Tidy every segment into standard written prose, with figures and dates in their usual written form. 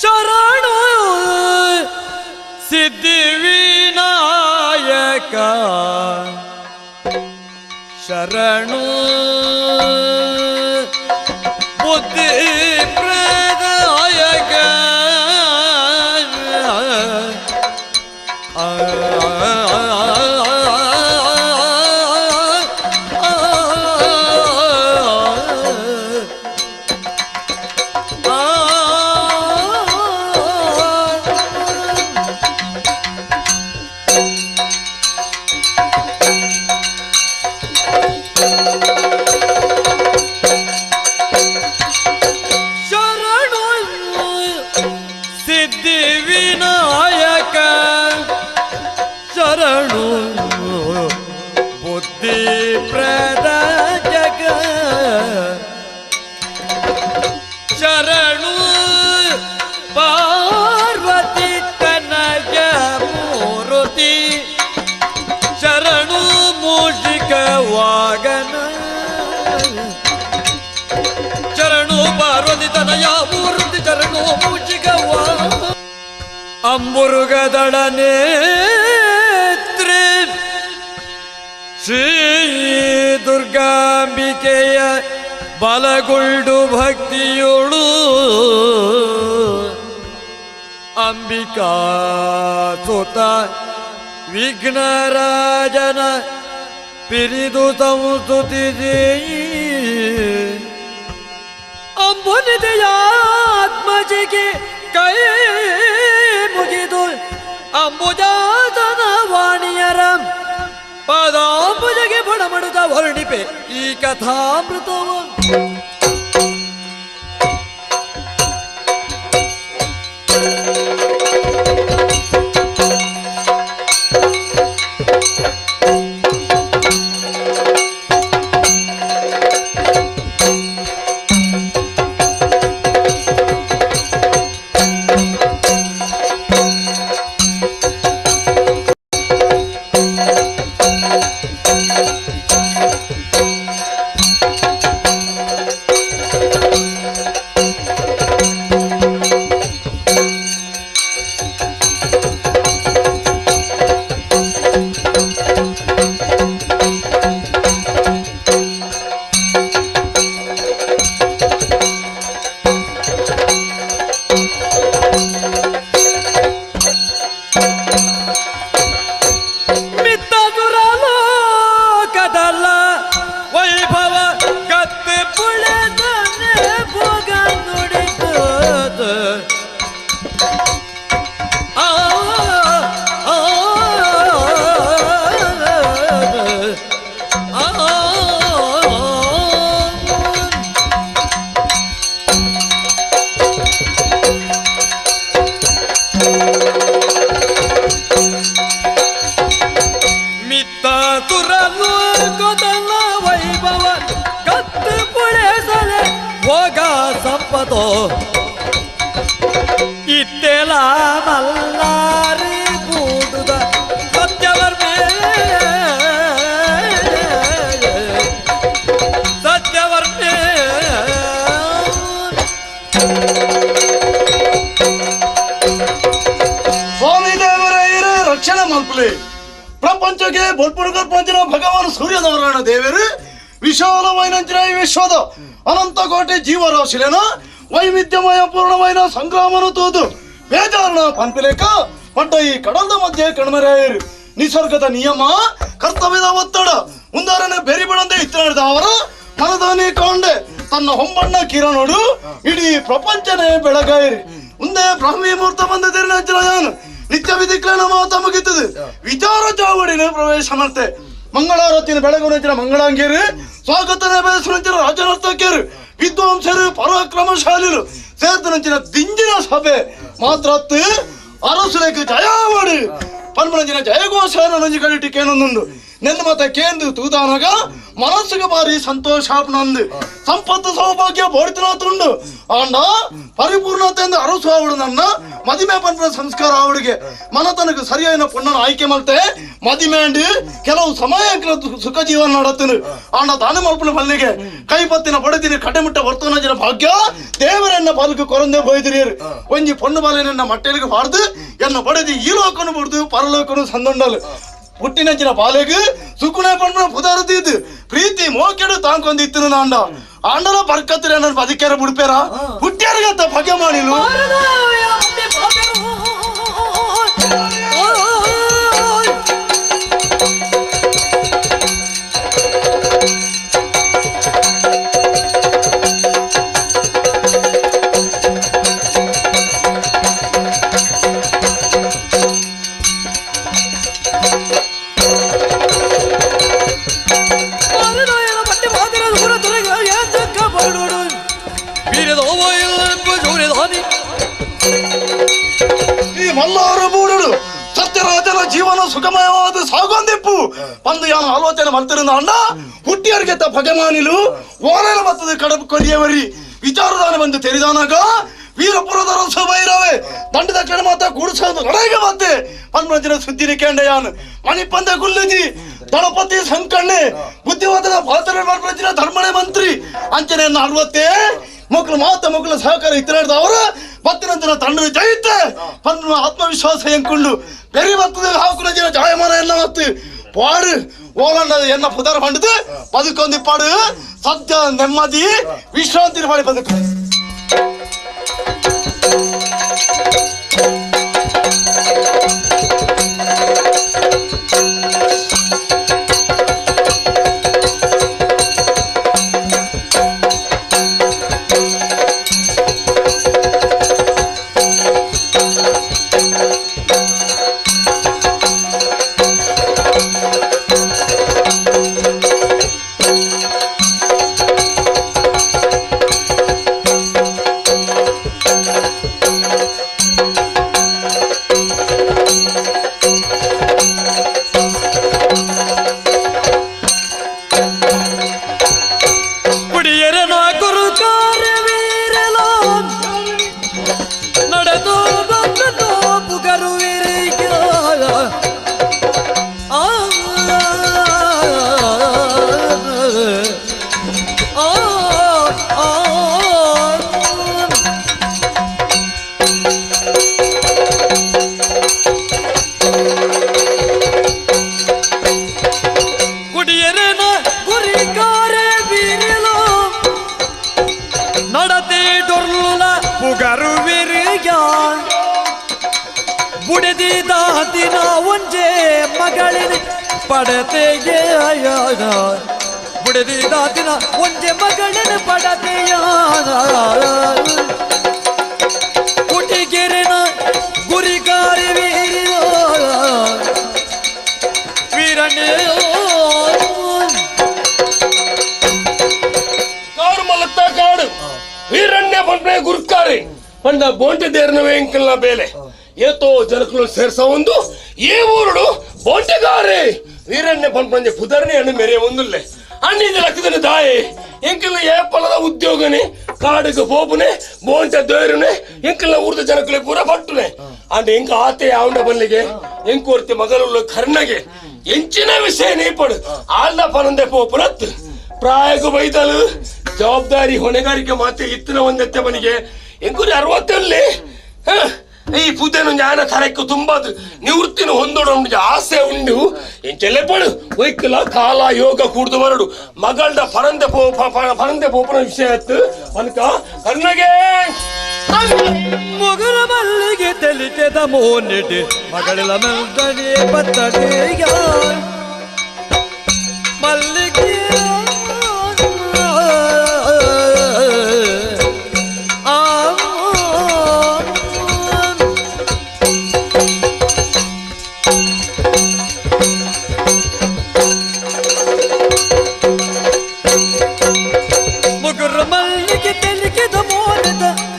ಶರಣು ಸಿದ್ಧಿವಿನಾಯಕ ಶರಣು ಬುದ್ಧಿ ಪ್ರದಾಯಕ ಆ ಶರಣು ಸಿದ್ಧಿವಿನಾಯಕ ಶರಣು ಬುದ್ಧಿ ಪ್ರದಾಯಕ ಶರಣು ಪಾರ್ವತಿ ತನಯ ಮೂರುತಿ ಶರಣು ಮೂಷಿಕ ವಾಗನ ಶರಣು ಪಾರ್ವತಿ ತನಯ ಮೂರುತಿ ಶರಣು ಮೂಷಿಕ ಅಂಬುರುಗದಳ ನೇತ್ರೆ ಶ್ರೀ ದುರ್ಗಾಂಬಿಕೆಯ ಬಲಗುಳ್ಡು ಭಕ್ತಿಯುಳು ಅಂಬಿಕಾ ಸುತ ವಿಘ್ನರಾಜನ ಪಿರಿದು ಸಂಸ್ತುತಿಸಿ ಅಂಬುನಿದೆಯಾತ್ಮಜಿಗೆ ಕೈ ಮುಗಿದು ಅಂಬುಜಾತನ ವಾಣಿಯರ ಪದಾಂಬುಜಗೆ ಬಣಮಡುತ್ತ ವರ್ಣಿಪೆ ಈ ಕಥಾಮೃತವು. ಮಿತ್ತ ದುರಲೋಕದಲ್ಲ ವೈಭವ ಗತ್ತೆ ಪುಳೆದನೆ ಭೋಗ ನುಡಿದ ಆ ಆ ಆ ಮಿತ್ತ ತುರಲೋಕದಲ್ಲ ವೈಭವ ಕತ್ತು ಪುಳೆಸಲೆ ಭೋಗ ಸಂಪದೋ ಇತ್ತೆಲ ಮಲ್ಲಾರಿ ಬೂಡುದ ಸತ್ಯವರ್ಮೆ ಸತ್ಯವರ್ಮೆ. ಸ್ವಾಮಿ ದೇವರೇ ರಕ್ಷಣೆ ಮಲ್ಪಲಿ. ಪ್ರಪಂಚಕ್ಕೆ ಬೊಲ್ಪುಡುಗರ್ಪಂಚಿನ ಭಗವಾನ್ ಸೂರ್ಯನಾರಾಯಣ ದೇವರು ವಿಶಾಲమైన ಈ ವಿಶ್ವದ ಅನಂತ ಕೋಟಿ ಜೀವರಾಶಿಲೇನ ವೈವಿಧ್ಯಮಯ ಪೂರ್ಣమైన ಸಂಗ್ರಾಮನು ತೂದು ಬೇಜಾರಣ ಪನ್ಪಿಲೇಕ ಪಡ್ಡ ಈ ಕಡಲದ ಮಧ್ಯೆ ಕಣ್ಮರೆಯಾಯಿರು. ನಿಸರ್ಗದ ನಿಯಮ ಕರ್ತವ್ಯದ ಒತ್ತಡ ಮುಂದಾರನೆ ಬೇರಿ ಬಿಡಂದೆ ಇತ್ತನಾಡಿದ ಅವರ ಮನದಾನಿ ಕಾಂಡೆ ತನ್ನ ಹೊಂಬಣ್ಣ ಕಿರಣೋಡು ಇಡೀ ಪ್ರಪಂಚನೇ ಬೆಳಗಾಯಿರಿ. ಮುಂದೆ ಬ್ರಾಹ್ಮಿ ಮುಹೂರ್ತ ಬಂದ ತೆರಿನ ನಿತ್ಯ ವಿಧಿಕ್ಲೇನ ಮಾತ ಮುಗಿತದೆ. ವಿಚಾರ ಚಾವಡಿನ ಪ್ರವೇಶ ಮಾಡ್ತೆ. ಮಂಗಳಾರತಿನ ಬೆಳಗುನಂಚಿನ ಮಂಗಳಾಂಗಿಯರು ಸ್ವಾಗತನ ಬಯಸುನಂಚಿನ ರಾಜನರ್ತಕಿಯರು ವಿದ್ವಾಂಸರು ಪರಾಕ್ರಮಶಾಲಿರು ಸೇರ್ತನಂಚಿನ ದಿಂಜಿನ ಸಭೆ ಮಾತ್ರ ಅರಸುಲೇಕ ಜಯವಾಡು ಪನ್ಮನಂಚಿನ ಜಯಘೋಷ ನಂಜಿ ಕಳಿಟಿಕೇನೊಂದುಂಡು. ನೆನ್ನ ಮತ ಕೇಂದ್ರ ತೂದಾನಗ ಮನಸ್ಸಿಗೆ ಬಾರಿ ಸಂತೋಷ ನಂದು ಸಂಪತ್ತು ಸೌಭಾಗ್ಯ ಬೋಡ್ತಿನ ತುಂಡು ಆಂಡ ಪರಿಪೂರ್ಣತೆಯಿಂದ ಅರಸು ಆವಡು ನನ್ನ ಮದಿಮೆ ಪಂಪನ ಸಂಸ್ಕಾರ ಅವಳಿಗೆ ಮನತನకు ಸರಿಯಾದ ಪುಣ್ಣನ ಆಯ್ಕೆ ಮಲ್ತೆ ಮದಿಮೆಂಡು ಕೆಲವು ಸಮಯ ಸುಖ ಜೀವನ ನಡತನು ಆಂಡ ದಾನ ಮಲ್ಪನ ಮಲ್ಲಿಗೆ ಕೈಪತ್ತಿನ ಬಡದಿನ ಕಟಮಿಟ್ಟ ವರ್ತನ ಭಾಗ್ಯ ದೇವರನ್ನ ಬಾಲಕ ಕೊರಂದೆ ಬೋಯ್ದಿರಿಯರು ಒಂಜಿ ಪೊಣ್ಣು ಬಾಲಿನ ಮಟ್ಟೆಲಿಗೆ ಬಾರ್ದು ಎನ್ನ ಬಡದಿ ಈ ಲೋಕನು ಬಡ್ದು ಪರಲೋಕನು ಸಂದೊಂಡಲು ಹುಟ್ಟಿನಂಚಿನ ಬಾಲೆಗ್ ಸುಕುಣೆ ಪಣ್ಣ ಪುದಾರದಿದ್ದು ಪ್ರೀತಿ ಮೋಕೆಡು ತಾಂಕೊಂದಿತ್ತು ನಾಂಡ ಆಂಡಲ ಬರ್ಕತ್ತಿರ ನನ್ನ ಬದುಕ್ಯಾರ ಬುಡ್ಪೇರ ಹುಟ್ಟ್ಯಾರಿಗತ್ತ ಭಾಗ್ಯ ಮಾಡಿಲು ಮಲ್ಲಾರು ಬೂಡು ಸತ್ಯರಾಜನ ಜೀವನ ಸುಖಮಯವಾದ ಸಾಗೊಂದಿಪ್ಪು ಬಂದು ಯಾನ ಆಲೋಚನೆ ಮಲ್ತಿರುಂದ ಅಣ್ಣ ಹುಟ್ಟಿಯರಿಗೆ ಭಗಮಾನಿಲು ಓಲನ ಬತ್ತದ ಕಡಪು ಕೊರಿಯವರಿ ವಿಚಾರದಾನ ಬಂದು ತೆರಿದಾನಾಗ ವೀರಪುರದ ರಸ ಭೈರವೇ ದಂಡದ ಕಡೆ ಮಾತ ಕೂಡಿಸೋದು ಲಡಾಯಿಗೆ ಮತ್ತೆ ಪನ್ಮಂಜಿನ ಸುದ್ದಿನ ಕೇಂಡ ಯಾನು ಮಣಿಪಂದ ಗುಲ್ಲುಜಿ ದಳಪತಿ ಸಂಕಣ್ಣೆ ಬುದ್ಧಿವಂತನ ಪಾತ್ರ ಪನ್ಮಂಜಿನ ಧರ್ಮಣೆ ಮಂತ್ರಿ ಅಂಚನೆ ಅರವತ್ತೇ ಮಕ್ಕಳು ಮಾತ ಮಕ್ಕಳ ಸಹಕಾರ ಇತ್ತನಾಡ್ದ ಅವರ ಬತ್ತಿನಂತರ ತಂಡ ಜಯಿತೆ ಪನ್ನ ಆತ್ಮವಿಶ್ವಾಸ ಎಂಕೊಂಡು ಬೆರಿ ಬರ್ತದೆ ಹಾಕುನ ಜನ ಜಾಯಮಾನ ಎಲ್ಲ ಮತ್ತು ಪಾಡು ಓಲಂಡ ಎನ್ನ ಪುದಾರ ಪಂಡದು ಬದುಕೊಂದಿ ಪಾಡು ಸತ್ಯ ನೆಮ್ಮದಿ ವಿಶ್ರಾಂತಿ ಮಾಡಿ ಬದುಕು. ಸೇರ್ಸ ಒಂದು ಈ ಊರುಡು ಬೋಂಟೆಗಾರೆ ವೀರಣ್ಯ ಪಂಪಂಜೆ ಪುದರ್ನೆ ಅಣ್ಣು ಮೇರೆ ಒಂದುಲ್ಲೆ ಅಣ್ಣಿದ ಲಕ್ಕದನ ದಾಯಿ ಎಂಕಲ್ನ ಏಪಲದ ಉದ್ಯೋಗನೆ ಕಾಡುಗೆ ಪೋಪುನೆ ಬೋಂಟೆ ದೇರುನೆ ಎಂಕಲ್ನ ಊರ್ದ ಜನಕುಲೆ ಪೂರ ಪಟ್ಟುನೆ ಅಂಡ್ ಎಂಕ ಆತೆ ಆವಂಡ ಬಲ್ಲಿಗೆ ಎಂಕೋರ್ತಿ ಮಗಲುಳ್ಳ ಕರ್ಣಗೆ ಎಂಚಿನ ವಿಷಯ ನೀಪಡು ಆಲ್ದ ಪನಂದೆ ಪೋಪುನತ್ ಪ್ರಾಯಗ ಬೈದಲು ಜವಾಬ್ದಾರಿ ಹೊಣೆಗಾರಿಕೆ ಮಾತೆ ಇತ್ತಿನ ಒಂದೆತ್ತೆ ಮನಿಗೆ ಎಂಕುರಿ 60 ಈ ಪೂಜೆನು ಜ್ಞಾನ ತರಕ್ಕೆ ತುಂಬದು ನಿವೃತ್ತಿನ ಹೊಂದೋಡ ಆಸೆ ಉಂಡು ಎಂಚೆಲ್ಲೆ ಪಡು ಒಯ್ಕಲ ಕಾಲ ಯೋಗ ಕೂಡ್ದು ಬರಡು ಮಗಳದ ಪರಂದೆ ಪರಂದೆ ಪೋಪನ ವಿಷಯ ಆಯ್ತು ಅನ್ಕ ಕರ್ಣಗೆ ಮೊಗರ ಮಲ್ಲಿಗೆ ತೆಲಿಕೆದ ಮೋನಿಡಿ ಮಗಳಿಲ ಮೆಲ್ದನೆ ಬತ್ತಡಿಯ ಮಲ್ಲಿಗೆ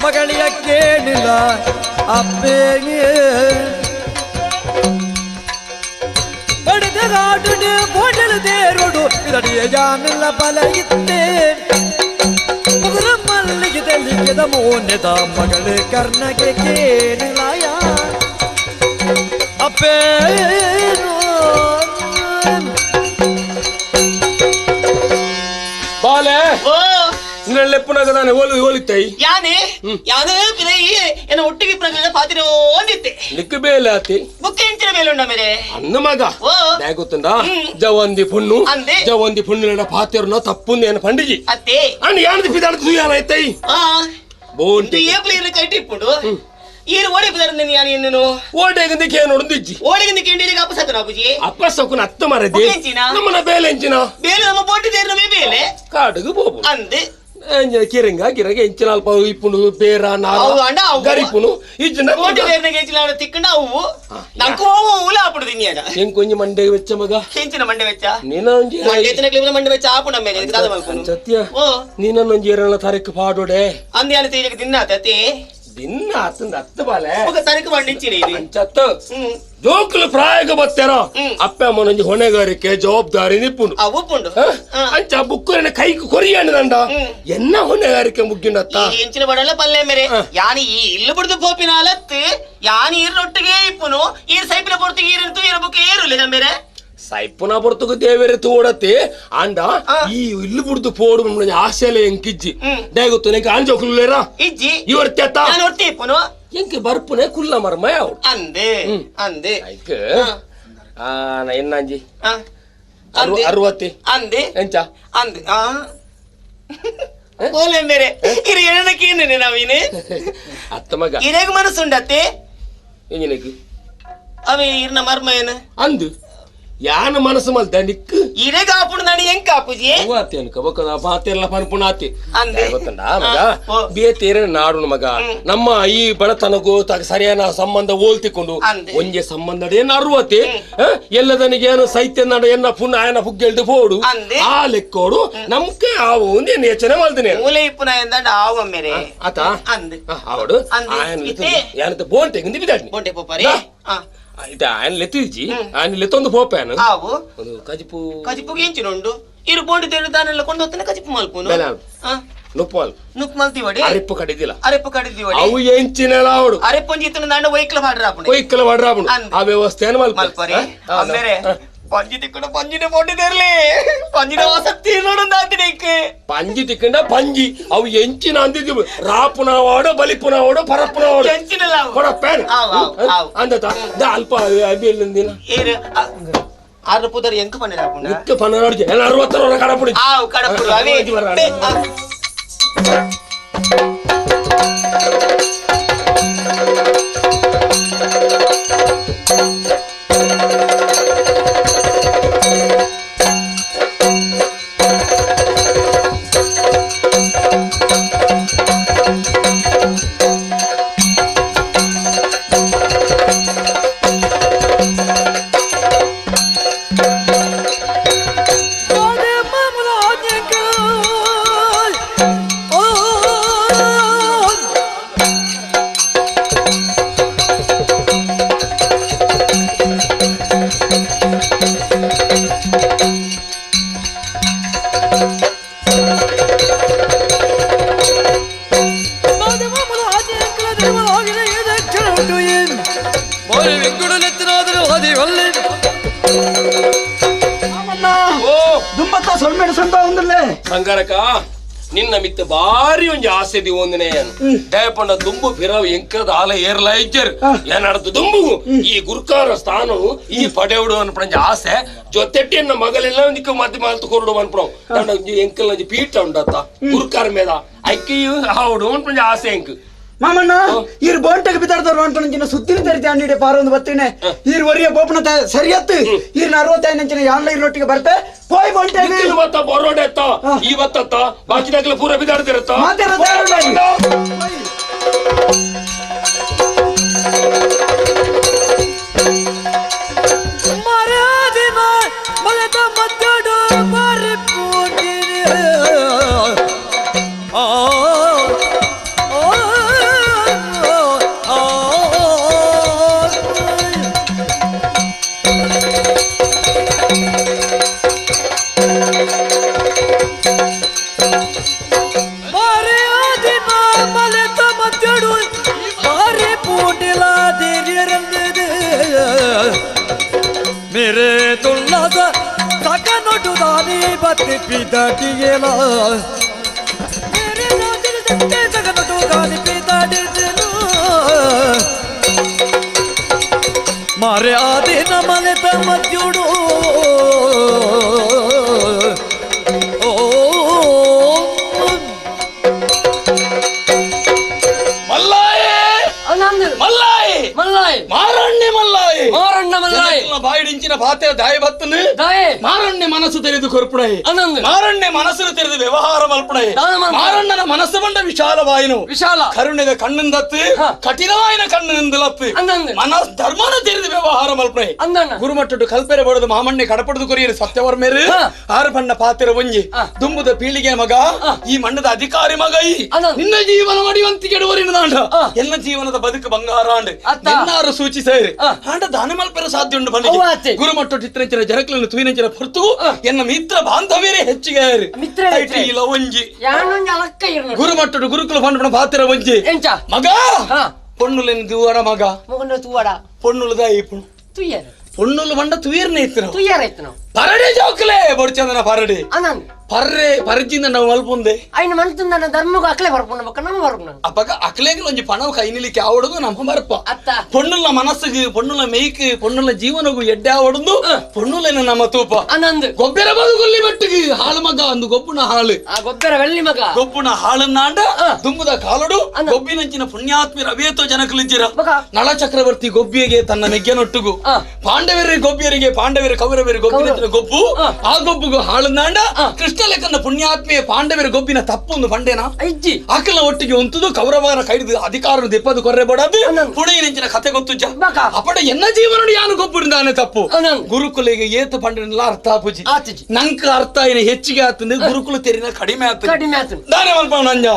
ಮಗಳಿಯ ಕೇಳಿಲ್ಲ ಅಪ್ಪೆಗೆ ಬಡದ ರಾಡು ಬೊಡ ಮಗಳು ದೇರುಡು ಇದಡಿಯ ಜಾನೆಲ್ಲ ಬಲಗಿತ್ತೆ ಮುಗುರ ಮಲ್ಲಿಗೆ ತೆಲಿಗೆದ ಮೋನೆದ ಮಗಳು ಕರ್ಣಗೆ ಕೇಳಲಾಯ ಅಪ್ಪೇನು ಬಾಲೆ ಓ ನಿನ್ನೆಪ್ಪುನಾಗದಾನೆ ಓಲು ಓಲಿತ್ತೈ ಯಾನೆ ಯಾನು ಪಿದೈ ಎನ್ನ ಒಟ್ಟಿಗೆ ಪ್ರಗಲ ಪಾತಿರೋ ಅಂದಿತ್ತೆ ನಿಕ್ಕು ಬೇಲೆ ಆತಿ ಬುಕ್ ಎಂಚಿನ ಬೇಲೆ ಉಂಡ ಮೇರೆ ಅನ್ನ ಮಗ ಓ ಗೊತ್ತುಂಡ ಜವಂದಿ ಪುಣ್ಣು ಅಂದೆ. ಜವಂದಿ ಪುಣ್ಣು ಪಾತಿರ್ನ ತಪ್ಪುಂದು ಏನ ಪಂಡಿಜಿ ಅತ್ತೆ ಅಣ್ಣ ಯಾನದ ಪಿದಾಡ ತುಯಾನ ಐತೈ ಆ ಬೋಂಟಿ ಏಪ್ಲ ಇರು ಕೈಟಿ ಇಪ್ಪುಂಡು ಈರು ಓಡಿ ಪಿದಾರ ಯಾನು ಎನ್ನುನು ಓಟೆಗಂದಿ ಕೇನೋಡು ದಿಜ್ಜಿ ಓಡಿಗಿಂದ ಕೇಂಡಿಗೆ ಅಪ್ಪ ಸಕನ ಅಪ್ಪುಜಿ ಅಪ್ಪ ಸೊಕ್ಕನ ಅತ್ತ ಮರದಿ ಬುಕ್ ಎಂಚಿನ? ನಮ್ಮನ ಬೇಲೆ ಎಂಚಿನ ಬೇಲೆ ನಮ್ಮ ಬೋಟಿ ದೇರ್ನ ಬೇಲೆ ಕಾಡುಗು ಬೋಪು ಅಂದೆ ಕಿರಂಗ ಗಿರಂಗ ಎಂಚಿನ ಅಲ್ಪ ಇಪ್ಪುಂಡು ಬೇರ ನಾರ ಅವು ಅಣ್ಣ ಅವು. ಗರಿಪುನು ಇಜ್ಜಿನ ಬೋಟಿ ದೇರ್ನ ಗೆಂಚಿನ ತಿಕ್ಕಂಡ ಅವು ನಂಕು ಅವು ಉಲ ಆಪುಡು ತಿನ್ನಿಯಾಗ ಎಂಕೊಂಜಿ ಮಂಡೆ ವೆಚ್ಚ ಮಗ ಕೆಂಚಿನ ಮಂಡೆ ವೆಚ್ಚ ನೀನ ಒಂಜಿ ಮಂಡೆ ಎತ್ತಿನ ಕ್ಲಿಪ್ನ ಮಂಡೆ ವೆಚ್ಚ ಆಪುಂಡ ಮೇಲೆ ದಾದ ಮಲ್ಪುನು ಸತ್ಯ ಓ ನೀನೊಂಜಿ ಎರಳ ತಾರೀಕು ಪಾಡೋಡೆ ಅಂದೆ ಯಾನು ತೀಜಕ್ಕೆ ತಿನ್ನಾತ ಅತ್ತೆ ದಿನ್ನ ಆತಂದ ಅತ್ತ ಬಾಲೆ ఒక ತನಕ ಮಂಡಿಂಚಿನ ಇದು ಅಂಚತ್ತ ಜೋಕುಲು ಪ್ರಾಯಗ ಬತ್ತೇರೋ ಅಪ್ಪ ಅಮ್ಮನೊಂಜಿ ಹೊಣೆಗಾರಿಕೆ ಜವಾಬ್ದಾರಿ ನಿಪ್ಪುಂಡು ಆ ಉಪ್ಪುಂಡು ಅಂಚ ಬುಕ್ಕುರನ ಕೈಗೆ ಕೊರಿಯಾಣದಂಡ ಎನ್ನ ಹೊಣೆಗಾರಿಕೆ ಮುಗ್ಗಿಂಡತ್ತ ಈ ಎಂಚಿನ ಬಡಲ ಪಲ್ಲೆ ಮೇರೆ ಯಾನಿ ಈ ಇಲ್ಲು ಬಿಡ್ದು ಪೋಪಿನ ಅಲತ್ತು ಯಾನಿ ಈರ್ನೊಟ್ಟಿಗೆ ಇಪ್ಪುನು ಈರ್ ಸೈಪಿನ ಪೊರ್ತಿಗೆ ಈರಂತು ಈರ ಬುಕ್ ಏರುಲ್ಲ ಮೇರೆ ಸೈಪುನ ಪೊರ್ತುಗು ದೇವೇರೆ ತೋಡತೆ ಅಂಡ ಈ ಇಲ್ಲು ಬುಡ್ದು ಪೋಡು ಆಸೆಲೆ ಎಂಕಿಜ್ಜಿ ಡೈಗೊತ್ತು ನೆಂಕ ಆಂಜೋಕುಲ್ಲೇರಾ ಇಜ್ಜಿ ಇವರ್ತೆತ್ತ ನಾನು ಒಟ್ಟಿ ಇಪ್ಪುನು ಎಂಕೆ ಬರ್ಪುನೆ ಕುಲ್ಲ ಮರ್ಮ ಯಾವಡು ಅಂದೆ ಅಂದೆ ಐಕ್ ಆ ನಾ ಎನ್ನಾಂಜಿ ಅಂದೆ ಅರವತ್ತಿ ಅಂದೆ ಎಂಚ ಅಂದೆ ಆ ಓಲೆ ಮೇರೆ ಇರು ಎಣ್ಣಕೇನೆ ನಾವಿನಿ ಅತ್ತ ಮಗ ಇರೇಗ ಮನಸ್ಸುಂಡತ್ತೆ ಎಂಜಿನಕ್ಕೆ ಅವೆ ಇರ್ನ ಮರ್ಮ ಏನು ಅಂದು ಯಾನ ಮನಸ್ಸು ಮಲ್ತ ನಿಕ್ಕು ಇರೇಗ ಆಪುಂಡು ನಾನು ಎಂಕ ಆಪುಜಿ ಆತಿ ಅನ್ಕ ಬೊಕ್ಕ ಪಾತೆಲ್ಲ ಪನ್ಪುಣ ಆತಿ ಅಂದೆ. ಗೊತ್ತಂಡ ಮಗ ಓ. ಬೇತೇರೆ ನಾಡು ಮಗ ನಮ್ಮ ಈ ಬಡತನಗೂ ತಗ ಸರಿಯಾದ ಸಂಬಂಧ ಹೋಲ್ತಿಕೊಂಡು ಅಂದೆ. ಒಂಜೆ ಸಂಬಂಧ ಏನ್ ಅರುವತಿ ಎಲ್ಲದನಿಗೆ ಏನು ಸೈತ್ಯ ನಡ ಎನ್ನ ಪುಣ್ಯ ಆಯನ ಪುಗ್ಗೆಲ್ದು ಪೋಡು ಅಂದೆ. ಆ ಲೆಕ್ಕೋಡು ನಮ್ಕೆ ಆವು ಒಂದು ಯೋಚನೆ ಮಾಡ್ತೀನಿ ಮೂಲೆ ಇಪ್ಪುನ ಎಂದಂಡ ಆವ ಮೇರೆ ಆತ ಅಂದೆ. ಆವಡು ಅಂದೆ. ಆಯನ ಇತ್ತೆ? ಯಾನತ ಬೋನ್ ತೆಗೆದು ಬಿದ್ದಾಡ್ನಿ ಬೋಂಟೆ ಪೋಪಾರಿ ಆ ಇತ್ತೆ ಆಯನ ಲೆತ್ತಿಜ್ಜಿ ಆಯನ ಲೆತ್ತೊಂದು ಪೋಪ್ಯಾನು ಆವು ಒಂದು ಕಜಿಪು ಕಜಿಪುಗೆ ಎಂಚಿನುಂಡು ಇರು ಬೋಂಡಿ ತೇರು ದಾನೆಲ್ಲ ಕೊಂಡು ಹೋಗ್ತಾನೆ ಕಜಿಪು ಮಲ್ಪುನು ಬೇಲೆ ಆಲ್ಪು. ನುಪ್ಪು ಅಲ್ಪ ನುಪ್ಪು ಮಲ್ತಿವಡಿ ಅರಿಪ್ಪು ಕಡಿದಿಲ್ಲ ಅರೆಪ್ಪು ಕಡಿದಿವಡಿ ಅವು ಎಂಚಿನೆಲ್ಲ ಅವಡು ಅರೆಪ್ಪೊಂಜಿ ಇತ್ತನ ದಾಂಡ ವೈಕ್ಲ ಪಾಡ್ರಾಪುಣೆ ಕೊಯ್ಕಲ ವಡ್ರಾಪುಣು ಅಂದೆ. ಆ ವ್ಯವಸ್ಥೆಯನ್ನು ಮಲ್ಪ ಮಲ್ಪರಿ ಅಮ್ಮೇರೆ ಪಂಜಿ ತಿಕ್ಕಡ ಪಂಜಿನ ಬೋಂಡಿ ತೇರ್ಲಿ ಪಂಜಿನ ವಾಸತ್ತಿ ನೋಡೊಂದಾತಿನೇಕ್ ಪಂಜಿ ತಿಕ್ಕಂಡ ಪಂಜಿ ಅವು ಎಂಚಿನ ಅಂದಿದ್ದು ರಾಪುನವಾಡು ಬಲಿಪುನವಾಡು ಪರಪ್ಪುನವಾಡು ಎಂಚಿನಲ್ಲ ಅವು. ಕೊಡಪ್ಪ ಆವು, ಆವು, ಆವು. ಅಂದತ the ಅಲ್ಪ ಅಬಿಯಲ್ಲಿಂದಿನ ಏರು ಆರು ಪುದರ್ ಎಂಕ ಪನ್ನಿರಾಪುಂಡ ನಿಕ್ಕ ಪನ್ನರಾಡ್ಜಿ ಎಲ್ಲ ಅರವತ್ತರ ಕಡಪುಡಿ ಆವು ಕಡಪುಡು ಅವೇ ಸಂಗಾರಕ ನಿನ್ನ ಮಿತ್ತ ಬಾರಿ ಒಂಜಿ ಆಸೆ ದಿವೊಂದಿನೇ ದಯಪಂಡ ದುಂಬು ಫಿರವ್ ಎಂಕದ ಆಲ ಏರ್ಲ ಇಜ್ಜರ್ ಏನಾಡ್ದು ದುಂಬು ಈ ಗುರುಕಾರ ಸ್ಥಾನವು ಈ ಪಡೆಯುಡು ಅನ್ಪಂಜ ಆಸೆ ಜೊತೆಟ್ಟಿ ಎನ್ನ ಮಗಲೆಲ್ಲ ಒಂದಿಕ್ಕ ಮಧ್ಯ ಮಾಲ್ತು ಕೊರಡು ಅನ್ಪಡ ಎಂಕಲ್ ಒಂಜಿ ಪೀಠ ಉಂಡತ್ತ ಗುರುಕಾರ ಮೇದ ಐಕ್ಯು ಹಾವುಡು ಅನ್ಪಂಜ ಆಸೆ ಎಂಕ್ ಮಾಮಣ್ಣ ಈರ್ ಬೋಂಟೆಗೆ ಬಿದ್ದಾಡ್ದವ್ರು ಅನ್ಪಂಚಿನ ಸುದ್ದಿನ ತರಿತೆ ಅಂಡಿಡೆ ಪಾರೊಂದು ಬತ್ತೀನಿ ಈರ್ ಒರಿಯ ಬೋಪನ ಸರಿಯತ್ತು ಈರ್ನ ಅರವತ್ತೈದು ಯಾನ್ಲ ಈರ್ನೊಟ್ಟಿಗೆ ಬರ್ತೆ ಪೋಯ್ ಬೋಂಟೆಗೆ ನಿಖಿಲ್ ಬತ್ತ ಬರೋಡೆ ಎತ್ತ ಈ ಬತ್ತತ್ತ ಬಾಕಿ ಪೂರ ಬಿದ್ದಾಡ್ತಿರತ್ತ ಆ ಮೇರೆ ತುಳ್ಳದ ಸಕನೊಡು ದಾನಿ ಬತ್ತಿ ಪಿದಟಿಯಲ ಮೇರೆ ನಾದಿನ ಸಕನೊಡು ದಾನಿ ಪಿದಟಿದನು ಮಾರೆ ಆದಿನ ಮಲೆತ ಮಧ್ಯುಡು ಮಾರಣ್ಯ ಮನಸ್ಸು ತೆರೆದು ಕೊರ್ಪುಡೈ ಮಾರಣ್ಯ ಮನಸ್ಸು ತೆರೆದು ವ್ಯವಹಾರ ಮಲ್ಪುಡೈ ಮಾರಣ್ಣನ ಮನಸ್ಸು ಬಂಡ ವಿಶಾಲವಾಯಿನು ವಿಶಾಲ ಕರುಣೆದ ಕಣ್ಣಿಂದತ್ತು ಕಠಿಣವಾಯಿನ ಕಣ್ಣಿನಿಂದಲತ್ತು ಮನಸ್ ಧರ್ಮನ ತೆರೆದು ವ್ಯವಹಾರ ಮಲ್ಪುಡೈ ಗುರುಮಟ್ಟಡು ಕಲ್ಪೆರೆ ಬಡದು ಮಾಮಣ್ಣೆ ಕಡಪಡದು ಕೊರಿಯರು ಸತ್ಯವರ್ಮೇರು ಆರು ಬಣ್ಣ ಪಾತಿರ ಒಂಜಿ ದುಂಬುದ ಪೀಳಿಗೆ ಮಗ ಈ ಮಣ್ಣದ ಅಧಿಕಾರಿ ಮಗ ಈ ನಿನ್ನ ಜೀವನ ಮಡಿವಂತಿಗೆ ಎಡುವರಿನ ದಾಂಡ ಎಲ್ಲ ಜೀವನದ ಬದುಕು ಬಂಗಾರಾಂಡ್ ಎನ್ನಾರು ಸೂಚಿಸೇರಿ ಆಂಡ ದಾನ ಮಲ್ಪೆರ ಸಾಧ್ಯ ಉಂಡು ಬನ್ನಿ ಗುರುಮಟ್ಟ ಚಿತ್ರಂಚಿನ ಜನಕಲನ್ನು ತುಯಿನಂಚಿನ ಹೊರತು ಎನ್ನ ಮಿತ್ರ ಬಾಂಧವ್ಯರೇ ಹೆಚ್ಚಿಗೆ ಒಂಜಿ ಗುರುಮಟ್ಟಡು ಗುರುಕುಲ ಪಂಡ ಪಾತಿರ ಒಂಜಿ ಮಗ ಪೊಣ್ಣುಲೆನ್ ದೂವಡ ಮಗ ಪೊಣ್ಣುಲು ದಾಯಿ ಪೊಣ್ಣುಲು ಬಂಡ ತುಯರ್ನೆ ಇತ್ತು ಪರಡೆ ಜೋಕ್ಲೆ ಬೊಡ್ಚಂದನ ಪರಡೆ ಪರ್ರೆ ಪರ್ಜಿಂದ ನಾವು ಮಲ್ಪುಂದೆ ಐನ ಮನ್ತುಂದನ ಧರ್ಮಗೂ ಅಕ್ಲೆ ಬರ್ಪುಂಡ ಬೊಕ್ಕ ನಮ್ಮ ಬರ್ಪುಂಡ ಅಪ್ಪಗ ಅಕ್ಲೆಗ್ ಒಂಜಿ ಪಣವು ಕೈನಿಲಿಕ್ಕೆ ಆವಡದು ನಮ್ಮ ಬರ್ಪ ಪೊಣ್ಣುಲ ಮನಸ್ಸಿಗೆ ಪೊಣ್ಣುಲ ಮೇಯ್ಕ್ ಪೊಣ್ಣುಲ ಜೀವನಗೂ ಎಡ್ಡೆ ಆವಡದು ಪೊಣ್ಣುಲೇನ ನಮ್ಮ ತೂಪ ಅನಂದ್ ಗೊಬ್ಬರ ಬದುಗುಲ್ಲಿ ಬೆಟ್ಟಿಗೆ ಹಾಳು ಮಗ ಅಂದು ಗೊಬ್ಬುನ ಹಾಳು ಗೊಬ್ಬರ வெள்ளி ಮಗ ಗೊಬ್ಬುನ ಹಾಳನ್ನಾಂಡ ದುಂಬುದ ಕಾಲಡು ಗೊಬ್ಬಿನಂಚಿನ ಪುಣ್ಯಾತ್ಮಿ ರವೇತೋ ಜನಕಲಿಂಚಿರ ನಳ ಚಕ್ರವರ್ತಿ ಗೊಬ್ಬಿಗೆ ತನ್ನ ನೆಗ್ಗೆನೊಟ್ಟುಗು ಪಾಂಡವರ ಗೊಬ್ಬಿಯರಿಗೆ ಪಾಂಡವರ ಕೌರವರ ಗೊಬ್ಬಿನಂಚಿನ ಗೊಬ್ಬು ಆ ಗೊಬ್ಬುಗು ಹಾಳನ್ನಾಂಡ ಕೃಷ್ಣ ಲೆಕ್ಕನ ಪುಣ್ಯಾತ್ಮೆಯ ಪಾಂಡವರ ಗೊಬ್ಬಿನ ತಪ್ಪೊಂದು ಪಂಡೇನ ಅಜ್ಜಿ ಆಕಲ ಒಟ್ಟಿಗೆ ಒಂತುದು ಕೌರವರ ಕೈದು ಅಧಿಕಾರ ದೆಪ್ಪದು ಕೊರ್ರೆ ಬಡದು ಪುಣೆಯಿನಂಚಿನ ಕತೆ ಗೊತ್ತುಜ್ಜ ಅಪಡ ಎನ್ನ ಜೀವನ ಯಾನು ಗೊಬ್ಬರಿಂದಾನೆ ತಪ್ಪು ಗುರುಕುಲಿಗೆ ಏತು ಪಂಡನೆಲ್ಲ ಅರ್ಥ ಆಪುಜಿ ನಂಕ ಅರ್ಥ ಏನ ಹೆಚ್ಚಿಗೆ ಆತಂದು ಗುರುಕುಲ ತೆರಿನ ಕಡಿಮೆ ಆತು ಕಡಿಮೆ ಆತು ದಾನೆ ಮಲ್ಪ ನಂಜ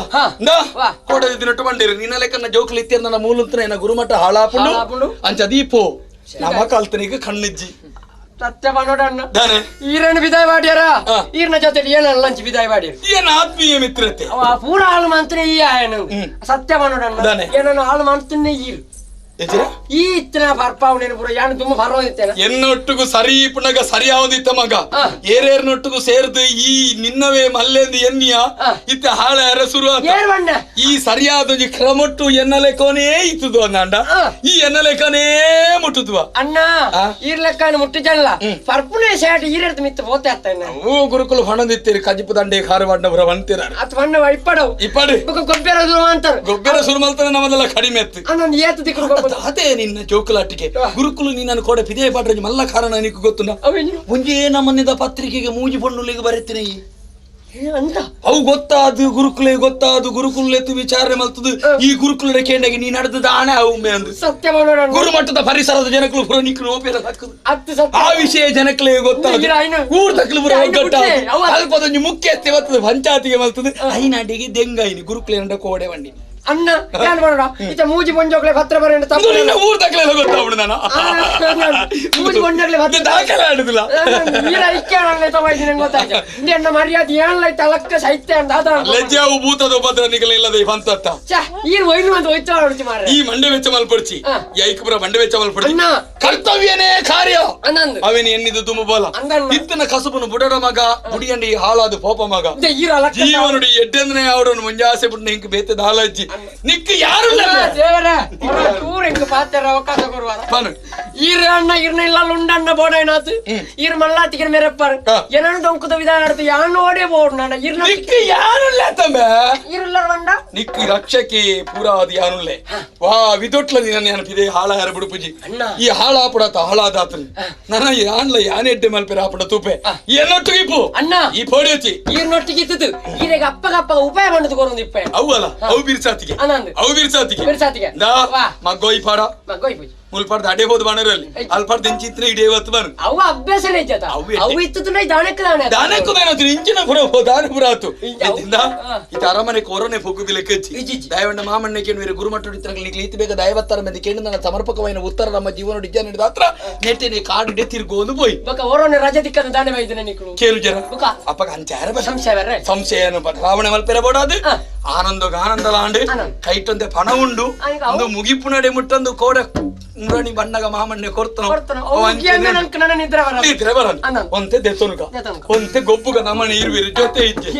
ಕೋಡದ ದಿನಟ್ಟು ಬಂಡಿರು ನಿನ್ನ ಲೆಕ್ಕನ ಜೋಕುಲು ಇತ್ತಿರ ನನ್ನ ಮೂಲಂತನ ಏನ ಗುರುಮಠ ಹಾಳಾಪುಂಡು ಅಂಚ ದೀಪೋ ನಮ್ಮ ಕಲ್ತನಿಗೆ ಕಣ್ಣಿಜ್ಜಿ ಸತ್ಯ ಮಾಡೋಣ ಈರಣ್ಣ ಬಿದಾಯ ಮಾಡ್ಯಾರ ಈರನ ಜೊತೆ ಏನಲ್ಲ ಲಂಚ್ ಬಿದಾಯ ಮಾಡ್ಯಾರ ಏನ ಆತ್ಮೀಯ ಮಿತ್ರತೆ ಅವ ಪೂರ ಹಾಳು ಮಾಡ್ತಾನೆ ಈ ಆಯನ ಸತ್ಯ ಮಾಡೋಣ ಏನನ್ನ ಹಾಳು ಮಾಡ್ತಾನೆ ಈರು ಈ ಇತ್ತಿನ ಪರ್ಪಾವಣೆ ಪೂರ ಯಾನು ತುಂಬ ಪರ್ವಾಗಿತ್ತೇನೆ ಎನ್ನೊಟ್ಟಿಗೂ ಸರಿ ಪುನಗ ಸರಿಯಾವದಿತ್ತ ಮಗ ಏರೇರ್ನೊಟ್ಟಿಗೂ ಸೇರ್ದು ಈ ನಿನ್ನವೇ ಮಲ್ಲೆಂದು ಎನ್ನಿಯ ಇತ್ತ ಹಾಳ ಶುರು ಈ ಸರಿಯಾದ ಕ್ರಮೊಟ್ಟು ಎನ್ನಲೆಕೋನೇ ಇತ್ತದು ಅಂದಾಂಡ ಈ ಎನ್ನಲೆಕ್ಕನೇ ಮುಟ್ಟುದುವ ಅಣ್ಣ ಈರ್ಲೆಕ್ಕ ಮುಟ್ಟಿಜಲ್ಲ ಪರ್ಪುನೇ ಸೇಟ್ ಈರೆಡ್ತು ಮಿತ್ತ ಪೋತೆ ಅತ್ತ ಓ ಗುರುಕುಲ ಹಣದಿತ್ತೀರಿ ಕಜಿಪು ದಂಡೆ ಖಾರವಾಡ್ನ ಬರ ಅಂತೀರ ಅತ್ ಬಣ್ಣ ಇಪ್ಪಡವು ಇಪ್ಪಡು ಗೊಬ್ಬರ ಶುರು ಅಂತಾರೆ ಗೊಬ್ಬರ ಶುರು ಮಲ್ತಾನೆ ನಮ್ಮದೆಲ್ಲ ಕಡಿಮೆ ಎತ್ತು ಅನ್ನೊಂದು ಏತು ದಿಕ್ಕು ಅದೇ ನಿನ್ನ ಜೋಕುಲಾಟಿಕೆ ಗುರುಕುಲು ನಿನ್ನನ್ನು ಕೋಡೆ ಪಿದೇ ಪಾಡ್ರೆ ಮಲ್ಲ ಕಾರಣ ನಿಕ್ಕು ಗೊತ್ತುನ ಒಂಜೇ ನಮ್ಮನ್ನಿದ ಪತ್ರಿಕೆಗೆ ಮೂಜಿ ಪಣ್ಣುಲಿಗೆ ಬರೀತೀನಿ ಅಂತ ಅವು ಗೊತ್ತಾದು ಗುರುಕುಲೆ ಗೊತ್ತಾದು ಗುರುಕುಲೆತ್ತು ವಿಚಾರಣೆ ಮಲ್ತದು ಈ ಗುರುಕುಲ ಕೇಂಡಗೆ ನೀ ನಡೆದ ಆಣೆ ಅವು ಅಂದು ಸತ್ಯ ಮಾಡೋಣ ಗುರುಮಟ್ಟದ ಪರಿಸರದ ಜನಕಲು ಪುರ ನಿಕ್ಕು ನೋಪೇರ ಹಾಕುದು ಆ ವಿಷಯ ಜನಕಲೆ ಗೊತ್ತಾದು ಊರ್ ತಕ್ಕಲು ಪುರ ಒಗ್ಗಟ್ಟ ಅಲ್ಪದೊಂಜಿ ಮುಖ್ಯ ಬರ್ತದೆ ಪಂಚಾಯತಿಗೆ ಮಲ್ತದು ಐನಾಟಿಗೆ ದೆಂಗಾಯಿನಿ ಗುರುಕುಲೆ ನಡ ಕೋಡೆ ವಂಡಿ ಅಣ್ಣ ಏನ್ ಮಾಡೋಣ ಈತ ಮೂಜಿ ಪೊಂಜೋಕ್ಲೆ ಪತ್ರ ಬರೆಯಂಡ ತಪ್ಪು ನಿನ್ನ ಊರ್ ತಕ್ಕಲೆಲ್ಲ ಗೊತ್ತಾಗ್ಬಿಡು ನಾನು ಮೂಜಿ ಪೊಂಜೋಕ್ಲೆ ಪತ್ರ ದಾಖಲೆ ಆಡುದಿಲ್ಲ ಈರ ಇಕ್ಕೇಳಲ್ಲ ತಗೋಯ್ತೀನಿ ನಂಗೆ ಗೊತ್ತಾಯ್ತು ನಿನ್ನ ಮರ್ಯಾದೆ ಏನ್ಲ ತಲಕ್ಕ ಸೈತ್ಯ ಅಂತ ಅದ ಲಜ್ಜಾವು ಭೂತದ ಉಪದ್ರ ನಿಗಲ ಇಲ್ಲದ ಈ ಪಂತತ್ತ ಛೆ ಈರ್ ಒಯ್ಲು ಅಂತ ಒಯ್ತಾ ಹೊಡ್ತಿ ಮಾರ್ರೆ ಈ ಮಂಡೆ ವೆಚ್ಚ ಮಲ್ಪಡ್ಚಿ ಐಕಪುರ ಮಂಡೆ ವೆಚ್ಚ ಮಲ್ಪಡ್ಚಿ ಅಣ್ಣ ಕರ್ತವ್ಯನೇ ಕಾರ್ಯ ಅಣ್ಣಂದು ಅವೇನು ಎನ್ನಿದು ತುಮಬೋಲ ಇತ್ತನ ಕಸುಬನು ಬುಡಡ ಮಗ ಬುಡಿಯಂಡಿ ಹಾಳಾದು ಪೋಪ ಮಗ ಜೀವನುಡಿ ಎಡ್ಡೆಂದನೆ ಅವಡನು ಮುಂಜಾಸೆ ಬುಡ್ನ ಹಿಂಗ್ ಬೇತೆ ದಾಲಜ್ಜಿ ನಿಕ್ ಯಾರು ದೇವರ ಚೂರು ಹಿಂಗ್ ಪಾತ್ರ ಅವಕಾಶ ಕೊಡುವಾರ ಈರ ಅಣ್ಣ ಇರ್ನ ಇಲ್ಲ ಉಂಡಣ್ಣ ಬೋಡೈನಾತು ಈರ್ ಮಲ್ಲಾತಿಗೆ ಮೇರೆಪ್ಪಾರು ಏನನ್ನು ದೊಂಕುದ ವಿಧಾನ ಆಡ್ತು ಯಾನ್ ಓಡೇ ಬೋಡ್ ನಾಡ ಇರ್ನ ನಿಕ್ ಯಾರುಲ್ಲ ತಮ್ಮ ಇರುಲ್ಲ ಬಂಡ ನಿಕ್ ರಕ್ಷಕೆ ಪೂರಾ ಅದು ಯಾರುಲ್ಲೆ ವಾ ವಿದೊಟ್ಲ ನಿನ್ನ ನೆನಪಿದೆ ಹಾಳ ಯಾರ ಬಿಡುಪುಜಿ ಈ ಹಾಳ ಆಪುಡಾತ ಹಾಳಾದಾತನ್ ನನ್ನ ಯಾನ್ಲ ಯಾನ್ ಎಡ್ಡೆ ಮಲ್ಪೆರ ಆಪುಡ ತೂಪೆ ಏನೊಟ್ಟಿಗೆ ಇಪ್ಪು ಅಣ್ಣ ಈ ಪೋಡಿ ಹಚ್ಚಿ ಈರ್ನೊಟ್ಟಿಗೆ ಇತ್ತದು ಈರೆಗೆ ಅಪ್ಪಗಪ್ಪ ಉಪಾಯ ಬಂದದು ಕೊರೊಂದು ಇಪ್ಪ ಅವಲ್ಲ ಅವು ಬಿರ್ಸಾತಿಗೆ ಅವು ಬಿರ್ಸಾತಿಗೆ ಬಿರ್ಸಾತಿಗೆ ದಾ ಮಗ್ಗೋಯ್ ಪಾಡ ಮಗ್ಗೋಯ್ ಪೂಜಿ ಮುಲ್ಪಾಡ್ದ ಅಡೇಬೋದು ಬಾಣರಲ್ಲಿ ಅಲ್ಪಾಡ್ದ ಇಂಚಿತ್ರ ಇಡೇವತ್ತು ಬಾನು ಅವು ಅಭ್ಯಾಸನೇ ಇಜ್ಜತ ಅವು ಇತ್ತದು ದಾನಕ್ಕೆ ದಾನ ದಾನಕ್ಕೂ ದಾನ ಇಂಚಿನ ಪುರ ದಾನ ಪುರ ಆತು ಇದರಿಂದ ಇದು ಅರಮನೆ ಕೊರೋನೆ ಪೊಗ್ಗುಗೆ ಲೆಕ್ಕಚ್ಚಿ ದಯವಂಡ ಮಾಮಣ್ಣ ಕೇಳುವ ಗುರುಮಟ್ಟ ಇತ್ತರಲ್ಲಿ ಈತ ಬೇಗ ದಯವತ್ತರ ಮಂದಿ ಕೇಳಿ ನನ್ನ ಸಮರ್ಪಕವಾದ ಉತ್ತರ ನಮ್ಮ ಜೀವನ ಡಿಜ ನೀಡಿದ ಹತ್ರ ನೆಟ್ಟೆ ಕಾಡು ಡೆ ತಿರ್ಗೋದು ಪೋಯ್ ಬೊಕ ಓರೋನೆ ರಜೆ ದಿಕ್ಕದ ದಾನ ವೈದನೆ ನಿಕ್ಲು ಕೇಳು ಜನ ಅಪ್ಪಗ ಅಂಚಾರ ಸಂಶಯ ಬರಲಾವಣೆ ಮಲ್ಪೆರ ಬೋಡಾದು ಆನಂದಗ ಆನಂದಲಾಂಡು ಕೈಟೊಂದೆ ಪಣ ಉಂಡು ಒಂದು ಮುಗಿಪು ನಡೆ ಮುಟ್ಟೊಂದು ಕೋಡ ಮುರಣಿ ಬಣ್ಣಗ ಮಾಮಣ್ಣೆ ಕೊರ್ತನ ಒಂತೆ ದೆತ್ತೊನುಕ ಒಂತೆ ಗೊಬ್ಬುಗ ನಮ್ಮನೆ ಇರುವಿರು ಜೊತೆ ಇಜ್ಜೆ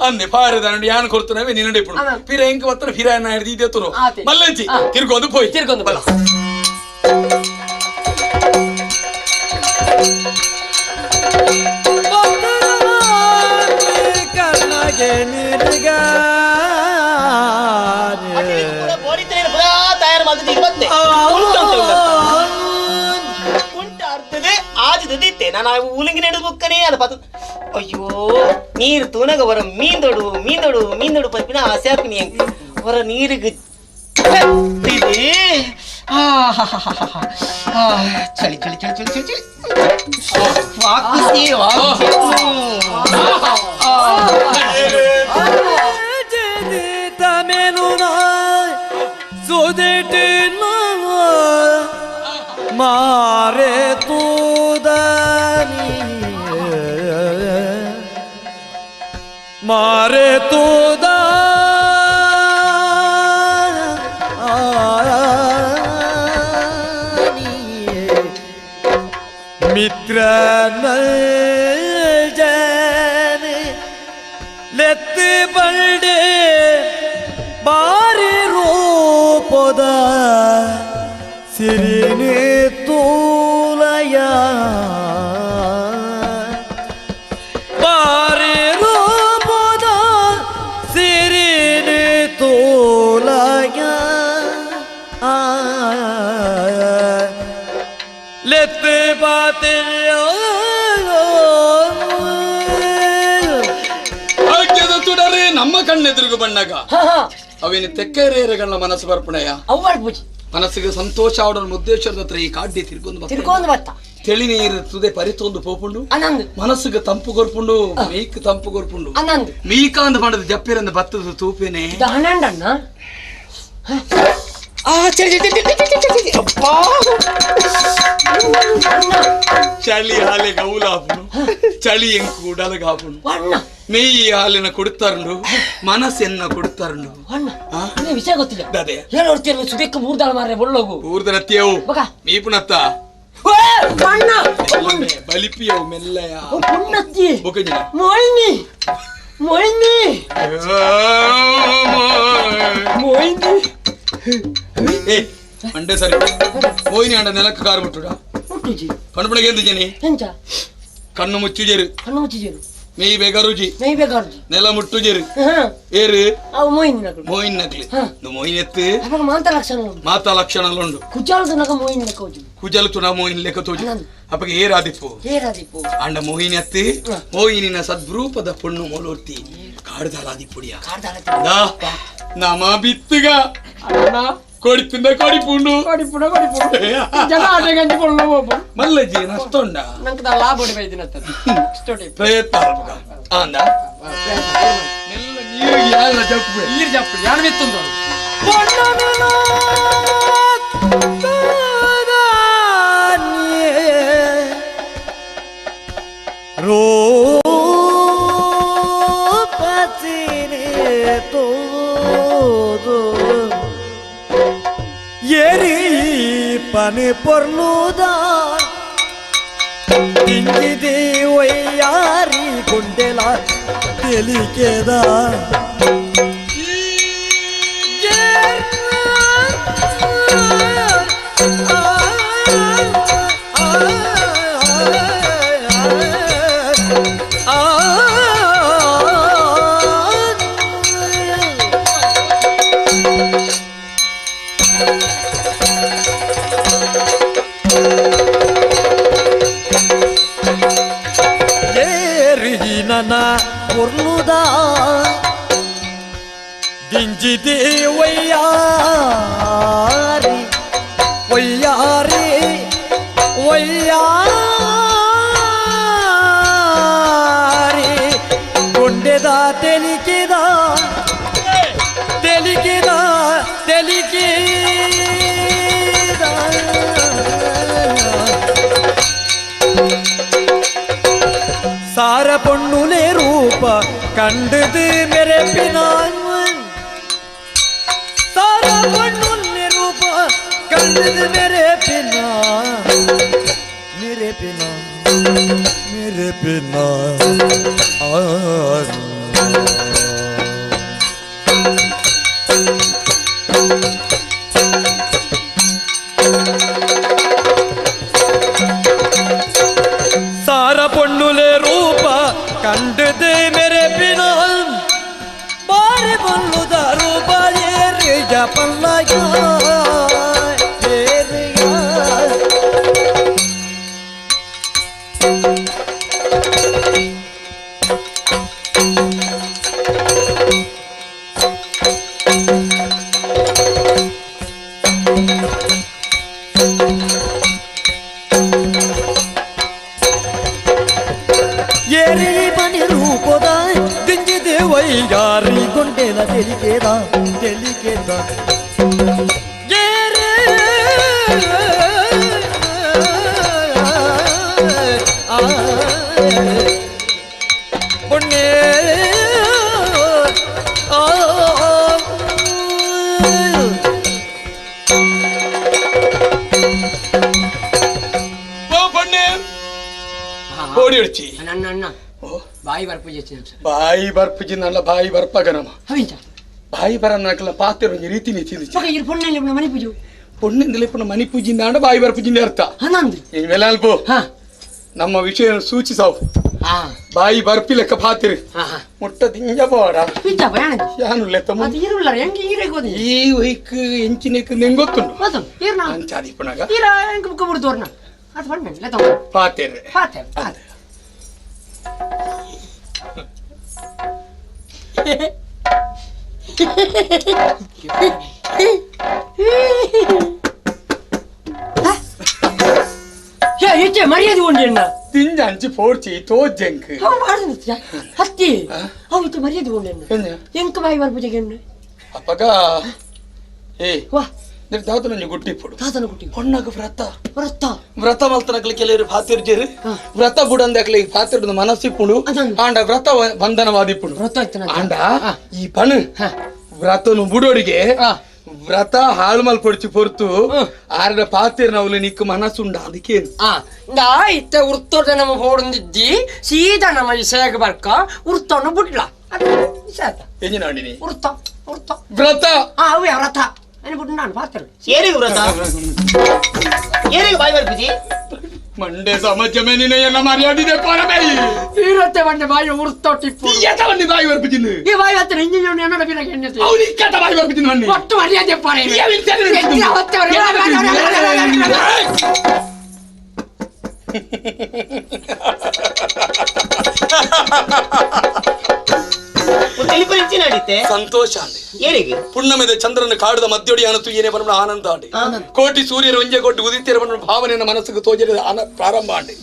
ಅಂದೆ ಪಾರದ ಯಾನ್ ಕೊರ್ತನವೆ ನಿನ್ನಡೆ ಇಪ್ಪುನು ಪಿರ ಎಂಕ್ ಬತ್ತನ ಪಿರ ಹಿಡ್ದು ದೆತ್ತುನು ಮಲ್ಲಜ್ಜಿ ತಿರ್ಗೊಂದು ಪೋಯ್ ತಿರ್ಗೊಂದು ಬಲ ಅಯ್ಯೋ ನೀರು ತೂನಗ ಹೊರ ಮೀಂದೊಡು ಮೀಂದೊಡು ಮೀಂದೊಡು ಪಂಪಿನ ಆಸೆ ಆಪಿನಿ ಹೊರ ನೀರಿಗೆ ಚಳಿ ಚಳಿ ಚಳಿ ಚಳಿ ಚಳಿ ಚಳಿ ವಾಕಿಸಿ ಮಾರೆ ತೂದನಿ ಮಾರೆ ತೂದ ಮಿತ್ರ ಜನ ಲೆತ್ ಬಲ್ಡೆ ಬಾರಿ ರೂಪದ ಸಿರಿನಿ ತೂಲಯ ಬಾರಿ ರೂಪದ ಸಿರಿನಿ ತೂಲಯ ಲೆತ್ ಬಾತೆ ತುಡರೆ ನಮ್ಮ ಕಣ್ಣೆದುರುಗು ಬಣ್ಣಗ ಅವೇನು ತೆಕ್ಕೇರೇರಗಳ ಮನಸ್ಸು ಬರ್ಪಣೆಯ ಮನಸ್ಸಿಗೆ ಸಂತೋಷ ಅವಡನ್ನು ಉದ್ದೇಶದ ಹತ್ರ ಈ ಕಾಡ್ಡಿ ತಿರ್ಗೊಂದು ತಿರ್ಗೊಂದು ಬತ್ತ ತೆಳಿ ನೀರು ತುದೆ ಪರಿತೊಂದು ಪೋಪುಂಡು ಮನಸ್ಸಿಗೆ ತಂಪು ಕೊರ್ಪುಂಡು ಮೇಕ್ ತಂಪು ಕೊರ್ಪುಂಡು ಮೀಕಾಂದ ಮಾಡದ ಜಪ್ಪಿರಂದ ಬತ್ತದ ತೂಪೇನೆ ಚಳಿ ಹಾಲೆ ಗೌಲಾಪುನು ಚಳಿ ಎಂಕು ಉಡಲಗಾಪುನು ಮೇಯಿ ಹಾಲಿನ ಕೊಡ್ತಾರುಂಡು ಮನಸ್ಸೆನ್ನ ಕೊಡ್ತಾರುಂಡು ವಿಷಯ ಗೊತ್ತಿಲ್ಲ ಸುದೇಕ ಮೂರ್ದಾಳ ಮಾರ್ರೆ ಬೊಳ್ಳೋಗು ಊರ್ದನತ್ತಿಯವು ಮೀಪುನತ್ತ ಬಲಿಪಿಯವು ಮೆಲ್ಲಯ ಪುಣ್ಣತ್ತಿ ಮೊಯ್ನಿ ಮೊಯ್ನಿ ಮೊಯ್ನಿ ಏ ಮಂಡೆ ಸರಿ ಮೋಹಿನಿ ಅಂಡ ನೆಲಕ್ಕೆ ಕಾರು ಬಿಟ್ಟುಡ ಕಣ್ಪುಣಗೆ ಎಂತ ಜನಿ ಕಣ್ಣು ಮುಚ್ಚುಜೇರು ಕಣ್ಣು ಮುಚ್ಚುಜೇರು ಮೇಯ್ ಬೇಗರುಜಿ ಮೇಯ್ ಬೇಗರುಜಿ ನೆಲ ಮುಟ್ಟುಜೇರು ಏರು ಅವು ಮೋಹಿನಿ ನಕಲು ಮೋಹಿನಿ ನಕಲಿ ಮೋಹಿನಿ ಎತ್ತು ಅವಾಗ ಮಾತಾ ಲಕ್ಷಣ ಮಾತಾ ಲಕ್ಷಣ ಉಂಡು ಕುಜಾಲು ತುನಗ ಮೋಹಿನಿ ಲೆಕ್ಕ ಹೋಜು ಕುಜಾಲು ತುನ ಮೋಹಿನಿ ಲೆಕ್ಕ ತೋಜು ಅಪ್ಪಗೆ ಏರಾದಿಪ್ಪು ಏರಾದಿಪ್ಪು ಅಂಡ ಮೋಹಿನಿ ಅತ್ತಿ ಮೋಹಿನಿನ ಸದ್ರೂಪದ ಪೊಣ್ಣು ಮೋಲೋರ್ತಿ ಕಾಡ್ದಾಲಾದಿಪ್ಪುಡಿಯ ಕಾಡ್ದಾಲ ನಮ ಬಿತ್ತುಗ ಕೊಡಿತಿಂದ ಕೊಡಿಪುಂಡು ಕೊಡಿಪುಂಡು ಕೊಡಿಪುಂಡು ಜನ ಆಟೆ ಗಂಜಿ ಕೊಳ್ಳೋ ಹೋಗು ಮಲ್ಲಜ್ಜಿ ನಷ್ಟೊಂಡ ನಂಗೆ ಲಾಭ ಹೊಡಿ ಬೈದಿನ ಪ್ರಯತ್ನ ಆಂದ ಮೆಲ್ಲ ನೀರಿಗೆ ಯಾರ ಜಪ್ಪು ನೀರು ಜಪ್ಪು ಯಾರು ಬಿತ್ತುಂದು ರೂಪಸಿನಿ ತೋದು ಎರಿ ಪನಿ ಪೊರ್ಲುದ ತಿಂಗಿದಿ ಒಯ್ಯಾರಿ ಗುಂಡೆಲ ತೆಲಿಕೆದ ಪೊರ್ಲುದ ದಿಂಜಿದಿ ಒಯ್ಯಾರಿ ಒಯ್ಯಾರಿ ಒಯ್ಯಾರಿ ಗುಂಡೆದ ತೆಲಿಕಿದ ತೆಲಿಕಿದ ತೆಲಿಕಿದ ಸಾರ ಪೊಣ್ಣುಲೆ ರೂಪ ಕಂಡದು ಮೆರೆಪಿನಾನ್. ಕಂಡದ ಮೇರೆ ಪಿನ मेरे बिना मेरे बिना सारा पन्नुले रूप कंडद मेरे बिना बार बल्लुद रूप ये पल्ला ಬಾಯಿ ಬರ್ಪುಜಿ ನಲ್ಲ ಬಾಯಿ ಬರ್ಪಗನಮ ಬಾಯಿ ಬರನ್ನಕಲ ಪಾತ್ರ ರೀತಿ ನೀತಿ ಮಣಿಪೂಜೆ ಪೊಣ್ಣಿಂದಲೇ ಪುಣ್ಣ ಮಣಿಪೂಜಿಂದ ಬಾಯಿ ಬರ್ಪುಜಿಂದ ಅರ್ಥ ಅಲ್ಪ ನಮ್ಮ ವಿಷಯ ಸೂಚಿಸಾವು ಬಾಯಿ ಬರ್ಪಿ ಲೆಕ್ಕ ಪಾತಿರಿ ಮುಟ್ಟ ದಿಂಜ ಪೋಡ ಈ ಒಯ್ಕ್ ಎಂಚಿನೆಕ್ ನಿಂಗೊತ್ತುಂಡು ಅಂಚಾದಿಪ್ಪುನಾಗ ಪಾತಿರ್ರೆ ಹೆಚ್ಚೆ ಮರ್ಯಾದೆ ಉಂಡು ತಿಂಜ ಅಂಚಿ ಪೋರ್ಚಿ ತೋಜೆಂಕ್ ಅವು ಮಾಡುದು ಹತ್ತಿ ಅವು ಇತ್ತು ಮರ್ಯಾದೆ ಉಂಡು ಎಂಕ ಬಾಯಿ ಬರ್ಪುಜೆಗೆ ಅಪ್ಪಗ ಏ ವಾ ದಾತನ ಗುಟ್ಟಿ ಪೋಡು ದಾತನ ಗುಟ್ಟಿ ಹೊಣ್ಣಗ ವ್ರತ ವ್ರತ ವ್ರತ ಮಲ್ತನಕ್ಲೆ ಕೆಲವರು ಫಾತಿರ್ಜೇರು ವ್ರತ ಬುಡಂದಕ್ಲೆ ಈ ಫಾತಿರ್ದ ಮನಸ್ಸಿಪ್ಪುಂಡು ಆಂಡ ವ್ರತ ಬಂಧನವಾದಿಪ್ಪುಂಡು ವ್ರತ ಆಂಡ ಈ ಪಣು ವ್ರತನು ಬುಡೋಡಿಗೆ ವ್ರತ ಹಾಳು ಮಲ್ ಪೊಡಿಚಿ ಪೊರ್ತು ಆರ್ಡ ಪಾತಿರ್ನವ್ಲು ನಿಕ್ಕು ಮನಸ್ಸುಂಡ ಅದಕ್ಕೆ ಇತ್ತೆ ಉರ್ತೋಟ ನಮ್ಮ ಪೋಡುಂದಿದ್ದಿ ಸೀದಾ ನಮ್ಮ ಈ ಸೇಗ ಬರ್ಕ ಉರ್ತವನ್ನು ಬುಡ್ಲ ಎಂಜಿನ ಉರ್ತ ಉರ್ತ ವ್ರತ ಅವೇ ವ್ರತ ನಾನು ಪಾತ್ರ ಏರಿಗೂ ವ್ರತ ಏರಿಗೂ ಬಾಯಿ ಬರ್ಪುಜಿ ಮಂಡೆ ಸಮಾಜ ಮೇನಿನ ಎಲ್ಲ ಮರ್ಯಾದೆ ಪರಮೇ ಇರುತ್ತೆ ಮಂಡೆ ಬಾಯಿ ಉರ್ತೋಟಿಪ್ಪು ಎತ್ತ ಮಂಡೆ ಬಾಯಿ ಬರ್ಪುಜಿನ ಈ ಬಾಯಿ ಹತ್ತಿರ ಇಂಜಿನಿಯರ್ ಎನ್ನಡ ಬಿರಗೆ ಎಣ್ಣೆ ಅವನು ಇಕ್ಕತ್ತ ಬಾಯಿ ಬರ್ಪುಜಿನ ಮಂಡೆ ಒಟ್ಟು ಮರ್ಯಾದೆ ಪರೆ ಸಂತೋಷ ಪುಣ್ಣಮೆದ ಚಂದ್ರನ ಕಾಡದ ಮಧ್ಯೊಡಿ ಅನತು ಏನೇ ಬಣ್ಣ ಆನಂದ ಆಂಡಿ ಕೋಟಿ ಸೂರ್ಯರು ಒಂಜೆ ಕೋಟಿ ಉದಿತ್ಯರ ಬಣ್ಣ ಭಾವನೆಯನ್ನು ಮನಸ್ಸಿಗೆ ತೋಜರೆ ಪ್ರಾರಂಭ ಆಂಡಿ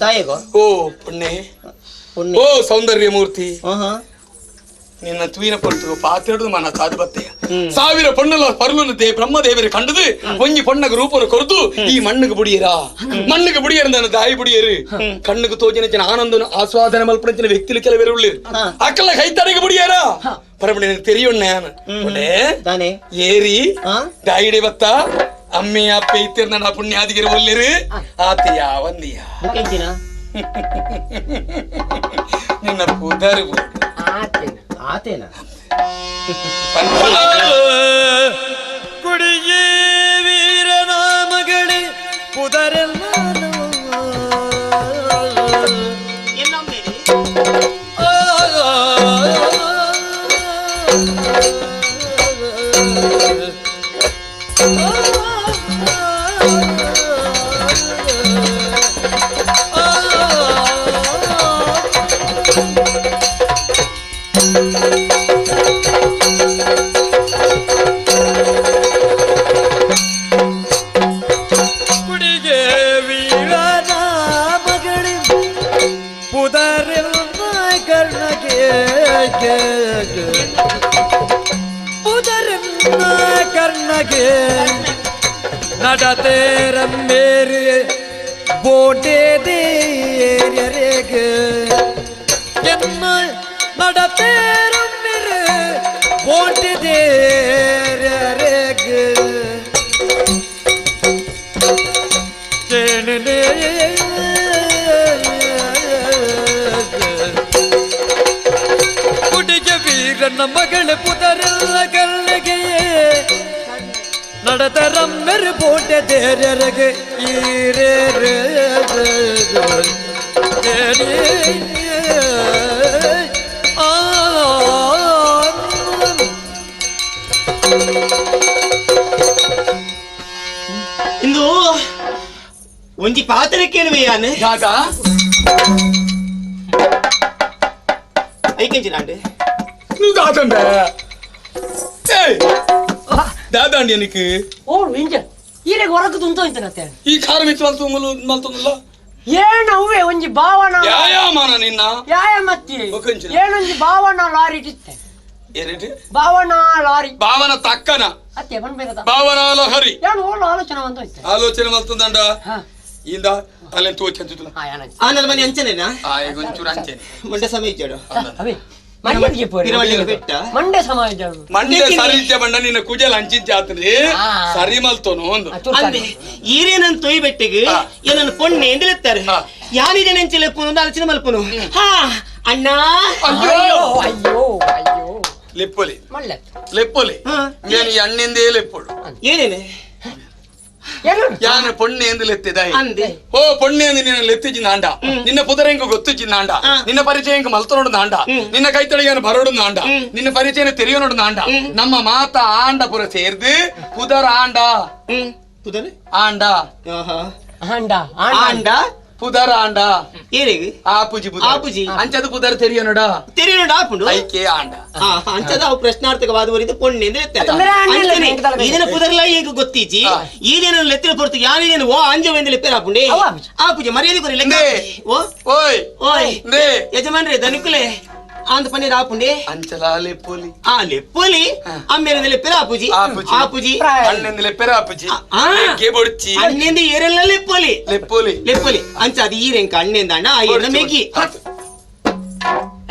ಓ ಪುಣ್ಯ ಓ ಸೌಂದರ್ಯ ಮೂರ್ತಿ ನಿನ್ನ ತೂಯಿನ ಪೊರ್ತು ಪಾತಿರಡು ಮನ ಸಾಧು ಬತ್ತೆಯ ಸಾವಿರ ಪಣ್ಣಲ ಪರ್ಲುನ they ಬ್ರಹ್ಮದೇವರು ಕಂಡದು ಒಂಜಿ ಪಣ್ಣಗ ರೂಪನು ಕೊರತು ಈ ಮಣ್ಣುಗೆ ಬುಡಿಯರಾ ಮಣ್ಣುಗೆ ಬುಡಿಯರು ನನ್ನ ದಾಯಿ ಬುಡಿಯರು ಕಣ್ಣುಗೆ ತೋಜಿನ ಜನ ಆನಂದನು ಆಸ್ವಾದನೆ ಮಲ್ಪಣಂಚಿನ ವ್ಯಕ್ತಿಲು ಕೆಲವರು ಉಳ್ಳಿರು ಅಕ್ಕಲ ಕೈತಡೆಗೆ ಬುಡಿಯರಾ ಪರಮಣೆ ತೆರಿಯೊಣ್ಣೆ ಏರಿ ದಾಯಿಡೆ ಬತ್ತ ಅಮ್ಮೆ ಅಪ್ಪೆ ಇತ್ತಿರ್ ನನ್ನ ಪುಣ್ಯಾದಿಗಿರಿ ಒಲ್ಲಿರು ಆತಿಯ ವಂದಿಯ ನಿನ್ನ ಪುದರು ಆತೇನ ಕುಡಿಯೇ ವೀರನಾಮಗಳೇ ಪುದರೆಲ್ಲ ನಡತೇರ ಮೇರೆ ಬೋಟೆ ದೇರ್ಯರೆಗೆ ಎನ್ನ ನಡತೇರ ಮೇರೆ ಬೋಟೆ ದೇರ್ಯರೆಗೆ ಕೇಳಲೇ ಕುಡಿಗೆ ವೀರನ ಮಗಳ ಪುದರೆಲ್ಲ ಗಲ್ಲಿಗೆ நடதரம்மெரு போட்ட தேரரகு ஈரே ಇಂದು ಒಂಜಿ ಪಾತ್ರ ಕೇಳುವೆ ಯಾನು ದಾದಾ ಐಕೆಂಚಿ ನಾಂಡು నువ్వు దాదండ ಏಯ್ ದಾದಾಂಡಿ എനിക്ക് ಓ ಇಂಜ ಈರೆಗ್ ಹೊರಗೆ ತುಂತೋಯ್ತನತ್ತೆ ಈ ಖಾರ ಮಿಚ್ಚ ಮಲ್ತೊಂದುಲ್ಲ ಏನು ಅವೇ ಒಂಜಿ ಭಾವನ ಯಾಯಾಮಾನ ನಿನ್ನ ಯಾಯ ಮತ್ತಿ ಬೊಕಂಚಿನ. ಏನೊಂಜಿ ಭಾವನ ಲಾರಿ ಇಟ್ಟಿತ್ತೆ ಎರಡು ಭಾವನ ಲಾರಿ ಭಾವನ ತಕ್ಕನ ಅತ್ತೆ ಬನ್ಬೇಕದ ಭಾವನ ಲಹರಿ ಏನು ಓಳು ಆಲೋಚನೆ ಬಂದೋಯ್ತೆ ಆಲೋಚನೆ ಮಲ್ತೊಂದಂಡ ಹಾ ಇಂದ ಅಲ್ಲೇನ್ ತೋಚಂತಿಲ್ಲ ಹಾ ಯಾನ ಆನಂದ ಮನೆ ಅಂಚನೇನಾ ಆ ಈಗ ಒಂಚೂರು ಅಂಚೇನೆ ಮಂಡೆ ಸಮಯ ಇಜ್ಜಾಡು ಅವೇ ಮಂಡ್ಯಕ್ಕೆ ಪೋರಿ ತಿರುವಳ್ಳಿಗೆ ಬೆಟ್ಟ ಮಂಡೆ ಸಮಾಜ ಮಂಡೆ ಸರಿ ಬಂಡ ನಿನ್ನ ಕುಜಲ್ ಅಂಚಿಂಚ ಆತನ್ರಿ ಆ. ಸರಿ ಮಲ್ತೋನು ಒಂದು ಅಂದೆ ಈರೇನನ್ ತೊಯ್ ಬೆಟ್ಟಿಗೆ ಏನನ್ನ ಪೊಣ್ಣೆ ಎಂದಲೆತ್ತಾರೆ ಯಾನಿದೆ ನೆಂಚಲೆಪ್ಪುನು ಆಲೋಚನೆ ಮಲ್ಪುನು ಹಾ ಅಣ್ಣ ಅಯ್ಯೋ ಅಯ್ಯೋ ಅಯ್ಯೋ ಲೆಪ್ಪೊಲಿ ಮಲ್ಲೆ ಲೆಪ್ಪೊಲಿ నేను ಈ ಅಣ್ಣೆಂದೇ ಲೆಪ್ಪೊಡು ಏನೇನೆ ಏನು ಯಾನ ಪೊಣ್ಣೆ ಎಂದು ಲೆತ್ತಿದಾಯಿ ಅಂದೆ ಓ ಪೊಣ್ಣೆ ಎಂದು ನಿನ್ನ ಲೆತ್ತಿಜಿನಾಂಡ ನಿನ್ನ ಪುದರೆಂಗು ಗೊತ್ತಿಜಿನಾಂಡ ನಿನ್ನ ಪರಿಚಯ ಎಂಗು ಮಲ್ತನೋಡು ನಾಂಡ ನಿನ್ನ ಕೈತಳಿಗನು ಬರೋಡು ನಾಂಡ ನಿನ್ನ ಪರಿಚಯನ ತೆರೆಯೋನೋಡು ನಾಂಡ ನಮ್ಮ ಮಾತ ಆಂಡ ಪುರ ಸೇರ್ದು ಪುದರ ಆಂಡ ಪುದರ ಆಂಡ ಆಹಾ ಆಂಡ ಆಂಡ ಪುದರ ಆಂಡ ಏರೆಗ್ ಆಪುಜಿ ಪುದರ್ ಆಪುಜಿ. ಅಂಚದ ಪುದರ್ ತೆರೆಯೋನೋಡ ತೆರೆಯೋನೋಡ ಆಪುಂಡು ಐಕೆ ಆಂಡ ಅಂಚದ ಅವು ಪ್ರಶ್ನಾರ್ಥಕವಾದ ವರಿದು ಪೊಣ್ಣೆ ಎಂದು ಲೆತ್ತಾರೆ ತೊಂದರೆ ಆಂಡಿಲ್ಲ ಅಂಚನೆ ಎಂಕ್ ತಲೆ ಈದೇನ ಪುದರ್ಲ ಈಗ ಗೊತ್ತೀಜಿ ಈದೇನ ಲೆತ್ತಿನ ಪೊರ್ತು ಯಾನೇನು ಓ ಅಂಜವೆಂದು ಲೆಪ್ಪೇರ ಆಪುಂಡೆ ಅವ ಆಪುಜಿ. ಆಪುಜಿ ಮರ್ಯಾದೆ ಕೊರಿ ಲೆಕ್ಕ ನೇ. ಓ ಓಯ್ ಓಯ್ ನೇ ಯಜಮಾನ್ರೆ ದನಿಕುಲೆ ಆಂದ ಪನ್ನೀರ್ ಆಪುಂಡೆ ಅಂಚಲ ಲೆಪ್ಪೊಲಿ ಆ ಲೆಪ್ಪೊಲಿ ಅಮ್ಮೇಲೆ ಲೆಪ್ಪೇರ ಆಪುಜಿ ಆಪುಜಿ. ಆಪುಜಿ ಅಣ್ಣೆಂದು ಲೆಪ್ಪೆರ ಆಪುಜಿ ಆ. ಗೆ ಬೊಡ್ಚಿ ಅಣ್ಣೆಂದು ಏರೆಲ್ಲ ಲೆಪ್ಪೊಲಿ ಲೆಪ್ಪೊಲಿ ಲೆಪ್ಪೊಲಿ ಅಂಚ ಅದು ಈರೆಂಕ ಅಣ್ಣೆಂದ ಅಣ್ಣ ಆ ಈರನ ಮೇಗಿ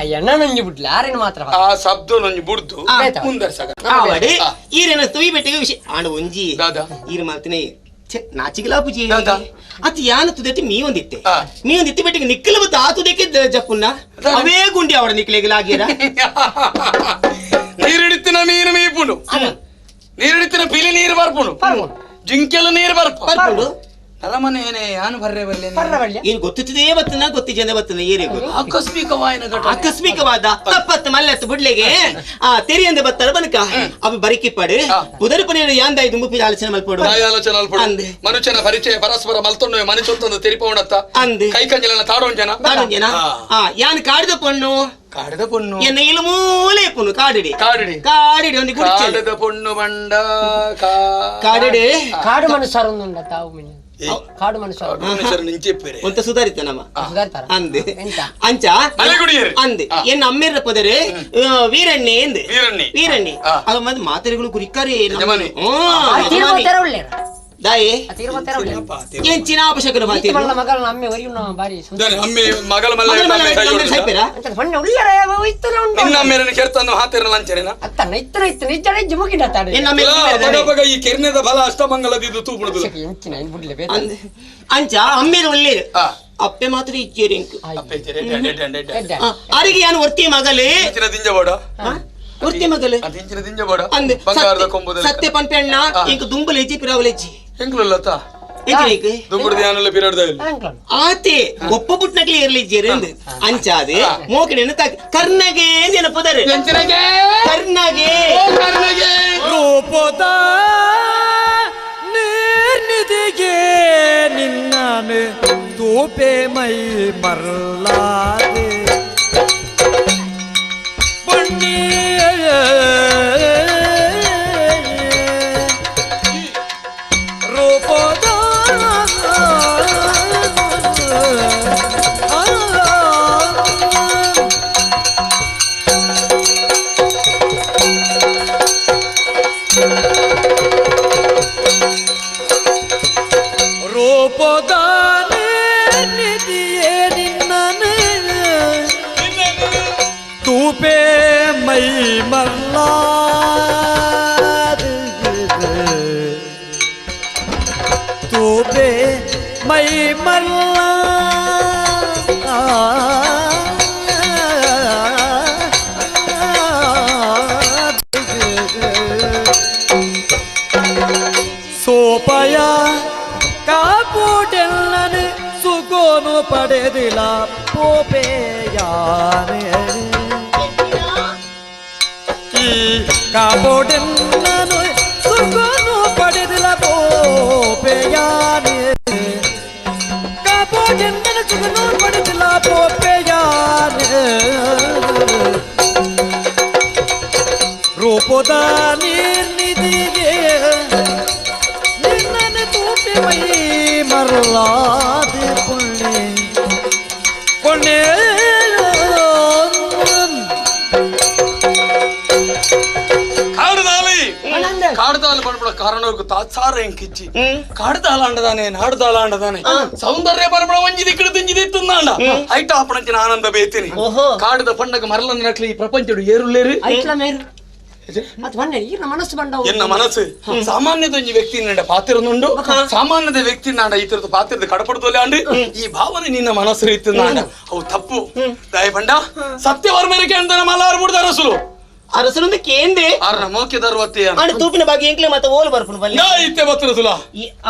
ಅಯ್ಯ ನಂಜಿ ಬಿಡ್ಲ ಆರೇನು ಮಾತ್ರ ಆ ಶಬ್ದ ನೊಂಜಿ ಬುಡ್ದು ಮುಂದರ್ಸಗ ಆವಡೆ ಈರೇನ ತುಯಿ ಬೆಟ್ಟಿಗೆ ವಿಷಯ ಆಂಡ ಒಂಜಿ ದಾದಾ. ಈರು ಮಾತಿನ ನಾಚಿಗಲ ಪೂಜಿ ದಾದಾ. ಅತ್ ಯಾನ ತುದೆಟ್ಟಿ ಮೀ ಒಂದಿತ್ತೆ ಆ. ಮೀ ಒಂದಿತ್ತೆ ಬೆಟ್ಟಿಗೆ ನಿಕ್ಕಲ ಬತ್ತ ಆ ತುದೆಕ್ಕೆ ಜಪ್ಪುನ್ನ ಅವೇ ಗುಂಡಿ ಅವಡ ನಿಕ್ಕಲೆಗೆ ಲಾಗಿರ ನೀರಿಡಿತ್ತಿನ ಮೀನು ಮೀಪುಂಡು ನೀರಿಡಿತ್ತಿನ ಪಿಲಿ ನೀರು ಬರ್ಪುಂಡು ಜಿಂಕೆಲು ನೀರು ಬರ್ಪ ಬರ್ಪುಂಡು ನರಮನೇನೆ ಯಾನು ಬರ್ರೆ ಬಲ್ಲೆ ಪರ್ರವಳ್ಳಿ ಏನು ಗೊತ್ತಿತ್ತದೇ ಬತ್ತನ ಗೊತ್ತಿಜಂದೆ ಬತ್ತನ ಏರಿಗೂ ಆಕಸ್ಮಿಕವಾಯಿನ ಘಟನೆ ಆಕಸ್ಮಿಕವಾದ ತಪ್ಪತ್ತು ಮಲ್ಲತ್ತು ಬುಡ್ಲೆಗೆ ಆ ತೆರಿಯಂದೆ ಬತ್ತರ ಬನಕ ಅವ ಬರಿಕಿಪ್ಪಾಡು ಪುದರ್ ಪನೇರು ಯಾಂದ ಇದು ಮುಪ್ಪಿದ ಆಲೋಚನೆ ಮಲ್ಪೋಡು ಆಲೋಚನೆ ಅಲ್ಪಡು ಅಂದೆ. ಮನುಷ್ಯನ ಪರಿಚಯ ಪರಸ್ಪರ ಮಲ್ತೊಂಡು ಮನುಷ್ಯೊತ್ತೊಂದು ತೆರಿಪೋಣತ್ತ ಅಂದೆ. ಕೈ ಕಂಜಲನ ತಾಡೋಂಜನ ತಾಡೊಂಜನ ಆ ಯಾನ್ ಕಾಡಿದ ಪೊಣ್ಣು ಕಾಡದ ಪೊಣ್ಣು ಎನ್ನ ಇಲು ಮೂಲೆ ಪೊಣ್ಣು ಕಾಡಿಡಿ ಕಾಡಿಡಿ. ಕಾಡಿಡಿ ಒಂದು ಗುಡಿಸಲು ಕಾಡದ ಪೊಣ್ಣು ಬಂಡ ಕಾಡಿಡಿ ಕಾಡು ಮನುಷ್ಯರೊಂದುಂಡ ತಾವು ಮಿನಿ ಕಾಡು ಮನುಷ್ಯರು ಮನುಷ್ಯರು ನಿಂಚೆಪ್ಪೇರೆ ಒಂತ ಸುಧಾರಿತ ನಮ್ಮ ಸುಧಾರಿತಾರ ಅಂದೆ ಎಂತ ಅಂಚ ಮಲೆಗುಡಿಯರು. ಅಂದೆ ಎನ್ನ ಅಮ್ಮೇರ ಪೊದರೆ ವೀರಣ್ಣೆ ಎಂದೆ ವೀರಣ್ಣೆ. ವೀರಣ್ಣೆ ಆ. ಅವ ಮತ್ತೆ ಮಾತೆರೆಗಳು ಕುರಿಕಾರೆ ಯಜಮಾನಿ. ತೀರ್ಮಾನ ಒಳ್ಳೆಯರ ದಾಯೆ ತೀರ್ಮಾನ ಒಳ್ಳೆಯರ ಏನ್ ಚಿನಾಪಶಕರು ಮಾತೆ ಮಲ್ಲ ಮಗಳ ಅಮ್ಮೆ ಒರಿಯುನ ಬಾರಿ ಸುಂದರ. ಅಮ್ಮೆ ಮಗಳ ಮಲ್ಲ ಸೈಪೇರಾ ಅಂತ ಹೊಣ್ಣೆ ಒಳ್ಳೆಯರ ಇತ್ತನ ಉಂಟು ನಿನ್ನ ಅಮ್ಮೇರನ ಕೆರ್ತನ್ನು ಹಾತಿರಲ್ಲ ಅಂಚರೇನ ಅತ್ತನ ಇತ್ತನ ಇತ್ತನ ಇಜ್ಜಡ ಇಜ್ಜ ಮುಗಿಡ ತಾಡೆ ಎನ್ನ ಅಮ್ಮೆ ಪಗ ಪಗ ಈ ಕೆರ್ನೆದ ಬಲ ಅಷ್ಟಮಂಗಲದಿದ್ದು ತೂಪುಡುದು ಎಂಚಿನ ಇನ್ ಬುಡ್ಲೆ ಬೇತ ಅಂದೆ ಅಂಚ ಅಮ್ಮೇರ ಒಳ್ಳೇರು ಆ. ಅಪ್ಪೆ ಮಾತ್ರ ಇಚ್ಚೇರು ಎಂಕ್ ಅಪ್ಪೆ ಇಚ್ಚರೆ, ಡೆ, ಡೆ, ಡೆ, ಡೆ, ಡೆ. ಅರಿಗೆ ಯಾನು ಒರ್ತಿ ಮಗಲೇ ಇಂಚಿನ ದಿಂಜ ಬೋಡ ಒರ್ತಿ ಮಗಲೇ ಅದು ಇಂಚಿನ ದಿಂಜ ಬೋಡ ಅಂದೆ ಬಂಗಾರದ ಕೊಂಬುದಲ್ಲಿ ಸತ್ಯ ಪನ್ಪೆಣ್ಣ ಇಂಕ ದುಂಬಲ್ ಹೆಜ್ಜಿ ಪಿರಾವಲೆಜ್ಜಿ ಎಂಕ್ಲುಲ್ಲತ್ತ ಎಂಚಿನ ದುಂಬುಡು ಧ್ಯಾನಲ್ಲ ಪಿರಾಡ್ದ ಇಲ್ಲ ಆತೆ ಒಪ್ಪ ಪುಟ್ನಕ್ಲಿ ಇರ್ಲಿಜ್ಜೇರು ಅಂದೆ ಅಂಚಾದೆ ಮೋಕಿನ ಕರ್ನಗೆ ನೆನಪುದರೆ ಎಂಚಿನಗೆ ಕರ್ನಗೆ ಕರ್ನಗೆ ರೂಪದ ನೀರ್ನಿಧಿಗೆ ನಿನ್ನನು ತೂಪೆ ಮೈ ಮರಲಾದೆ ಪುಣ್ಯ ರೂಪದ ರೂಪದ ನಿಧಿಯೇ ನಿನ್ನನು ತೂಪೆ ಮೈ ಮಲ್ಲಾದ ತೂಪೆ ಮೈ ಮಲ್ಲ ಸೋಪಯ ಕಾಪೋಟೆಲ್ಲನು ಸುಗೋನು ಪಡೆದಿಲ್ಲ ಪೋಪೆಯಾನೆ ಈ ಕಾಪೋಟೆಲ್ಲನು ಸುಗೋನು ಪಡೆದಿಲ್ಲ ಪೋಪೆಯಾನೆ ಕಾಪೋಟೆಲ್ಲನು ಸುಗೋನು ಪಡೆದಿಲ್ಲ ಪೋಪೆಯಾನೆ ರೂಪದ ನಿರ್ನಿಧಿಗೆ ನಿನ್ನನ್ನು ತೂಪಿ ಮೈ ಮರಲಾದೆ ಪುಣ್ಯ ಪುಣ್ಯ ಕಾಡುದಾಲಿ ಕಾಡುದಾಲು ಪನ್ಪುಣ ಕಾರಣಕ್ಕೂ ತಾತ್ಸಾರ ಎಂಕಿಚ್ಚಿ ಕಾಡುದಾಲ ಅಂಡದಾನೆ ನಾಡುದಾಲ ಅಂಡದಾನೆ ಸೌಂದರ್ಯ ಪನ್ಪುಣ ಒಂಜಿ ದಿಕ್ಕಡು ತಿಂಜಿ ತಿಂದಾಂಡ ಐಟ ಆಪಣಂಚಿನ ಆನಂದ ಬೇತೀನಿ ಕಾಡುದ ಪಂಡಗ ಮರಲನ್ನ ನಕ್ಲಿ ಈ ಪ್ರಪಂಚಡು ಏರುಲ್ಲೇರು ಐಟ್ಲ ಮೇರು ಎನ್ನ ಮನಸ್ಸು ಸಾಮಾನ್ಯದ ಒಂಜಿ ವ್ಯಕ್ತಿ ನಂಡ ಪಾತಿರನುಂಡು ಸಾಮಾನ್ಯದ ವ್ಯಕ್ತಿ ನಾಡ ಈ ತರದ ಪಾತಿರದ ಕಡಪಡ್ದೋಲೆ ಅಂಡು ಈ ಭಾವನೆ ನಿನ್ನ ಮನಸ್ಸು ಇತ್ತಿಂದಾಂಡ ಅವು ತಪ್ಪು ದಯಪಂಡ ಸತ್ಯವರ್ಮರಿಗೆ ಅಂದನ ಮಲ್ಲಾರು ಬಿಡ್ದ ಅರಸುಲು ಅರಸನೊಂದು ಕೇಂದ್ರೆ ಆರ್ನ ಮೋಕೆ ದರ್ವತ್ತೆ ಅಂಡ್ ತೂಪಿನ ಬಗ್ಗೆ ಎಂಕ್ಲೆ ಮತ್ತೆ ಓಲು ಬರ್ಪುನು ಬಲ್ಲಿ ಇತ್ತೆ ಬತ್ತರಸುಲ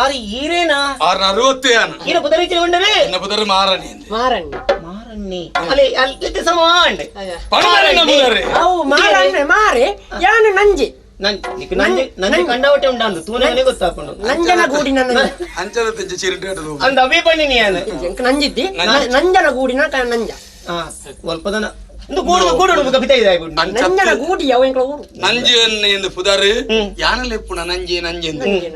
ಆರು ಈರೇನಾ ಆರ್ನ ಅರವತ್ತೆ ಅನ್ನ ಈರ ಪುದರಿಚಿನ ಉಂಡರೆ ಎನ್ನ ಪುದರ್ ಮಾರನಿ ಮಾರಣ್ಣಿ ಮಾರಣ್ಣಿ ಅಲೆ ಅಲ್ಲಿ ಸಮಾಂಡ್ ಪಣಮರಣ್ಣ ಪುದರ್ ಅವು ಮಾರಣ್ಣೆ ಮಾರೆ ಯಾನು ನಂಜಿ ನಂಜಿ ನಂಜಿ ಕಂಡವಟೆ ಉಂಡಾಂದು ತೂನೇ ಗೊತ್ತಾಪುಂಡು ನಂಜನ ಗೂಡಿನ ಅಂಚನ ತೆಂಚ ಚಿರುಟೆ ಅಂದ ಅವೇ ಪಣ್ಣಿನಿ ಯಾನು ನಂಜಿದ್ದಿ ನಂಜನ ಗೂಡಿನ ನಂಜ ಒಲ್ಪದನ ಇಂದು ಗೂಡು ಗೂಡು ಮುಖ ಪಿತ ಇದಾಯ್ಬಿಡು ನಂಜನ ಗೂಡಿ ಅವ ಎಂಕ್ಲ ಊರು ನಂಜಿ ಎಂದು ಪುದರ್ ಯಾನಲೆಪ್ಪುಣ ನಂಜಿ ನಂಜಿ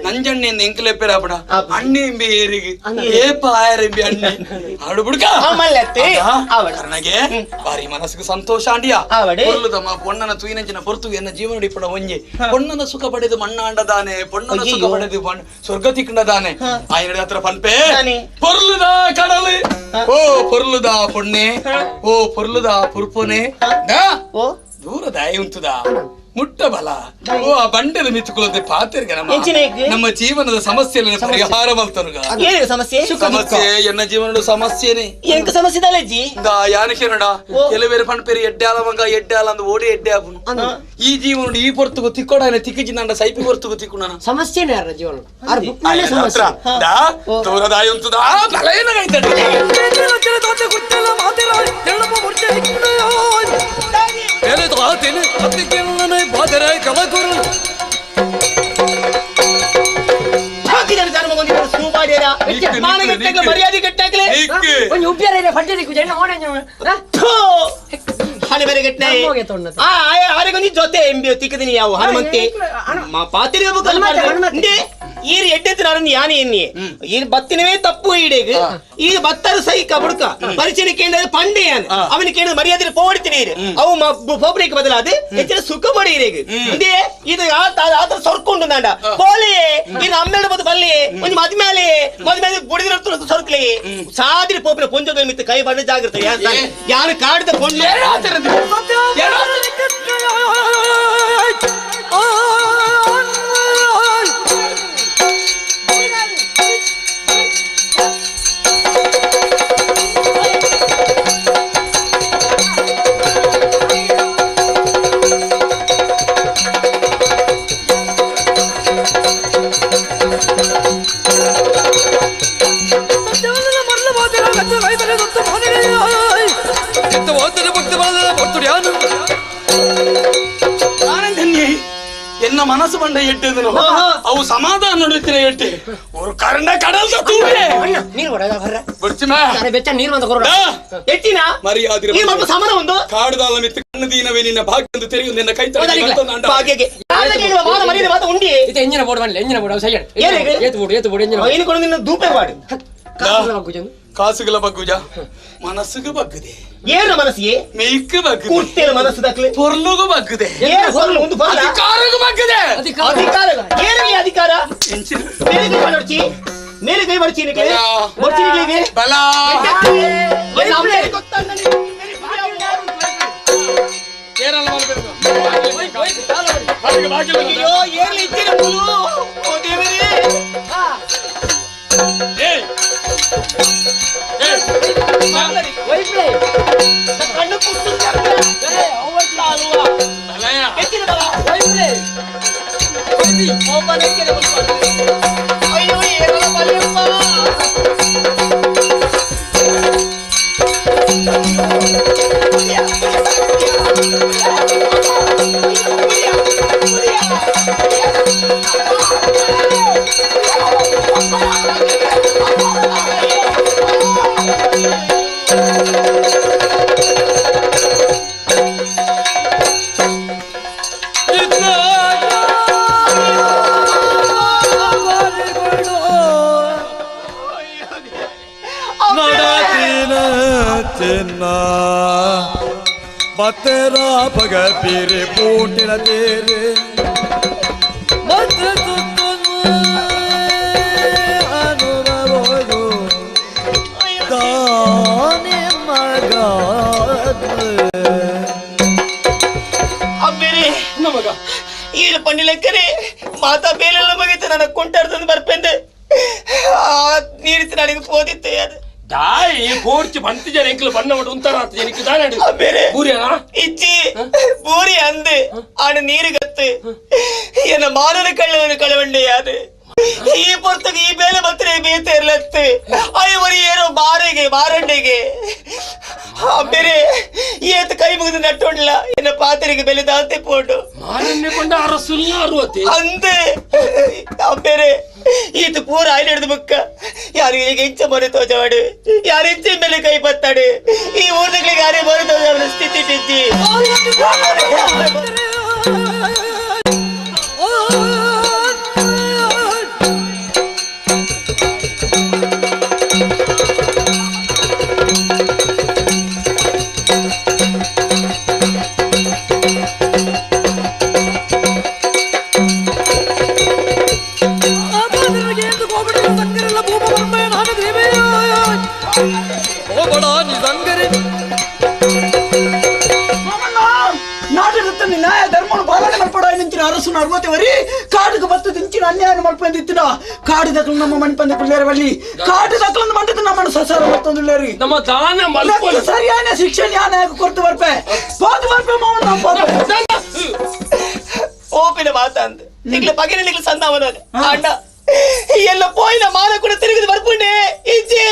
ನಂಜಣ್ಣೆ ಎಂದು ಎಂಕಲೆಪ್ಪೆರಾಪಡ ಅಣ್ಣೆ ಎಂಬಿ ಏರಿಗೆ ಏಪ ಆಯರೆಂಬಿ ಅಣ್ಣೆ ಆಡು ಬುಡ್ಕ ಕರ್ಣಗೆ ಬಾರಿ ಮನಸ್ಸಿಗೆ ಸಂತೋಷ ಅಂಡಿಯ ಪೊರ್ಲುದಮ್ಮ ಪೊಣ್ಣನ ತೂಯಿನಂಚಿನ ಪೊರ್ತು ಎನ್ನ ಜೀವನ ಇಪ್ಪಣ ಒಂಜೆ ಪೊಣ್ಣನ ಸುಖ ಪಡೆದು ಮಣ್ಣಾಂಡದಾನೆ ಪೊಣ್ಣನ ಸುಖ ಪಡೆದು ಸ್ವರ್ಗ ತಿಕ್ಕಂಡದಾನೆ ಆಯನ ಹತ್ರ ಪನ್ಪೆ ಪೊರ್ಲುದ ಕಡಲು ಓ ಪೊರ್ಲುದ ಪೊಣ್ಣೆ ಓ ಪೊರ್ಲುದ ಪುರ್ಪೊನೆ ದೂರದ ಉಂತುದ ಮುಟ್ಟ ಬಲ ಓ ಆ ಬಂಡೆದ ಮಿತ್ತುಕೊಳ್ಳದೆ ಪಾತಿರ್ಗ ನಮ್ಮ ನಮ್ಮ ಜೀವನದ ಸಮಸ್ಯೆ ಪರಿಹಾರ ಮಲ್ತನುಗ ಸಮಸ್ಯೆ ಸಮಸ್ಯೆ ಎನ್ನ ಜೀವನದ ಸಮಸ್ಯೆನೆ ಎಂಕ ಸಮಸ್ಯೆ ದಲಜ್ಜಿ ಯಾನಕ್ಕೆ ನೋಡ ಕೆಲವೇರು ಪಣಪೇರಿ ಎಡ್ಡೆ ಆಲ ಮಂಗ ಎಡ್ಡೆ ಆಲ ಅಂದ್ ಓಡಿ ಎಡ್ಡೆ ಆಪುನು ಈ ಜೀವನ ಈ ಪೊರ್ತುಗು ತಿಕ್ಕೋಡ ತಿಕ್ಕಿಜಿ ನಂಡ ಸೈಪಿ ಪೊರ್ತುಗು ತಿಕ್ಕು ನಾನು ಸಮಸ್ಯೆನೇ ಯಾರ ಜೀವನ ದೂರದಾಯ ಉಂತುದ ಮರ್ಯಾದೆ ಕಟ್ಟಾಕ್ಲೆ ಹಣೆ ಬೇರೆ ಗಟ್ಟನೆ ಜೊತೆ ಎಂಬಿ ತಿಕ್ಕದಿನಿ ಯಾವ ಹನುಮಂತೆ ಪಾತಿರಿ ಈರು ಎಡ್ಡೆತ್ತು ನಾನು ಯಾನೆ ಎನ್ನಿ ಈ ಬತ್ತಿನವೇ ತಪ್ಪು ಈಡೇಗ ಈ ಬತ್ತರು ಸೈ ಕಬುಡ್ಕ ಪರಿಚಯ ಕೇಂದ್ರ ಪಂಡೆ ಅವನಿಗೆ ಕೇಂದ್ರ ಮರ್ಯಾದೆ ಪೋಡಿತೀನಿ ಅವು ಪೋಪಡಿಗೆ ಬದಲಾದ ಹೆಚ್ಚಿನ ಸುಖ ಪಡಿ ಇದೇ ಇದು ಆತರ ಸೊರ್ಕೊಂಡು ನಾಂಡ ಪೋಲಿಯೇ ಇದು ಅಮ್ಮೇಡ ಬದು ಬಲ್ಲಿ ಒಂದು ಮದ್ಮೇಲೆ ಮದ್ಮೇಲೆ ಬುಡಿದಿನ ಸೊರ್ಕ್ಲಿ ಸಾದಿರಿ ಪೋಪಿನ ಪೊಂಜೋಗ ಮಿತ್ತು ಕೈ ಬಣ್ಣ ಜಾಗ್ರತೆ ಯಾರು ಕಾಡಿದ ಪೊಂಜ ಎನ್ನ ಮನಸ್ಸು ಬಂಡ ಎಟ್ಟೆದನು ಅವು ಸಮಾಧಾನ ನಡುತ್ತಿನ ಎಟ್ಟೆ ஒரு ಕರಂಡ ಕಡಲ್ದ ತೂವೆ ನೀರು ಕೊಡ ಬರ್ರ ಬರ್ಚಿಮ ಬೆಚ್ಚ ನೀರು ಬಂದ ಕೊಡ ಎಟ್ಟಿನ ಮರ್ಯಾದೆ ಈ ಮಲ್ಪ ಸಮಾನ ಒಂದು ಕಾಡುದಾಲ ಮಿತ್ತು ಕಣ್ಣು ದೀನವೇ ನಿನ್ನ ಭಾಗ್ಯ ಎಂದು ತೆರೆಯು ನಿನ್ನ ಕೈ ಭಾಗ್ಯಕ್ಕೆ ಮರ್ಯಾದೆ ಮಾತ ಉಂಡಿ ಇದು ಎಂಜಿನ ಬೋರ್ಡ್ ಬನ್ನಿ ಎಂಜಿನ ಬೋರ್ಡ್ ಸೈ ಏತು ಬೋರ್ಡ್ ಏತು ಬೋರ್ಡ್ ಎಂಜಿನ ಏನು ಕೊಡು ನಿನ್ನ ದೂಪೆ ಮಾಡು ಕಾಸುಗಳ ಬಗ್ಗುಜ ಮನಸ್ಸುಗೆ ಬಗ್ಗದೆ ಏನು ಮನಸ್ಸಿಗೆ ಮೇಯ್ಕ್ ಬಗ್ಗದೆ ಕುರ್ತೇನ ಮನಸ್ಸು ದಕ್ಲೆ ಪೊರ್ಲುಗು ಬಗ್ಗದೆ ಏನು ಪೊರ್ಲು ಒಂದು ಪೊರ್ಲ ಅಧಿಕಾರಗು ಬಗ್ಗದೆ ಅಧಿಕಾರ ಏನು ಅಧಿಕಾರ ಮೇರೆ ಕೈ ಮಾಡರ್ಚಿ ಮೇರೆ ಕೈ ಬರ್ಚಿ ನಿಕ್ಕೆ ಬರ್ಚಿ ನಿಕ್ಕೆ ಬಲ ಅಯ್ಯೋ ಏರ್ಲಿ ಇಚ್ಚಿನ ಪುಲು ಓ ದೇವರೇ ಏಯ್ ಕಣ್ಣು ಅಯ್ಯೋ ಏನೋ ಬಲಿಯಪ್ಪ. बतेरा भग पीरे पूटिन तेरे मत अनुभवो दाने मगा ಅಬ್ಬೇರೆ ನಮಗ ಈರು ಪಂಡಿಲಕ್ಕರೆ ಮಾತಾ ಬೇಲೆಲ್ಲ ಮುಗಿತು ನನ್ನ ಕೊಂಟಾಡ್ತಂದು ಬರ್ಪೆಂದೆ ಆ ನೀರಿತ್ತು ನನಗೆ ಪೋದಿತ್ತೆ ಅದು ದಾಯಿ ಕೋರ್ಚಿ ಬಂತಿ ಜನ ಎಂಕ್ಲು ಬಣ್ಣ ಮಟ್ಟು ಉಂತಾರ ಜನಕ್ಕೆ ದಾನ ಅಬ್ಬೇರೆ ಬೂರಿಯಾ ಇಜ್ಜಿ ಬೂರಿ ಅಂದು ಆಣ ನೀರು ಗತ್ತು ಎನ್ನ ಮಾನನ ಕಳ್ಳವನು ಕಳವಂಡೆ ಯಾರು ಈ ಪೊರ್ತಗೆ ಈ ಬೇಲೆ ಬತ್ತರೆ ಬೇತೆ ಇರ್ಲತ್ತು ಅಯ್ಯ ಏನೋ ಬಾರೆಗೆ ಬಾರಂಡೆಗೆ ಅಬ್ಬೇರೆ ಏತ್ ಕೈ ಮುಗಿದು ನಟ್ಟೊಡ್ಲ ಎನ್ನ ಪಾತ್ರೆಗೆ ಬೆಲೆ ದಾಂತೆ ಪೋಟು ಮಾರನ್ನೇ ಕೊಂಡ ಅರಸುಲ್ಲ ಅರುವತಿ ಅಂದೆ ಅಬ್ಬೇರೆ ಈತ ಪೂರ ಆಯ್ಲು ಹಿಡಿದು ಬುಕ್ಕ ಯಾರು ಈಗ ಇಂಚ ಮೊರೆ ತೋಜವಾಡು ಯಾರು ಇಂಚ ಮೇಲೆ ಕೈ ಬತ್ತಾಡು ಈ ಊರ್ದಗಳಿಗೆ ಯಾರೇ ಮೊರೆ ತೋಜಾಡ ಸ್ಥಿತಿ ಟಿಜ್ಜಿ. ನ್ಯಾಯ ಧರ್ಮವನ್ನು ಪಾಲನೆ ಮಲ್ಪಡ ನಿಂತಿನ ಅರಸುನ ಅರವತ್ತೆ ವರಿ ಕಾಡುಗೆ ಬತ್ತು ದಿಂಚಿನ ಅನ್ಯಾಯ ಮಲ್ಪಂದಿತ್ತಿನ ಕಾಡು ದಕ್ಕಲು ನಮ್ಮ ಮಣಿಪಂದ ಪಿಳ್ಳೇರ ಬಳ್ಳಿ ಕಾಡು ದಕ್ಕಲು ಮಂಟದ ನಮ್ಮನ್ನು ಸಸಾರ ಮತ್ತೊಂದುಳ್ಳೇರಿ ನಮ್ಮ ದಾನ ಮಲ್ಪ ಸರಿಯಾದ ಶಿಕ್ಷಣ ನ್ಯಾಯ ಕೊರತು ಬರ್ಪೆ ಹೋದು ಬರ್ಪೆ ಮಾವಣ್ಣ ನಮ್ಮ ಓಪಿನ ಮಾತಂತ ನಿಗ್ಲ ಪಗಿನ ನಿಗ್ಲ ಸಂದಾವನ ಅಣ್ಣ ಎಲ್ಲ ಪೋಯಿನ ಮಾನ ಕೂಡ ತಿರುಗಿದು ಬರ್ಪುಂಡೆ ಇಜ್ಜಿ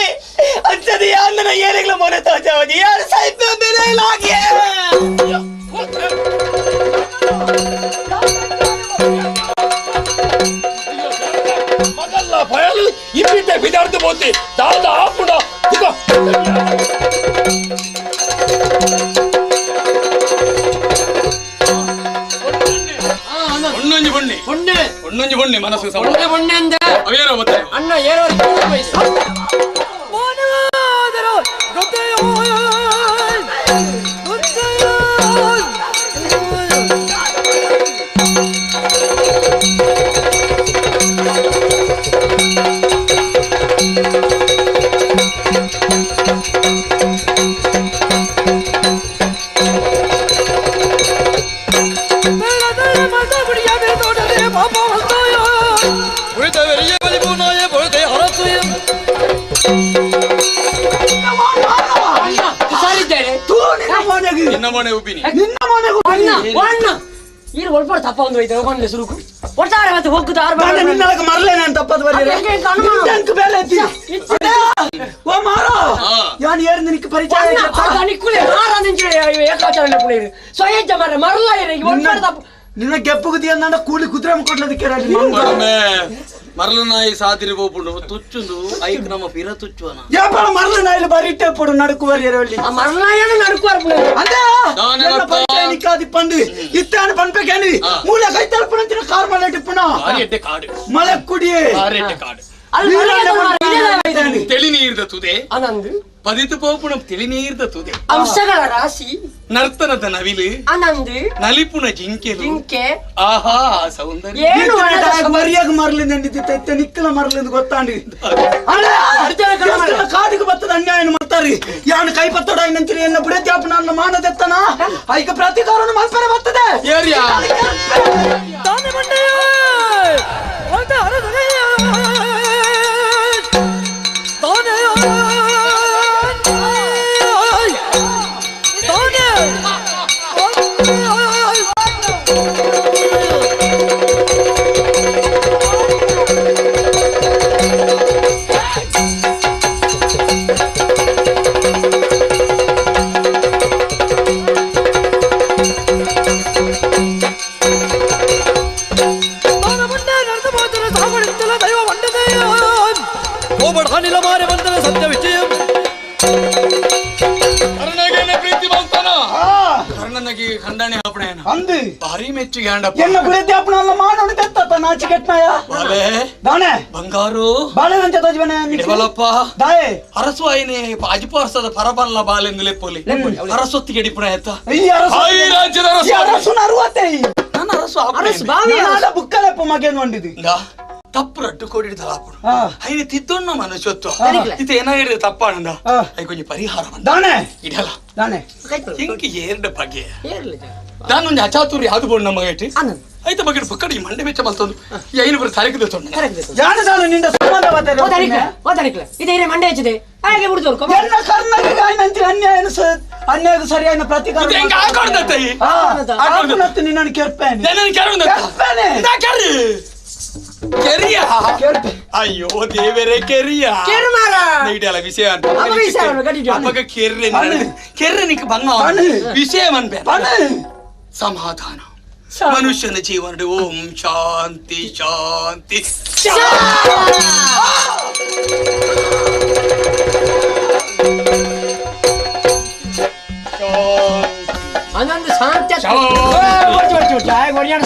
ಅಂಚದ ಯಾರನ್ನ ಏನೆಗ್ಲ ಮೊರೆ ತೋಜಾವಜಿ ಯಾರು ಸಾಯ್ಪ ಮೇಲೆ ಲಾಗಿ. ಮಗಲ್ಲ ಭಯಲು ಇಪ್ಪಿದ್ದೆ ಬಿದಾರ್ದು ಬೋತಿ ದಾದ ಆಪುಡ ಒಣ್ಣೊಂಜಿ ಬಣ್ಣಿ ಹೊಣ್ಣೆ ಒಣ್ಣೊಂಜಿ ಬಣ್ಣಿ ಮನಸ್ಸು ಹೊಣ್ಣೆ ಹೊಣ್ಣೆ ಅಂದೆ ಅವೇನೋ ಮತ್ತೆ ಅಣ್ಣ ಏನೋ ನಿನ್ನ ಗೆಪ್ಪುಗುದಿ ಅಂದ ಕೂಲಿ ಕುದುರೆ ಕೊಡ್ಲದಕ್ಕೆ ಮರಳು ನಾಯಿ ಸಾದಿರಿ ಪೋಪುಂಡು ತುಚ್ಚುಂದು ಐಕ್ ನಮ್ಮ ಪಿರ ತುಚ್ಚುವನ ಯಾಪಾಳ ಮರಳು ನಾಯಿಲು ಬಾರಿ ಇಟ್ಟೆ ಪೋಡು ನಡುಕು ಬರಿಯರವಲ್ಲಿ ಆ ಮರಳು ನಡುಕು ಅದೇ ಎನ್ನ ಪರಿಚಯ ನಿಕ್ಕಾದಿ ಪಂಡು ಇತ್ತಾನ ಪನ್ಪೆಕೇನಿ ಮೂಲ ಕೈ ತಲುಪುನಂಚಿನ ಕಾರ್ ಮಳೆ ಟಿಪ್ಪುನ ಬಾರಿ ಕಾಡು ಮಳೆ ಕುಡಿಯೇ ಬಾರಿ ಕಾಡು ತೆಳಿ ನೀರ್ದ ತುದೆ ಅನಂದು ಪದಿತು ಪೋಪುಣ ತಿಳಿ ನೀರ್ದ ತುದೆ ಅಂಶಗಳ ರಾಶಿ ನರ್ತನದ ನವಿಲು ಅನಂದು ನಲಿಪುಣ ಜಿಂಕೆಲು ಜಿಂಕೆ ಆಹಾ ಸೌಂದರ್ಯ ಏನು ಮರಿಯಾಗ ಮರಲಿಂದ ಎಂದಿತ್ತು ನಿಕ್ಕಲ ಮರಲಿಂದ ಗೊತ್ತಾಂಡಿ ಕಾಡಿಗೆ ಬತ್ತದ ಅನ್ಯಾಯ ಮಾಡ್ತಾರಿ ಯಾನು ಕೈ ಪತ್ತೋಡ ನಂಚಿನ ಎನ್ನ ಬುಡದ್ಯಾಪ ನನ್ನ ಮಾನದೆತ್ತನ ಐಕ ಪ್ರತಿಕಾರವನ್ನು ಮಲ್ಪರೆ ಬರ್ತದೆ ಏರಿಯಾ ತಾನೆ ಹೋಬಡ ನಿಲಮಾರೆ ಬಂದನ ಸತ್ಯ ವಿಜಯಂ ಕರ್ಣಗೇನೆ ಪ್ರೀತಿ ಮಾಡ್ತಾನ ಕರ್ಣನಿಗೆ ಖಂಡನೆ ಆಪಣೆಯನ ಅಂದು ಭಾರಿ ಮೆಚ್ಚುಗೆ ಅಂಡಪ್ಪ ಎನ್ನ ಗುರಿತಿ ಅಪ್ಪನ ಮಾನವನ ತೆತ್ತ ನಾಚಿ ಕೆಟ್ಟನಾಯ ಬಾಲೆ ದಾನೆ ಬಂಗಾರು ಬಾಳೆ ನಂಚ ತೋಜ್ಬನೆ ಇಡವಲಪ್ಪ ದಾಯೆ ಅರಸು ಆಯ್ನೆ ಅಜಿಪಾರ್ಸದ ಪರಬಲ್ಲ ಬಾಲೆಂದು ಲೆಪ್ಪೊಲಿ ಅರಸೊತ್ತಿಗೆ ಡಿಪುಣ ಎತ್ತ ಈ ಅರಸು ಈ ರಾಜ್ಯದ ಅರಸು ಈ ಅರಸು ಅರುವತ್ತೆ ನಾನು ಅರಸು ಅರಸು ಬಾವಿ ನಾಡ ಬುಕ್ಕಲೆಪ್ಪ ಮಗೇನು వంಡಿది ತಪ್ಪು ರಡ್ಡು ಕೋಡಿ ತಲಾಪುಡು ಐನೆ ತಿದ್ದೊಣ್ಣ ಮನುಷ್ಯತ್ವ ಇದು ಏನಾಗಿದೆ ತಪ್ಪಾನಂದ I ಕೊಂಚ ಪರಿಹಾರ ದಾನೆ ಇಡಲ್ಲ ದಾನೆ ಇಂಕ ಏರ್ಡ ಬಗ್ಗೆ ದಾನೊಂದು ಅಚಾತುರ್ಯ ಯಾವ್ದು ಬೋಡು ನಮ್ಮ ಗೇಟಿ ಐತ ಬಗ್ಗೆ ಪಕ್ಕಡಿ ಮಂಡೆ ಮೆಚ್ಚ ಮಲ್ತೊಂದು ಈ ಐನು ಬರ ತಾರೀಕು ತೊಂಡ ಜಾನ ಜಾನ ನಿಂದ ಸಂಬಂಧ ಓದಾರಿಕ್ಲ ಓದಾರಿಕ್ಲ ಇದು ಏನೇ ಮಂಡೆ ಹಚ್ಚಿದೆ ಹಾಗೆ ಬಿಡ್ದೋರು ಎನ್ನ ಕರ್ನಾಟಕ ಆಯ್ನಂಚಿನ ಅನ್ಯಾಯ ಅನ್ಯಾಯ ಸರಿಯಾದ ಪ್ರತೀಕಾರ ಹೆಂಗ ಹಾಕೊಂಡತ್ತ ಈ ಆಕೊಂಡತ್ತ ನಿನ್ನನ್ನು ಕೆರ್ಪೇನೆ ನನ್ನನ್ನು ಕೆರ್ಪೇನೆ ನಾ ಕೆರ್ರಿ ಕೆರಿಯ ಅಯ್ಯೋ ದೇವರೇ ಕೆರಿಯ ಇಡಲ್ಲ ವಿಷಯ ಅಂತ ಅಪ್ಪಗ ಕೆರ್ರೆ ಕೆರ್ರೆ ನಿಕ್ ಬಂಗ ವಿಷಯ ಅನ್ಬೆ ಸಮಾಧಾನ ಮನುಷ್ಯನ ಜೀವನ ಓಂ ಶಾಂತಿ ಶಾಂತಿ ಅದೊಂದು ಶಾಂತಿ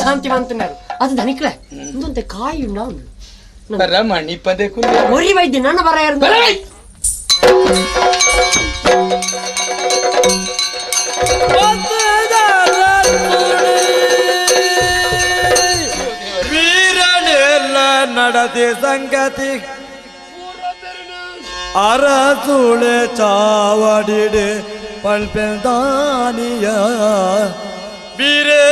ಶಾಂತಿ ಅಂటున్నారు ಅದು ದನಿಕ್ಲೆ ಇಂದೊಂತೆ ಕಾಯಿ ಉಂಡು ರಮಣಿ ಪದೇ ಒರಿ ವೈದ್ಯ ನನ್ನ ಬರ ವೀರನೆಲ್ಲ ನಡದೆ ಸಂಗತಿ ಅರಸುಳೆ ಚಾವಡಿಡೆ ಪಲ್ಪೆದಾನಿಯ ವೀರೇ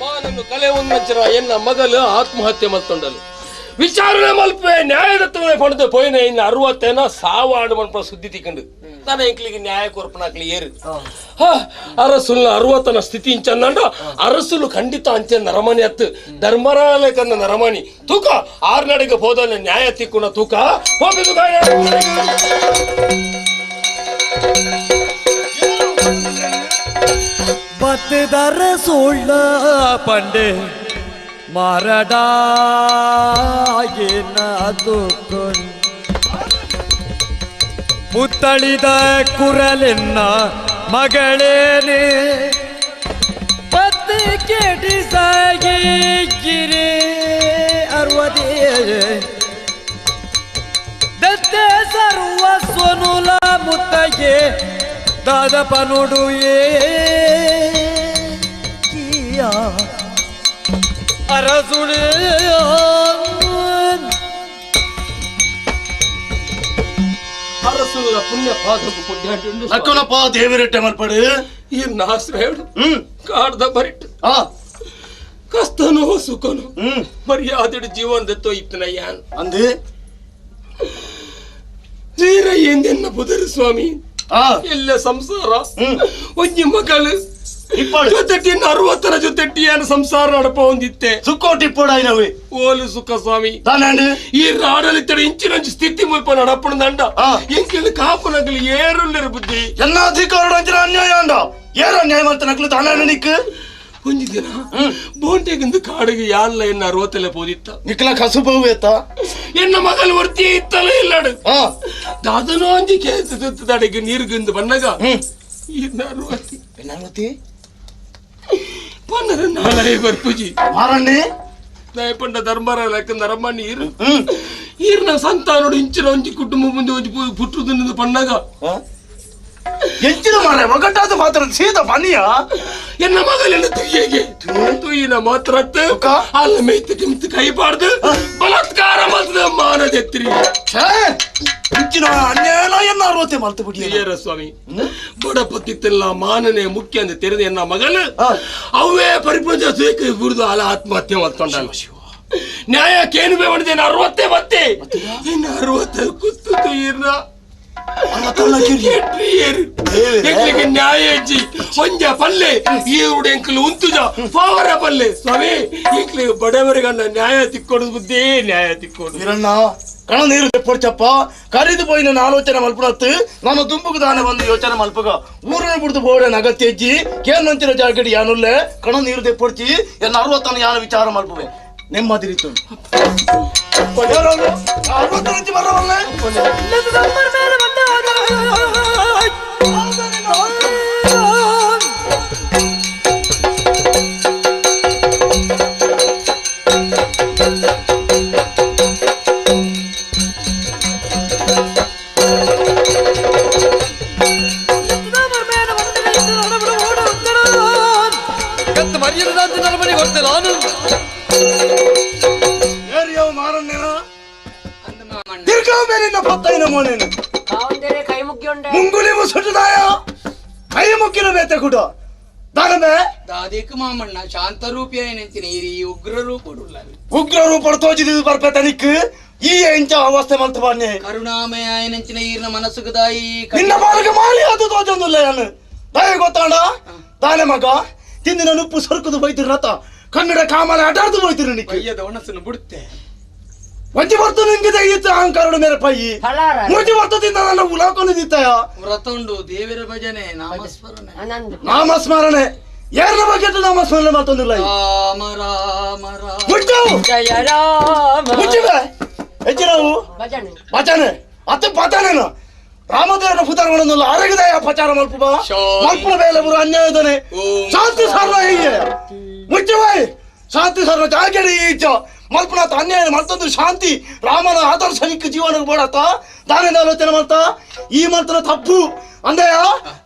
ಮಾನನ್ನು ಕಲೆ ಒಂದಂಚರ ಎನ್ನ ಮಗಲು ಆತ್ಮಹತ್ಯೆ ಮಲ್ತೊಂಡಲು ವಿಚಾರಣೆ ಮಲ್ಪೆ ನ್ಯಾಯದತ್ತವೇ ಪಡೆದು ಪೋಯಿನ ಇನ್ನು ಅರವತ್ತೇನ ಸಾವು ಆಡು ಮನ್ಪ ಸುದ್ದಿ ತಿಕ್ಕಂಡು ತನ್ನ ಎಂಕ್ಲಿಗೆ ನ್ಯಾಯ ಕೊರ್ಪನಾಕ್ಲಿ ಏರು ಅರಸುಲ್ನ ಅರವತ್ತನ ಸ್ಥಿತಿ ಇಂಚಂದಂಡ ಅರಸುಲು ಖಂಡಿತ ಅಂಚೆ ನರಮನಿ ಅತ್ತು ಧರ್ಮರಾಲೆ ಕಂದ ನರಮನಿ ತೂಕ ಆರ್ನಡೆಗೆ ಹೋದನ ನ್ಯಾಯ ತಿಕ್ಕುನ ತೂಕ ಹೋಗಿದ್ದು ಬತ್ತದರ ಸುಳ್ಳ ಪಂಡೆ ಮರಡಾಗಿನ ಪುತ್ತಳಿದ ಕುರಲೆನ್ನ ಮಗಳೇನೆ ಪತ್ತು ಕೆಡಿಸಾಗಿ ಗಿರಿ ಅರ್ವದೇ ದತ್ತೆ ಸರ್ವ ಸ್ವನುಲ ಮುತ್ತಗೆ ದಾದಪ ನೋಡುಯೇ ಅರಸುಳೇ ಅರಸುಲ ಪುಣ್ಯ ಪಾದకు ಪುಣ್ಯ ಲಕ್ಕಣಪ್ಪ ದೇವಿರೆಟ್ಟೆ ಮಲ್ಪಡು ಈ ನಾಶ್ರಯಡು ಕಾಡ್ದ ಬರಿಟ್ಟು ಕಷ್ಟನೋ ಸುಖನೋ ಮರ್ಯಾದೆಡು ಜೀವನದತ್ತೋ ಇತ್ತನಯ್ಯ ಅಂದು ವೀರ ಎಂದೆನ್ನ ಬುಧರು ಸ್ವಾಮಿ ಎಲ್ಲ ಸಂಸಾರ ಒಂಜಿ ಮಗಳು ಜೊತೆಟ್ಟಿನ ಅರವತ್ತರ ಜೊತೆಟ್ಟಿಯಾನ ಸಂಸಾರ ನಡಪ ಹೊಂದಿತ್ತೆ ಸುಕ್ಕೋಟಿಪ್ಪೋಡಾಯಿನವಿ ಓಲು ಸುಖ ಸ್ವಾಮಿ ಈ ರಾಡಲಿತ್ತಡ ಇಂಚಿನಂಚು ಸ್ಥಿತಿ ಮುಲ್ಪ ನಡಪಣ ದಂಡ ಎಂಕಿನ ಕಾಪು ನಗಲು ಏರುಲ್ಲರ ಬುದ್ಧಿ ಎಲ್ಲ ಅಧಿಕಾರ ಅನ್ಯಾಯ ಅಂಡ ಏರ ಅನ್ಯಾಯ ಮಾಡ್ತ ನಕಲು ತಾನೇ ನಿಕ್ ಒಂಜಿ ದಿನ ಬೋಂಟೆಗಿಂದು ಕಾಡಿಗೆ ಯಾಲ್ಲ ಎನ್ನ ಅರವತ್ತಲೆ ಪೋದಿತ್ತ ನಿಕ್ಲ ಕಸುಬು ಎತ್ತ ಎನ್ನ ಮಗಲು ವರ್ತಿ ಇತ್ತಲೇ ಇಲ್ಲಾಡು ದಾದನೋ ಅಂಜಿ ಕೇಸದಡಿಗೆ ನೀರುಗಿಂದು ಬಣ್ಣಗ ಇನ್ನ ಅರವತ್ತಿ ಅರವತ್ತಿ ಪನ್ನರ ನಾಳೆ ಬರ್ಪುಜಿ ಮಾರಣ್ಣಿ ದಯಪಂಡ ಧರ್ಮರ ಲೆಕ್ಕ ನರಮ್ಮ ನೀರು ಈರ್ನ ಸಂತಾನೋಡು ಇಂಚಿನ ಒಂಜಿ ಕುಟುಂಬ ಮುಂದೆ ಒಂಜಿ ಪುಟ್ಟುದು ಪಣ್ಣಗ ಎಂಚಿನ ಮಾರೆ ಒಗಟಾದ ಮಾತ್ರ ಸೀದ ಬನ್ನಿಯ ಎನ್ನ ಮಗಲೆಲ್ಲ ತುಯ್ಯಗೆ ತುಯ್ಯಿನ ಮಾತ್ರ ಅಲ್ಲ ಮೇಯ್ತು ಕಿಮ್ತು ಕೈಬಾರ್ದು ಬಲಾತ್ಕಾರ ಮಾಡ್ತದ ಮಾನದೆತ್ತಿರಿ ಇಂಚಿನ ಅನ್ಯಾಯ ಎನ್ನ ಅರವತ್ತೆ ಮಲ್ತು ಬಿಡಿ ಸ್ವಾಮಿ ಬಡಪತ್ತಿತ್ತೆಲ್ಲ ಮಾನನೆ ಮುಖ್ಯ ಅಂತ ತೆರೆದ ಎನ್ನ ಮಗಲು ಅವೇ ಪರಿಪೂಜ ಬಿಡುದು ಅಲ್ಲ ಆತ್ಮಹತ್ಯೆ ಮಾಡ್ಕೊಂಡ ನ್ಯಾಯಕ್ಕೇನು ಬೇವಣಿದೇನು ಅರವತ್ತೇ ಬತ್ತೆ ಇನ್ನು ಅರವತ್ತ ಕುತ್ತು ತುಯ್ಯಿರ್ನ ನ್ಯಾಯ ಅಜ್ಜಿ ಒಂಜ ಪಲ್ಲೆ ಈರುಡು ಎಂಕಲು ಉಂತುಜ ಪಾವರ ಪಲ್ಲೆ ಸ್ವಾಮಿ ಎಂಕ್ಲಿಗೆ ಬಡವರಿಗನ್ನ ನ್ಯಾಯ ತಿಕ್ಕೊಡು ಬುದ್ಧಿ ನ್ಯಾಯ ತಿಕ್ಕೊಡು ವೀರಣ್ಣ ಕಣ ನೀರು ತೆಪ್ಪೊಡ್ಚಪ್ಪ ಕರಿದು ಪೋಯಿನ ಆಲೋಚನೆ ಮಲ್ಪುಣತ್ತು ನಾನು ದುಂಬುಕು ದಾನೆ ಬಂದು ಯೋಚನೆ ಮಲ್ಪಗ ಊರನ್ನು ಬಿಡ್ದು ಬೋಡನ ಅಗತ್ಯ ಅಜ್ಜಿ ಕೇನಂಚಿನ ಜಾಗಡಿ ಯಾನುಲ್ಲೆ ಕಣ ನೀರು ತೆಪ್ಪೊಡ್ಚಿ ಎನ್ನ ಅರವತ್ತನ ಯಾನ ವಿಚಾರ ಮಲ್ಪುವೆ. ನೆಮ್ಮದಿರಿತು ಅರವತ್ತು ಬರವಲ್ಲ ಮಾಮಣ್ಣ ಶಾಂತ ರೂಪಿಯ ಉಗ್ರ ರೂಪಡುಲ್ಲ ಉಗ್ರ ರೂಪಡು ತೋಜಿದ ಬರ್ಪೆ ತನಿಕ್ ಈ ಎಂಚ ಅವಸ್ಥೆ ಮಲ್ತು ಬನ್ನಿ ಕರುಣಾಮಯ ಆಯನಂಚಿನ ಈರ್ನ ಮನಸ್ಸುಗೆ ದಾಯಿ ನಿನ್ನ ಬಾಲಕ ಮಾಲಿ ಅದು ತೋಜೊಂದುಲ್ಲ ನಾನು ದಾಯ ಗೊತ್ತಾಂಡ ದಾನೆ ಮಗ ತಿಂದಿನ ನುಪ್ಪು ಸೊರ್ಕುದು ಬೈತಿರತ ಕನ್ನಡ ಕಾಮಲ ಆಟಾಡ್ದು ಬೈತಿರು ನಿಕ್ ಅಯ್ಯದ ಒಣಸನ್ನು ಬಿಡುತ್ತೆ ಒಂಜಿ ಬರ್ತು ನಿಂಗೆ ತೆಗೆಯುತ್ತ ಅಹಂಕಾರಡು ಮೇರೆ ಪೈಯಿ ಮೂರ್ತಿ ಬರ್ತು ತಿಂದ ನನ್ನ ಉಲಾಕೊಂಡು ದಿತ್ತಾಯ ವ್ರತುಂಡು ದೇವರ ಭಜನೆ ನಾಮಸ್ಮರಣೆ ನಾಮಸ್ಮರಣೆ ಯಾರನ್ನ ಬಗ್ಗೆ ನಾಮಸ್ಮರಣೆ ಮಾತೊಂದಿಲ್ಲ ರಾಮ ರಾಮ ರಾಮ ಜಯ ರಾಮ ಮುಚ್ಚಿವೆ ಹೆಚ್ಚಿನವು ಭಜನೆ ಭಜನೆ ಅತ್ತ ಭಜನೆನ ರಾಮದೇವರ ಪುತರಗಳನ್ನು ಆರೋಗ್ಯದಾಯ ಪ್ರಚಾರ ಮಲ್ಪುಬ ಮಲ್ಪುನ ಬೇಲೆ ಬರು ಅನ್ಯಾಯದನೆ ಶಾಂತಿ ಸರ್ವ ಹೀಗೆ ಮುಚ್ಚುವೈ ಶಾಂತಿ ಸರ್ವ ಜಾಗಡಿ ಈಚ ಮಲ್ಪನಾಥ ಅನ್ಯಾಯ ಮಲ್ತಂದು ಶಾಂತಿ ರಾಮನ ಆದರ್ಶ ನಿಕ್ಕ ಜೀವನಕ್ಕೆ ಬೋಡತ್ತ ದಾನಿಂದ ಆಲೋಚನೆ ಮಾಡ್ತಾ ಈ ಮಂತ್ರನ ತಪ್ಪು ಅಂದೆಯ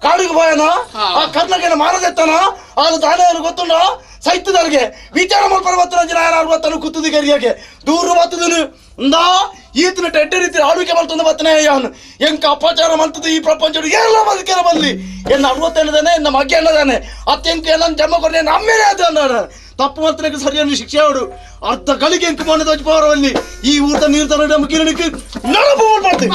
ಕಾಡಿಗೆ ಹೋಯನ ಆ ಕರ್ನಗೇನ ಮಾರದೆತ್ತನ ಅದು ದಾನಿಯನ್ನು ಗೊತ್ತುಂಡ ಸೈತ್ಯದವ್ರಿಗೆ ವಿಚಾರ ಮಲ್ಪರ ಬತ್ತನ ಜನ ಅರವತ್ತನು ಕುತ್ತದ ಗರಿಯಾಗೆ ದೂರ ಬತ್ತದನು ಇಂದಾ ಈತನ ಟೆಡ್ಡೆ ರೀತಿ ಆಳ್ವಿಕೆ ಮಲ್ತಂದು ಬತ್ತನೆ ಯಾನು ಎಂಕ ಅಪಚಾರ ಮಲ್ತದ ಈ ಪ್ರಪಂಚ ಎಲ್ಲ ಬದುಕೆಲ್ಲ ಬಲ್ಲಿ ಎನ್ನ ಅರವತ್ತೆಣ್ಣದಾನೆ ಎನ್ನ ಮಗ್ಗೆ ಎಣ್ಣದಾನೆ ಅತ್ಯಂಕ ಎಲ್ಲ ಜನ್ಮ ಕೊಡ್ನೆ ನಮ್ಮೇಲೆ ಅದು ಅನ್ನ ತಪ್ಪು ಮಲ್ತನಕ್ಕೆ ಸರಿಯನ್ನು ಶಿಕ್ಷೆ ಅವಡು ಅರ್ಧ ಗಳಿಗೆ ಎಂಕ ಮನೆ ದೊಜ್ಪವರಲ್ಲಿ ಈ ಊಟ ನೀರು ತರ ನಮ್ಮ ಕಿರಣಕ್ಕೆ ನಡಪು ಮಾಡ್ತೀವಿ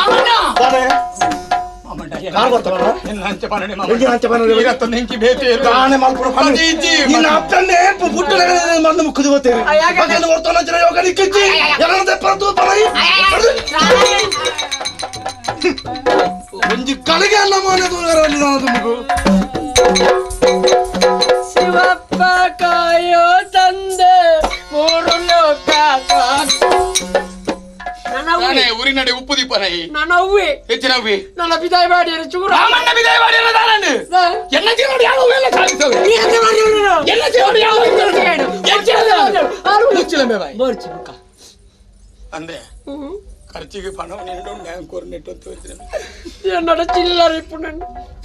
ಶಿವಪ್ಪ ಕಾಯೋ ತಂದೆ ಮೂರು ಲೋಕ ಊರಿನಡೆ ಉಪ್ಪು ದೀಪ ನನ್ನ ಹೆಚ್ಚಿನವ್ವಿ ನನ್ನ ಬಿದಾಯ ಮಾಡಿ ಚೂರ ರಾಮಣ್ಣ ಬಿದಾಯ ಮಾಡಿ ಎಲ್ಲ ಜೀವನ ಯಾವ ಎಲ್ಲ ಸಾಧಿಸವೆ ಎಲ್ಲ ಜೀವನ ಯಾವ ಅಂದೆ ಖರ್ಚಿಗೆ ಪಣ ನೀಡು என்னோட சில்லறை இப்போ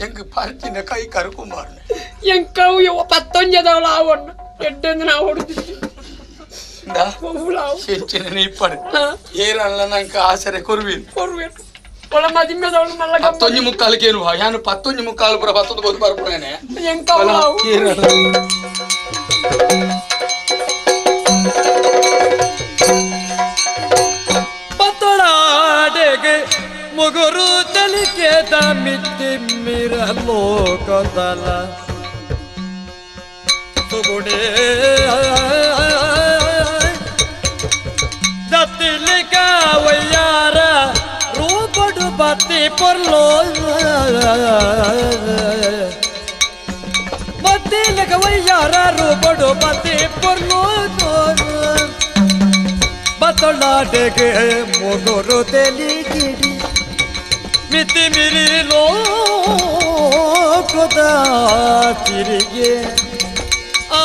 எங்க பறிச்சின கை கருக்கும் பாருங்க என் கவு பத்தொஞ்சதவள ஆவண்ண எட்டு நான் ஓடுச்சு ಏರಲ್ಲ ನಂಗೆ ಆಸರೆ ಕೊರುವೇನು ಕೊರುವೇನು ಒಳ ಮದಿಮೆದವಳು ಮಲ್ಲ ಪತ್ತೊಂಜಿ ಮುಕ್ಕಾಲಕ್ಕೇನು ಯಾನು ಪತ್ತೊಂಜಿ ಮುಕ್ಕಾಲು ಪುರ ಪತ್ತೊಂದು ಬೋದು ಬರ್ಪುಣೇನೆ ಎಂಕ ಪತ್ತೊಳಾಡೆಗೆ ಮುಗುರು ತಲಿಕೆದ ಮಿತ್ತಿ ಮಿರಲೋಕದಲ ಸುಗುಣೇ ವಯ್ಯಾರ ರೂಪಡು ಬತ್ತಿ ಪೊರ್ಲೋ ಬತ್ತಿ ವಯ್ಯಾರ ರೂಪಡು ಬತ್ತಿ ಪೊರ್ಲೋ ಬತ್ತೊಳಾಡೆಗೆ ಮುಗುರು ತೆಲಿಗಿಡಿ ಮಿತಿ ಮಿರಿ ಲೋಕದ ತಿರಿಗೆ ಆ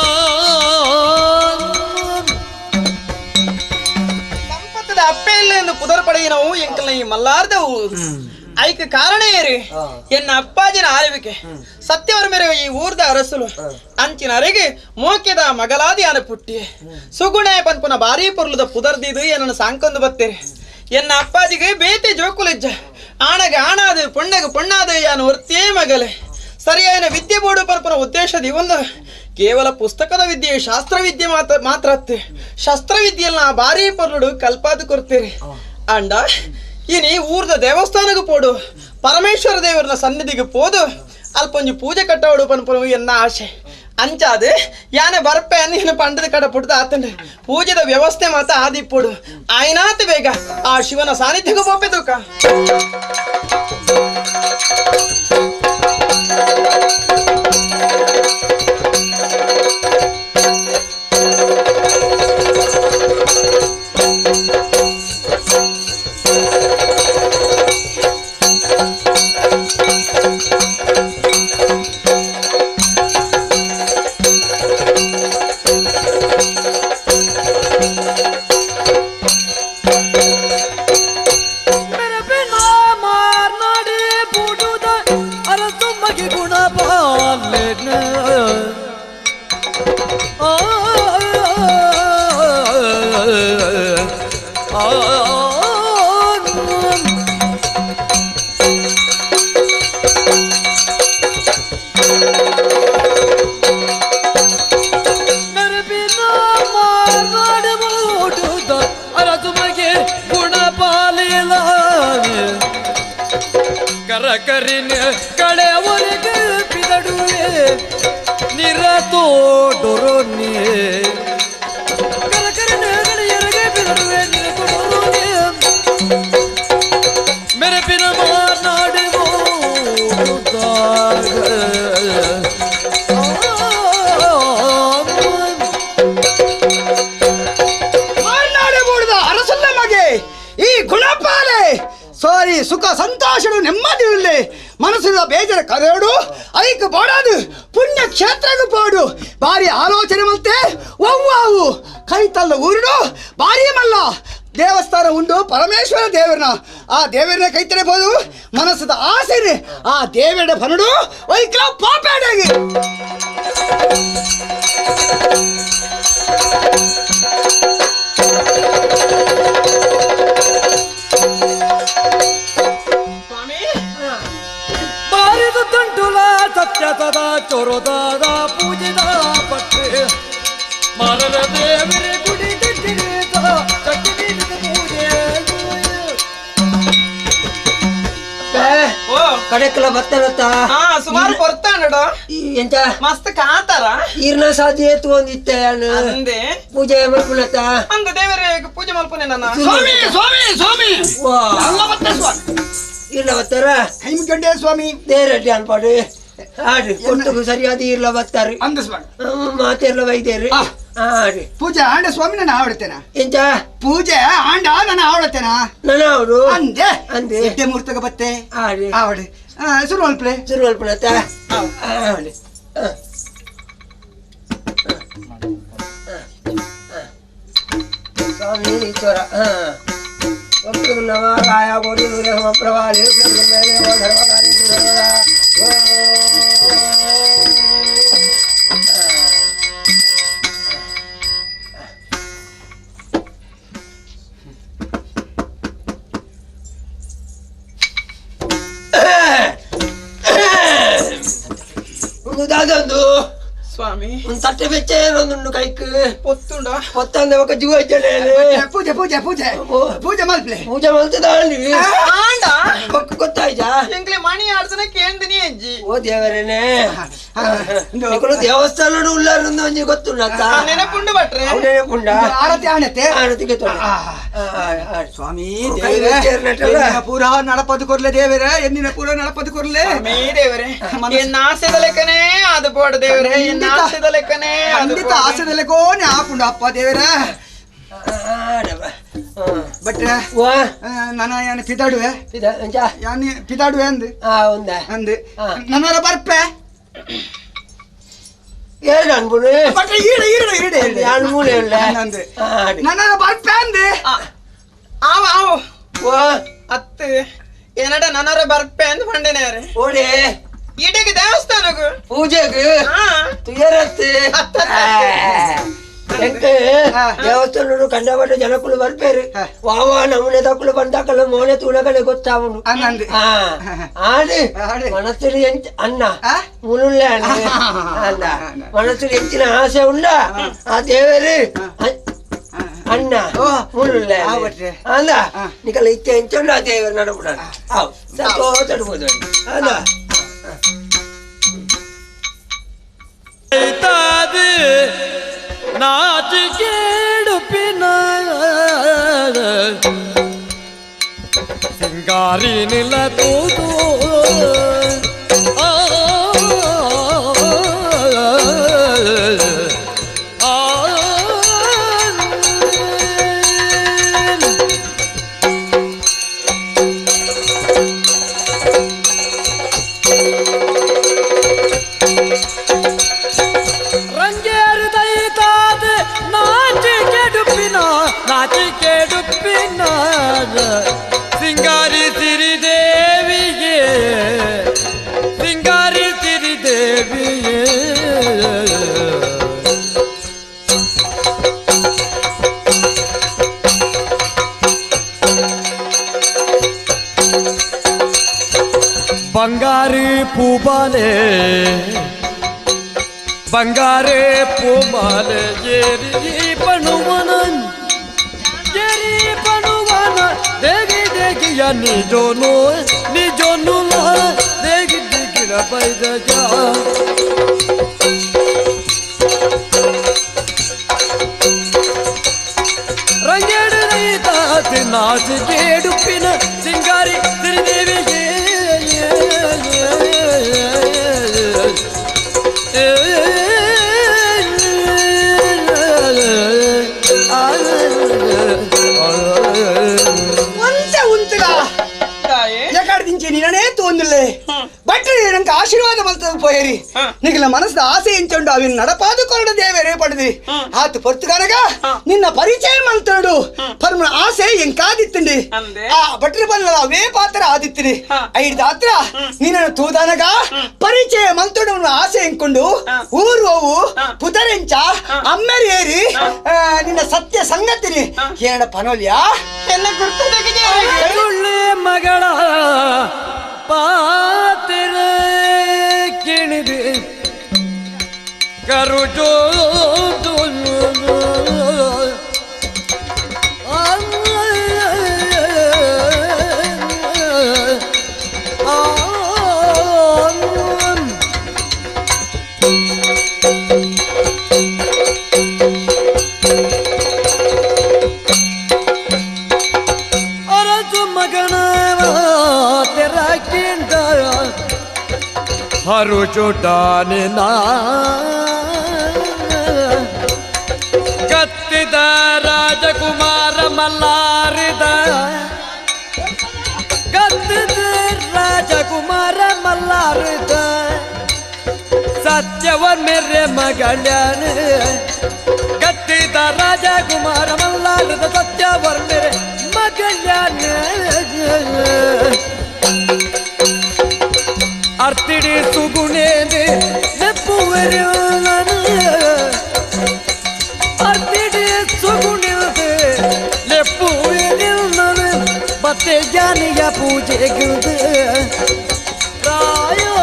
ಅಪ್ಪೆ ಇಲ್ಲ ಎಂದು ಪುದರ್ ಪಡೆಯಿನವು ಎಂಕಲ್ನ ಈ ಮಲ್ಲಾರ್ದ ಐಕ ಕಾರಣ ಏರಿ ಎನ್ನ ಅಪ್ಪಾಜಿನ ಆಳ್ವಿಕೆ ಸತ್ಯವರ ಮೇರೆ ಈ ಊರ್ದ ಅರಸುಲು ಅಂಚಿನ ಅರೆಗೆ ಮೋಕೆದ ಮಗಲಾದಿ ಆನ ಪುಟ್ಟಿ ಸುಗುಣೆ ಪನ್ಪುನ ಭಾರೀ ಪೊರ್ಲುದ ಪುದರ್ದಿದು ಏನನ್ನು ಸಾಂಕೊಂದು ಬತ್ತೇರಿ ಎನ್ನ ಅಪ್ಪಾಜಿಗೆ ಬೇತೆ ಜೋಕುಲಿಜ್ಜ ಆಣಗ ಆಣಾದು ಪೊಣ್ಣಗ ಪೊಣ್ಣಾದು ಯಾನು ಒರ್ತೇ ಮಗಲೆ ಸರಿಯಾದ ವಿದ್ಯೆ ಬೋಡು ಪರ್ಪನ ಉದ್ದೇಶದ ಒಂದು ಕೇವಲ ಪುಸ್ತಕದ ವಿದ್ಯೆ ಶಾಸ್ತ್ರವಿದ್ಯೆ ಮಾತ್ರ ಮಾತ್ರ ಅತ್ತೆ ಶಸ್ತ್ರವಿದ್ಯೆಲ್ಲ ಭಾರೀ ಪೊರ್ಲುಡು ಕಲ್ಪಾದು ಕೊಡ್ತೀರಿ ಅಂಡ ಇನಿ ಊರ್ದ ದೇವಸ್ಥಾನಕ್ಕೆ ಪೋಡು ಪರಮೇಶ್ವರ ದೇವರನ ಸನ್ನಿಧಿಗೆ ಪೋದು ಅಲ್ಪೊಂಜಿ ಪೂಜೆ ಕಟ್ಟವಡು ಪನ್ಪನು ಎನ್ನ ಆಶೆ ಅಂಚಾದು ಯಾನೆ ಬರ್ಪೆ ನೀನು ಪಂಡದ ಕಡ ಪುಡ್ದ ಆತಂಡೆ ಪೂಜೆದ ವ್ಯವಸ್ಥೆ ಮಾತ್ರ ಆದಿಪ್ಪೋಡು ಆಯ್ನಾತ ಬೇಗ ಆ ಶಿವನ ಸಾನ್ನಿಧ್ಯಕ್ಕೆ ಪೋಪೆ ತೂಕ ಕರಕರಿನ ಕಡೆಯವರೆಗೆ ಬಿದಡುವೆ ನಿರತೋಡೊರೊನ್ನಿ ಕರಕರಿನ ಕಡೆಯವರೆಗೆ ಬಿದಡುವೆ ನಿರತೋಡೊರೊನ್ನಿ ಮೆರಪಿನ ಮಾನಾಡುವೋ ಮಾರ್ನಾಡಬೂಡ್ದ ಅರಸಲ್ಲ ಮಗೆ ಈ ಗುಣಪಾಲೆ ಸಾರಿ ಸುಖ ಸಂತೋಷಡು ನೆಮ್ಮದಿ ಉಳ್ಳೆ ಮನಸ್ಸಿನ ಬೇಜಾರ ಕರೆಯೋಡು ಐಕ್ ಬೋಡಾದು ಪುಣ್ಯ ಕ್ಷೇತ್ರಗೂ ಬೋಡು ಬಾರಿ ಆಲೋಚನೆ ಮಲ್ತೆ ಒವ್ವಾವು ಕೈ ತಲ್ಲ ಊರುಡು ಬಾರಿ ಮಲ್ಲ ದೇವಸ್ಥಾನ ಉಂಡು ಪರಮೇಶ್ವರ ದೇವರನ ಆ ದೇವರನ್ನ ಕೈ ತೆರೆಬೋದು ಮನಸ್ಸದ ಆಸೆನೆ ಆ ದೇವರ ಬನಡು ವೈಕ್ಲ ಪಾಪೇಡಾಗಿ ಸತ್ಯದ ಚೊರದಾದ ಪೂಜಿದ ಪಟ್ಟೆ ಮರರ ದೇವರ ಗುಡಿ ತಿರಿದ ಚಕ್ಕಿದ ಪೂಜೆ ಕಡೆಕಲ ಬತ್ತಲತ್ತ ಸುಮಾರು ಕೊರ್ತಾನಡ ಎಂತ ಮಸ್ತ್ ಕಾತಾರ ಈರ್ನ ಸಾಧ್ಯ ಒಂದಿತ್ತೆ ಅಂದೆ ಪೂಜೆ ಮಲ್ಪುನತ್ತ ಅಂದ ದೇವರೇ ಪೂಜೆ ಮಲ್ಪುನೆ ನನ್ನ ಸ್ವಾಮಿ ಸ್ವಾಮಿ ಸ್ವಾಮಿ ಅಲ್ಲ ಬತ್ತ ಸ್ವಾಮಿ ಈರ್ನ ಬತ್ತಾರ ಕೈ ಮುಗ್ಗಂಡೆ ಸ್ವಾಮಿ ದೇರಡ್ಡಿ ಅನ್ಪಾಡು ಆಡ್ರಿ ಕೊಟ್ಟುಕು ಸರಿಯಾದ ಈರ್ಲ ಬತ್ತಾರೆ ಅಂದ ಸ್ವಾಮಿ ಮಾತೆರ್ಲ ಬೈದೇರಿ ಆಡ್ರಿ ಪೂಜೆ ಆಂಡ ಸ್ವಾಮಿ ನಾನು ಆವಡ್ತೇನ ಎಂತ ಪೂಜೆ ಆಂಡ ನಾನು ಆವಡ್ತೇನ ನಾನು ಅವಡು ಅಂದೆ ಅಂದೆ ಎಡ್ಡೆ ಮೂರ್ತಕ ಬತ್ತೆ ಆಡ್ರಿ ಆವಡೆ ಶುರು ಮಲ್ಪಲೆ ಶುರು ಮಲ್ಪಲತ್ತ ಆಡ್ರಿ ಸ್ವಾಮಿ ಈಶ್ವರ ನಮಃ ಕೋಟಿ ಸೂರ್ಯ ಸಮಪ್ರಭಾ ದಾದೊಂದು ಸ್ವಾಮಿ ಒಂದು ತಟ್ಟೆ ಬೆಚ್ಚ ಏನೊಂದುಂಡು ಕೈಕ್ ಪೊತ್ತುಂಡ ಪೊತ್ತಂದೆ ఒక ಜೀವ ಇಜ್ಜಲೆ ಪೂಜೆ ಪೂಜೆ ಪೂಜೆ ಪೂಜೆ ಮಲ್ಪಲೆ ಪೂಜೆ ಮಲ್ತದಾಂಡಿ ಆಂಡ ಗೊತ್ತಾಯ್ತಾ ಎಂಕ್ಲೆ ಮಣಿ ಆಡ್ಸನ ಕೇಂದಿನಿ ಅಜ್ಜಿ ಓ ದೇವರೇನೆ ನಿಕುಲು ದೇವಸ್ಥಾನ ಉಲ್ಲಾರೊಂದು ಒಂಜಿ ಗೊತ್ತುಂಡತ್ತ ನೆನಪುಂಡು ಭಟ್ರೆ ನೆನಪುಂಡ ಆರತಿ ಆಣತೆ ಆರತಿಗೆ ತೊಳೆ ಸ್ವಾಮಿ ದೇವರೇ ಪೂರ ನಡಪದು ಕೊರ್ಲೆ ದೇವರೇ ಎನ್ನಿನ ಪೂರ ನಡಪದು ಕೊರ್ಲೆ ದೇವರೇ ಎನ್ನ ಆಸೆದ ಲೆಕ್ಕನೇ ಅದು ಬೋಡ ದೇವರೇ ಎನ್ನ ಆಸೆದ ಲೆಕ್ಕನೇ ಖಂಡಿತ ಆಸೆದ ಲೆಕ್ಕೋನೆ ಆಪುಂಡು ಅಪ್ಪ ದೇವರೇ ಭಟ್ರೆ ನನ್ನ ಯಾನು ಪಿದಾಡುವೆ ಯಾನು ಪಿದಾಡುವೆ ಅಂದು ಅಂದು ನನ್ನರ ಬರ್ಪೆ ಏಳು ಅನ್ಬುಡು ಭಟ್ರೆ ಈಡ ಈಡ ಈಡ ಯಾನು ಮೂಲೆ ಉಳ್ಳೆ ಅಂದು ನನ್ನರ ಬರ್ಪೆ ಅಂದು ಆವ ಆವು ಅತ್ತು ಏನಡ ನನ್ನರ ಬರ್ಪೆ ಅಂದ್ ಪಂಡೆನೆ ಓಡೆ ಈಡೆಗೆ ದೇವಸ್ಥಾನಗು ಪೂಜೆಗೆ ತುಯರತ್ತು ಎಂಕೆ ದೇವಸ್ಥಾನ ಕಂಡಪಟ್ಟ ಜನಕ್ಕಳು ಬರ್ಪೇರು ವಾವ ನಮೂನೆ ತಕ್ಕಳು ಬಂದಾಕಲ್ಲ ಮೋನೆ ತೂಣಕಲೆ ಗೊತ್ತಾವನು ಆಡು ಮನಸ್ಸು ಎಂಚ ಅನ್ನ ಮುನುಳ್ಳೆ ಅಲ್ಲ ಮನಸ್ಸು ಹೆಚ್ಚಿನ ಆಸೆ ಉಂಡ ಆ ದೇವರು ಅಣ್ಣ ಮುನುಳ್ಳೆ ಅಲ್ಲ ನಿಕಲ ಇಚ್ಛೆ ಎಂಚುಂಡ ಆ ದೇವರು ನಡಪುಡ ಸಂತೋಷ ಅಲ್ಲ ನಾಚಿಕೇಡುಪಿನ ಸಿಂಗಾರಿ ನಿಲ ತೂದು ಸಿಂಗಾರಿ ಸಿರಿದೇವಿಗೆ ಬಂಗಾರಿ ಪೂಬಾಲೆ ಬಂಗಾರೆ ಪೂಬಾಲೆ ಏರಿ ಪಣುವನ ಏರಿ ಪಣುವನ ದೇಗಿ ದೇಗಿಯ ನಿಜೋನು ನಿಜೋನು ದೇಗಿ ದಿಗಿನ ಬೈದ ಜಾ ರಂಗೇಡು ರೈತಾತಿ ನಾಚಿಕೆಡುಪ್ಪಿನ ಸಿಂಗಾರಿ ತಿರುದೇವಿಗೆ ಒಂತೆ ಉಂತುಗ ಎಕಡೆ ನಿನ್ನನೇ ತೋಂದುಲ್ಲೆ ಬಟ್ ನಂಗೆ ಆಶೀರ್ವಾದ ಮಲ್ತದ ಪೋಯರಿ ನಿಗಲ ಮನಸ್ಸದ ಆಸೆ ಎಂಚುಂಡು ಅವಿನ ನಡಪಾದುಕೊಳ್ಳ ದೇವರೇ ಪಡೆದಿ ಆತು ಪೊರ್ತುಗಾರಗ ನಿನ್ನ ಪರಿಚಯ ಮಲ್ತಡು ಪರ್ಮ ಆಸೆ ಎಂಕಾದಿತ್ತಂಡಿ ಆ ಭಟ್ರ ಬಲ್ಲ ಅವೇ ಪಾತ್ರ ಆದಿತ್ತಿರಿ ಐದು ಆತ್ರ ನಿನ್ನ ತೂದಾನಗ ಪರಿಚಯ ಮಲ್ತಡು ಆಸೆ ಎಂಕೊಂಡು ಊರು ಅವು ಪುದರೆಂಚ ಅಮ್ಮೆರೇರಿ ನಿನ್ನ ಸತ್ಯ ಸಂಗತಿನಿ ಏನಡ ಪನೋಲ್ಯಾ ಎನ್ನ ಗುರ್ತು ಮಗಳ ಪಾತ್ರ ಕಿಣಿದೆ ಕರುಜೋ ಅರಸು ಮಗನ ಹರು ಚುಟಾನೆ ಕತ್ತಿದ ರಾಜಕುಮಾರ ಮಲ್ಲಾರಿದ ಕತ್ತಿದ ರಾಜಕುಮಾರ ಮಲ್ಲಾರಿದ ಸತ್ಯವ ಮೆರೆ ಮಗಳನ ಕತ್ತಿದ ರಾಜಕುಮಾರ ಮಲ್ಲಾರಿದ ಸತ್ಯವರ್ ಮೇರೆ ಮಗಳನ ಅರ್ತಿಡಿ ಸುಗುಣೇನೆ ಲೆಪ್ಪುವೆರು ಅರ್ತಿಡಿ ಸುಗುಣಿಲ್ದೆ ಲೆಪ್ಪುವೆರು ಬತ್ತೆ ಜಾನಿಯ ಪೂಜೆಗಿಲ್ದೆ ರಾಯೋ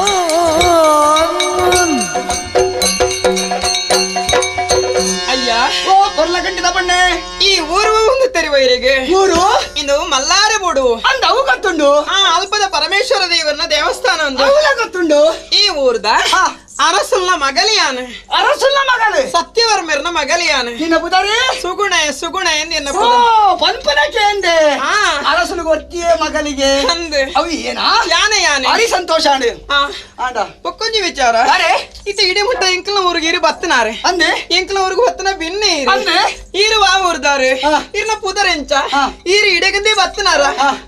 ಅಯ್ಯ ಓ ಬರ್ಲಗಂಟಿದ ಬಣ್ಣೆ ಈ ಊರು ಒಂದು ತೆರಿವೈರಿಗೆ ಊರು ಇಂದು ಮಲ್ಲಾರೆ ಬೋಡು ಅಂದ ಅವು ಗೊತ್ತುಂಡು ಆ ಅಲ್ಪದ ಪರಮೇಶ್ವರ ದೇವರನ ದೇವಸ್ಥಾನ ಒಂದು ಅವುಲ ಗೊತ್ತುಂಡು ಈ ಊರ್ದ ಅರಸುಲ್ಲ ಮಗಲಿಯಾನ ಅರಸುಲ್ಲ ಮಗಲಿ ಸತ್ಯವರ್ಮರ್ನ ಮಗಲಿಯಾನ ನಿನ್ನ ಪುದಾರಿ ಸುಗುಣ ಸುಗುಣ ಎಂದು ಎನ್ನ ಓ ಪನ್ಪನಕ್ಕೆ ಎಂದೆ ಅರಸುಲು ಗೊತ್ತಿಯೇ ಮಗಲಿಗೆ ಅಂದೆ ಅವು ಏನಾ ಯಾನೆ ಯಾನೆ ಅರಿ ಸಂತೋಷ ಆಂಡ ಒಕ್ಕೊಂಜಿ ವಿಚಾರ ಇತ್ತ ಇಡೀ ಮುಟ್ಟ ಎಂಕಲ್ನ ಊರಿಗೆ ಇರು ಬತ್ತನಾರೆ ಅಂದೆ ಎಂಕಲ್ನ ಊರಿಗೆ ಬತ್ತನ ಬಿನ್ನೆ ಅಂದೆ ಈರು ಆ ಊರ್ದಾರೆ ಇರ್ನ ಪುದರೆಂಚ ಈರು ಇಡೆಗಂದೇ ಬತ್ತನಾರ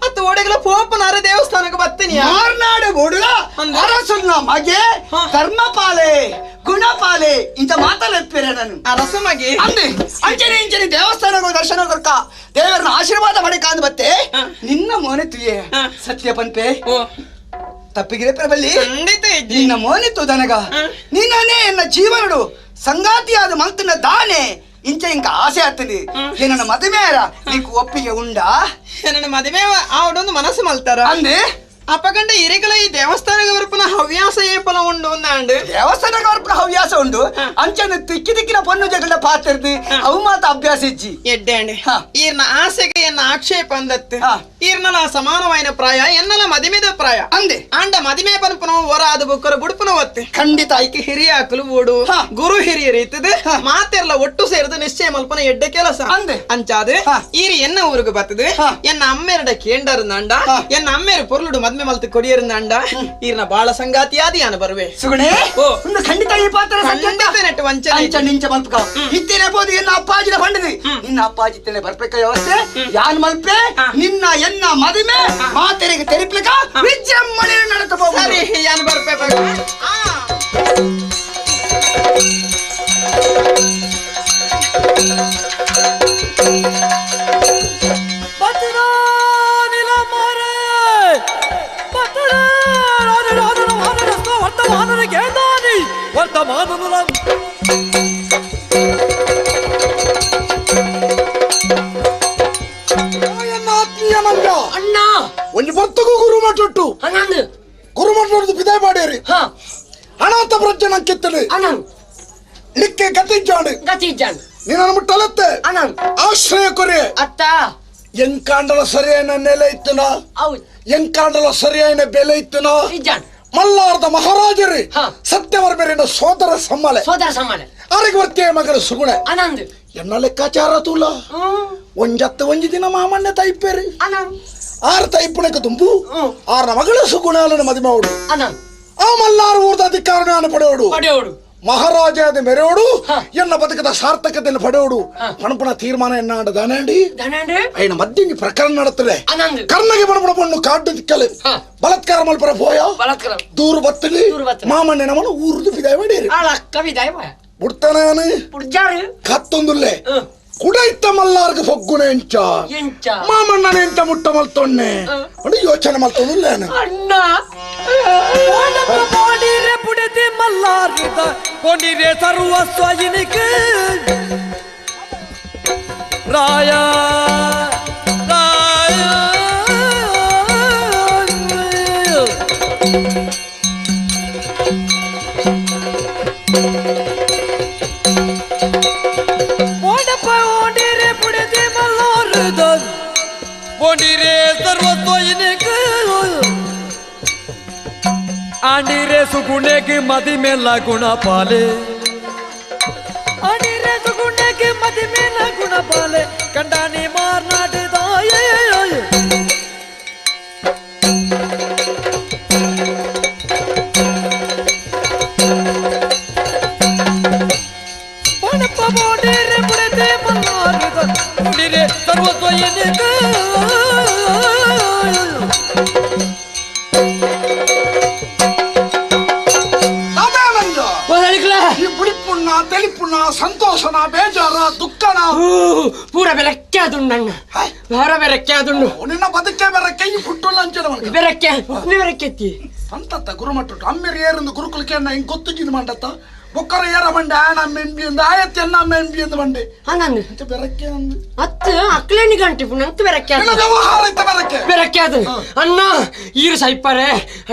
ಅತ್ತ ಓಡೆಗಲ ಪೋಪನಾರ ದೇವಸ್ಥಾನಕ್ಕೆ ಬತ್ತನಿಯ ಮಾರ್ನಾಡು ಬೋಡುಗ ಅರಸುಲ್ನ ಮಗೆ ಧರ್ಮಪಾಲೆ ಗುಣಪಾಲೆ ಇಂತ ಮಾತಲ್ಲ ನಾನು ಅರಸು ಮಗೆ ಅಂದೆ ಅಂಚನೆ ಇಂಚನೆ ದೇವಸ್ಥಾನಗಳು ದರ್ಶನ ಕೊರ್ಕ ದೇವರನ್ನ ಆಶೀರ್ವಾದ ಮಾಡಿ ಬತ್ತೆ ನಿನ್ನ ಮೋನೆ ತುಯೆ ಸತ್ಯ ಪನ್ಪೆ ತಪ್ಪಿಗೆ ಪ್ರಬಲ್ಲಿ ನಿನ್ನ ಮೋನೆ ತುದನಗ ನಿನ್ನನೇ ಎನ್ನ ಜೀವನಡು ಸಂಗಾತಿಯಾದ ಮಲ್ತನ ದಾನೆ ಇಂಚ ಇಂಕ ಆಸೆ ಆಗ್ತದೆ ಏನನ್ನ ಮದುವೆ ನೀಕು ಒಪ್ಪಿಗೆ ಉಂಡಾ ನನ್ನ ಮದುವೆ ಆವಡೊಂದು ಮನಸ್ಸು ಮಲ್ತಾರ ಅಂದೆ ಅಪಗಂಡ ಇರಿಗಳ ಈ ದೇವಸ್ಥಾನಕ್ಕೆ ಬರ್ಪನ ಹವ್ಯಾಸ ಏಪಲ ಉಂಡು ಅಂದಾಂಡು ದೇವಸ್ಥಾನಕ್ಕೆ ಬರ್ಪನ ಹವ್ಯಾಸ ಉಂಡು ಅಂಚನ ತಿಕ್ಕಿ ತಿಕ್ಕಿನ ಪೊಣ್ಣು ಜಗಳ ಪಾತಿರ್ದು ಅವು ಮಾತ ಅಭ್ಯಾಸ ಇಜ್ಜಿ ಎಡ್ಡೇಂಡಿ ಈರ್ನ ಆಸೆಗೆ ಎನ್ನ ಆಕ್ಷೇಪ ಅಂದತ್ತು ಈರ್ನಲ ಸಮಾನವಾಯಿನ ಪ್ರಾಯ ಎನ್ನಲ ಮದಿಮೆದ ಪ್ರಾಯ ಅಂದೆ ಆಂಡ ಮದಿಮೆ ಪನ್ಪನ ಹೊರ ಅದು ಬುಕ್ಕರ ಬುಡ್ಪನ ಒತ್ತೆ ಖಂಡಿತ ಐಕೆ ಹಿರಿಯಾಕಲು ಓಡು ಗುರು ಹಿರಿಯರು ಇತ್ತದ ಮಾತೆರ್ಲ ಒಟ್ಟು ಸೇರಿದ ನಿಶ್ಚಯ ಮಲ್ಪನ ಎಡ್ಡೆ ಕೆಲಸ ಅಂದೆ ಅಂಚಾದ ಈರಿ ಎನ್ನ ಊರಿಗೆ ಬತ್ತದ ಎನ್ನ ಅಮ್ಮೆರಡ ಕೇಂಡರ್ನಾಂಡ ಎನ್ನ ಅಮ್ಮೇರು ಪೊರ್ಲುಡು ಮದ್ಮೆ ಮಲ್ತು ಕೊಡಿಯರ್ನಾಂಡ ಈರ್ನ ಬಾಳ ಸಂಗಾತಿಯಾದ ಯಾನ ಬರುವೆ ಸುಗುಣೆ ಓ ಒಂದು ಖಂಡಿತ ಈ ಪಾತ್ರ ಖಂಡಿತ ನೆಟ್ಟು ವಂಚನೆ ಅಂಚ ನಿಂಚ ಮಲ್ಪಕ ಇತ್ತೇನೆ ಬೋದು ಎನ್ನ ಅಪ್ಪಾಜಿನ ಬಂಡದಿ ನಿನ್ನ ಅಪ್ಪಾಜಿ ತಲೆ ಬರ್ಬೇಕ ವ್ಯವಸ್ಥೆ ಯಾನ್ ಮಲ್ಪೆ ನಿನ್ನ ಎನ್ನ ಮದುವೆ ಮಾತೆರಿಗೆ ತೆರಿಪ್ಲಿಕ ವಿಜೃಂಭಣೆ ನಡೆತ ಸರಿ ಯಾನ್ ಬರ್ಪೆ ಆತ್ಮೀಯ ನಂಜ ಅಣ್ಣ ಒಂಜಿ ಬರ್ತಗೂ ಗುರುಮಠೊಟ್ಟು ಅಣ್ಣಂದು ಗುರುಮಠೊಟ್ಟು ಬಿದಾಯ ಮಾಡ್ಯಾರಿ ಹಾ ಅನಾಥ ಪ್ರಜ್ಞೆ ನಂಕಿತ್ತನೆ ಅಣ್ಣನ್ ನಿಕ್ಕೆ ಗತಿ ಇಜ್ಜಾಂಡು ಗತಿ ಇಜ್ಜಾಂಡು ನೀನು ಮುಟ್ಟಲತ್ತೆ ಅಣ್ಣನ್ ಆಶ್ರಯ ಕೊರೆ ಅತ್ತ ಎಂಕಾಂಡಲ ಸರಿಯಾದ ನೆಲೆ ಇತ್ತನ ಹೌದು ಎಂಕಾಂಡಲ ಸರಿಯಾದ ಬೆಲೆ ಇತ್ತನ ಇಜ್ಜಾಂಡು ಮಲ್ಲಾರದ ಮಹಾರಾಜರೇ ಹಾ. ಸತ್ಯವರ್ಮರಿನ ಸೋದರ ಸಮ್ಮಲೆ ಸೋದರ ಸಮ್ಮಲೆ ಅರೆಗೆ ಬರ್ತೀಯ ಮಗನ ಸುಗುಣೆ ಅನಂದ್ ಎನ್ನ ಲೆಕ್ಕಾಚಾರ ತೂಲ ಒಂಜತ್ತು ಒಂಜಿ ದಿನ ಮಾಮಣ್ಣ ತೈಪೇರಿ ಅನಂದ್ ಆರು ತೈಪುಣಕ್ಕೆ ತುಂಬು ಹ್ಮ್. ಆರ್ನ ಮಗಳ ಸುಗುಣಾಲನ ಮದಿಮಾವಡು ಅನಂದ್ ಆ ಮಲ್ಲಾರ ಊರ್ದ ಅಧಿಕಾರನ ಪಡೆಯೋಡು ಪಡೆಯೋಡು ಮಹಾರಾಜ ಆದ ಮೆರೆಯೋಡು ಹಾ. ಎನ್ನ ಬದುಕದ ಸಾರ್ಥಕತೆಯನ್ನು ಪಡೆಯೋಡು ಹಾ. ಪಣಪಣ ತೀರ್ಮಾನ ಎನ್ನ ದಾನಾಂಡಿ ಧನಂಡು అయిన ಮಧ್ಯ ಪ್ರಕರಣ ನಡತ್ತದೆ ಅನಂದ್ ಕರ್ಣಗೆ ಬಡಬಡ ಪಣ್ಣು ಕಾಡು ದಿಕ್ಕಲೆ ಹಾ. ಬಲಾತ್ಕಾರ ಮಲ್ಪರ ಪೋಯ ಬಲಾತ್ಕಾರ ದೂರು ಬತ್ತಲಿ ದೂರು ಬತ್ತಲಿ. ಮಾಮಣ್ಣ ನಮ್ಮನ್ನು ಊರುದು ಬಿದಾಯ ಮಾಡೇರಿ ಅಳ ಕವಿದಾಯ ಬುಡ್ತಾನೆ ಪುಡ್ಜಾರು ಕತ್ತೊಂದುಲ್ಲೆ ಹ್ಮ್. ಕುಡೈತ ಮಲ್ಲಾರ್ಗ ಪೊಗ್ಗುನೆ ಎಂಚ ಎಂಚ ಮಾಮಣ್ಣನ ಎಂಚ ಮುಟ್ಟ ಮಲ್ತೊನ್ನೆ ಹ್ಮ್. ಅಂದ್ರೆ ಯೋಚನೆ ಮಲ್ತೊಂದುಲ್ಲೆ ಅಣ್ಣ ಪೋಡಿರೆ ಪುಡಿತಿ ಮಲ್ಲಾರಿದ ಪೊಂಡಿರೆ ಸರ್ವಸ್ವ ಇನಿக்கு ರಾಯ ರಾಯ போடப்ப ஓடிரே புடிதி மல்லாருத போண்டிரே சர்வஸ்வ இனிக்கு ಆಂಡಿರೆ ಸುಗುಣೆಗೆ ಮದಿ ಮೇಲ ಗುಣಪಾಲೆ ಆಂಡಿರೆ ಸುಗುಣೆಗೆ ಮದಿ ಮೇಲ ಗುಣಪಾಲೆ ಕಂಡಾನಿ ಮಾರ್ನಾಡು ತಾಯೇ ಪಣಪ ಬೋಡಿರೆ ಬುಡದೆ ಮಲ್ಲಾರುದ ನುಡಿರೆ ಸರ್ವಸ್ವ ಎನಿಗೆ ಈ ಬುಡಿಪುಣ್ಣ ತೆಲಿಪುಣ್ಣ ಸಂತೋಷನ ಬೇಜಾರ ದುಃಖನ ಪೂರ ಬೆರಕ್ಕೆ ಅದುಂಡು ಪೂರ ಬೆರಕ್ಕೆ ಅದುಂಡು ನಿನ್ನ ಬದುಕೆ ಬೆರಕ್ಕೆ ಈ ಪುಟ್ಟುಲ್ಲ ಅಂಚನ ಬೆರಕ್ಕೆ ಬೆರಕೆತ್ತಿ ಸಂತತ್ತ ಗುರುಮಟ್ಟ ಅಮ್ಮಿರ್ ಏರಿಂದು ಗುರುಕುಲಕ್ಕೆ ಹಿಂಗ್ ಗೊತ್ತು ಮಂಡತ್ತ ಬೊಕ್ಕರ ಏರ ಬಂಡೆ ಆಣ ಮೆಂಬಿ ಎಂದು ಆಯತ್ತೆ ಅನ್ನ ಮೆಂಬಿ ಎಂದು ಬಂಡೆ ಹಂಗಂದು ಅಂಚ ಬೆರಕ್ಕೆ ಅಂದು ಅತ್ತು ಅಕ್ಲೇನಿ ಗಂಟೆ ನಂತ ಬೆರಕ್ಕೆ ನಿನ್ನ ವ್ಯವಹಾರ ಇತ್ತ ಬೆರಕ್ಕೆ ಬೆರಕ್ಕೆ ಅದು ಅಣ್ಣ ಈರು ಸೈಪಾರೆ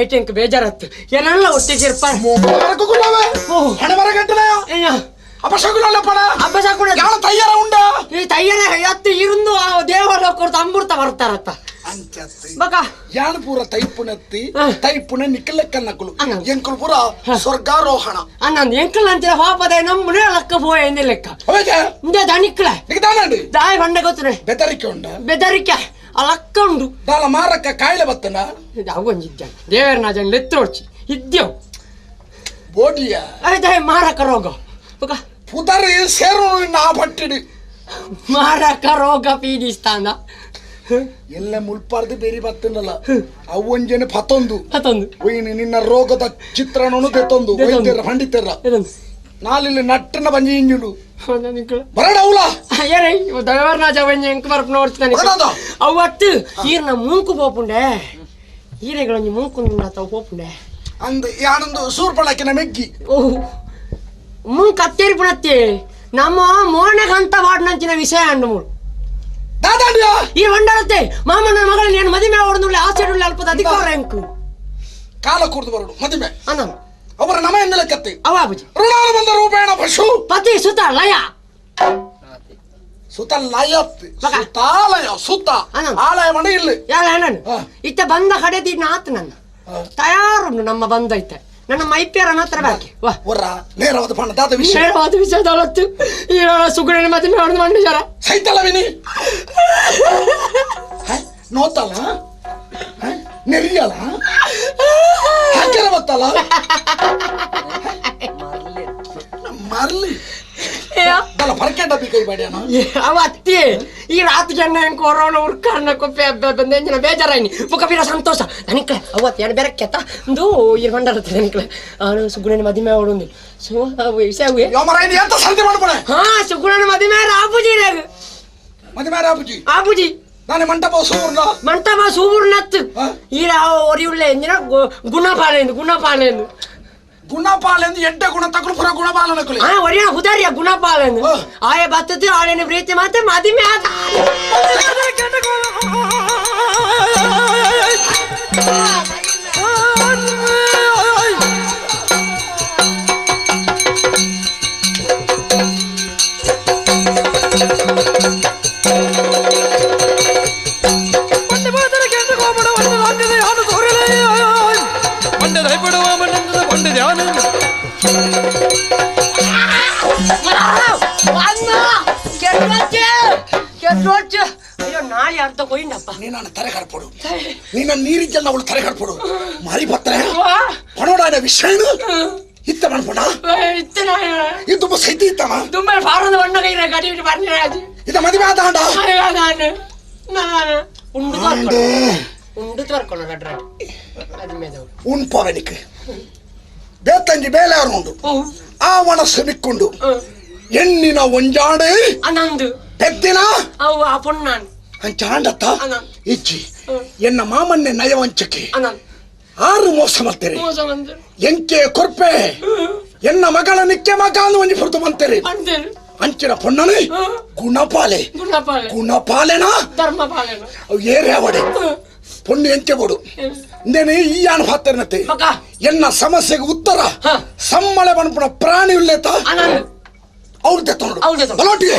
ಐಟೆಂಕ್ ಬೇಜಾರತ್ತು ಏನೆಲ್ಲ ಒಟ್ಟಿಗೆ ಇರ್ಪಾರೆ ಬೆರಕುಗುಲ್ಲವೇ ಓ. ಹಣೆ ಬರ ಗಂಟಲೆಯ ಅಯ್ಯ ಅಪಶಕುನಲ್ಲ ಪಡ ಅಪಶಕುನ ಯಾಳ ತಯ್ಯಾರ ಉಂಡ ಈ ತಯ್ಯಾರ ಅತ್ತು ಇರುಂದು ಆ ದೇವರ ಕೊಡ್ತ ಅಮೃತ ಬರ್ತಾರತ್ತ ಅಂಚತ್ತಿ ಬಕ ಯಾಣ ಪೂರ ತೈಪುಣೆತ್ತಿ ತೈಪುಣೆ ನಿಕ್ಕಲೆಕ್ಕನ್ನಕುಲು ಅನ್ನ. ಎಂಕುಲು ಪೂರ ಸ್ವರ್ಗಾರೋಹಣ ಅನ್ನ ಎಂಕಲ್ ಅಂತೀರ ಪಾಪದ ನಮ್ಮನೆ ಲಕ್ಕ ಪೋಯ ಎಂದ ಲೆಕ್ಕ ಅವೇಜ ಇಂದ ದಣಿಕ್ಲ ನಿಕ್ ದಾನಂಡಿ ದಾಯ ಬಂಡ ಗೊತ್ತನೆ ಬೆದರಿಕೆ ಉಂಡ ಬೆದರಿಕೆ ಆ ಲಕ್ಕ ಉಂಡು ದಾಲ ಮಾರಕ್ಕ ಕಾಯಿಲೆ ಬತ್ತನ ಅವು ಒಂಜಿದ್ದ ದೇವರ ನಾಜನ್ ಲೆತ್ತೋಡ್ಚಿ ಇದ್ದೇವು ಬೋಡಿಯ ಅದೇ ಮಾರಕ ರೋಗ ಬಕ ಪುದರಿ ಸೇರು ನಾ ಪಟ್ಟಿಡಿ ಮಾರಕ ರೋಗ ಪೀಡಿಸ್ತಾನ ಎಲ್ಲ ಮುಲ್ಪಾರ್ದು ಬೇರೆ ಬತ್ತನಲ್ಲ ಅವು ಒಂಜೇನೆ ಪತ್ತೊಂದು ಪತ್ತೊಂದು ಒಯ್ಯಿನ ನಿನ್ನ ರೋಗದ ಚಿತ್ರಣನು ತೆತ್ತೊಂದು ವೈದ್ಯರ ಪಂಡಿತರ ನಾಲಿಲ್ಲಿ ನಟ್ಟನ ಬಂಜಿ ಇಂಜುಲು ಬರಡ ಅವಲ ಏರೇ ದೇವರ ನಾಜ ಒಂಜಿ ಎಂಕ್ ಬರ್ಪ ನೋಡ್ತಾನೆ ಅವತ್ತು ಈರ್ನ ಮೂಂಕು ಪೋಪುಂಡೆ ಈರೆಗಳೊಂಜಿ ಮೂಂಕು ತಾವು ಪೋಪುಂಡೆ ಅಂದ್ ಯಾನೊಂದು ಸೂರ್ಪಳಕಿನ ಮೆಗ್ಗಿ ಓಹ್ ಮೂಂಕು ಅತ್ತೇರಿ ಪುಣತ್ತೆ ನಮ್ಮ ಮೋನೆಗಂತ ವಾಡ್ನಂಚಿನ ವಿಷಯ ಅಂಡು ಮೂರು ದಾದಾಡಿಯ ಈ వంಡಲತ್ತೆ ಮಾಮನ ಮಗಳ నేను ಮದುವೆ ಆವಡನುಳ್ಳೆ ಆಸೆಡುಳ್ಳೆ ಅಲ್ಪದ ಅಧಿಕಾರ ಎಂಕು ಕಾಲ ಕೂರ್ದು ಬರಡು ಮದುವೆ ಅನ್ನ ಅವರ ನಮ ಎನ್ನಲಕತ್ತಿ ಅವ ಅಬುಜಿ ಋಣಾನು ಬಂದ ರೂಪೇಣ ಪಶು ಪತಿ ಸುತ ಲಯ ಸುತ ಲಯತ್ ಸುತಾಲಯ ಸುತ ಆಲಯ ಮನೆ ಇಲ್ಲಿ ಯಾಲ ನಾನು ಇತ್ತ ಬಂದ ಕಡೆದಿ ನಾತ್ ನನ್ನ ತಯಾರುಂಡು ನಮ್ಮ ಬಂದೈತೆ ನನ್ನ ಮೈಪೇರ ಮಾತ್ರ ಬಾಕಿ ವಾ ಒರ್ರ ನೇರವಾದ ಪಣ ದಾದ ವಿಷಯ ನೇರವಾದ ವಿಷಯ ದಳತ್ತು ಈ ಸುಗುಣನ ಮದುವೆ ಆವಡದು ಮಂಡು ಜರ ಸೈತಲ್ಲ ವಿನಿ ನೋತಲ್ಲ ನೆರಿಯಲ್ಲ ಹಾಕ್ಯಾರ ಬತ್ತಲ್ಲ ಮರ್ಲಿ ದಲ್ಲ ಪರಕೆ ಡಬ್ಬಿ ಕೈ ಬಾಡ್ಯಾನ ಅವ ಅತ್ತಿ ಈ ರಾತ್ರಿ ಜನ ಕೊರೋನಾ ಉರ್ಕಣ್ಣ ಕೊಪ್ಪೆ ಬಂದ ಬೇಜಾರಾಯ್ನಿ ಬುಕ್ಕ ಬೀರ ಸಂತೋಷ ನನಕ್ಲೆ ಅವತ್ತು ಏನು ಬೇರೆ ಕೆತ್ತ ಒಂದು ಇರ್ ಬಂಡಾರತ್ತೆ ನನಕ್ಲೆ ಅವನು ಸುಗುಣನ ಮದುವೆ ಅವಳು ಸೊ ವಿಷಯ ಎಂತ ಸಂಧಿ ಮಾಡ್ಬೋಣ ಹಾ ಸುಗುಣನ ಮದುವೆ ಆಪುಜಿ ಮದುವೆ ಆಪುಜಿ ಆಪುಜಿ ನಾನು ಮಂಟಪ ಸೂರ್ಣ ಮಂಟಪ ಸೂರ್ಣತ್ತು ಈ ಒರಿಯುಳ್ಳ ಎಂಜಿನ ಗುಣಪಾಲೆಂದು ಗುಣಪಾಲೆಂದು ಗುಣಪಾಲೆಂದು ಎಡ್ಡೆ ಗುಣ ತಕಲು ಪುರ ಗುಣಪಾಲನಕುಲಿ ಆ ಒರಿಯ ಹುದಾರಿಯ ಗುಣಪಾಲೆಂದು ಆಯ ಬತ್ತದು ಆಳೆನ ಪ್ರೀತಿ ಮಾತೆ ಮದುವೆ ಆದ ನೀನು ತಲೆ ಕಡ್ಪಡು ನೀನ ನೀರಿದ್ದಲ್ಲ ಅವಳು ತಲೆ ಕಡ್ಪಡು ಮಾರಿ ಬತ್ತಾರೆ ಪಣೋಡಾದ ವಿಷಯ ಇತ್ತ ಮಾಡ್ಪಡ ಇದು ಸೈತಿ ಇತ್ತಣ ಇದ ಮದುವೆ ಆದ ಉಣ್ಪವನಿಗೆ ಬೇತಂಜಿ ಬೇಲೆ ಉಂಡು ಆ ಒಣಸು ನಿಕ್ಕೊಂಡು ಎಣ್ಣಿನ ಒಂಜಾಡೆ ಪೆದ್ದಿನ ಅಂಚಾಂಡತ್ತ ಇಚ್ಚಿ ಎನ್ನ ಮಾಮನ್ನೆ ನಯವಂಚಕ್ಕೆ ಆರು ಮೋಸ ಮಾಡ್ತೀರಿ ಎಂಕೆ ಕೊರ್ಪೆ ಎನ್ನ ಮಗಳ ನಿಕ್ಕೆ ಮಗ ಅಂದು ಒಂಜಿ ಪುರ್ತು ಬಂತೀರಿ ಅಂಚಿನ ಪೊಣ್ಣನೆ ಗುಣಪಾಲೆ ಗುಣಪಾಲೆನಾ ಅವು ಏರ್ಯಾವಡೆ ಪೊಣ್ಣು ಎಂಕೆ ಬೋಡು ಇಂದೇನೆ ಈ ಯಾನ್ ಪಾತ್ರನತೆ ಎನ್ನ ಸಮಸ್ಯೆಗೆ ಉತ್ತರ ಸಮ್ಮಳೆ ಬಣ್ಪುಣ ಪ್ರಾಣಿ ಉಲ್ಲೇತ ಅವ್ರದ್ದೆ ತೊಂಡು ಬಲೋಟಿಗೆ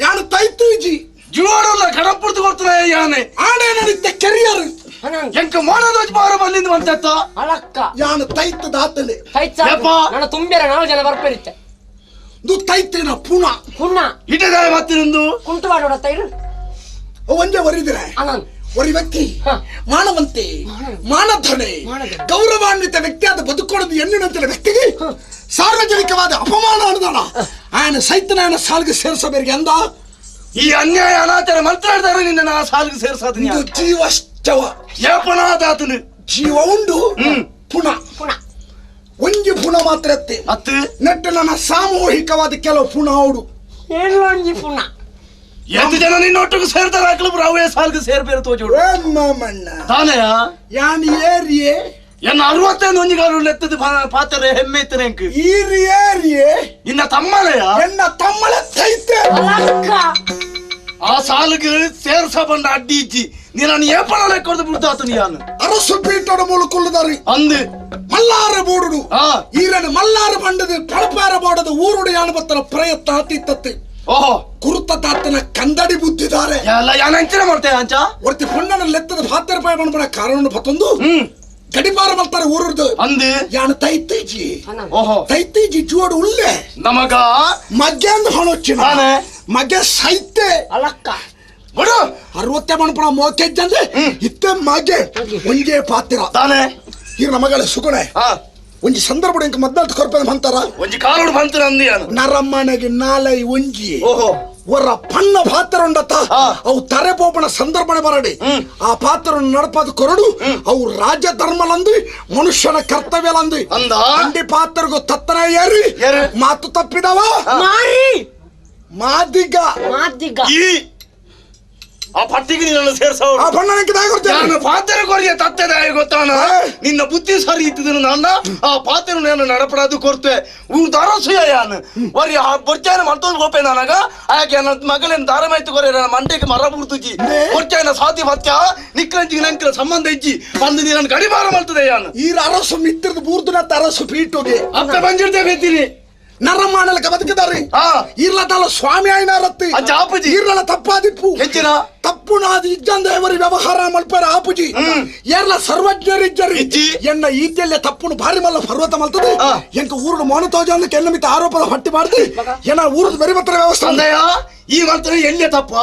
ಯಾನು ತೈತೂಜಿ ಜೀವಾಡಲ್ಲ ಕಡಪುರ್ದು ಕೊಡ್ತಾನೆ ಯಾನೆ ಆನೆ ನಡಿತ ಕೆರಿಯರ್ ಎಂಕ ಮೋನದೋಜ್ ಬಾರ ಬಲ್ಲಿಂದ ಬಂತತ್ತ ಅಲಕ್ಕ ಯಾನು ತೈತ ದಾತನೆ ತೈತ ನಾನು ತುಂಬ್ಯಾರ ನಾಲ್ ಜನ ಬರ್ಪೇರಿತ್ತೆ ದು ತೈತಿನ ಪುಣ ಪುಣ ಇಟದಾಯ ಮತ್ತಿನಂದು ಕುಂಟು ಮಾಡೋಡ ತೈರು ಒಂದೇ ವರಿದ್ರೆ ಒರಿ ವ್ಯಕ್ತಿ ಮಾನವಂತೆ ಮಾನಧನೆ ಗೌರವಾನ್ವಿತ ವ್ಯಕ್ತಿ ಆದ ಬದುಕೊಳ್ಳೋದು ಎಣ್ಣಿನಂತಿನ ವ್ಯಕ್ತಿಗೆ ಸಾರ್ವಜನಿಕವಾದ ಅಪಮಾನ ಅನುದಾನ ಆಯನ ಸೈತನ ಸಾಲಿಗೆ ಸೇರಿಸಬೇರಿಗೆ ಅಂದ ಈ ಅನ್ಯಾಯ ಅನಾಚಾರ ಮಂತ್ರಾಡ್ತಾರೆ ನಿನ್ನ ಆ ಸಾಲಿಗೆ ಸೇರಿಸೋದು ಜೀವಶ್ಚವ ಏಪನಾದಾತನು ಜೀವ ಉಂಡು ಪುಣ ಪುಣ ಒಂಜಿ ಪುಣ ಮಾತ್ರ ಅತ್ತೆ ಅತ್ತು ನೆಟ್ಟು ನನ್ನ ಸಾಮೂಹಿಕವಾದ ಕೆಲವು ಪುಣ ಅವಡು ಏಳು ಪುಣ ಎಷ್ಟು ಜನ ನಿನ್ನ ಒಟ್ಟಿಗೆ ಸೇರ್ತಾರೆ ಹಾಕಲು ರಾವೇ ಸಾಲ್ಗೆ ಸೇರ್ಬೇರು ತೋಜೋಡು ಮಾಮಣ್ಣ ತಾನೆಯ ಯಾನ್ ಏರಿಯೇ ಎನ್ನ 65 ಒಂಜಿಗಾರು ಲೆತ್ತದ ಪಾತ್ರೆ ಹೆಮ್ಮೆ ಇತ್ತನೆ ಎಂಕ್ ಈರಿ ಏರಿಯೇ ಇನ್ನ ತಮ್ಮಲೆಯ ಎನ್ನ ತಮ್ಮಳೆ ತೈತೆ ಆ ಸಾಲಿಗೆ ಸೇರ್ಸ ಬಂದ ಅಡ್ಡಿ ಇಜ್ಜಿ ನೀನು ಏಪಣ ಲೆಕ್ಕದು ಬಿಡ್ತಾತನು ಯಾನು ಅರಸು ಪೀಠದ ಮೂಲಕುಲ್ಲದಾರಿ ಅಂದು ಮಲ್ಲಾರ ಬೋಡುಡು ಈರನು ಮಲ್ಲಾರ ಬಂಡದು ಪಳಪಾರ ಬೋಡದು ಊರುಡು ಯಾನು ಬತ್ತರ ಪ್ರಯತ್ನ ಆತಿತ್ತತ್ತೆ ಓಹೋ ಕುರುತ ತಾತನ ಕಂದಡಿ ಬುದ್ಧಿದ್ದಾರೆ ಎಲ್ಲ ಯಾನಂಚಿನ ಮಾಡ್ತೇವೆ ಅಂಚ ಒರ್ತಿ ಪೊಣ್ಣನ ಲೆತ್ತದ ಭಾತ್ತರ ಪಾಯ ಮಾಡ್ಬೇಡ ಕಾರಣ ಪತ್ತೊಂದು ಗಡಿಪಾರ ಮಾಡ್ತಾರೆ ಊರುರ್ದು ಅಂದು ಯಾನು ತೈತೇಜಿ ಓಹೋ ತೈತೇಜಿ ಜೋಡು ಉಲ್ಲೆ ನಮಗ ಮಗ್ಗೆ ಅಂದ್ ಹೊಣೊಚ್ಚಿನ ಮಗ್ಗೆ ಸೈತೆ ಅಲಕ್ಕ ಬಿಡು 60 ಮಣಪಣ ಮೋಕೆಜ್ಜಂದ್ರೆ ಇತ್ತೆ ಮಗೆ ಒಂಜೇ ಪಾತ್ರ ತಾನೆ ಈ ನಮಗಳ ಸುಗುಣೆ ಒಂಜಿ ಸಂದರ್ಭ ಇಂಕ ಮದ್ದಾಲ್ತು ಕೊರ್ಪೆ ಅಂತಾರ ಒಂಜಿ ಕಾಲೋಡು ಬಂತರ ಅಂದಿ ನರಮ್ಮನೆಗೆ ನಾಲೈ ಒಂಜಿ ಓಹೋ ಒರ ಪಣ್ಣ ಪಾತ್ರ ಉಂಡತ್ತ ಅವು ತರೆ ಪೋಪಣ ಸಂದರ್ಭನೆ ಬರಡಿ ಆ ಪಾತ್ರ ನಡಪಾದ ಕೊರಡು ಅವು ರಾಜ್ಯ ಧರ್ಮಲಂದು ಮನುಷ್ಯನ ಕರ್ತವ್ಯಲಂದು ಅಂದ ಅಂಡಿ ಪಾತ್ರಗೂ ತತ್ತನ ಏರಿ ಮಾತು ತಪ್ಪಿದವ ಮಾರಿ ಮಾದಿಗ ಮಾದಿಗ ಈ ಆ ಪಟ್ಟಿಗೆ ನಿನ್ನನ್ನು ಸೇರ್ಸೋ ಆ ಬಣ್ಣನಕ್ಕೆ ನಾನು ಪಾತ್ರ ಕೊರಿಯ ತತ್ತೆದಾಯ ಗೊತ್ತಾನ ನಿನ್ನ ಬುದ್ಧಿ ಸರಿ ಇತ್ತಿದ್ದನು ನನ್ನ ಆ ಪಾತ್ರ ನಾನು ನಡಪಡದು ಕೊರ್ತೆ ಊರು ದಾರಸುಯ ಯಾನು ವರಿ ಆ ಬೊರ್ಚಾಯನ ಮರ್ತೋದು ಗೋಪೆ ನನಗ ಆಕೆ ನನ್ನ ಮಗಳೇನು ದಾರಮಾಯ್ತು ಕೊರೆ ನನ್ನ ಮಂಡೆಗೆ ಮರ ಬುರ್ತುಜಿ ಬೊರ್ಚಾಯನ ಸಾತಿ ಪತ್ಯ ನಿಕ್ಕಂಜಿಗೆ ನಂಕಿನ ಸಂಬಂಧ ಇಜ್ಜಿ ಬಂದು ನೀನು ಗಡಿಬಾರ ಮಾಡ್ತದೆ ಯಾನು ಈ ಅರಸು ಮಿತ್ರದ ಬೂರ್ದುನ ಅರಸು ಪೀಟೋಗೆ ಅಪ್ಪ ಬಂದಿರ್ತೇ ಬೇತೀನಿ ನರಮಾಣಲಕ ಬದುಕಿದಾರೆ ಇರ್ಲದಲ್ಲ ಸ್ವಾಮಿ ಆಯ್ನಾರತ್ತಿ ಇರ್ಲಲ್ಲ ತಪ್ಪಾದಿಪ್ಪು ಹೆಚ್ಚಿನ ತಪ್ಪು ನಾದು ಇಜ್ಜಂದೇವರಿ ವ್ಯವಹಾರ ಮಲ್ಪರ ಆಪುಜಿ ಏರ್ಲ ಸರ್ವಜ್ಞರಿಜ್ಜರಿ ಎನ್ನ ಈದ್ಯಲ್ಲೇ ತಪ್ಪುನು ಭಾರಿ ಮಲ್ಲ ಪರ್ವತ ಮಲ್ತದೆ ಎಂಕ ಊರುಡು ಮೌನ ತೋಜ ಎನ್ನ ಮಿತ್ತ ಆರೋಪದ ಹಟ್ಟಿ ಮಾಡ್ದು ಏನ ಊರುದು ಬೆರಿಬತ್ತರ ವ್ಯವಸ್ಥೆ ಈ ಮಂತನೆ ಎಣ್ಣೆ ತಪ್ಪ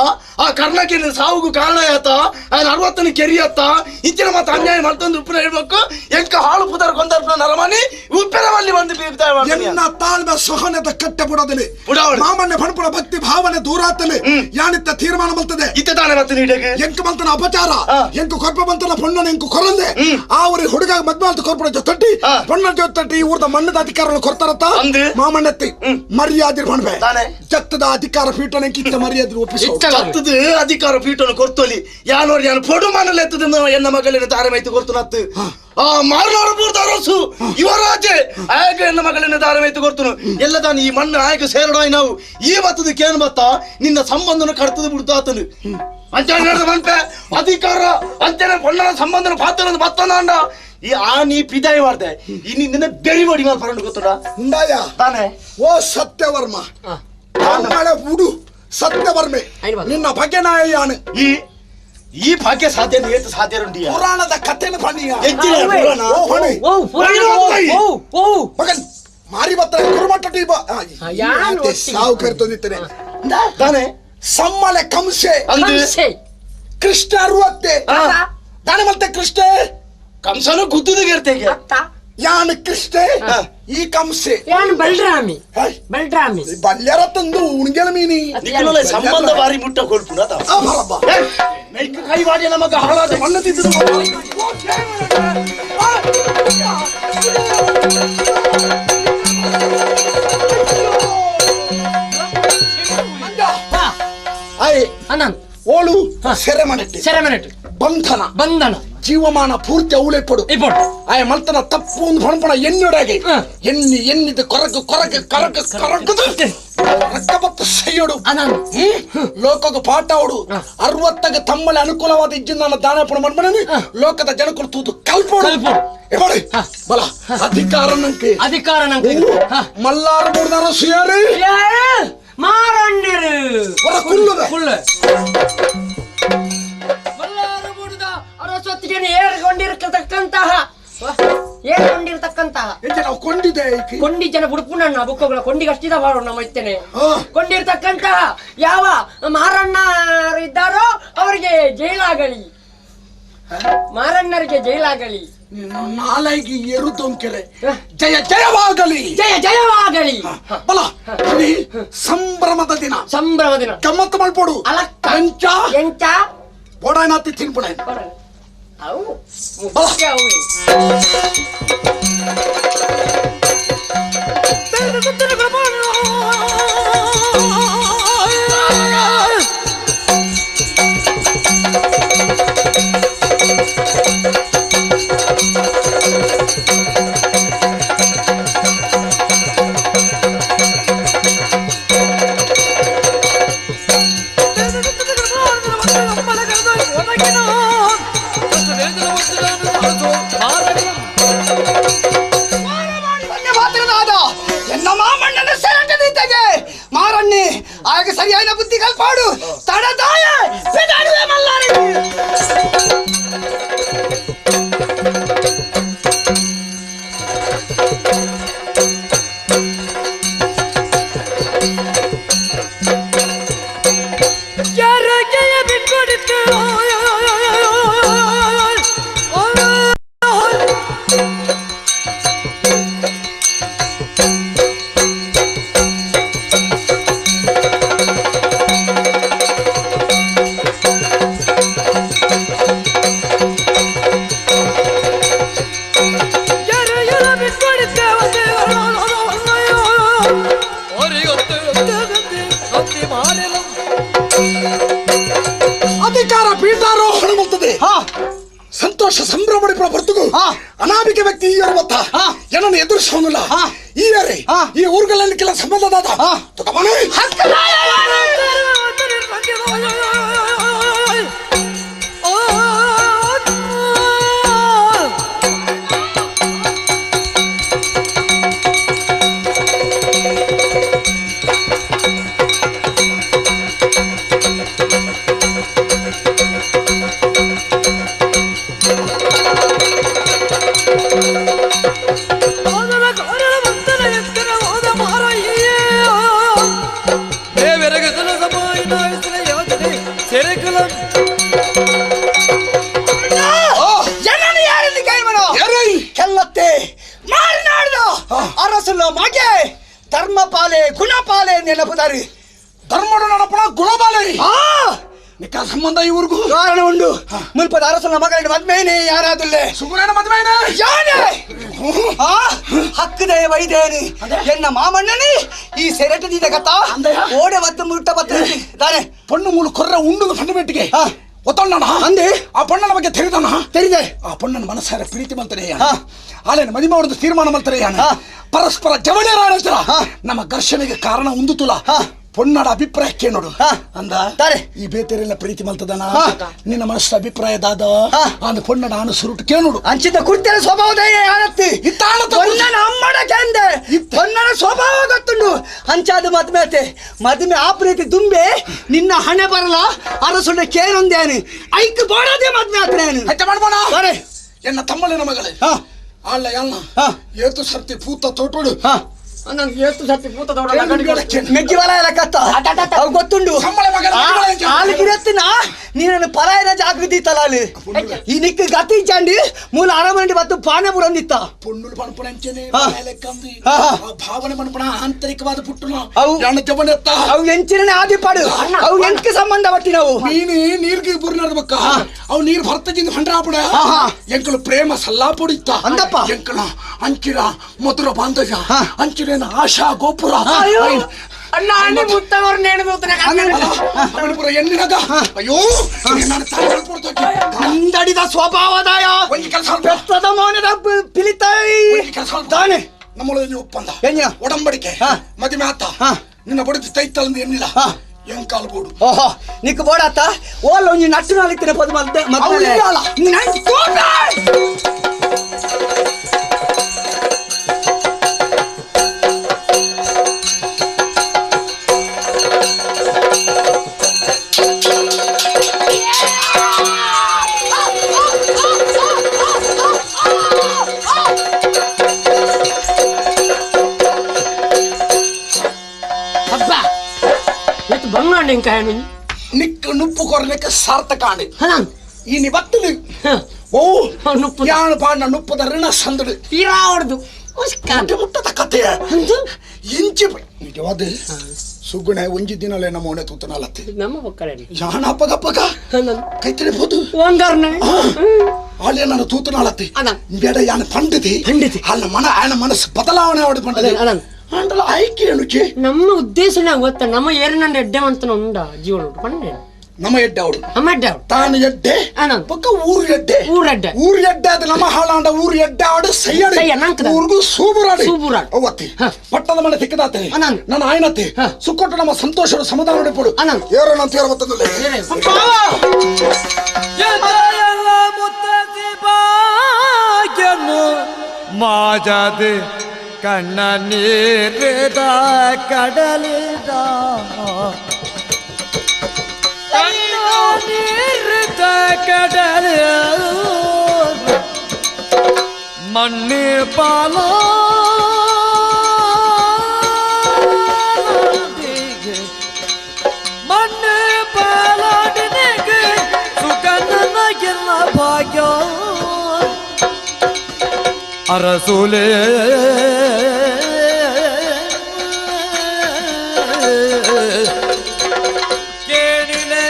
ಆ ಕರ್ಣಕ್ಕೆ ಸಾವುಗೂ ಕಾರಣ ಆತ ఆయన ಅರವತ್ತನ ಕೆರಿಯತ್ತ ಇಂಚಿನ ಮತ್ತೆ ಅನ್ಯಾಯ ಮಾಡ್ತಂದು ಉಪ್ಪಿನ ಹೇಳ್ಬೇಕು ಎಂಕ ಹಾಳು ಪುದರ್ ಕೊಂದರ್ಪನ ನರಮನಿ ಉಪ್ಪಿನವಲ್ಲಿ ಬಂದು ಎನ್ನ ತಾಳ್ಮೆ ಸಹನದ ಕಟ್ಟೆ ಬುಡದಲ್ಲಿ ಮಾಮಣ್ಣ ಪಣಪುಣ ಭಕ್ತಿ ಭಾವನೆ ದೂರಾತಲೆ ಯಾನಿತ್ತ ತೀರ್ಮಾನ ಬಲ್ತದೆ ಇತ್ತ ತಾನೆ ಮತ್ತೆ ನೀಡಕ್ಕೆ ಎಂಕ ಮಂತನ ಅಪಚಾರ ಎಂಕ ಕೊರ್ಪ ಬಂತನ ಪೊಣ್ಣನ ಎಂಕ ಕೊರಂದೆ ಆ ಊರಿ ಹುಡುಗ ಮದ್ಮಾಲ್ತ ಕೊರ್ಪಣ ಜೊತೆ ಪೊಣ್ಣನ ಜೊತೆ ಈ ಊರದ ಮಣ್ಣದ ಅಧಿಕಾರ ಕೊರ್ತಾರತ್ತ ಮಾಮಣ್ಣತ್ತಿ ಮರ್ಯಾದೆ ಪಣಬೆ ಜತ್ತದ ಅಧಿಕಾರ ಪೀಠನ ಇತ್ತ ಮರ್ಯಾದೆ ಒಪ್ಪಿಸಿ ಜತ್ತದ ಅಧಿಕಾರ ಪೀಠನ ಕೊರ್ತೊಲಿ ಯಾನೋರು ಯಾನು ಪೊಡು ಮನಲ್ ಎತ್ತದ ಎನ್ನ ಮಗಳಿನ ತಾರೆ ಮೈತು ಕೊರ್ತುನತ್ತು ಆ ಮಾರನಾಡ ಪೂರ್ತ ಅರಸು ಯುವರಾಜೆ ಆಯಕ ಎನ್ನ ಮಗಳಿನ ದಾರ ಮೈತು ಕೊರ್ತುನು ಎಲ್ಲ ತಾನು ಈ ಮಣ್ಣು ಆಯಕ ಸೇರಡ ನಾವು ಈ ಬತ್ತದ ಕೇನು ಬತ್ತ ನಿನ್ನ ಸಂಬಂಧನ ಕಡ್ತದ ಬಿಡ್ತಾತನು ಅಂಚನೆ ನಡೆದ ಮನ್ಪೆ ಅಧಿಕಾರ ಅಂಚನೆ ಪೊಣ್ಣನ ಸಂಬಂಧನ ಪಾತ್ರ ಬತ್ತನಾಂಡ ಈ ಆ ನೀ ಪಿದಾಯಿ ಮಾಡ್ದೆ ಈ ನಿನ್ನ ಬೆರಿ ಮಾಡಿ ಮಾಲ್ ಗೊತ್ತಡ ಉಂಡಾಯ ತಾನೆ ಓ ಸತ್ಯವರ್ಮ ಉಡು ಸತ್ಯವರ್ಮೆ ನಿನ್ನ ಬಗ್ಗೆ ನಾಯಾನು ಈ ಈ ಭಾಗ್ಯ ಸಾಧ್ಯ ಏತು ಸಾಧ್ಯ ಪುರಾಣದ ಕಥೆನ ಪಣಿಯ ಮಗನ್ ಮಾರಿ ಬತ್ತ ಕುರುಮಟ್ಟ ಸಾವು ಕರ್ತೊಂದಿತ್ತೇನೆ ತಾನೆ ಸಮ್ಮಲೆ ಕಂಸೆ ಕೃಷ್ಣ ಅರುವತ್ತೆ ದಾನೆ ಮತ್ತೆ ಕೃಷ್ಣ ಕಂಸನು ಗುದ್ದುದು ಯಾನು ಕೃಷ್ಣ ಈ ಕಂಸೆ ಯಾನು ಬಲರಾಮಿ ಬಲರಾಮಿ ಬಲ್ಯರ ತಂದು ಉಣ್ಗೆಲ ಮೀನಿ ನಿಕ್ಕುಲ ಸಂಬಂಧ ಬಾರಿ ಮುಟ್ಟ ಕೊಲ್ಪುನ ನೈಕ ಕೈ ಮಾಡಿ ನಮಗ ಹಾಳಾದ ಮಣ್ಣು ತಿಂದು ಓಳು ಸೆರೆಮನೆಟ್ಟು ಸೆರೆಮನೆಟ್ಟು ಬಂಧನ ಬಂಧನ ಜೀವಮಾನ ಪೂರ್ತಿ ಅವಳೆ ಪಡು ಆಯ ಮಲ್ತನ ತಪ್ಪು ಒಂದು ಪಣಪಣ ಎಣ್ಣೊಡಗೆ ಎಣ್ಣಿ ಎಣ್ಣಿದ ಕೊರಗು ಕೊರಗು ಕರಗು ಕರಗದು ರಕ್ತಬತ್ತ ಸೈಯೋಡು ಲೋಕಗ ಪಾಠ ಅವಡು ಅರವತ್ತಗ ತಮ್ಮಲ್ಲಿ ಅನುಕೂಲವಾದ ಇಜ್ಜಿನ ದಾನ ಪಣ ಮನ್ಮನೆ ಲೋಕದ ಜನಕರು ತೂತು ಕಲ್ಪೋಡು ಎಬಡಿ ಬಲ ಅಧಿಕಾರ ನಂಗೆ ಅಧಿಕಾರ ನಂಗೆ ಮಲ್ಲಾರ ಮೂರ್ದಾರ ಸುಯಾರಿ ಮಾರಣ್ಣರು ಕುಲ್ಲದ ಕುಲ್ಲ ಅರಸೊತ್ತಿಗೆ ಏರ್ಕೊಂಡಿರ್ತಕ್ಕಂತಹ ಏರ್ಕೊಂಡಿರ್ತಕ್ಕಂತಹ ಕೊಂಡಿದೆ ಕೊಂಡಿ ಜನ ಬುಡುಪುನಣ್ಣ ಬುಕ್ಕಗಳ ಕೊಂಡಿಗೆ ಅಷ್ಟಿದ ಬಾರೋ ನಮ್ಮ ಇತ್ತೇನೆ ಕೊಂಡಿರ್ತಕ್ಕಂತಹ ಯಾವ ಮಾರಣ್ಣರು ಇದ್ದಾರೋ ಅವರಿಗೆ ಜೈಲಾಗಲಿ, ಮಾರಣ್ಣರಿಗೆ ಜೈಲಾಗಲಿ. ನಾಲೈಗೆ ಎರುದೊಂಕೆರೆ ಜಯ ಜಯವಾಗಲಿ, ಜಯ ಜಯವಾಗಲಿ. ಬಲ ಸಂಭ್ರಮದ ದಿನ, ಸಂಭ್ರಮದ ದಿನ. ಗಮ್ಮತ್ತು ಮಾಡ್ಬೋಡು. ಅಲಕ್ಕ ಎಂಚ ಎಂಚ ಬೋಡಾಯ್ನಾತಿ ತಿನ್ಪುಣ ಅವು ಮುಖ್ಯ ಅವು. ಮಾರಣ್ಣಿ ಆಗ ಸರಿಯಾದ ಬುದ್ಧಿ ಕಲ್ಪಾಡು ತಡದಾಯ ಪೆದಾಡುವೆ ಮಲ್ಲಾರಿ. ಅಧಿಕಾರ ಪೀಠಾರೋಹಣ ಮಾಡ್ತದೆ. ಸಂತೋಷ ಸಂಭ್ರಮ ಬರ್ತಗು ಅನಾಮಿಕ ವ್ಯಕ್ತಿ ಈ ಮತ್ತ ಏನನ್ನು ಎದುರಿಸೋನಿಲ್ಲ. ಈ ಈ ಊರುಗಳಲ್ಲಿ ಕೆಲ ಸಂಬಂಧದಾದ ದೇವರ ಗುಣಪಾಲೆ ನೆನಪುದಾರಿ ಧರ್ಮಡು ನಡಪಣ ಗುಣಪಾಲೆ ನಿಕ್ಕ ಸಂಬಂಧ ಇವ್ರಿಗೂ ಕಾರಣ ಉಂಡು ಮುಲ್ಪದ ಅರಸನ ಮಗನ ಮದ್ಮೇನೆ ಯಾರಾದುಲ್ಲೆ ಸುಗುಣನ ಮದ್ಮೇನೆ ಯಾನೇ ಆ ಹಕ್ಕದೆ ವೈದೇನಿ ಎನ್ನ ಮಾಮಣ್ಣನಿ ಈ ಸೆರೆಟದಿದ ಕಥ ಓಡೆ ಬತ್ತು ಮುಟ್ಟ ಬತ್ತು ದಾನೆ ಪಣ್ಣು ಮೂಲು ಕೊರ್ರ ಉಂಡು ಫಂಡಮೆಂಟ್ಗೆ ಒತ್ತಣ್ಣ ಅಂದೆ ಆ ಪಣ್ಣನ ಬಗ್ಗೆ ತೆರೆದನ ತೆರಿದೆ ಆ ಪಣ್ಣನ ಮನಸ್ಸಾರ ಪ್ರೀತಿ ಮಾಡ್ತಾರೆ ಆಲೇನ ಮದಿಮ ಅವ್ರದ್ದು ತೀರ್ಮಾನ ಮಾಡ್ತಾರೆ ಪರಸ್ಪರ ಜವಳಿಯರ ನಮ್ಮ ಘರ್ಷಣೆಗೆ ಕಾರಣ ಉಂದು ತುಲ ಪೊನ್ನಡ ಅಭಿಪ್ರಾಯಕ್ಕೆ ನೋಡು ಅಂದ ಈ ಬೇತೆರೆಲ್ಲ ಪ್ರೀತಿ ಮಲ್ತದನ ನಿನ್ನ ಮನಸ್ಸು ಅಭಿಪ್ರಾಯ ದಾದ ಅಂದ ಪೊನ್ನಡ ಅನು ಸುರುಟು ಕೇಳೋಡು ಅಂಚಿದ ಕುರ್ತಿಯ ಸ್ವಭಾವದ ಆನತ್ತಿ ಪೊನ್ನನ ಅಮ್ಮಡ ಕೇಂದೆ ಪೊನ್ನನ ಸ್ವಭಾವ ಗೊತ್ತುಂಡು ಅಂಚಾದ ಮದ್ಮೆ ಮದುವೆ ಆ ಪ್ರೀತಿ ದುಂಬೆ ನಿನ್ನ ಹಣೆ ಬರಲ್ಲ ಅರಸುಂಡೆ ಕೇನೊಂದೇನು ಐಕ್ ಬೋಡದೆ ಮದ್ಮೆ ಆತ್ರೇನು ಹೆಚ್ಚ ಮಾಡ್ಬೋಣ ಎನ್ನ ತಮ್ಮಳಿನ ಮಗಳೇ ಅಲ್ಲ ಎಲ್ಲ ಏತು ಸರ್ತಿ ಪೂತ ತೋಟೋಡು ಅವು ಗೊತ್ತುಂಡು ಆಲ್ಗಿರತ್ತಿನ ನೀನನ್ನು ಪರಾಯನ ಜಾಗೃತಿ ತಲಾಲಿ ಈ ನಿಕ್ಕ ಗತಿ ಚಾಂಡಿ ಮೂಲ ಅರಮನೆ ಬತ್ತು ಪಾನೆ ಬುರಂದಿತ್ತ ಪೊಣ್ಣುಲು ಪಣಪಣ ಅಂಚನೆ ಭಾವನೆ ಪಣಪಣ ಆಂತರಿಕವಾದ ಪುಟ್ಟುನ ಅವು ಜವನೆತ್ತ ಅವು ಎಂಚಿನ ಆದಿಪಾಡು ಅವು ಎಂಕ ಸಂಬಂಧ ಪಟ್ಟಿ ನಾವು ಮೀನು ನೀರ್ಗೆ ಬುರ್ನದ ಬಕ್ಕ ಅವು ನೀರು ಭರ್ತದಿಂದ ಹಂಡ್ರಾಪುಡ ಎಂಕಲು ಪ್ರೇಮ ಸಲ್ಲಾಪುಡಿತ್ತ ಅಂದಪ್ಪ ಎಂಕಲ ಅಂಚಿನ ಮಧುರ ಬಾಂಧವ್ಯ ಅಂಚಿನ ಆಶಾ ಗೋಪುರ ಎಣ್ಣಿನಾಗ ಅಯ್ಯೋ ಅಂದಡಿದ ಸ್ವಭಾವದಾಯ ಬೆತ್ತದ ಮೌನದ ಪಿಲಿತಾಯಿ ತಾನೆ ನಮ್ಮೊಳಗೆ ಒಪ್ಪಂದ ಒಡಂಬಡಿಕೆ ಮದುವೆ ಆತ ನಿನ್ನ ಬಡಿದ ತೈತಲ್ ಎನ್ನಿಲ್ಲ ಎಂಕಾಲ್ ಬೋಡು ಓಹೋ ನಿಕ್ ಬೋಡಾತ ಓಲ್ ಒಂಜಿ ನಟ್ಟು ನಾಲಿತ್ತಿನ ಪದ ಮಲ್ತೆ ನಿಕ್ಕ ನುಪ್ಪು ಕೊರಲಿಕ್ಕೆ ಸಾರ್ಥಕ ಆಂಡಿ ಈ ನಿಬತ್ತಲು ಓ ಯಾನು ಪಾಂಡ ನುಪ್ಪದ ಋಣ ಸಂದಡು ತೀರಾ ಹೊಡೆದು ಮುಟ್ಟದ ಕಥೆಯ ಇಂಚಿ ನಿಜವಾದ ಸುಗುಣೆ ಒಂಜಿ ದಿನಲೇ ನಮ್ಮ ಮನೆ ತೂತನಲ್ಲತ್ತೆ ನಮ್ಮ ಪಕ್ಕಲೆ ಯಾನ ಅಪ್ಪಗಪ್ಪಗ ಕೈ ತಿಳಿಬೋದು ಆಳೆ ನಾನು ತೂತನಾಳತ್ತೆ ಬೇಡ ಯಾನ ಪಂಡಿತಿ ಪಂಡಿತಿ ಅಲ್ಲ ಮನ ಆಯನ ಮನಸ್ಸು ಬದಲಾವಣೆ ಆವಡು ಪಂಡದೆ ಆಂಡಲ ಆಯ್ಕೆ ಅನುಚೆ ನಮ್ಮ ಉದ್ದೇಶನೇ ಗೊತ್ತ ನಮ್ಮ ಏರಿನಂಡ ಎಡ್ಡೆ ಅಂತ ಉಂಡ ಜೀವನ ಉಂಟು ಪಂಡೆ ನಮ್ಮ ಎಡ್ಡೆ ಅವಳು ನಮ್ಮ ಎಡ್ಡೆ ಅವಳು ತಾನು ಎಡ್ಡೆ ಪಕ್ಕ ಊರು ಎಡ್ಡೆ ಊರು ಎಡ್ಡೆ ಊರು ಎಡ್ಡೆ ಅದು ನಮ್ಮ ಹಾಳಾಂಡ ಊರು ಎಡ್ಡೆ ಆಡು ಸೈಯಾಡು ಊರಿಗೂ ಸೂಬುರಾಡು ಸೂಬುರಾಡು ಅವತ್ತಿ ಪಟ್ಟದ ಮನೆ ತಿಕ್ಕದಾತೆ ನನ್ನ ಆಯ್ನತೆ ಸುಕ್ಕೊಟ್ಟು ನಮ್ಮ ಸಂತೋಷರು ಸಮಾಧಾನ ಪಡು ಏರೋ ನಾನು ತೇರ ಬತ್ತದಲ್ಲೇ ಮಾಜಾದೆ ಕಣ್ಣ ನೀರಿದ ಕಡಲಿದ ಕಣ್ಣ ನೀರಿದ ಕಡಲ ಮಣ್ಣಿ ಪಾಲ ಮಣ್ಣು ಪಾಲಾಡಿನಿಗೆ ಸುಗಂಧನಾಗಿಲ್ಲ ಭಾಗ್ಯ ಅರಸುಲೇ ಕೇಳಿಲೆ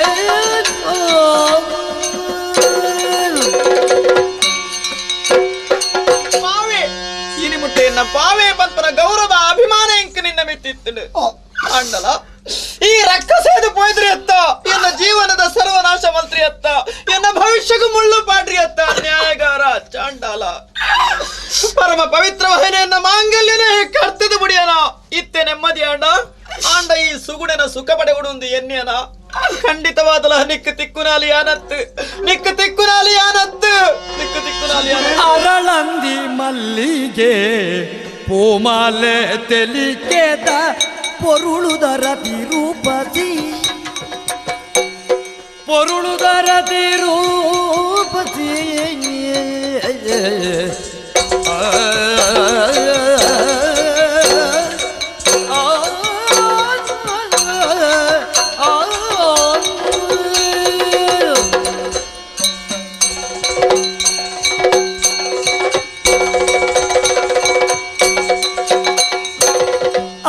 ಪಾವೆ ಇನಿ ಮುಟ್ಟೆಯನ್ನ ಪಾವೆ ಪಂಪನ ಗೌರವ ಅಭಿಮಾನ ಎಂಕ ನಿನ್ನ ಮೆತ್ತಿತ್ತು ಅಂಡಲ ಈ ರಕ್ಕಸೇದು ಪೋಯ್ದ್ರಿ ಅತ್ತ ಎನ್ನ ಜೀವನದ ಸರ್ವನಾಶ ಮಂತ್ರಿ ಅತ್ತ ಎನ್ನ ಭವಿಷ್ಯಕ್ಕೂ ಮುಳ್ಳು ಪಾಡ್ರಿ ಅತ್ತ ನ್ಯಾಯಗಾರ ಚಾಂಡಾಲ ಪರಮ ಪವಿತ್ರ ವಾಹಿನಿಯನ್ನ ಮಾಂಗಲ್ಯನೇ ಕರ್ತದ ಬುಡಿಯನ ಇತ್ತೆ ನೆಮ್ಮದಿ ಆಂಡ ಆಂಡ ಈ ಸುಗುಣನ ಸುಖ ಪಡೆಗುಡುಂದು ಎನ್ನಿಯನ ಖಂಡಿತವಾದಲ ನಿಕ್ಕು ತಿಕ್ಕುನಾಲಿ ಯಾನತ್ತು ನಿಕ್ಕು ತಿಕ್ಕುನಾಲಿ ಯಾನತ್ತು ನಿಕ್ಕು ತಿಕ್ಕುನಾಲಿ ಯಾನತ್ತು ಅರಳಂದಿ ಮಲ್ಲಿಗೆ ಪೂಮಾಲೆ ತೆಲಿಕೆದ ಪೊರುಳುದರ ತಿರುಪತಿ ಪೊರುಳುದರ ತಿರುಪತಿ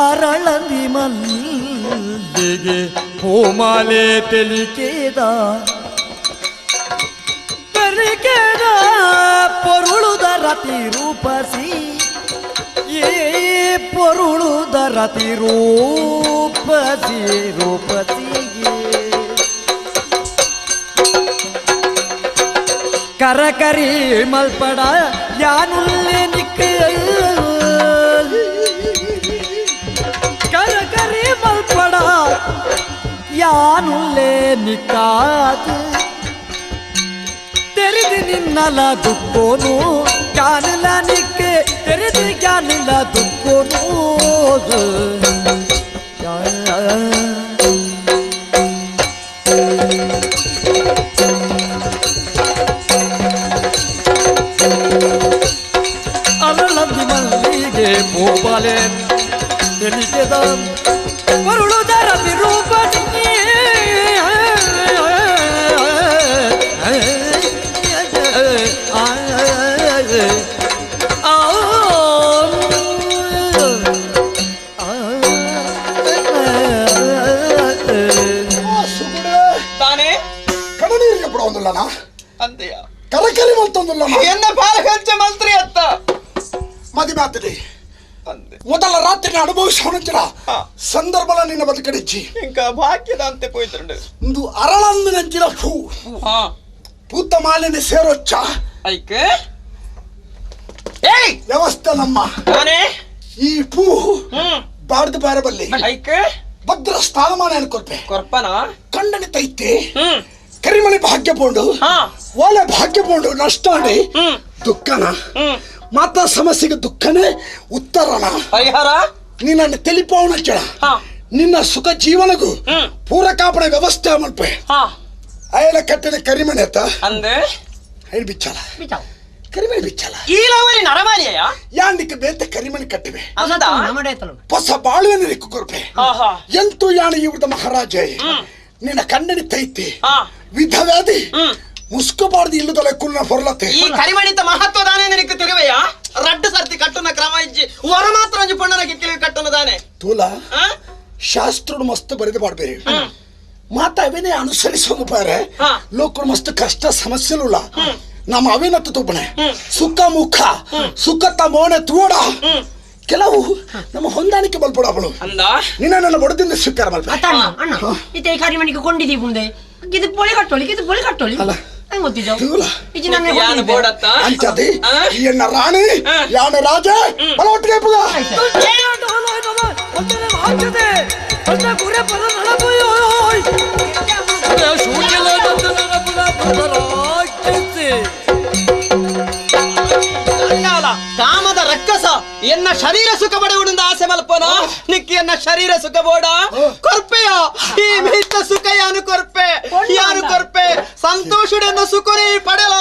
ಅರಳಂದಿ ಮಲ್ಲಿಗೆ ಪೂಮಾಲೆ ತೆಲಿಕೆದ ತೆಲಿಕೆದ ಪೊರುಳುದರ ತಿರುಪಸಿ ಏ ಪೊರುಳುದರ ತಿರುಪಸಿ ರೂಪಸಿ ಕರಕರಿ ಮಲ್ಪಡ ಯಾನುಲ್ಲೆ ನಿಕ್ಕ ಕರಕರಿ ಮಲ್ಪಡ ಯಾನುಲ್ಲೆ ನಿಕ್ಕಾದ ತೆರೆದು ನಿನ್ನಲ ದುಕ್ಕೋನು ಜ್ಞಾನಲ ನಿಕ್ಕೆ ತೆರೆದು ಜ್ಞಾನಲ ದುಕ್ಕೋನು ಅರಳಂದಿ ಮಲ್ಲಿಗೆ ಪೂಬಾಲೆ ತೆಲಿಗೆದ ಪರುಳುದರ ರೂಪದಿ ಕಣ್ಣೀರಿಗೆ ಬಿಡೋದಿಲ್ಲನಾ ಅಂತೆಯ ಕರಕರಿ ಮಲ್ತೊಂದಿಲ್ಲ ಎನ್ನ ಪಾಲಕಂಚ ಮಂತ್ರಿ ಅತ್ತ ಮದುವೆ ಆತದೆ ಮೊದಲ ರಾತ್ರಿ ಅನುಭವಿಸೋಣ ಸಂದರ್ಭಲ ನಿನ್ನ ಬದುಕಡಿಚ್ಚಿ ಇಂಕ ಭಾಗ್ಯದ ಅಂತೆ ಪೋಯ್ತುಂಡು ಒಂದು ಅರಳಂದು ನಂಚಿನ ಹೂ ಪೂತ ಮಾಲಿನ ಸೇರೊಚ್ಚ ಐಕ್ ಏಯ್ ವ್ಯವಸ್ಥೆ ನಮ್ಮ ಈ ಪೂ ಬಾಡ್ದು ಬಾರಬಲ್ಲಿ ಐಕ್ ಭದ್ರ ಸ್ಥಾನಮಾನ ಕೊರ್ಪೆ ಕೊರ್ಪನ ಕಂಡನಿ ತೈತೆ ಕರಿಮಣಿ ಭಾಗ್ಯ ಪೋಂಡು ಓಲೆ ಭಾಗ್ಯ ಪೋಂಡು ನಷ್ಟಾಡಿ ದುಃಖನ ಮಾತಾ ಸಮಸ್ಯೆಗೆ ದುಃಖನೇ ಉತ್ತರನ ಪರಿಹಾರ ನಿನ್ನನ್ನು ತಿಳಿಪವನ ಕೇಳ ನಿನ್ನ ಸುಖ ಜೀವನಗೂ ಪೂರಕಾಪಣೆ ವ್ಯವಸ್ಥೆ ಮಲ್ಪೆ ಅಯಲ ಕಟ್ಟಿನ ಕರಿಮಣಿ ಅತ್ತ ಅಂದೆ ಐದು ಬಿಚ್ಚಲ ಕರಿಮಣಿ ಬಿಚ್ಚಲ ಈ ಲವರಿ ನರಮಾನಿಯ ಯಾಣಿಗೆ ಬೇತೆ ಕರಿಮಣಿ ಕಟ್ಟಿವೆ ಹೊಸ ಬಾಳುವೆನ ರಿಕ್ಕು ಕೊರ್ಪೆ ಎಂತೂ ಯಾಣ ಇವ್ರದ ಮಹಾರಾಜ ನಿನ್ನ ಕಣ್ಣನಿ ತೈತಿ ವಿಧವ್ಯಾಧಿ ಮುಸ್ಕುಬಾರ್ದು ಇಲ್ಲದೊಲೆ ಕುಲ್ಲ ಹೊರಲತ್ತೆ ಈ ಕರಿಮಣಿತ ಮಹತ್ವ ದಾನೆ ನಿನಗೆ ತಿರುವೆಯ ರಡ್ಡು ಸರ್ತಿ ಕಟ್ಟುನ ಕ್ರಮ ಇಜ್ಜಿ ವರ ಮಾತ್ರ ಒಂಜಿ ಪೊಣ್ಣನ ಕಿಕ್ಕಿಲಿ ಕಟ್ಟುನ ದಾನೆ ತೂಲ ಶಾಸ್ತ್ರನು ಮಸ್ತ್ ಬರೆದು ಮಾಡಬೇರಿ ಮಾತ ಅವೇನೇ ಅನುಸರಿಸೋದು ಬಾರೆ ಲೋಕರು ಮಸ್ತ್ ಕಷ್ಟ ಸಮಸ್ಯೆಲುಲ್ಲ ನಮ್ಮ ಅವೇನತ್ತು ತುಪ್ಪಣೆ ಸುಖ ಮುಖ ಸುಖ ಮೋನೆ ತೂಡ ಕೆಲವು ನಮ್ಮ ಹೊಂದಾಣಿಕೆ ಬಲ್ಪಡ ಅವಳು ನಿನ್ನ ನನ್ನ ಬಡದಿಂದ ಸ್ವೀಕಾರ ಮಲ್ಪ ಅಣ್ಣ ಇತ್ತೆ ಈ ಕರಿಮಣಿಗೆ ಕೊಂಡಿದ್ದೀವಿ ಮುಂದೆ ಇದು ಪೊಳಿ ಕಟ್ಟೋಳಿ ಇದು ಪೊಳಿ ಕಟ್ಟೋಳಿ ಎನ್ನ ರಾಣಿ ಯಾನ ರಾಜ ಬಲ ಒಟ್ಟಿಗೆ ಕಾಮದ ರಕ್ಕಸ ಎನ್ನ ಶರೀರ ಸುಖ ಪಡೆಯುವುದರಿಂದ ಆಸೆ ಮಲ್ಪನ ನಿಕ್ಕಿ ಎನ್ನ ಶರೀರ ಸುಖ ಬೋಡ ಕೊರ್ಪೆಯ ಈ ಮಿತ್ತ ಸುಖ ಯಾನು ಕೊರ್ಪೆ ಯಾನು ಕೊರ್ಪೆ ಸಂತೋಷಡೆನ್ನ ಸುಖನೇ ಪಡೆಲ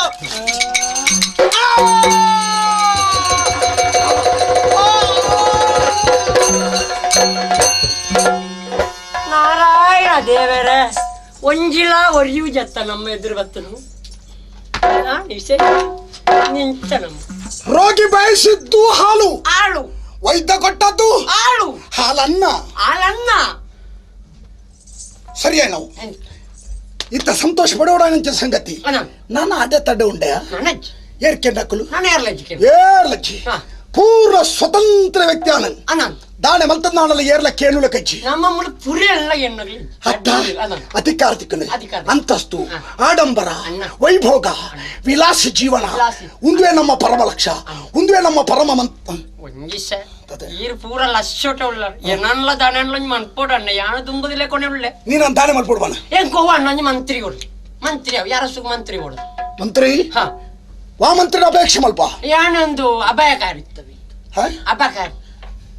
ನಾರಾಯಣ ದೇವರೇ ಒಂಜಿಲ ಒರಿಯು ಜತ್ತ ನಮ್ಮ ಎದುರು ಬತ್ತನು ನಿಂತ ನಮ್ಮ ರೋಗಿ ಬಯಸಿದ್ದು ಹಾಲು ಹಾಲು ವೈದ್ಯ ಕೊಟ್ಟದ್ದು ಹಾಲು ಹಾಲನ್ನ ಹಾಲನ್ನ ಸರಿಯಾ ನಾವು ಇತ್ತ ಸಂತೋಷ ಪಡೋಣ ಸಂಗತಿ ನಾನು ಅಡ್ಡ ತಡ್ಡೆ ಉಂಡೆ ಏರ್ಕೆಂಡಕ್ಕಲು ಏರ್ಲಜ್ಜಿ ಪೂರ್ಣ ಸ್ವತಂತ್ರ ವ್ಯಕ್ತಿ ಆನಂದ್ ದಾನೆ ಮಲ್ತನಾಡಲ್ಲ ಏರ್ಲ ಕೇಳುಲ ಕಜ್ಜಿ ನಮ್ಮ ಪುರಿ ಎಲ್ಲ ಅಟ್ಟ ಅಧಿಕಾರ ತಿಕ್ಕನು ಅಂತಸ್ತು ಆಡಂಬರ ವೈಭೋಗ ವಿಲಾಸ ಜೀವನ ಉಂದುವೆ ನಮ್ಮ ಪರಮ ಲಕ್ಷ್ಯ ಉಂದುವೆ ನಮ್ಮ ಪರಮ ಮಂತ ಪೂರ ಲಕ್ಷೋಟ ಉಳ್ಳ ಏನಲ್ಲ ದಾನೆ ಮನ್ಪೋಡಣ್ಣ ಯಾನ ದುಂಬುದಿಲ್ಲ ಕೊನೆ ಉಳ್ಳೆ ನೀನು ದಾನೆ ಮಲ್ಪೋಡ್ಬಾನ ಏನ್ ಕೋವ ಅಣ್ಣ ಮಂತ್ರಿಗಳು ಮಂತ್ರಿ ಅವ್ ಯಾರ ಸುಖ ಮಂತ್ರಿಗಳು ಮಂತ್ರಿ ವಾ ಮಂತ್ರಿ ಅಪೇಕ್ಷೆ ಮಲ್ಪ ಯಾನೊಂದು ಅಭಯಕಾರಿ ಇರ್ತವೆ ಅಪಕಾರಿ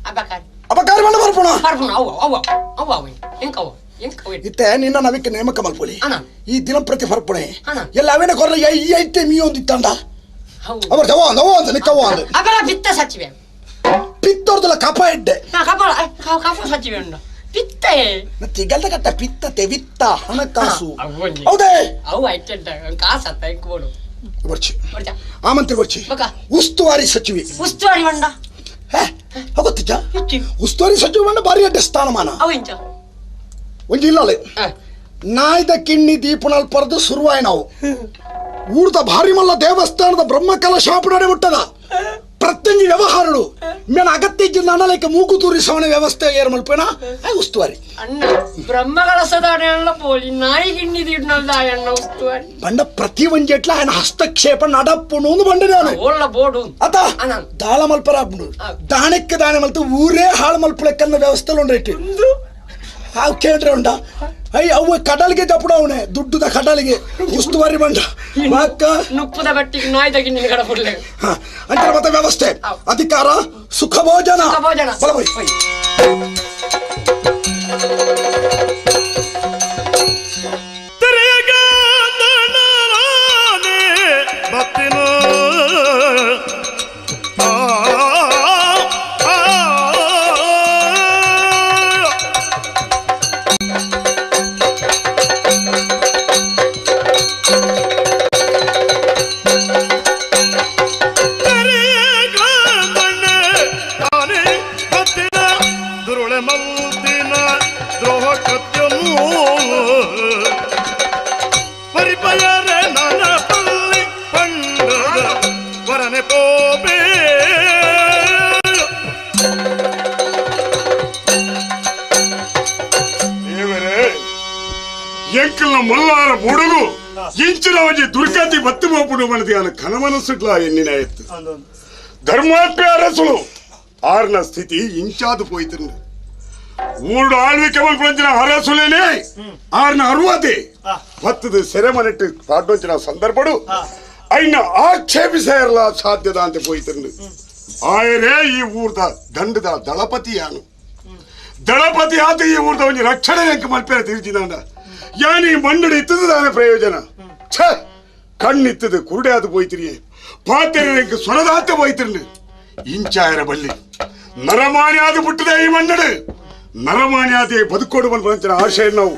ಅಪಕಾರಿ ಅಪಕಾರಿ ಮಾಡ ಬರ್ಪಣ ಬರ್ಪಣ ಅವ ಅವ ಅವ ಅವ ಎಂಕವ ಎಂಕವ ಇತ್ತೆ ನಿನ್ನ ನವಿಕೆ ನೇಮಕ ಮಲ್ಪೊಲಿ ಈ ದಿನ ಪ್ರತಿ ಬರ್ಪಣೆ ಎಲ್ಲ ಅವೇನ ಕೊರ್ಲ ಈ ಐತೆ ಮೀ ಒಂದು ಇತ್ತಂಡ ಅವರ್ ತವ ಅಂದ ಅವ ಅಂದ ನಿಕ್ಕವ ಅಂದ ಅಪರ ಪಿತ್ತ ಸಚಿವೆ ಪಿತ್ತೋರ್ದಲ್ಲ ಕಪ ಎಡ್ಡೆ ಕಪ ಕಪ ಸಚಿವೆ ಉಂಡು ಪಿತ್ತ ತಿಗಲ್ದ ಕಟ್ಟ ಪಿತ್ತತೆ ವಿತ್ತ ಹಣಕಾಸು ಹೌದೇ ಅವು ಐತೆ ಕಾಸತ್ತ ಎಂಕೋಡು ಬರ್ಚಿ ಆ ಮಂತ್ರಿ ಬರ್ಚಿ ಉಸ್ತುವಾರಿ ಸಚಿವೆ ಉಸ್ತುವಾರಿ ಮಂಡ ಗೊತ್ತಿಜ್ಜ ಗೊತ್ತಿಚ್ಚ ಉಸ್ತುವಾರಿ ಸಚಿವ ಮಂಡ ಭಾರಿ ಅಡ್ಡ ಸ್ಥಾನಮಾನ ಒಂಜಿ ಇಲ್ಲಲೆ ನಾಯ್ದ ಕಿಣ್ಣಿ ದೀಪನಲ್ ಪರ್ದು ಶುರುವಾಯ್ ನಾವು ಊರ್ದ ಭಾರಿ ಮಲ್ಲ ದೇವಸ್ಥಾನದ ಬ್ರಹ್ಮಕಲ ಶಾಪುಡನೆ ಮುಟ್ಟದ ಪ್ರತ್ಯಂಜಿ ವ್ಯವಹಾರಳು ಮೇನ ಅಗತ್ಯ ಇದ್ದ ನಾನಲೈಕ ಮೂಗು ತೂರಿಸವನ ವ್ಯವಸ್ಥೆ ಏರ್ ಮಲ್ಪೇನ ಉಸ್ತುವಾರಿ ಅಣ್ಣ ಬ್ರಹ್ಮಕಲಸದ ಪೋಲಿ ನಾಯಿ ಗಿಣ್ಣಿ ದೀಡ್ನಲ್ದ ಅಣ್ಣ ಉಸ್ತುವಾರಿ ಬಂಡ ಪ್ರತಿ ಒಂಜೆಟ್ಲ ఆయన ಹಸ್ತಕ್ಷೇಪ ನಡಪ್ಪುನು ಒಂದು ಬಂಡ ನಾನು ಓಳ್ಳ ಬೋಡು ಅತ ದಾಳ ಮಲ್ಪರ ದಾಣಕ್ಕೆ ದಾಣ ಮಲ್ತು ಊರೇ ಹಾಳು ಮಲ್ಪಲೆಕ್ಕನ್ನ ವ್ಯವಸ್ಥೆ ಉಂಡೈತಿ ಅವು ಕೇಳ್ರೆ ಉಂಡ ಅಯ್ಯ ಅವು ಕಡಲಿಗೆ ತಪ್ಪಡ ಅವನೇ ದುಡ್ಡುದ ಕಡಲಿಗೆ ಉಸ್ತುವಾರಿ ಬಂಡ ವಾಕ ನುಪ್ಪುದ ಬಟ್ಟಿಗೆ ನಾಯ್ದ ಗಿಣ್ಣಿ ಕಡಪುಡ್ಲೆ ಅಂತರ ಮತ್ತೆ ವ್ಯವಸ್ಥೆ ಅಧಿಕಾರ ಸುಖ ಭೋಜನ ಮಲ್ಲಾರ ಬುಡುಗು ಇಂಚಿನ ಒಂಜಿ ದುರ್ಗತಿ ಬತ್ತು ಬೋಪುಡು ಮನದಿ ಅನ ಕನಮನಸ್ಸುಡ್ಲ ಎನ್ನಿನ ಎತ್ತು ಧರ್ಮಾತ್ಮೆ ಅರಸುಳು ಆರ್ನ ಸ್ಥಿತಿ ಇಂಚಾದು ಪೋಯ್ತಿರ್ನ ಊರುಡು ಆಳ್ವಿಕೆ ಮಲ್ಪಂಚಿನ ಅರಸುಲೇನೆ ಆರ್ನ ಅರುವತೆ ಬತ್ತದ ಸೆರೆಮನೆಟ್ಟು ಪಾಡ್ಡೊಂಚಿನ ಸಂದರ್ಭಡು ಐನ ಆಕ್ಷೇಪಿಸೇರ್ಲ ಸಾಧ್ಯದ ಅಂತ ಪೋಯ್ತಿರ್ನ ಆಯರೇ ಈ ಊರ್ದ ದಂಡದ ದಳಪತಿಯಾನು ದಳಪತಿ ಆತ ಈ ಊರ್ದ ಒಂಜಿ ರಕ್ಷಣೆ ಮಲ್ಪೆರ ತಿರುಚಿದಾಂಡ ಯಾನಿ ಮಣ್ಣುಡು ಇತ್ತದಾನೆ ಪ್ರಯೋಜನ ಛ ಕಣ್ಣಿತ್ತದು ಕುರುಡೆ ಅದು ಪೋಯ್ತಿರಿಯೇ ಪಾತೆರೆ ಸ್ವರದಾತ ಪೋಯ್ತಿರ್ನು ಇಂಚಾಯರ ಬಲ್ಲಿ ನರಮಾನಿ ಆದ ಬಿಟ್ಟದೆ ಈ ಮಣ್ಣಡು ನರಮಾನಿ ಆದ ಬದುಕೋಡು ಬಂದ ಆಶಯ ನಾವು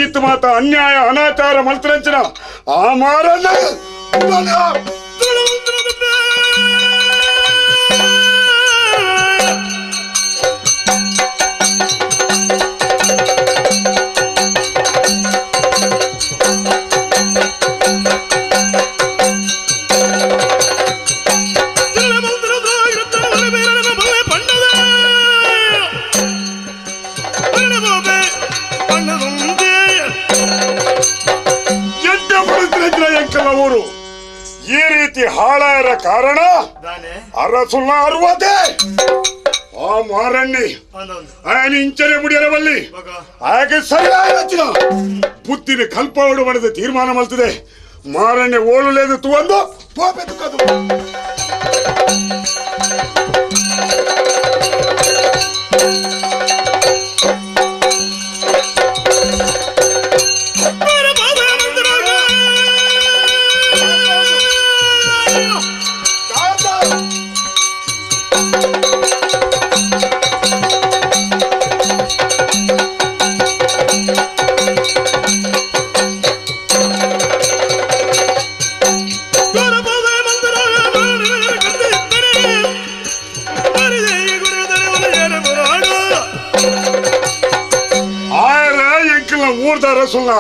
ಈತ ಮಾತ ಅನ್ಯಾಯ ಅನಾಚಾರ ಮಲ್ತರಂಚನ ಆ ಮಾರನ್ನ ಈ ರೀತಿ ಹಾಳಾಯರ ಕಾರಣ ಅರಸುಲ್ಲ ಅರುವತೆ ಆ ಮಾರಣ್ಣಿ ಆಯನ ಇಂಚನೆ ಮುಡಿಯರವಲ್ಲಿ ಆಕೆ ಸರಿಯಾದ ಬುದ್ಧಿನ ಕಲ್ಪವಡು ಮಾಡಿದ ತೀರ್ಮಾನ ಮಲ್ತದೆ ಮಾರಣ್ಯ ಓಳುಲೇದು ತುವಂದು ಪೋಪೆತ್ತುಕದು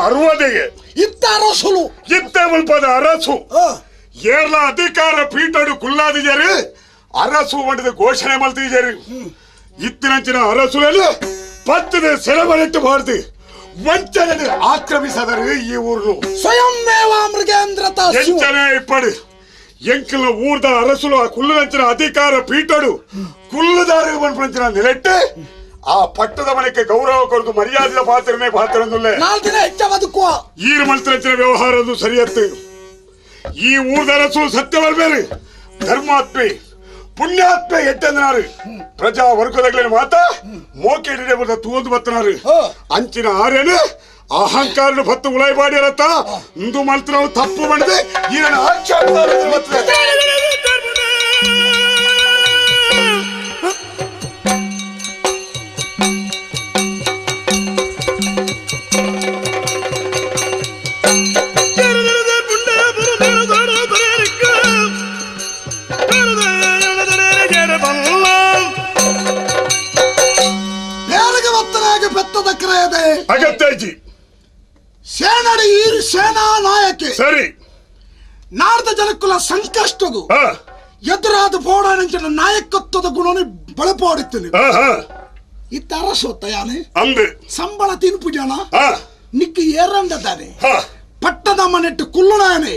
ಅರುವದೆಗೆ ಇತ್ತ ಅರಸುಲು ಇತ್ತ ಮುಲ್ಪದ ಅರಸು ಏರ್ಲ ಅಧಿಕಾರ ಪೀಠಡು ಕುಲ್ಲಾದಿಜರು ಅರಸು ಮಾಡಿದ ಘೋಷಣೆ ಮಲ್ತಿಜರು ಇತ್ತಿನಂಚಿನ ಅರಸುಲಲ್ಲಿ ಪತ್ತದ ಸೆರೆಮನೆಟ್ಟು ಬಾರ್ದು ವಂಚನೆ ಆಕ್ರಮಿಸದರು ಈ ಊರು ಸ್ವಯಂ ಮೇವ ಮೃಗೇಂದ್ರ ಎಂಚನೆ ಇಪ್ಪಡು ಎಂಕಲ ಊರ್ದ ಅರಸುಲು ಆ ಕುಲ್ಲುನಂಚಿನ ಅಧಿಕಾರ ಪೀಠಡು ಕುಲ್ಲುದಾರು ಮನ್ಪಂಚಿನ ನಿಲೆಟ್ಟು ಆ ಪಟ್ಟದ ಮನೆಗೆ ಗೌರವ ಕೊರದು ಮರ್ಯಾದೆಯ ಪಾತ್ರನೇ ಪಾತ್ರನಲ್ಲೇ ಈರು ಮಲ್ತರಂಚಿನ ವ್ಯವಹಾರ ಸರಿಯತ್ತು ಈ ಊರ್ದ ಅರಸು ಸತ್ಯವಲ್ಬೇರು ಧರ್ಮಾತ್ಮೆ ಪುಣ್ಯಾತ್ಮೆ ಎಟ್ಟಂದನಾರು ಪ್ರಜಾ ವರ್ಗದಗಳನ್ನ ಮಾತ ಮೋಕೆ ಬದ ತೂದು ಬತ್ತನಾರು ಅಂಚಿನ ಆರ್ಯನು ಅಹಂಕಾರ ಭತ್ತು ಉಳೈಬಾಡಿರತ್ತ ಇಂದು ಮಲ್ತನವು ತಪ್ಪು ಮಾಡಿದೆ ಈರನ ಆಕ್ಷೇಪ ಬರ್ತದೆ. ಅಗತ್ಯ ಸೇನಡಿ ಸೇನಾ ನಾಯಕೆ ಸರಿ ನಾಡ್ದ ಜನಕ್ಕುಲ ಸಂಕಷ್ಟಗು ಎದುರಾದ ಬೋಡಾನಂಚಿನ ನಾಯಕತ್ವದ ಗುಣನಿ ಬಳಪಾಡುತ್ತೇನೆ ಇತ್ತ ಅರಸೊತ್ತ ಯಾನೆ ಅಂದು ಸಂಬಳ ತಿನ್ಪು ಜನ ನಿಕ್ಕ ಏರಂಡದಾನೆ ಪಟ್ಟದ ಮನೆಟ್ಟು ಕುಲ್ಲುನಾನೆ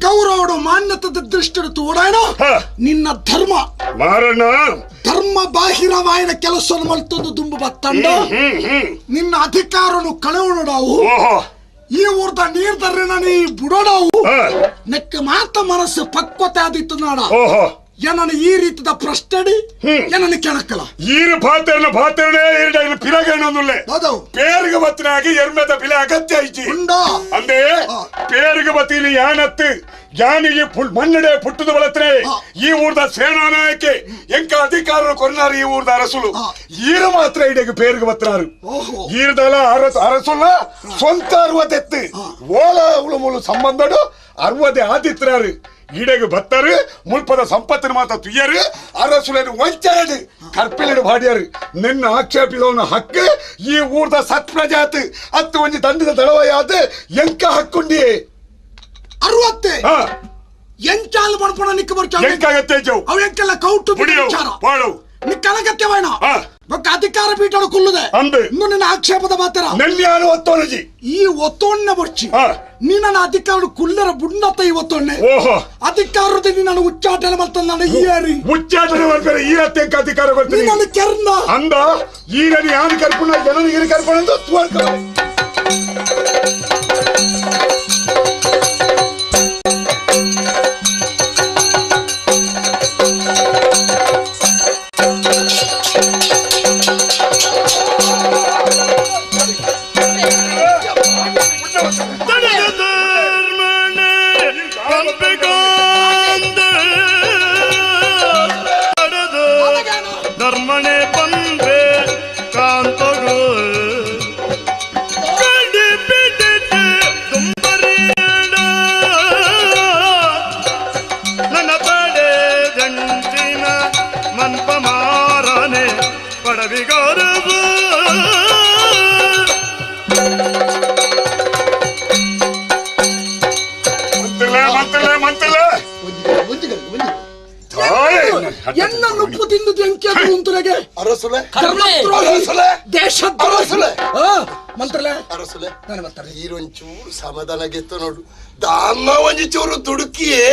ಗೌರವಡು ಮಾನ್ಯತದ ದೃಷ್ಟಿಡು ತೋಡಾಯಣ ನಿನ್ನ ಧರ್ಮ ಮಾರಣ್ಣ ಧರ್ಮ ಬಾಹಿರವಾಯಿನ ಕೆಲಸ ಮಲ್ತೊಂದು ದುಂಬು ಬತ್ತಂಡ ನಿನ್ನ ಅಧಿಕಾರನು ಕಳೆಯೋಣವು ಈ ಊರ್ದ ನೀರ್ ದರ್ರಿನ ನೀ ಬುಡೋಡವು ನೆಕ್ಕ ಮಾತ ಮನಸ್ಸು ಪಕ್ವತೆ ಆದಿತ್ತು ನಾಡ ಏನನ್ನು ಈ ರೀತಿದ ಪ್ರಶ್ನೆ ಏನನ್ನು ಕೆಣಕಲ ಈರು ಪಾತ್ರನ ಪಾತ್ರನೇ ಈರುಡಾಗಿನ ಪಿರಗೇನೊಂದುಲ್ಲೆ ಪೇರಿಗೆ ಬತ್ತಿನಾಗಿ ಎರ್ಮೆದ ಪಿಲೆ ಅಗತ್ಯ ಐತಿ ಅಂದೇ ಪೇರಿಗೆ ಬತ್ತಿನ ಯಾನತ್ತು ಯಾನಿಗೆ ಮಣ್ಣಡೆ ಪುಟ್ಟದ ಬಳತ್ರೆ ಈ ಊರ್ದ ಸೇನಾ ನಾಯಕೆ ಎಂಕ ಅಧಿಕಾರ ಕೊರ್ನಾರು ಈ ಊರ್ದ ಅರಸುಲು ಈರು ಮಾತ್ರ ಇಡಗೆ ಪೇರಿಗೆ ಬತ್ತಿನಾರು ಈರ್ದಲ ಅರಸುಲ ಸ್ವಂತ ಅರ್ವದೆತ್ತು ಓಲ ಉಳು ಸಂಬಂಧಡು ಅರ್ವದೆ ಆದಿತ್ರಾರು ಈಡೆಗೆ ಬತ್ತರು ಮುಲ್ಪದ ಸಂಪತ್ತಿನ ಮಾತ ತುಯ್ಯರು ಅರಸುలను ವಂಚರಡು ಕರ್ಪಿಲಡು ಬಾಡಿಯರು ನಿನ್ನ ಆಕ್ಷೇಪಿದವನ ಹಕ್ಕು ಈ ಊರ್ದ ಸತ್ಪ್ರಜಾತ್ ಅತ್ತು ಒಂಜಿ ದಂಡದ ದಳವಯಾದ ಎಂಕ ಹಕ್ಕುಂಡಿಯೇ ಅರವತ್ತೆ ಎಂಚಾಲು ಮಣ್ಪಣ ನಿಕ್ಕ ಬರ್ಚಾವ ಎಂಕಾಗತ್ತೆ ಅವ ಎಂಕೆಲ್ಲ ಕೌಟು ಪಾಡು ನಿಕ್ಕ ಅನಗತ್ಯವೇಣ ಬೊಕ್ಕ ಅಧಿಕಾರ ಪೀಠ ಕುಲ್ಲುದೆ ಇನ್ನು ನಿನ್ನ ಆಕ್ಷೇಪದ ಮಾತ್ರ ನೆಲ್ಲಿಯಾನು ಒತ್ತೋಣಜಿ ಈ ಒತ್ತೋಣ್ಣ ಬರ್ಚಿ ನೀನ ಅಧಿಕಾರ ಕುಲ್ಲರ ಬುಂಡತ್ತ ಈ ಒತ್ತೋಣ್ಣೆ ಅಧಿಕಾರದ ನಿನ್ನ ಉಚ್ಚಾಟನೆ ಮಾಡ್ತಾನೆ ಈ ಯಾರಿ ಉಚ್ಚಾಟನೆ ಮಾಡ್ತಾರೆ ಈ ಅತ್ಯಂಕ ಅಧಿಕಾರ ಬರ್ತೀನಿ ನನ್ನ ಕೆರ್ನ ಅಂದ ಈರನಿ ಯಾನು ಕರ್ಪುಣ ಜನನಿಗೆ ಕರ್ಪಣ ಅಂತ ತುವರ್ಕ ಎನ್ನ ನುಪ್ಪು ತಿಂದು ಎಂಕೆ ಅರಸುಲೆ ದೇಶದ್ರೋಹಿ ಮಂತ್ರಲೆ ಅರಸುಲೆ ಈರೊಂಚೂರು ಸಮಾಧಾನ ಗೆತ್ತ ನೋಡು ದಾನ್ನ ಒಂಜಿ ಚೂರು ದುಡುಕಿಯೇ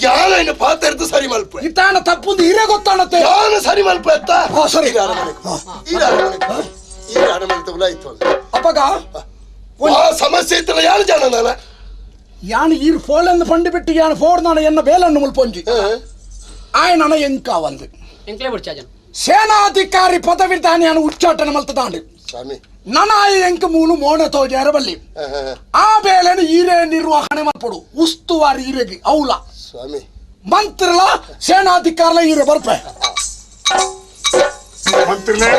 ಯಾನ ಪಾತ್ರ ಸರಿ ಮಲ್ಪ ಇತಾನ ತಪ್ಪುಂದು ಹಿರೇ ಗೊತ್ತಾಣತ್ತೆ ಯಾನ ಸರಿ ಮಲ್ಪ ಎತ್ತ ಸರಿ ಈ ಅರಮನೆ ತಬಲ ಆಯ್ತು ಅಪ್ಪಗ ಆ ಸಮಸ್ಯೆ ಇತ್ತಲ್ಲ ಯಾರು ಜನ ನಾನ ಯಾನು ಈರ್ ಫೋಲನ್ನು ಪಂಡು ಬಿಟ್ಟು ಯಾನು ಫೋರ್ ನಾನು ಎನ್ನ ಬೇಲನ್ನು ಮುಲ್ಪೊಂಜಿ ಆಯನ ಎಂಕ ಒಂದು ಸೇನಾಧಿಕಾರಿ ಪದವಿ ತಾನೆ ಉಚ್ಚಾಟನೆ ಮಲ್ತದಾಂಡು ಸ್ವಾಮಿ ನನಾಯ ಎಂಕ ಮೂಲು ಮೋಣ ತೋಜಾರ ಬಲ್ಲಿ ಆ ಬೇಲೆನು ಈರೇ ನಿರ್ವಹಣೆ ಮಲ್ಪಡು ಉಸ್ತುವಾರಿ ಈರೆಗೆ ಔಲ ಸ್ವಾಮಿ ಮಂತ್ರಲ ಸೇನಾಧಿಕಾರಲ ಈರೆ ಬರ್ಪೆ ಮಂತ್ರಿಲೇ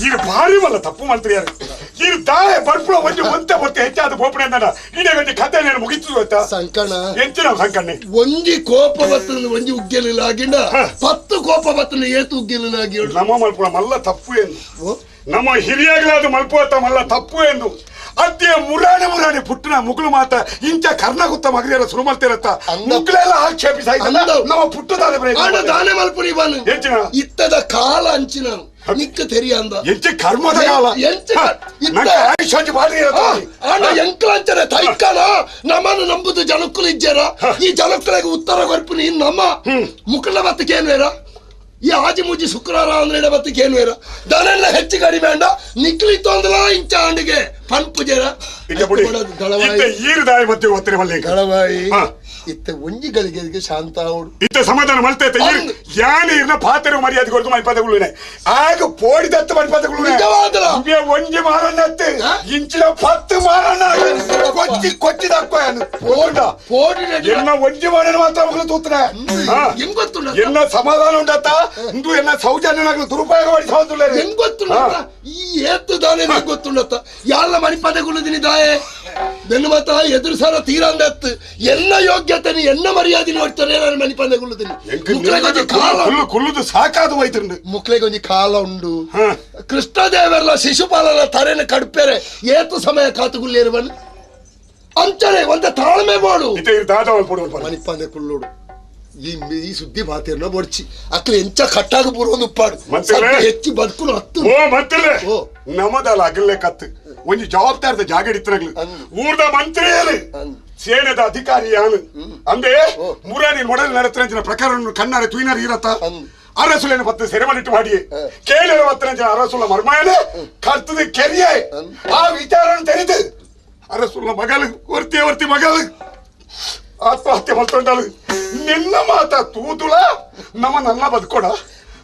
ಈಗ ಭಾರಿ ಬಲ್ಲ ತಪ್ಪು ಮಂತ್ರಿ ಯಾರು ಈ ದಾಯ ಬರ್ಪುಳ ಒಂಜಿ ಒಂತೆ ಬೊತ್ತೆ ಹೆಚ್ಚಾದ ಬೋಪಣೆ ಅಂದ ಇಡೇ ಒಂಜಿ ಕಥೆ ನೇನು ಮುಗಿತು ಗೊತ್ತಾ ಸಂಕಣ ಎಂಚಿನ ಸಂಕಣ್ಣೆ ಒಂಜಿ ಕೋಪ ಬತ್ತನ ಒಂಜಿ ಉಗ್ಗೆಲಿಲ್ಲ ಆಗಿಂಡ 10 ಕೋಪ ಬತ್ತನ ಏತು ಉಗ್ಗೆಲಿಲ್ಲ ಆಗಿ ನಮ್ಮ ಮಲ್ಪುಳ ಮಲ್ಲ ತಪ್ಪು ಎಂದು ನಮ್ಮ ಹಿರಿಯಾಗಲಾದ ಮಲ್ಪುವತ್ತ ಮಲ್ಲ ತಪ್ಪು ಎಂದು ಅದೇ ಮುರಾಣಿ ಮುರಾಣಿ ಪುಟ್ಟನ ಮುಗುಳು ಮಾತ ಇಂಚ ಕರ್ಣ ಗುತ್ತ ಮಗರಿಯರ ಸುರು ಮಲ್ತಿರತ್ತ ಮುಗ್ಳೆಲ್ಲ ಆಕ್ಷೇಪಿಸ ನಮ್ಮ ಪುಟ್ಟದಾದ ದಾನೆ ಮಲ್ಪುರಿ ಬನ್ ಎಂಚಿನ ಇತ್ತದ ಕಾಲ ಅಂಚಿನ ನಿಕ್ಕ ತೆರಿಯ ಅಂದ ಎಂಚ ಕರ್ಮದ ಕಾಲ ಆಂಡ ಎಂಕ್ಲಾಂಚನೆ ತೈಕನ ನಮ್ಮನ್ನು ನಂಬುದು ಜನಕ್ಕಲು ಇಜ್ಜೇರ ಈ ಜನಕ್ಕಳಿಗೆ ಉತ್ತರ ಕೊರ್ಪುನಿ ನಮ್ಮ ಮುಕ್ಕಳ ಬತ್ತಕ್ಕೇನು ಈ ಆಜಿ ಮುಜಿ ಶುಕ್ರವಾರ ಅಂದ್ರೆ ಬತ್ತಕ್ಕೇನು ಬೇರ ದನೆಲ್ಲ ಹೆಚ್ಚು ಕಡಿಮೆ ಅಂಡ ನಿಕ್ಲಿತ್ತು ಅಂದಲ ಇಂಚ ಅಂಡಿಗೆ ಪನ್ಪುಜೇರ ದಳವಾಯಿ ಇತ್ತ ಒಂಜಿ ಗಳಿಗೆ ಶಾಂತ ಇತ್ತ ಸಮಾಧಾನ ಮಲ್ತೈತೆ ಯಾನೆ ಇರ್ನ ಪಾತ್ರ ಮರ್ಯಾದೆ ಕೊಡ್ತು ಮೈಪಾದಗಳು ಆಗ ಪೋಡಿದತ್ತ ಮೈಪಾದಗಳು ನಿಜವಾದಲ ಒಂಜಿ ಮಾರಣ್ಣತ್ತೆ ಇಂಚಿನ 10 ಮಾರಣ್ಣ ಕೊಚ್ಚಿ ಕೊಚ್ಚಿದಕ್ಕ ಎನ್ನ ಒಂಜಿ ಮಾರಣ್ಣ ಮಾತ್ರ ಮಗಳು ತೂತನೆ ಎನ್ನ ಸಮಾಧಾನ ಉಂಡತ್ತ ಇಂದು ಎನ್ನ ಸೌಜನ್ಯನಾಗಲು ದುರುಪಯೋಗ ಮಾಡಿ ಸೌಂದುಲ್ಲ ಹೆಂಗ್ ಗೊತ್ತುಂಡ ಈ ಏತ್ತು ದಾನೆ ಗೊತ್ತುಂಡತ್ತ ಯಾರ ಮಣಿಪದಗಳು ದಾಯೆ ಬೆನ್ನು ಮಾತ ಎದುರು ಸಾರ ತೀರಂದತ್ತು ಎಲ್ಲ ಯೋಗ್ಯತೆ ಎನ್ನ ಮರ್ಯಾದೆ ನೋಡ್ತಾರೆ ನಾನು ಮನಿಪಂದೆ ಕುಳ್ಳುತ್ತೀನಿ ಕುಳ್ಳುದು ಸಾಕಾದ ಹೋಯ್ತು ಮುಕ್ಳಿಗೊಂಜಿ ಕಾಲ ಉಂಡು ಕೃಷ್ಣದೇವರ್ಲ ಶಿಶುಪಾಲನ ತರೆನ ಕಡ್ಪೇರೆ ಏತು ಸಮಯ ಕಾತುಗುಲ್ಲೇರು ಬನ್ ಅಂಚನೆ ಒಂದ ತಾಳ್ಮೆ ಮಾಡು ಮನಿಪಂದೆ ಕುಳ್ಳೋಡು ಈ ಈ ಸುದ್ದಿ ಮಾತೇನ ಬೊಡ್ಚಿ ಅಕ್ಲೆ ಎಂಚ ಕಟ್ಟಾಗ ಬುರೋದು ಉಪ್ಪಾಡು ಹೆಚ್ಚು ಬದುಕುನು ಹತ್ತು ಓ ಮಂತ್ರಿ ನಮದಲ್ಲ ಅಗಲ್ಲೆ ಕತ್ತು ಒಂಜಿ ಜವಾಬ್ದಾರದ ಜಾಗ ಇತ್ತನಗ್ಲು ಊರ್ದ ಮಂತ್ರಿ ಸೇನೆದ ಅಧಿಕಾರಿ ಯಾನು ಅಂದೆ ಮುರಾನಿ ಮೊಡಲ್ ನಡತ್ರ ಪ್ರಕಾರ ಕಣ್ಣಾರೆ ತುಯಿನಾರ ಇರತ್ತ ಅರಸುಲೇನ ಪತ್ತು ಸೆರೆಮನಿಟ್ಟು ಮಾಡಿ ಕೇಳರ ಪತ್ತನ ಅರಸುಲ ಮರ್ಮಾಯನೆ ಕರ್ತದ ಕೆರಿಯೇ ಆ ವಿಚಾರ ತೆರೆದು ಅರಸುಲ ಮಗಲು ಒರ್ತಿ ಒರ್ತಿ ಮಗಲು ಆತ್ಮಹತ್ಯೆ ಮಲ್ತೊಂಡಳು ನಿನ್ನ ಮಾತ ತೂದುಳ ನಮ್ಮ ನನ್ನ ಬದುಕೋಡ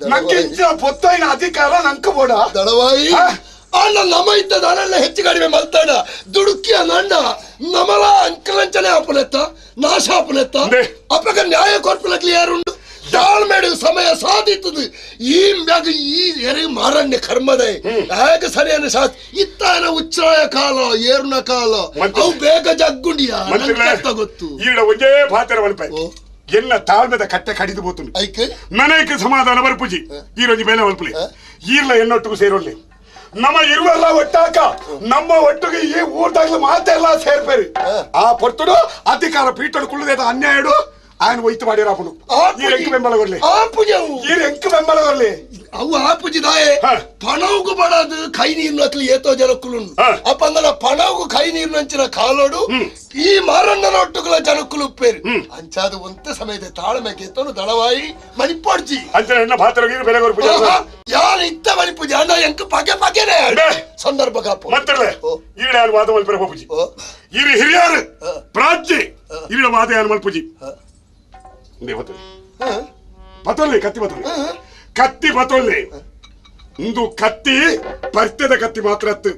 ನಂಗೆ ಇಂಚಿನ ಪೊತ್ತಾಯಿನ ಅಧಿಕಾರ ನಂಕ ಬೋಡ ದಳವಾಯಿ ಅಣ್ಣ ನಮ ಇದ್ದ ನಾನೆಲ್ಲ ಹೆಚ್ಚು ಕಡಿಮೆ ಮಲ್ತಾಡ ದುಡುಕಿಯ ನಂಡ ನಮಲ ಅಂಕಲಂಚನೆ ಆಪುನೆತ್ತ ನಾಶ ಆಪುನೆತ್ತ ಅಪ್ಪಗ ನ್ಯಾಯ ಕೊರ್ಪುಲಕ್ಲಿ ಯಾರುಂಡು ತಾಳ್ಮೆಡು ಸಮಯ ಸಾಧಿತದು ಈ ಮ್ಯಾಗ ಈ ಎರೆ ಮಾರಣ್ಯ ಕರ್ಮದ ಹೇಗೆ ಸರಿಯಾದ ಶಾಸ್ತ್ರ ಇತ್ತಾನ ಉಚ್ಚಾಯ ಕಾಲ ಏರ್ನ ಕಾಲ ಅವು ಬೇಗ ಜಗ್ಗುಂಡಿಯ ಗೊತ್ತು ಈಡ ಒಂದೇ ಪಾತ್ರ ಮಲ್ಪೆ ಎಲ್ಲ ತಾಳ್ಮೆದ ಕಟ್ಟೆ ಕಡಿದು ಬೋತು ನನಗೆ ಸಮಾಧಾನ ಬರ್ಪುಜಿ ಈ ರೋಜಿ ಮೇಲೆ ಮಲ್ಪುಲಿ ಈರ್ಲ ಎನ್ನೊಟ್ಟಿಗೂ ಸೇರೋಲ್ಲಿ ನಮ್ಮ ಇರುವಲ್ಲ ಒಟ್ಟಾಕ ನಮ್ಮ ಒಟ್ಟಿಗೆ ಈ ಊರ್ದಾಗ್ಲ ಮಾತೆಲ್ಲ ಸೇರ್ಪೇರಿ ಆ ಪೊರ್ತುಡು ಅಧಿಕಾರ ಪೀಠಡು ಕುಳ್ಳದೇದ ಅನ್ಯಾಯಡು ఆయన ಒಯ್ತು ಮಾಡಿರಾಪುಡು ಈ ಎಂಕ್ ಬೆಂಬಲ ಕೊರ್ಲಿ ಈ ಎಂಕ್ ಬೆಂಬಲ ಕೊರ್ಲಿ ಅವು ಆಪುಜಿದಾಯೆ ಪಣವುಗು ಬಡದು ಕೈ ನೀರು ಅತ್ಲಿ ಏತೋ ಜನಕ್ಕುಲು ಅಪ್ಪಂದನ ಪಣವುಗು ಕೈ ನೀರು ನಂಚಿನ ಕಾಲೋಡು ಈ ಮಾರಣ್ಣನ ಒಟ್ಟುಗಳ ಜನಕ್ಕುಲು ಉಪ್ಪೇರು ಅಂಚಾದ ಒಂತ ಸಮಯದ ತಾಳ್ಮೆ ಕೇತನು ದಳವಾಯಿ ಮಣಿಪೊಡ್ಜಿ ಅಂಚನೆ ಎನ್ನ ಪಾತ್ರ ಬೆಲೆ ಕೊರ್ಪು ಯಾರು ಇತ್ತ ಮಣಿಪುಜಿ ಅಣ್ಣ ಎಂಕ್ ಪಗೆ ಪಗೆನೆ ಸಂದರ್ಭ ಕಾಪು ಮತ್ತರ್ಲೆ ಈಡ ಯಾರು ವಾದ ಮಲ್ಪರೆ ಪೂಜಿ ಇರು ಹಿರಿಯರು ಪ್ರಾಜ್ಞೆ ಈಡ ವಾದ ಯಾರು ಮಲ್ಪುಜಿ ಬತ್ತೊಲ್ಲಿ ಕತ್ತಿ ಬತ್ತೊಲ್ಲಿ ಕತ್ತಿ ಬತ್ತೊಲ್ಲಿ ಇಂದು ಕತ್ತಿ ಪರ್ತೆದ ಕತ್ತಿ ಮಾತ್ರ ಅತ್ತು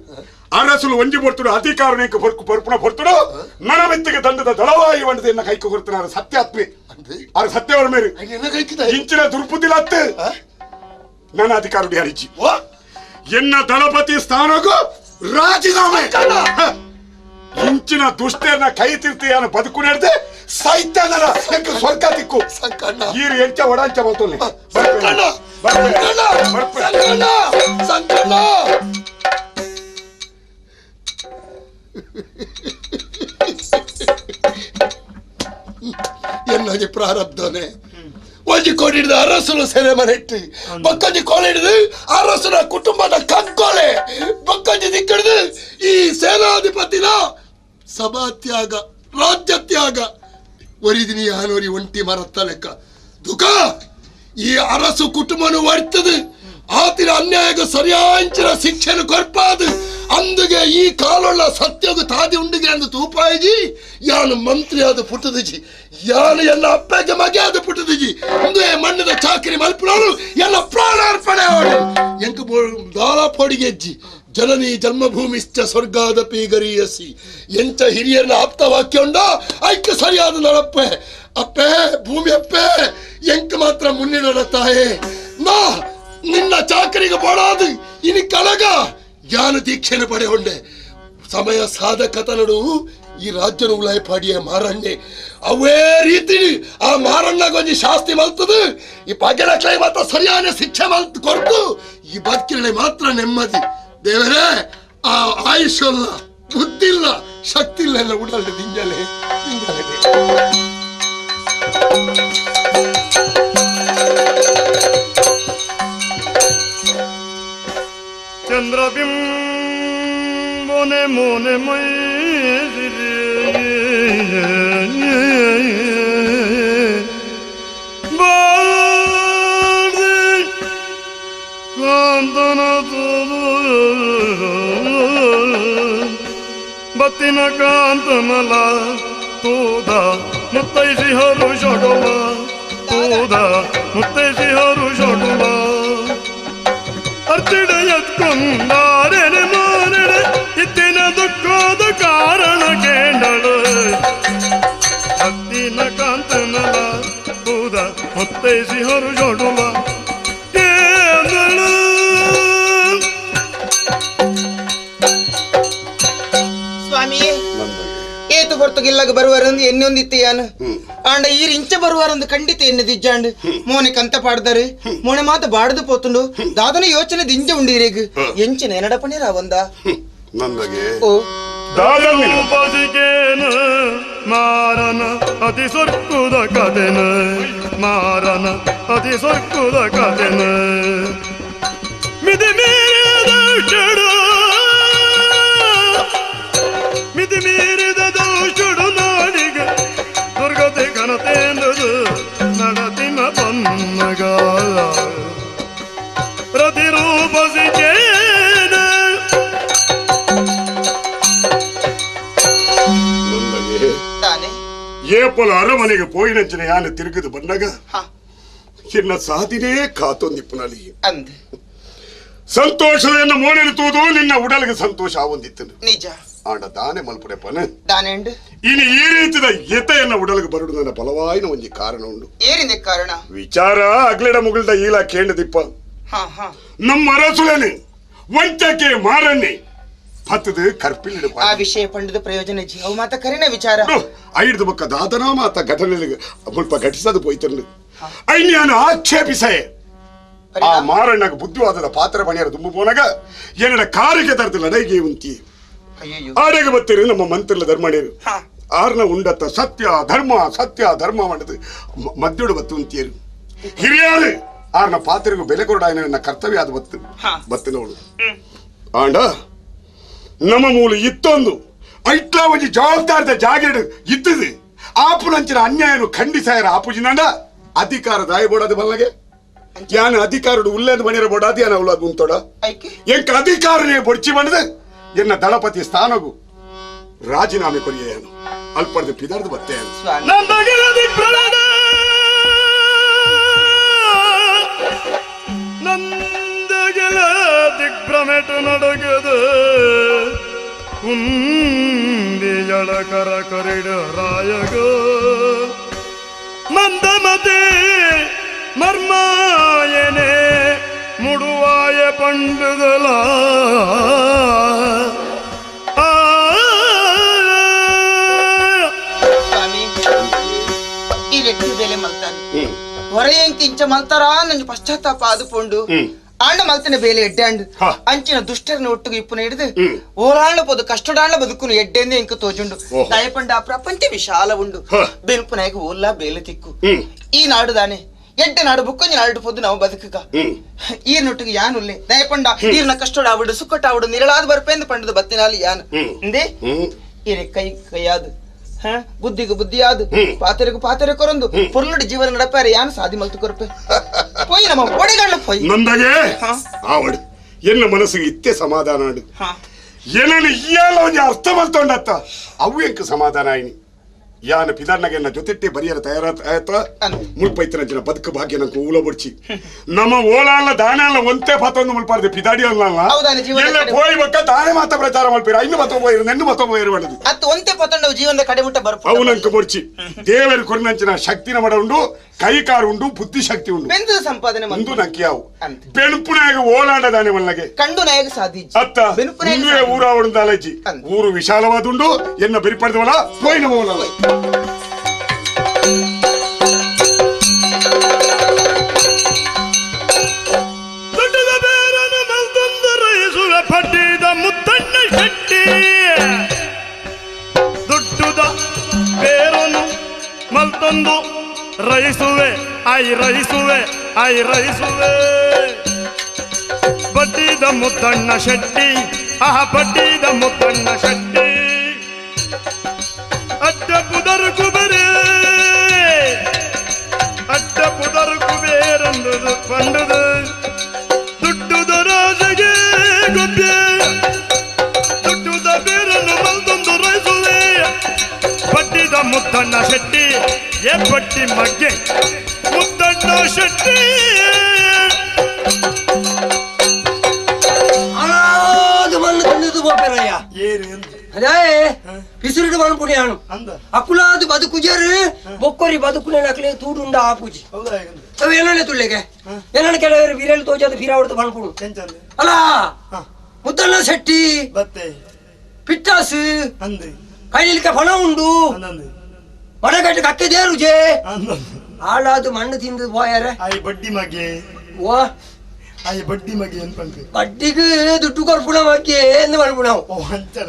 ಅರಸುಲು ಒಂಜಿ ಬೊರ್ತುಡು ಅಧಿಕಾರ ಪೊರ್ಪುನ ಪೊರ್ತುಡು ನನಮೆತ್ತಿಗೆ ದಂಡದ ದಳವಾಯಿ ವಂಡದ ಎನ್ನ ಕೈಕು ಕೊಡ್ತಾರ ಸತ್ಯಾತ್ಮೆ ಆರು ಸತ್ಯವರ ಮೇರು ಇಂಚಿನ ದುರ್ಬುದ್ಧಿಲ ಅತ್ತು ನನ್ನ ಅಧಿಕಾರ ಹರಿಜಿ ಎನ್ನ ದಳಪತಿ ಸ್ಥಾನಕ್ಕೂ ರಾಜೀನಾಮೆ ಇಂಚಿನ ದುಷ್ಟರನ್ನ ಕೈ ತಿರ್ತಿಯಾನ ಬದುಕು ನಡೆದೆ ಸಾಹಿತ್ಯ ಸ್ವರ್ಗ ದಿಕ್ಕು ಈರು ಎಂಚ ಒಡಂಚ ಮಲ್ತೊಲ್ಲಿ ಎನ್ನೊಂಜಿ ಪ್ರಾರಬ್ಧನೆ ಒಂಜಿ ಕೋಡಿಡ್ದು ಅರಸುಲು ಸೆರೆ ಮನೆಟ್ಟಿ ಬಕ್ಕೊಂಜಿ ಕೋಲಿಡ್ದು ಅರಸುನ ಕುಟುಂಬದ ಕಂಕೋಲೆ ಬಕ್ಕೊಂಜಿ ದಿಕ್ಕಿಡ್ದು ಈ ಸೇನಾಧಿಪತಿನ ಸಭಾತ್ಯಾಗ ರಾಜ್ಯತ್ಯಾಗ ಒರಿದಿನಿ ಆನೋರಿ ಒಂಟಿ ಮರತ್ತ ಲೆಕ್ಕ ದುಃಖ ಈ ಅರಸು ಕುಟುಂಬನು ಒಡ್ತದು ಆತಿನ ಅನ್ಯಾಯಗ ಸರಿಯಾಂಚಿನ ಶಿಕ್ಷೆನು ಕೊರ್ಪಾದು ಅಂದುಗೆ ಈ ಕಾಲೊಳ್ಳ ಸತ್ಯಗು ತಾದಿ ಉಂಡಿಗೆ ಅಂದು ತೂಪಾಯಿಜಿ ಯಾನು ಮಂತ್ರಿ ಆದ ಪುಟ್ಟದಿಜಿ ಯಾನು ಎಲ್ಲ ಅಪ್ಪಗೆ ಮಗೆ ಆದ ಪುಟ್ಟದಿಜಿ ಅಂದು ಮಣ್ಣದ ಚಾಕರಿ ಮಲ್ಪುನವರು ಎಲ್ಲ ಪ್ರಾಣಾರ್ಪಣೆ ಅವಳು ಎಂಕು ದಾಲ ಪೊಡಿಗೆಜ್ಜಿ ಜನನಿ ಜನ್ಮಭೂಮಿಶ್ಚ ಸ್ವರ್ಗಾದಪಿ ಗರೀಯಸಿ ಎಂಚ ಹಿರಿಯರನ್ನ ಆಪ್ತ ವಾಕ್ಯ ಉಂಡ ಐಕ್ಯ ಸರಿಯಾದ ನಡಪ್ಪೆ ಅಪ್ಪೆ ಭೂಮಿ ಅಪ್ಪೆ ಎಂಕ ಮಾತ್ರ ಮುನ್ನಿಡೋಣ ತಾಯೇ ನಾ ನಿನ್ನ ಚಾಕರಿಗೆ ಬೋಡಾದು ಇನಿ ಕಳಗ ಜ್ಞಾನ ದೀಕ್ಷೆನ ಪಡೆಗೊಂಡೆ ಸಮಯ ಸಾಧಕತನಡು ಈ ರಾಜ್ಯನ ಉಲಾಯಪಾಡಿಯ ಮಾರಣ್ಣೆ ಅವೇ ರೀತಿ ಆ ಮಾರಣ್ಣಗೊಂಜಿ ಶಾಸ್ತಿ ಮಲ್ತದು ಈ ಪಗೆಲಕ್ಲೆ ಮಾತ್ರ ಸರಿಯಾದ ಶಿಕ್ಷೆ ಮಲ್ತು ಕೊರ್ತು ಈ ಬದುಕಿನಲ್ಲಿ ಮಾತ್ರ ನೆಮ್ಮದಿ ದೇವರೇ ಆ ಆಯುಷ್ಯ ಇಲ್ಲ ಬುದ್ಧಿ ಇಲ್ಲ ಶಕ್ತಿ ಇಲ್ಲ ಎಲ್ಲ ಉಡಲ್ದೆ ದಿಂಜಲೆ ದಿಂಜಲೆ. ಚಂದ್ರಬಿಂಬನೆ ಮೋನೆ ಮೈಸಿರಿ ಬಾರಿ ಕಾಂತನ ಬತ್ತಿನ ಕಾಂತನಲ ತೂದ ಮುತ್ತೈಸಿ ಹರುಷೊಡಲ ತೂದ ಮುತ್ತೈಸಿ ಹರುಷೊಡಲ ಅರ್ತಿಡೆಯತ್ಕೊಂಡಾರೆನೆ ಮಾರೆಡೆ ಇತ್ತಿನ ದುಃಖದ ಕಾರಣ ಕೇಂಡಳು ಹತ್ತಿನ ಕಾಂತನಲ ತೂದ ಮುತ್ತೈಸಿ ಹರುಷೊಡಲ ಕೇಂದಳು. ಸ್ವಾಮಿಯೇ, ಪೊರ್ತುಗಿಲ್ಲಾಗ ಬರುವಾರಂದು ಎನ್ನೊಂದಿತ್ತು ಯಾನು ಆಂಡ ಈರ್ ಇಂಚ ಬರುವಾರಂದು ಖಂಡಿತ ಎನ್ನು ದಿಜ್ಜಾಂಡ್ ಮೋನೆ ಕಂತ ಪಾಡ್ದಾರೆ ಮೋನೆ ಮಾತ ಬಾಡದು ಪೋತುಂಡು ದಾದನ ಯೋಚನೆ ದಿಂಜ ಉಂಡು ಈರೆಗ್ ಎಂಚಿನ ಎನಡಪಣೆ ರಾವಂದ ನಂದಗೆ ಓ ಮಾರನ ಅತಿ ಸೊರ್ಕುದ ಕದೆನ ಮಾರನ ಅತಿ ಸೊರ್ಕುದ ಕದೆನ ಮಿತಿ ಮೀರಿದ ದೋಷುಡು ಮಿತಿ ಮೀರಿದ ದೋಷುಡು ನಾಡಿಗ ದುರ್ಗತಿ ಕನತೇಂದು ನಡತಿನ ಪನ್ನಗ ಪ್ರತಿರೂಪಸಿಕೇನ ಏಪಲ ಅರಮನೆಗೆ ಪೋಯಿನಂಚಿನ ಯಾನ ತಿರುಗದು ಬಂದಾಗ ಎನ್ನ ಸಾಧಿನೇ ಕಾತೊಂದಿಪ್ಪನಲ್ಲಿ ಸಂತೋಷದ ಮೋನೆನು ತೂದು ನಿನ್ನ ಉಡಲಿಗೆ ಸಂತೋಷ ಆವೊಂದಿತ್ತು ನಿಜ ಆಂಡ ದಾನೆ ಮಲ್ಪುಡೆಪನ ದಾನೆಂಡು ಇನ್ನು ಈ ರೀತಿಯ ಎತೆಯನ್ನ ಉಡಲಿಗೆ ಬರಡು ನನ್ನ ಬಲವಾಯಿನ ಒಂಜಿ ಕಾರಣ ಉಂಡು ಏರಿಂದ ಕಾರಣ ವಿಚಾರ ಅಗ್ಲಿಡ ಮುಗಿಲ್ದ ಈಲ ಕೇಂಡದಿಪ್ಪ ನಮ್ಮ ಅರಸುಳನೆ ವಂಚಕೆ ಮಾರನ್ನೇ ಪತ್ತದು ಕರ್ಪಿಲಿಡು ಆ ವಿಷಯ ಪಂಡದ ಪ್ರಯೋಜನ ಜಿ ಅವು ಮಾತ ಕರಿನ ವಿಚಾರ ಐದು ಬಕ್ಕ ದಾದನ ಮಾತ ಘಟನೆ ಮುಲ್ಪ ಘಟಿಸದು ಪೋಯ್ತಂಡು ಐನ್ಯಾನು ಆಕ್ಷೇಪಿಸೆ ಆ ಮಾರಣ್ಣಗ ಬುದ್ಧಿವಾದದ ಪಾತ್ರ ಬಣಿಯರ ದುಂಬು ಪೋನಾಗ ಏನಡ ಕಾರಿಗೆ ತರದು ಲಡೈಗೆ ಉಂತಿ ಆಡೆಗೆ ಬತ್ತೀರಿ ನಮ್ಮ ಮಂತ್ರಿಲ ಧರ್ಮಣಿಯರು ಆರ್ನ ಉಂಡತ್ತ ಸತ್ಯ ಧರ್ಮ ಸತ್ಯ ಧರ್ಮ ಮಾಡದು ಮದ್ಯೋಡು ಬತ್ತು ಉಂತಿಯರು ಹಿರಿಯಾರು ಆರ್ನ ಪಾತ್ರೆಗೂ ಬೆಲೆ ಕೊರಡಾಯನ ಕರ್ತವ್ಯ ಅದು ಬತ್ತು ಬತ್ತಿನವಳು ಆಂಡ ನಮ್ಮ ಮೂಲ ಇತ್ತೊಂದು ಐಟ್ಲಾ ಒಂಜಿ ಜವಾಬ್ದಾರದ ಜಾಗೆಡು ಇದ್ದದು ಆಪುನಂಚಿನ ಅನ್ಯಾಯನು ಖಂಡಿಸಾಯರ ಆಪುಜಿನಂಡ ಅಧಿಕಾರ ದಾಯಬೋಡದು ಬಲ್ಲಗೆ ಯಾನ ಅಧಿಕಾರಡು ಉಲ್ಲೇದು ಮಣಿರ ಬೋಡಾದ ಯಾನ ಉಳ್ಳಾದ ಉಂತೋಡ ಎಂಕ ಅಧಿಕಾರನೇ ಬೊಡ್ಚಿ ಬಂದದ ಎನ್ನ ದಳಪತಿ ಸ್ಥಾನಗು ರಾಜೀನಾಮೆ ಕೊರಿಯೇನು ಅಲ್ಪರ್ದು ಪಿದಾರ್ದು ಬತ್ತೆ ನಂದಗೆಲ ದಿಗ್ಭ್ರಮೆಟು ನಡಗದು ಕುಂದಿಯಳ ಕರ ಕರಿಡ ರಾಯಗ ಮಂದಮತಿ ಮರ್ಮಾಯನೆ ಮುಡುವಾಯ ಪಂಡುದಲ ಸ್ವಾಮಿ ಈ ರೆಟ್ಟಿ ಬೇಲೆ ಮಲ್ತಾನೆ ಹೊರೆಯಂಕಿಂಚ ಮಲ್ತಾರ ನಂಗೆ ಪಶ್ಚಾತ್ತಾಪ ಅದು ಪೋಂಡು ಆಂಡ ಮಲ್ತನ ಬೇಲೆ ಎಡ್ಡಾಂಡ್ ಅಂಚಿನ ದುಷ್ಟರನ್ನ ಒಟ್ಟುಗು ಇಪ್ಪುನ ಹಿಡಿದು ಓಲಾಂಡ ಪೋದು ಕಷ್ಟಡಾಂಡ ಬದುಕುನು ಎಡ್ಡೆಂದು ಎಂಕ ತೋಜುಂಡು ದಯಪಂಡ ಆ ಪ್ರಪಂಚ ವಿಶಾಲ ಉಂಡು ಬೆನ್ಪು ನಾಯಕ ಓಲ್ಲಾ ಬೇಲೆ ತಿಕ್ಕು ಈ ನಾಡು ದಾನೆ ಎಡ್ಡೆ ನಾಡು ಬುಕ್ಕೊಂಜಿ ನಾಡು ಪೋದು ನಾವು ಬದುಕುಗ ಈ ನೊಟ್ಟಿಗೆ ಯಾನುಲ್ಲೆ ದಯಪಂಡ ಈರ್ನ ಕಷ್ಟಡಾವುಡು ಸುಕ್ಕಟ್ಟಾವುಡು ನಿರಳಾದ ಬರ್ಪೆಂದು ಪಂಡದು ಬತ್ತಿನಾಲಿ ಯಾನು ಇಂದೇ ಈರೆ ಕೈ ಕೈಯಾದು ಬುದ್ಧಿಗೂ ಬುದ್ಧಿಯಾದು ಪಾತೆರೆಗೂ ಪಾತೆರೆ ಕೊರೊಂದು ಪೊರ್ಲುಡು ಜೀವನ ನಡಪಾರೆ ಯಾನು ಸಾಧಿ ಮಲ್ತು ಕೊರಪೆ ಪೋಯಿ ನಮ್ಮ ಒಡೆಗಳ್ಳು ಪೋಯಿ ನಂದಗೆ ಆವಡು ಎನ್ನ ಮನಸ್ಸಿಗೆ ಇತ್ತೆ ಸಮಾಧಾನ ಆಡು ಏನನ್ನು ಇಯಾಲ ಒಂಜಿ ಅರ್ಥ ಮಲ್ತೊಂಡತ್ತ ಅವು ಎಂಕ ಸಮಾಧಾನ ಆಯ್ನಿ ಯಾನ ಪಿದಾರ್ನಾಗ ಎನ್ನ ಜೊತೆಟ್ಟೆ ಬರಿಯರ ತಯಾರಾತ ಮುಲ್ಪೈತನ ಜನ ಬದುಕು ಭಾಗ್ಯ ನಂಗೆ ಊಲ ಬುಡ್ಚಿ ನಮ್ಮ ಓಲಾಲ ದಾನ ಒಂತೆ ಪಾತೊಂದು ಮುಲ್ಪಾರ್ದೆ ಪಿದಾಡಿ ಅಲ್ಲ ಎಲ್ಲ ಪೋಯಿ ಬಕ್ಕ ತಾನೇ ಮಾತ ಪ್ರಚಾರ ಮಲ್ಪಿರ ಇನ್ನು ಮತ ಪೋಯಿರು ನೆನ್ನು ಮತ ಪೋಯಿರು ಮಾಡದು ಅತ್ತು ಒಂತೆ ಪತಂಡವು ಜೀವನದ ಕಡೆಮುಟ್ಟ ಬರ್ಪ ಅವು ನಂಗೆ ಬುಡ್ಚಿ ದೇವರು ಕೊರಿನಂಚಿನ ಶಕ್ತಿನ ಮಡ ಉಂಡು ಕೈ ಕಾರು ಉಂಡು ಬುದ್ಧಿ ಶಕ್ತಿ ಉಂಡು ಬೆಂದು ಸಂಪಾದನೆ ಒಂದು ನಂಗೆ ಯಾವು ಬೆಣುಪುನಾಗ ಓಲಾಂಡ ದಾನೆ ಮಲ್ಲಗೆ ಕಂಡು ನಾಯಕ ಸಾಧಿ ಅತ್ತ ಊರು ಅವಳು ಊರು ವಿಶಾಲವಾದುಂಡು ಎನ್ನ ಬೆರಿಪಡೆದವಲ್ಲ ಪೋಯಿನ ಓಲಲ್ಲ ದೊಡ್ಡದ ಬೇರನ ಮಲ್ತೊಂದರೈಸುವ ಪಟ್ಟಿದ ಮುತ್ತಣ್ಣ ಶೆಟ್ಟಿ ದುಡ್ಡುದ ಬೇರನು ಮಲ್ತೊಂದು ರೈಸುವೆ I ರೈಸುವೆ I ರೈಸುವೆ ಬಡ್ಡಿದ ಮುತ್ತಣ್ಣ ಶೆಟ್ಟಿ ಆಹ ಬಡ್ಡಿದ ಮುತ್ತಣ್ಣ ಶೆಟ್ಟಿ ಅಡ್ಡ ಪುದರ್ ಕುಬೇರೆ ಅಡ್ಡ ಪುದರ್ ಕುಬೇರಂದು ಪಂಡದು ದುಡ್ಡುದ ರಾಜಗೆ ಗೊಬ್ಬೆ ದುಡ್ಡುದ ಬೇರನ್ನು ಮಲ್ದೊಂದು ರೈಸುವೆ ಬಡ್ಡಿದ ಮುತ್ತಣ್ಣ ಶೆಟ್ಟಿ ಏ ಬಟ್ಟಿ ಮಗ್ಗೆ ಮುತ್ತಣ್ಣ ಶೆಟ್ಟಿ ಅನಾದು ಮಣ್ಣು ತಿಂದಿದ್ದು ಗೋಪೇರಯ್ಯ ಅದೇ ಪಿಸುರುಡು ಮಣ್ಣು ಅಕುಲಾದು ಬದುಕುಜರು ಬೊಕ್ಕೊರಿ ಬದುಕುನೆ ನಕಲೆ ತೂಡುಂಡ ಆಪುಜಿ ಅವು ಏನನ್ನೇ ತುಳ್ಳೆಗೆ ಏನನ್ನ ಕೆಲವರು ಬಿರೇಲು ತೋಜಾದ ಫೀರಾ ಹೊಡೆದು ಪಣಪುಡು ಅಲ್ಲ ಮುದ್ದಣ್ಣ ಶೆಟ್ಟಿ ಪಿಟ್ಟಾಸು ಕೈಲಿಕ್ಕೆ ಪಣ ಉಂಡು ಮಡಗಟ್ಟು ಕಕ್ಕೆ ದೇರುಜೆ ಹಾಳಾದು ಮಣ್ಣು ತಿಂದು ಪೋಯಾರೆ ಆಯ್ ಬಡ್ಡಿ ಮಗೆ ಓ ಆಯ್ ಬಡ್ಡಿ ಮಗೆ ಏನ್ ಪಂಪೆ ಬಡ್ಡಿಗೆ ದುಡ್ಡು ಕೊರ್ಪುಣ ಮಗ್ಗೆ ಎಂದು ಮಲ್ಪುಣ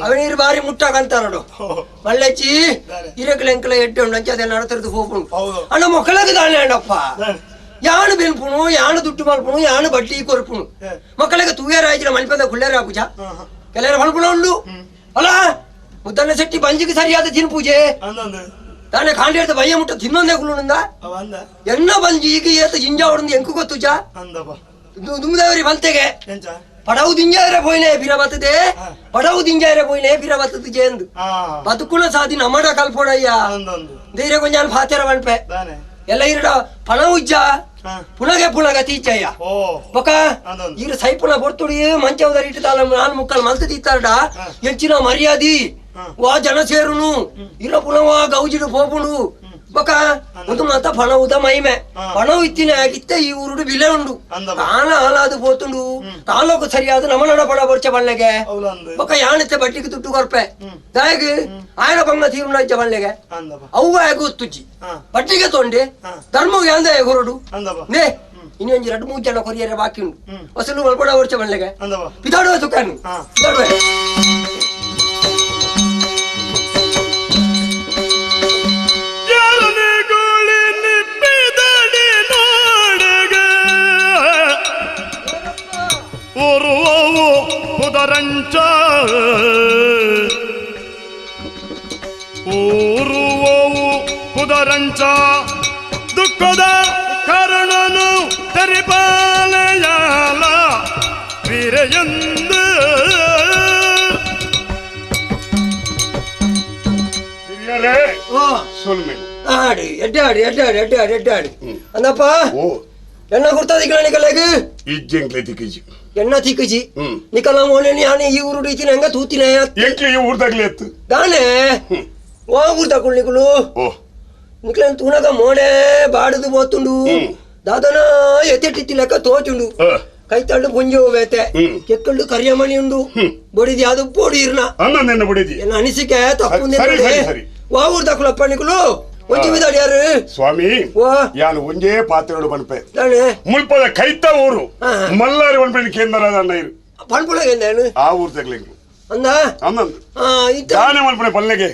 ಅವನೀರು ಬಾರಿ ಮುಟ್ಟಾಕಂತಾರಡು ಮಳ್ಳಚ್ಚಿ ಇರಕಲ ಎಂಕಲ ಎಡ್ಡೆ ಉಂಡು ಅಂಚೆ ಅದೆಲ್ಲ ನಡತಿರ್ದು ಹೋಗ್ಪುಣು ಅಣ್ಣ ಮಕ್ಕಳಿಗೆ ದಾನೆ ಅಣ್ಣಪ್ಪ ಯಾನು ಬೆನ್ಪುಣು ಯಾನು ದುಡ್ಡು ಮಲ್ಪುಣು ಯಾನು ಬಡ್ಡಿ ಕೊರ್ಪುಣು ಮಕ್ಕಳಿಗೆ ತೂಯರ ಆಯ್ತಿನ ಮಲ್ಪದ ಕುಳ್ಳೇರ ಪೂಜ ಕೆಲವರ ಮಲ್ಪುಣ ಉಂಡು ಅಲ್ಲ ಮುದ್ದಣ್ಣ ಶೆಟ್ಟಿ ಬಂಜಿಗೆ ಸರಿಯಾದ ತಿನ್ ಪೂಜೆ ತಾನೇ ಕಾಂಡೇಡ್ದ ಬಯ್ಯ ಮುಟ್ಟ ತಿನ್ನೊಂದೇ ಕುಳ್ಳುಂದ ಎನ್ನ ಬಂಜಿ ಈಗ ಏತ ಜಿಂಜಾ ಹೊಡೆದು ಎಂಕು ಗೊತ್ತುಜ ದುಮ್ದವರಿ ಬಂತೆಗೆ ಪಡವು ದಿಂಜಾರೆ ಪೋಯ್ನೆ ಬಿರ ಬತ್ತದೆ ಪಡವು ದಿಂಜಾರೆ ಪೋಯ್ನೆ ಬಿರ ಬತ್ತದ ಜೇಂದು ಬದುಕುಣ ಸಾದಿ ನಮ್ಮಡ ಕಲ್ಪೋಡಯ್ಯ ಧೈರ್ಯ ಕೊಂಜಾನ್ ಫಾತೆರ ಬಣ್ಪೆ ಎಲ್ಲ ಇರಡ ಪಣ ಉಜ್ಜ ಪುನಗೆ ಪುನಗ ತೀಚಯ್ಯ ಬೊಕ ಇರು ಸೈಪುನ ಬೊರ್ತುಡಿ ಮಂಚವದರ್ ಇಟ್ಟು ನಾನ್ ಮುಕ್ಕಲ್ ಮಲ್ತು ತೀತಾರಡ ಎಂಚಿನ ಮರ್ಯಾದಿ ವಾ ಜನ ಸೇರುನು ಇರ ಪುನವ ಗೌಜಿಡು ಪೋಪುಂಡು ಬೊಕ ಒಂದು ಮಾತ ಪಣ ಉದ ಮಹಿಮೆ ಪಣ ಇತ್ತಿನ ಆಗಿತ್ತೆ ಈ ಊರುಡು ಬಿಲೆ ಉಂಡು ಕಾಲ ಹಾಲಾದು ಪೋತುಂಡು ತಾಲೂಕು ಸರಿಯಾದ ನಮನಡ ಪಡ ಬೊರ್ಚ ಬಲ್ಲೆಗೆ ಬೊಕ ಯಾಣತೆ ಬಟ್ಟಿಗೆ ದುಡ್ಡು ಕೊರ್ಪೆ ದಾಯಗ್ ಆಯನ ಬಂಗ ತೀರುಣ ಬಲ್ಲೆಗೆ ಅವು ಆಗ ಗೊತ್ತುಜ್ಜಿ ಬಟ್ಟಿಗೆ ತೊಂಡೆ ಧರ್ಮ ಯಾಂದ ಹೊರಡು ನೇ ಇನ್ನೊಂದು ಎರಡು ಮೂರು ಜನ ಕೊರಿಯರೆ ಬಾಕಿ ಉಂಟು ವಸೂಲು ಮಲ್ಪಡ ವರ್ಷ ಬಲ್ಲೆಗೆ ಪಿದಾಡುವ ತುಕಾನು ಪಿದಾಡುವೆ ಪುದರಂಚ ಊರುವವು ಪುದರಂಚ ದುಃಖದ ಕಾರಣನು ತರಿಪಾಲಯಾಲ ವೀರಯಂದು ಆಡಿ ಎಡ್ಡಾಡಿ ಎಡ್ಡಾಡಿ ಎಡ್ಡಾಡಿ ಎಡ್ಡಾಡಿ ಅಂದಪ್ಪ ಎಣ್ಣ ಗುರ್ತಾದಿಗಳ ನಿಕಲೆಗ್ ಇಜ್ಜೆಂಕ್ಲೆ ತಿಕ್ಕಿಜಿ ಎಣ್ಣ ತಿಕ್ಕಿಜಿ ನಿಕಲ ಮೋನೆ ಯಾನೆ ಈ ಊರು ಇತ್ತಿನ ಹಂಗ ತೂತಿನ ಎಂಕ್ಲೆ ಈ ಊರ್ದಾಗ್ಲಿ ಎತ್ತು ದಾನೆ ವಾ ಊರ್ದಾಕುಲ್ ನಿಕಲು ನಿಕಲನ್ ತೂನಗ ಮೋನೆ ಬಾಡದು ಬೋತುಂಡು ದಾದನ ಎತ್ತೆಟ್ಟಿತ್ತಿಲಕ್ಕ ತೋಚುಂಡು ಕೈತಳ್ಳು ಪುಂಜೋ ಬೇತೆ ಕೆಕ್ಕಳ್ಳು ಕರಿಯಮಣಿ ಉಂಡು ಬೊಡಿದಿ ಅದು ಪೋಡಿ ಇರ್ನ ಅನ್ನ ಬೊಡಿದಿ ಎನ್ನ ಅನಿಸಿಕೆ ತಪ್ಪು ವಾ ಊರ್ದಾಕುಲಪ್ಪ ನಿಕಲು ಒಂಜಿ ವಿದಾಡಿಯಾರು ಸ್ವಾಮಿ ಯಾನು ಒಂಜೇ ಪಾತ್ರೆಗಳು ಬನ್ಪೆ ಮುಲ್ಪದ ಕೈತ ಊರು ಮಲ್ಲಾರಿ ಬನ್ಪೆ ಕೇಂದ್ರ ಅಣ್ಣ ಇರು ಪನ್ಪುಳಗೆ ಆ ಊರು ತಗ್ಲಿಂಗು ಅಂದ ಅಂದಂದು ದಾನೆ ಮಲ್ಪನೆ ಪಲ್ಲೆಗೆ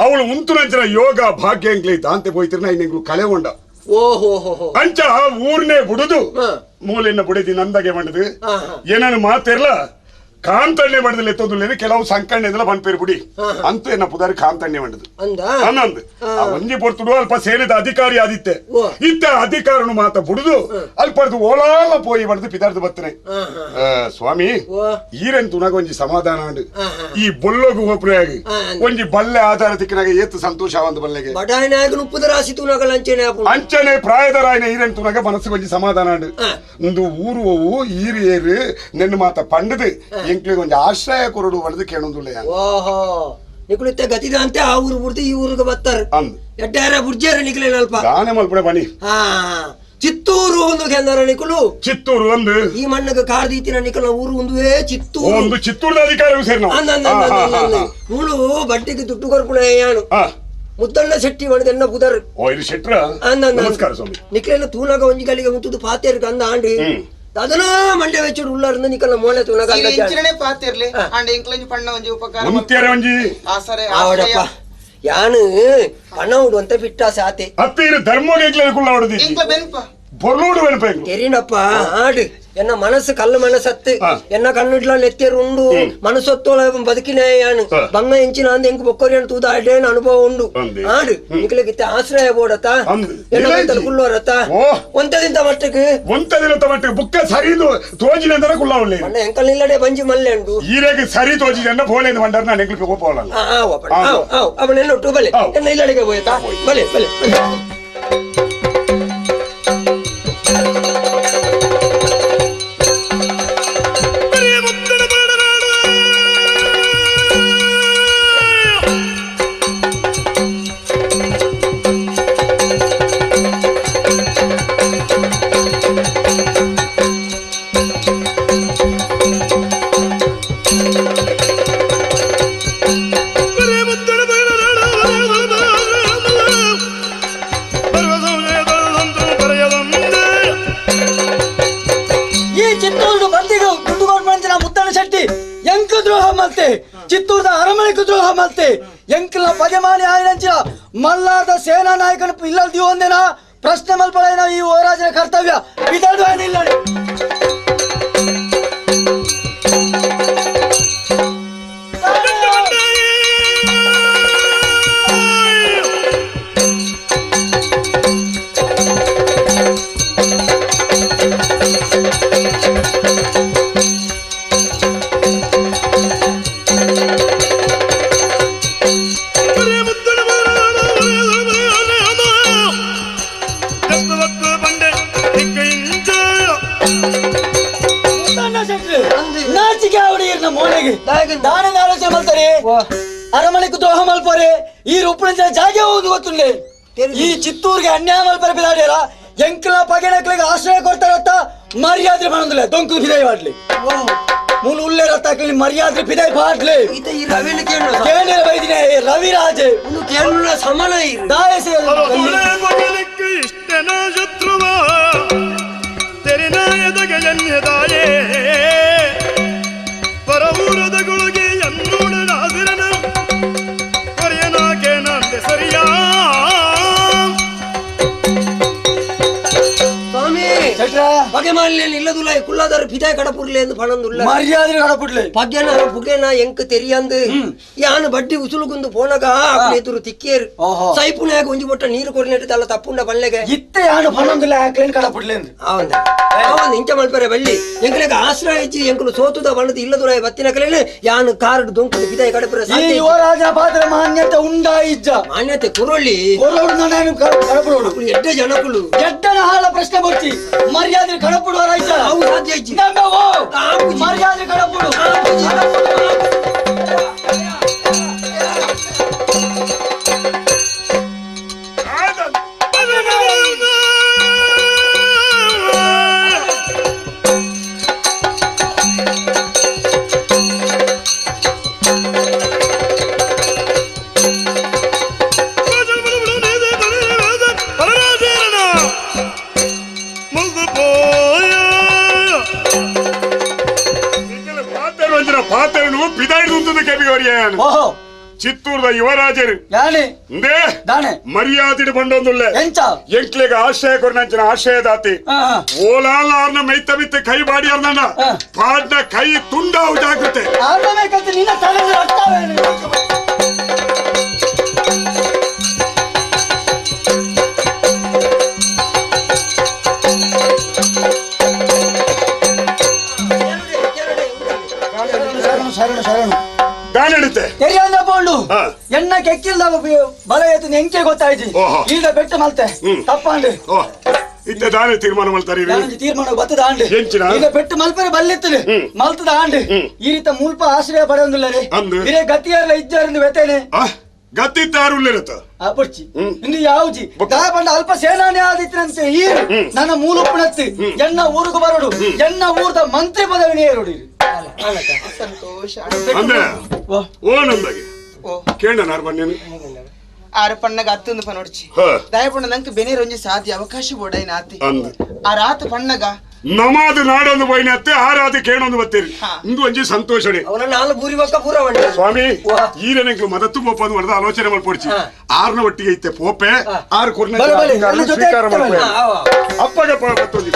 ಅವಳು ಉಂತುನಂಚಿನ ಯೋಗ ಭಾಗ್ಯ ಎಂಕ್ಲಿ ದಾಂತೆ ಪೋಯ್ತಿರ್ನ ಇನ್ನೆಂಗ್ಲು ಕಳೆಗೊಂಡ ಓಹೋ ಅಂಚ ಊರ್ನೇ ಬುಡುದು ಮೂಲಿನ ಬುಡಿದಿ ನಂದಗೆ ಮಾಡಿದು ಏನನ್ನು ಮಾತಿರ್ಲ ಕಾಂತಣ್ಣೆ ಮಾಡಿದಲ್ಲಿ ಎತ್ತೊಂದು ಕೆಲವು ಸಂಕಣ್ಣೆ ಬನ್ಪೇರು ಬುಡಿ ಅಂತ ಎನ್ನ ಪುದಾರಿ ಕಾಂತಣ್ಣೆ ಮಾಡಿದು ಅನ್ನಂದು ಆ ಒಂಜಿ ಪೊರ್ತುಡು ಅಲ್ಪ ಸೇರಿದ ಅಧಿಕಾರಿ ಆದಿತ್ತೆ ಇತ್ತ ಅಧಿಕಾರನು ಮಾತ ಬುಡುದು ಅಲ್ಪರ್ದು ಓಲಾಲ ಪೋಯಿ ಬಡ್ದು ಪಿದಾರ್ದು ಬತ್ತನೆ ಸ್ವಾಮಿ ಈರೆನ್ ತುನಗ ಒಂಜಿ ಸಮಾಧಾನ ಅಂಡು ಈ ಬೊಲ್ಲೋಗು ಹೋಪ್ರೆಯಾಗಿ ಒಂಜಿ ಬಲ್ಲೆ ಆಧಾರ ತಿಕ್ಕಿನಾಗ ಏತು ಸಂತೋಷ ಆವಂದು ಬಲ್ಲೆಗೆ ಅಂಚನೆ ಪ್ರಾಯದರಾಯನ ಈರೆನ್ ತುನಗ ಮನಸ್ಸಿಗೆ ಒಂಜಿ ಸಮಾಧಾನ ಅಂಡು ಒಂದು ಊರು ಹೋವು ಈರು ಏರು ನೆನ್ನು ಮಾತ ಪಂಡದು ಎಂಕ್ಲಿಗೆ ಒಂಜಿ ಆಶ್ರಯ ಕೊರಡು ಬಡ್ದು ಕೇಳೊಂದುಲ್ಲ ಓಹೋ ನಿಕುಳಿತ್ತೆ ಗತಿದಂತೆ ಆ ಊರು ಬಿಡ್ದು ಈ ಊರಿಗೆ ಬರ್ತಾರೆ ಎಡ್ಡಾರ ಬುರ್ಜಾರ ನಿಕಲೇನಲ್ಪ ದಾನೆ ಮಲ್ಪಡೆ ಬನ್ನಿ ಹಾ ಚಿತ್ತೂರು ಒಂದು ಕೆಂದರ ನಿಕುಲು ಚಿತ್ತೂರು ಒಂದು ಈ ಮಣ್ಣಗೆ ಕಾರ್ದೀತಿನ ನಿಕಲ ಊರು ಒಂದುವೇ ಚಿತ್ತೂರು ಒಂದು ಚಿತ್ತೂರದ ಅಧಿಕಾರ ಸೇರಿ ಮುಳು ಬಡ್ಡಿಗೆ ದುಡ್ಡು ಕೊರ್ಪುಣ ಯಾನು ಮುದ್ದಣ್ಣ ಶೆಟ್ಟಿ ಮಾಡಿದ ಪುದರ್ ಓ ಇದು ಶೆಟ್ರ ನಮಸ್ಕಾರ ಸ್ವಾಮಿ ನಿಕ್ಲೇನ ತೂನಗ ಒಂಜಿ ಗಲಿಗೆ ಮುತ್ತುದು ಪಾತೇರ್ಗೆ ಅಂದ ಆಂಡಿ ಅದನ್ನ ಮಂಡ್ಯ ವೆಚ್ಚಡು ಉಳ್ಳಾರಿಂದ ನಿಕಲ ಮೋಳೆ ತೂನಗ ಇಂಚಿನೇ ಪಾತಿರ್ಲಿ ಅಂಡ್ ಎಂಕ್ಲಂಜಿ ಪಣ್ಣ ಒಂಜಿ ಉಪಕಾರ ಉಂತ್ಯರ ಒಂಜಿ ಆಸರೆ ಆವಡಪ್ಪ ಯಾನು ಪಣ ಉಡು ಅಂತ ಬಿಟ್ಟ ಸಾತೆ ಅತ್ತೀರು ಧರ್ಮಗೆ ಎಂಕ್ಲ ಕುಲ್ಲ ಹೊಡೆದಿ ಎಂಕ್ಲ ಬೆನ್ಪ ಬೊರ್ಲೋಡು ಬೆನ್ಪ ತೆರಿನಪ್ಪ ಆಡು ಎನ್ನ ಮನಸ್ಸು ಕಲ್ಲು ಮನಸ್ಸತ್ತು ಎನ್ನ ಕಣ್ಣುಡ್ಲ ನೆತ್ತೆರು ಉಂಡು ಮನಸ್ಸೊತ್ತೋಳ ಬದುಕಿನ ಯಾನು ಬಂಗ ಎಂಚಿನ ಅಂದ ಎಂಕು ಬೊಕ್ಕೋರಿಯನ್ನು ತೂದ ಅಡೇನ ಅನುಭವ ಉಂಡು ಆಡು ನಿಕಲಗಿತ್ತ ಆಶ್ರಯ ಬೋಡತ್ತ ಎನ್ನ ಕುಲ್ಲೋರತ್ತ ಒಂತದಿಂದ ಮಟ್ಟಕ್ಕೆ ಒಂತದಿನ ಮಟ್ಟಕ್ಕೆ ಬುಕ್ಕ ಸರಿ ತೋಜಿನ ಅಂದ್ರೆ ಕುಲ್ಲ ಉಳ್ಳೆ ಅಣ್ಣ ಎಂಕಲ್ ಇಲ್ಲಡೆ ಬಂಜಿ ಮಲ್ಲೆ ಉಂಡು ಈರೆಗೆ ಸರಿ ತೋಜಿನ ಅಂದ್ರೆ ಬೋಳೆ ಬಂಡರ್ ನಾನು ಎಂಕ್ಲಿಗೆ ಹೋಗೋಲ್ಲ ಅವನ ಒಟ್ಟು ಬಲೆ ಎನ್ನ ಇಲ್ಲಡೆಗೆ ಹೋಯ್ತಾ ಬಲೆ ಬಲೆ ಬಲೆ Bye. ಚಿತ್ತೂರದ ಅರಮನೆಗೆ ದ್ರೋಹ ಮಲ್ತೆ ಎಂಕಲ್ನ ಪದಮಾನಿ ಆಯಿನಂಚಿನ ಮಲ್ಲಾದ ಸೇನಾ ನಾಯಕನ ಇಲ್ಲಲ್ ದಿವೊಂದೇನ ಪ್ರಶ್ನೆ ಮಲ್ಪಳೈನ ಈ ಯುವರಾಜನ ಕರ್ತವ್ಯ ಬಿದಡು ಇಲ್ಲ. ದಾನ ಆಲೋಚನೆ ಮಲ್ತಾರೆ ಅರಮನೆಗೆ ದ್ರೋಹ ಮಲ್ಪರೆ ಈ ರೂಪಣ ಜಾಗೆ ಹೋಗುದು ಗೊತ್ತುಂಡೆ ಈ ಚಿತ್ತೂರಿಗೆ ಅನ್ಯಾಯ ಮಲ್ಪರೆ ಬಿದಾಡ್ಯಾರ ಎಂಕಲ ಪಗೆನಕ್ಲಿಗೆ ಆಶ್ರಯ ಕೊಡ್ತಾರತ್ತ ಮರ್ಯಾದೆ ಮಾಡೋದಿಲ್ಲ ದೊಂಕು ಫಿದಾಯಿ ಮಾಡ್ಲಿ ಮೂಲ ಉಲ್ಲೆ ರತ್ತಾಕ್ಲಿ ಮರ್ಯಾದೆ ಫಿದಾಯಿ ಮಾಡ್ಲಿ ಕೇಳಿರ ಬೈದಿನ ರವಿರಾಜೆ ಸಮಾನ ಇಷ್ಟನ ಶತ್ರುವ ತೆರೆನಾಯದಗಜನ್ಯದಾಯೇ ಪರವೂರದ ಗುಳುಗೆ ಅನ್ನೂಡನಾದಿರನ ಕೊರೆಯನಾಗೆ ನಂದೆ ಸರಿಯಾ ಸ್ವಾಮಿ ಬಗೆ ಮಾಡಲಿ ಇಲ್ಲದುಲ್ಲ ಕುಲ್ಲಾದಾರ ಫಿದಾಯ್ ಕಡಪುರ್ಲೆ ಎಂದು ಪಣಂದುಲ್ಲ ಮರ್ಯಾದೆ ಕಡಪುರ್ಲೆ ಪಗ್ಯನ ಪುಗೆನ ಎಂಕ್ ತೆರಿಯಂದು ಯಾನು ಬಡ್ಡಿ ಉಸುಲುಗುಂದು ಪೋನಗ ಎದುರು ತಿಕ್ಕೇರು ಸೈಪುನಾಗ ಒಂಜಿ ಮೊಟ್ಟ ನೀರು ಕೊರಿನೆಟ್ಟು ತಲ್ಲ ತಪ್ಪುಂಡ ಪಲ್ಲೆಗೆ ಇತ್ತೆ ಯಾನು ಪಣಂದುಲ್ಲ ಹಾಕ್ಲೇನ್ ಕಡಪುರ್ಲೆ ಅವಂದ ಅವನ್ ಇಂಚ ಮಲ್ಪರೆ ಬಳ್ಳಿ ಎಂಕಲೆಗ ಆಶ್ರಯ ಇಜ್ಜಿ ಎಂಕಲು ಸೋತುದ ಬಣ್ಣದ ಇಲ್ಲದುರಾಯ ಬತ್ತಿನಕಲೇನೆ ಯಾನು ಕಾರಡು ದೊಂಕುದು ಫಿದಾಯ್ ಕಡಪುರ ಈ ಯುವರಾಜ ಪಾತ್ರ ಮಾನ್ಯತೆ ಉಂಡಾ ಇಜ್ಜ ಮಾನ್ಯತೆ ಕುರೊಳ್ಳಿ ಕೊರೋಡು ನಾನು ಕಡಪುರೋಡು ಎಡ್ಡ ಜನಕುಲು ಎಡ್ಡನ ಹಾಳ ಪ್ರಶ್ನೆ ಬರ್ತಿ ಮರ್ಯಾದೆ ಕಡಪುಡು ರೈತ ಮರ್ಯಾದೆ ಕಡಪುಡು. ಚಿತ್ತೂರದ ಯುವರಾಜರು ಮರ್ಯಾದೆ ಬಂಡೊಂದುಳ್ಳ ಎಂಕ್ಲೆಗ ಆಶ್ರಯ ಕೊರ್ನಂಚಿನ ಆಶ್ರಯದಾತಿ ಓಲಾಲಾರ್ನ ಮೈತ ಬಿತ್ತ ಕೈ ಬಾಡಿ ಅರ್ನ ಪಾಡ್ನ ಕೈ ತುಂಡಾವು ಜಾಗೃತೆ. ಶರಣು ಶರಣು ಎಣ್ಣ ಕೆಕ್ಕಿಲ್ದ ಬಲ ಎತ್ತು ಎಂಕೆ ಗೊತ್ತಾಯ್ತು ಈಗ ಬೆಟ್ಟ ಮಲ್ತೆ ತಪ್ಪಾಂಡೆ ಇತ್ತೆ ದಾನೆ ತೀರ್ಮಾನ ಮಲ್ತಾರೆ ತೀರ್ಮಾನ ಬತ್ತದ ಆಂಡೆ ಈಗ ಬೆಟ್ಟು ಮಲ್ಪರೆ ಬಲ್ಲಿತ್ತದೆ ಮಲ್ತದ ಆಂಡೆ ಈ ರೀತ ಮುಲ್ಪ ಆಶ್ರಯ ಪಡೆಯೊಂದಿಲ್ಲ ರೀ ಇರೇ ಗತಿಯಾರಲ್ಲ ಇಜ್ಜಾರಿಂದ ವೆತೇನೆ ಗತಿ ತಾರುಲ್ಲಿರತ್ತ ಪುಡ್ಚಿ ಇನ್ನು ಯಾವ್ಜಿ ಗಾಯಪಂಡ ಅಲ್ಪ ಸೇನಾನಿ ಆದಿತ್ತನಂತೆ ಈ ನನ್ನ ಮೂಲುಪ್ಪಣತ್ತಿ ಎನ್ನ ಊರುಗು ಬರೋಡು ಎನ್ನ ಊರದ ಮಂತ್ರಿ ಪದವಿ ನೇರುಡಿ ಸಂತೋಷ ಅಂದ್ರೆ ಓ ನಂದಾಗೆ ಕೇಳ ನಾರು ಬನ್ನೇನು ಆರು ಪಣ್ಣಗ ಅತ್ತೊಂದು ಪನೊಡ್ಚಿ ದಯಪಣ್ಣ ನಂಗೆ ಬೆನೇರೊಂಜಿ ಸಾಧ್ಯ ಅವಕಾಶ ಬೋಡೈನ ಆತಿ ಆ ರಾತ ಪಣ್ಣಗ ನಮಾದು ನಾಡೊಂದು ಬೈನತ್ತೆ ಆರಾಧಿ ಕೇಣೊಂದು ಬತ್ತೀರಿ ಇಂದು ಒಂಜಿ ಸಂತೋಷಣೆ ಸ್ವಾಮಿ ಈರನೆಂಕು ಮದತ್ತು ಪೋಪದು ಹೊಡೆದ ಆಲೋಚನೆ ಮಾಡ್ಕೊಡ್ಚಿ ಆರ್ನ ಒಟ್ಟಿಗೆ ಐತೆ ಪೋಪೆ ಆರು ಕೊರ್ನ ಸ್ವೀಕಾರ ಮಾಡ್ಕೊ ಅಪ್ಪಗ ಬತ್ತೊಂದು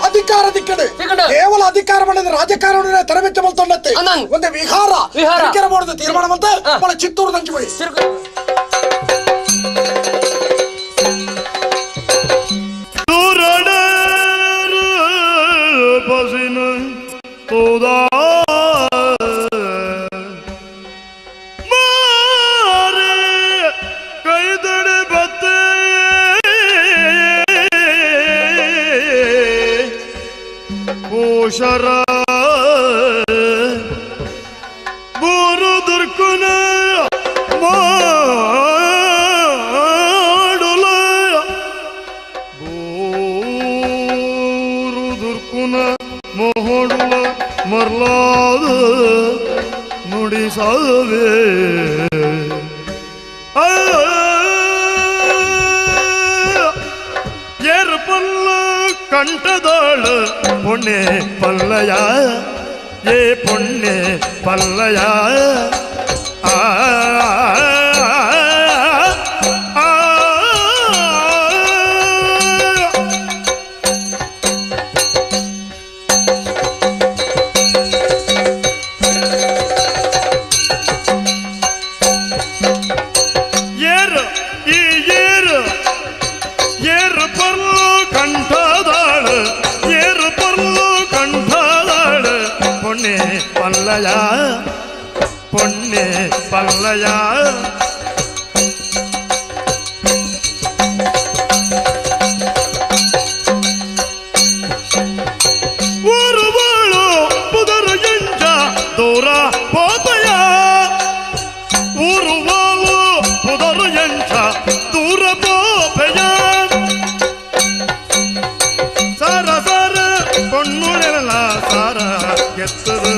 ಅಧಿಕಾರ ದಿಕ್ಕಡೆ ಕೇವಲ ಅಧಿಕಾರ ಮಾಡಿದ ರಾಜಕಾರಣ ತರಬೆಚ್ಚ ಮಲ್ತೊಂಡತ್ತೆ ಒಂದೇ ವಿಹಾರ ವಿಹಾರ ಮಾಡಿದ ತೀರ್ಮಾನ ಮಂತ ಬಹಳ ಚಿತ್ತೂರು ದಂಚಿ ಬಳಿ ಮರ್ಲಾದ ನುಡಿಸವೆ ಏರು ಪಲ್ಲು ಕಂಠದಾಳು ಪೊಣ್ಣೆ ಪಲ್ಲಯ ಏ ಪೊಣ್ಣೆ ಪಲ್ಲಯ ಆ பொன்னே பல்லையா ஒரு புதரு எஞ்ச தூர போதையா ஒரு புதரு எஞ்ச தூர போதையா சார சார பொன்னுழல சார கெத்தது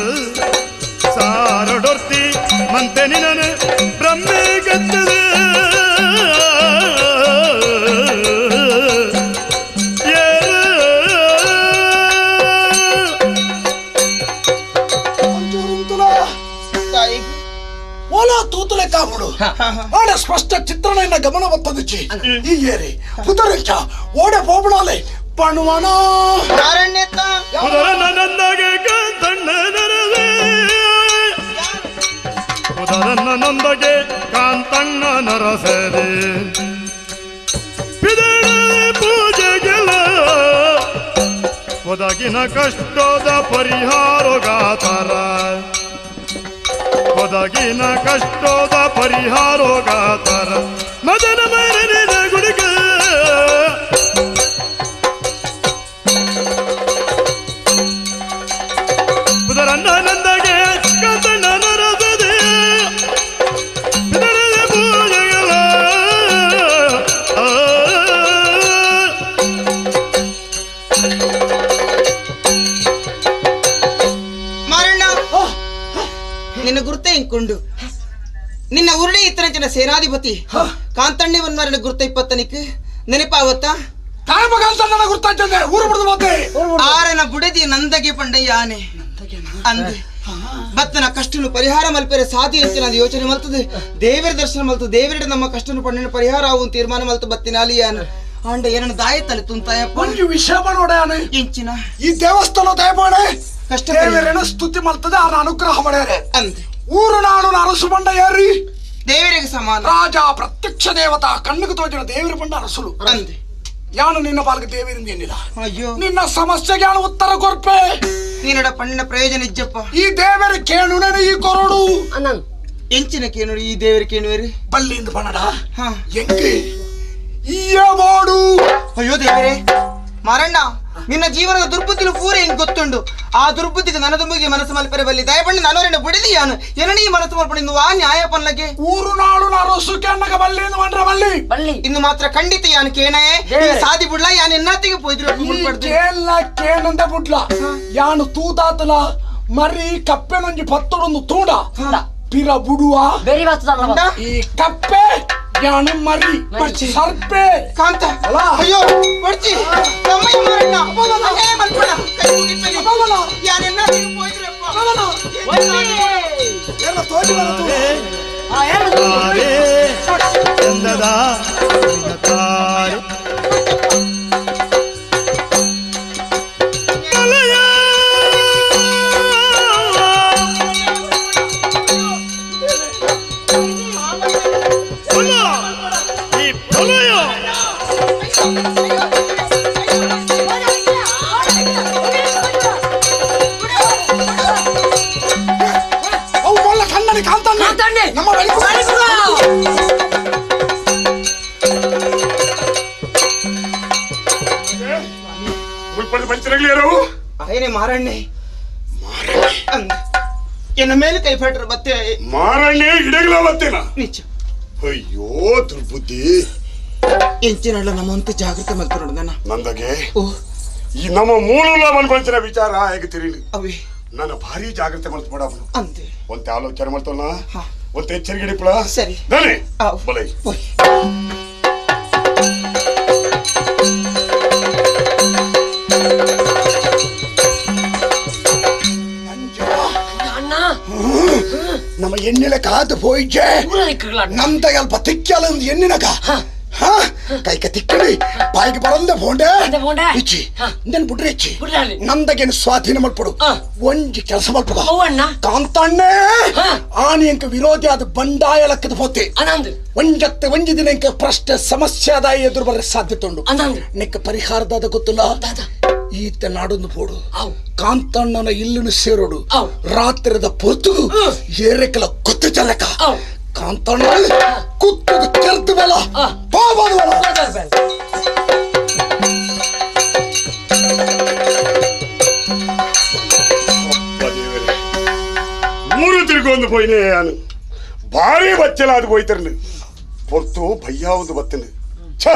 சாரடொர்த்தி ಮಂತೆನಿನನು ಬ್ರಹ್ಮೆ ಗತ್ತದು ಓಲಾ ತೂತುಲೆ ಕಾಪುಡು ಆಡ ಸ್ಪಷ್ಟ ಚಿತ್ರಣ ಗಮನ ಬತ್ತದಿಚ್ಚಿ ಈ ಏರಿ ಪುತರಂಚ ಓಡೆ ಪೋಪಣಾಲೆ ಪಣುವಣ ನಂದಗೆ ಕಾಂತಣ್ಣ ನರಸರಿ ಬಿದಳ ಪೂಜೆಗೆಲ ಒದಗಿನ ಕಷ್ಟದ ಪರಿಹಾರಗಾತರ ಒದಗಿನ ಕಷ್ಟದ ಪರಿಹಾರಗಾತರ ಮದನ ಮರನಿನ ಗುಡಿಗ ಪುದರನ್ನ ನಂದಗೆ ಕಾಂತಣ್ಣ ನರಸದೆ ನಿನ್ನ ಗುರುತೆ ಇಂಕೊಂಡು ನಿನ್ನ ಉರುಳಿ ಇತ್ತನ ಸೇನಾಧಿಪತಿ ಕಾಂತಣ್ಣೆ ವನ್ಮಾರನ ಗುರುತ ಇಪ್ಪತ್ತನಿಕ್ ನೆನಪಾವತ್ತ ಆರನ ಬುಡದಿ ನಂದಗೆ ಪಂಡ ಯಾನೆ ಅಂದೆ ಬತ್ತನ ಕಷ್ಟನು ಪರಿಹಾರ ಮಲ್ಪೆರೆ ಸಾಧಿ ಅಂತ ನಾನು ಯೋಚನೆ ಮಲ್ತದೆ ದೇವರ ದರ್ಶನ ಮಲ್ತು ದೇವರ ನಮ್ಮ ಕಷ್ಟನು ಪಂಡಿನ ಪರಿಹಾರ ಅವು ತೀರ್ಮಾನ ಮಲ್ತು ಬತ್ತಿನಾಲಿ ಯಾನು ಆಂಡ ಏನನ್ನ ದಾಯ ತಲೆ ತುಂತಾಯಪ್ಪ ಒಂದು ವಿಷಯ ನೋಡ ಎಂಚಿನ ಈ ದೇವಸ್ಥಾನ ದಯಮಾಡೆ ಕಷ್ಟ ದೇವರನ್ನ ಸ್ತುತಿ ಮಲ್ತದೆ ಆನ ಅನುಗ್ರಹ ಮಾಡ್ಯಾರೆ ಅಂದೆ ಊರು ನಾಡು ಅರಸು ಬಂಡ ಯಾರಿ ದೇವರಿಗೆ ಸಮಾನ ರಾಜ ಪ್ರತ್ಯಕ್ಷ ದೇವತಾ ಕಣ್ಣಿಗೆ ತೋಜಿನ ದೇವರ ಬಂಡ ಅರಸುಲು ಅಂದೆ ಯಾನು ನಿನ್ನ ಪಾಲ್ಗೆ ದೇವರಿಂದ ಏನಿಲ್ಲ ಅಯ್ಯೋ ನಿನ್ನ ಸಮಸ್ಯೆಗೆ ಯಾನು ಉತ್ತರ ಕೊರ್ಪೆ ನೀನಡ ಪಣ್ಣಿನ ಪ್ರಯೋಜನ ಇಜ್ಜಪ್ಪ ಈ ದೇವರ ಕೇಳುಣನೆ ಈ ಕೊರಡು ಎಂಚಿನ ಕೇಳು ಈ ದೇವರ ಕೇಳುವೇರಿ ಬಲ್ಲಿಂದ ಬಣ್ಣಡ ಎಂಗೆ ಈಯ ಬೋಡು ಅಯ್ಯೋ ದೇವರೇ ಮಾರಣ್ಣ ನಿನ್ನ ಜೀವನದ ದುರ್ಬುದ್ಧಿಲು ಪೂರ ಹೆಂಗ್ ಗೊತ್ತುಂಡು ಆ ದುರ್ಬುದ್ಧಿಗೆ ನನದುಂಬಿಗೆ ಮನಸ್ಸು ಮಲ್ಪೆರೆ ಬಲ್ಲಿ ದಯಪಣ್ಣು ನಾನೋರೆನ್ನ ಬುಡಿದಿ ಯಾನು ಏನೀ ಮನಸ್ಸು ಮಲ್ಪಡಿ ಆ ನ್ಯಾಯ ಪನ್ಲಗೆ ಊರು ನಾಳು ಅರಸು ಕೆಣ್ಣಗ ಬಲ್ಲಿ ಮಂಡ್ರ ಬಲ್ಲಿ ಬಲ್ಲಿ ಇನ್ನು ಮಾತ್ರ ಖಂಡಿತ ಯಾನು ಕೇಣೆ ಸಾದಿ ಬುಡ್ಲ ಯಾನು ಎನ್ನಾತಿಗೆ ಪೋಯ್ದ್ರು ಕೇಳ ಕೇಣಂದ ಬುಡ್ಲ ಯಾನು ತೂದಾತಲ ಮರಿ ಕಪ್ಪೆನೊಂಜಿ ಪತ್ತಡೊಂದು ತೂಡ ಪಿರ ಬುಡುವ ಬೇರೆ ಈ ಕಪ್ಪೆ ಯಾನು ಮರಿ ಸರ್ಪೆ ಕಾಂತ ಅಯ್ಯೋ ಬರ್ಚಿ ತಮ್ಮಯ್ಯ ಮಾರಣ್ಣ ಅದೇ ಮಲ್ಪಣ ಕೈ ಮುಗಿಪೆನೆ ಯಾನೆನ್ನಾತಿಗೆ ಪೋಯ್ದ್ರಪ್ಪ ಎಲ್ಲ ತೋಜಿ ಬರತು ಆ ಏನು ಚಂದದ ತಾರೆ ಮಾರಣ್ಣೆ ಎನ್ನ ಮೇಲೆ ಕೈ ಫಟ್ರ ಬತ್ತೆ ಮಾರಣ್ಣೆ ಇಡಗಲ ಬತ್ತೇನ ನಿಜ ಅಯ್ಯೋ ದುರ್ಬುದ್ಧಿ ಎಂಚಿನಳ್ಳ ನಮ್ಮಂತ ಜಾಗೃತಿ ಮಾಡ್ತಾರೆ ನೋಡು ನನ್ನ ನಂದಗೆ ಈ ನಮ್ಮ ಮೂಲ ಮನ್ಪಂಚಿನ ವಿಚಾರ ಹೇಗೆ ತಿರಿಲಿ ಅವೇ ನನ್ನ ಭಾರಿ ಜಾಗ್ರತೆ ಮಲ್ತು ಅವನು ಒಂತೆ ಆಲೋಚನೆ ಮಾಡ್ತಲ್ಲ ಒಂತೆ ಎಚ್ಚರಿಕೆ ಹಿಡಿಪಳ ಸರಿ ಬಲೈ ನಮ್ಮ ಎಣ್ಣಿಲ ಕಾದು ಪೋಯಿಜೆ ನಂದ ಅಲ್ಪ ತಿಕ್ಕಲ ಎಣ್ಣಿನಕ ಕೈಕ ತಿಕ್ಕಡಿ ಬಾಯಿಗೆ ಬರಂದ ಫೋಂಡೆ ಇಚ್ಚಿ ಇಂದನ್ ಬುಡ್ರೆ ಇಚ್ಚಿ ನಂದಗೇನು ಸ್ವಾಧೀನ ಮಲ್ಪಡು ಒಂಜಿ ಕೆಲಸ ಮಲ್ಪಡ ಕಾಂತಣ್ಣೆ ಆನಿ ಅಂಕ ವಿರೋಧಿ ಆದ ಬಂಡಾಯ ಲಕ್ಕದ ಪೋತೆ ಒಂಜತ್ತೆ ಒಂಜಿ ದಿನ ಇಂಕ ಪ್ರಶ್ನೆ ಸಮಸ್ಯೆ ಆದಾಯ ಎದುರು ಬರ ಸಾಧ್ಯತೆ ಉಂಡು ನಿಕ್ಕ ಪರಿಹಾರದಾದ ಗೊತ್ತಿಲ್ಲ ಈತ ನಾಡೊಂದು ಪೋಡು ಕಾಂತಣ್ಣನ ಇಲ್ಲನು ಸೇರೋಡು ರಾತ್ರಿದ ಪೊತ್ತು ಏರೆಕಲ ಗೊತ್ತು ಚಲಕ ಕಾಂತಣ್ಣ ಕುತ್ತದ ಕೆರ್ದು ಬಲ ಊರು ತಿರುಗೊಂದು ಪೋಯಿನೇ ನಾನು ಭಾರಿ ಬಚ್ಚಲಾದ ಪೋಯ್ತಿರ್ಲಿ ಪೊರ್ತು ಭಯ್ಯ ಒಂದು ಬತ್ತಿನ ಛ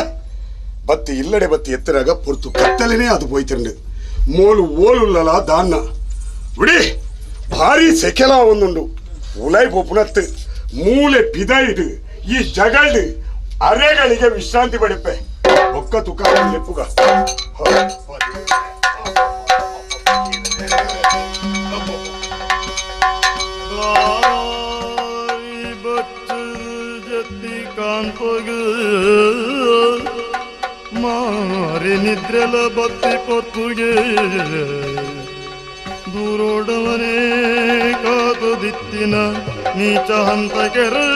ಬತ್ತಿ ಇಲ್ಲಡೆ ಬತ್ತಿ ಎತ್ತರಾಗ ಪೊರ್ತು ಕತ್ತಲೇನೆ ಅದು ಪೋಯ್ತಿರ್ಲಿ ಮೋಲು ಓಲುಲ್ಲಲ ದಾನ್ನ ಬಿಡಿ ಭಾರಿ ಸೆಕೆಲ ಒಂದುಂಡು ಉಲೈ ಪೊಪ್ಪುನತ್ತು ಮೂಲೆ ಪಿದೈಡು ಈ ಜಗಲ್ಡು ಅರೆಗಳಿಗೆ ವಿಶ್ರಾಂತಿ ಪಡಿಪೆ ಒಕ್ಕ ತುಕ ಲೆಪ್ಪುಗ ಮಾರಿ ನಿದ್ರೆಲ ಬತ್ತಿ ಪೊತ್ತುಗೆ ದೂರೋಡವನೇ ಕಾದುದಿತ್ತಿನ ನೀಚ ಹಂತಕೆರೆ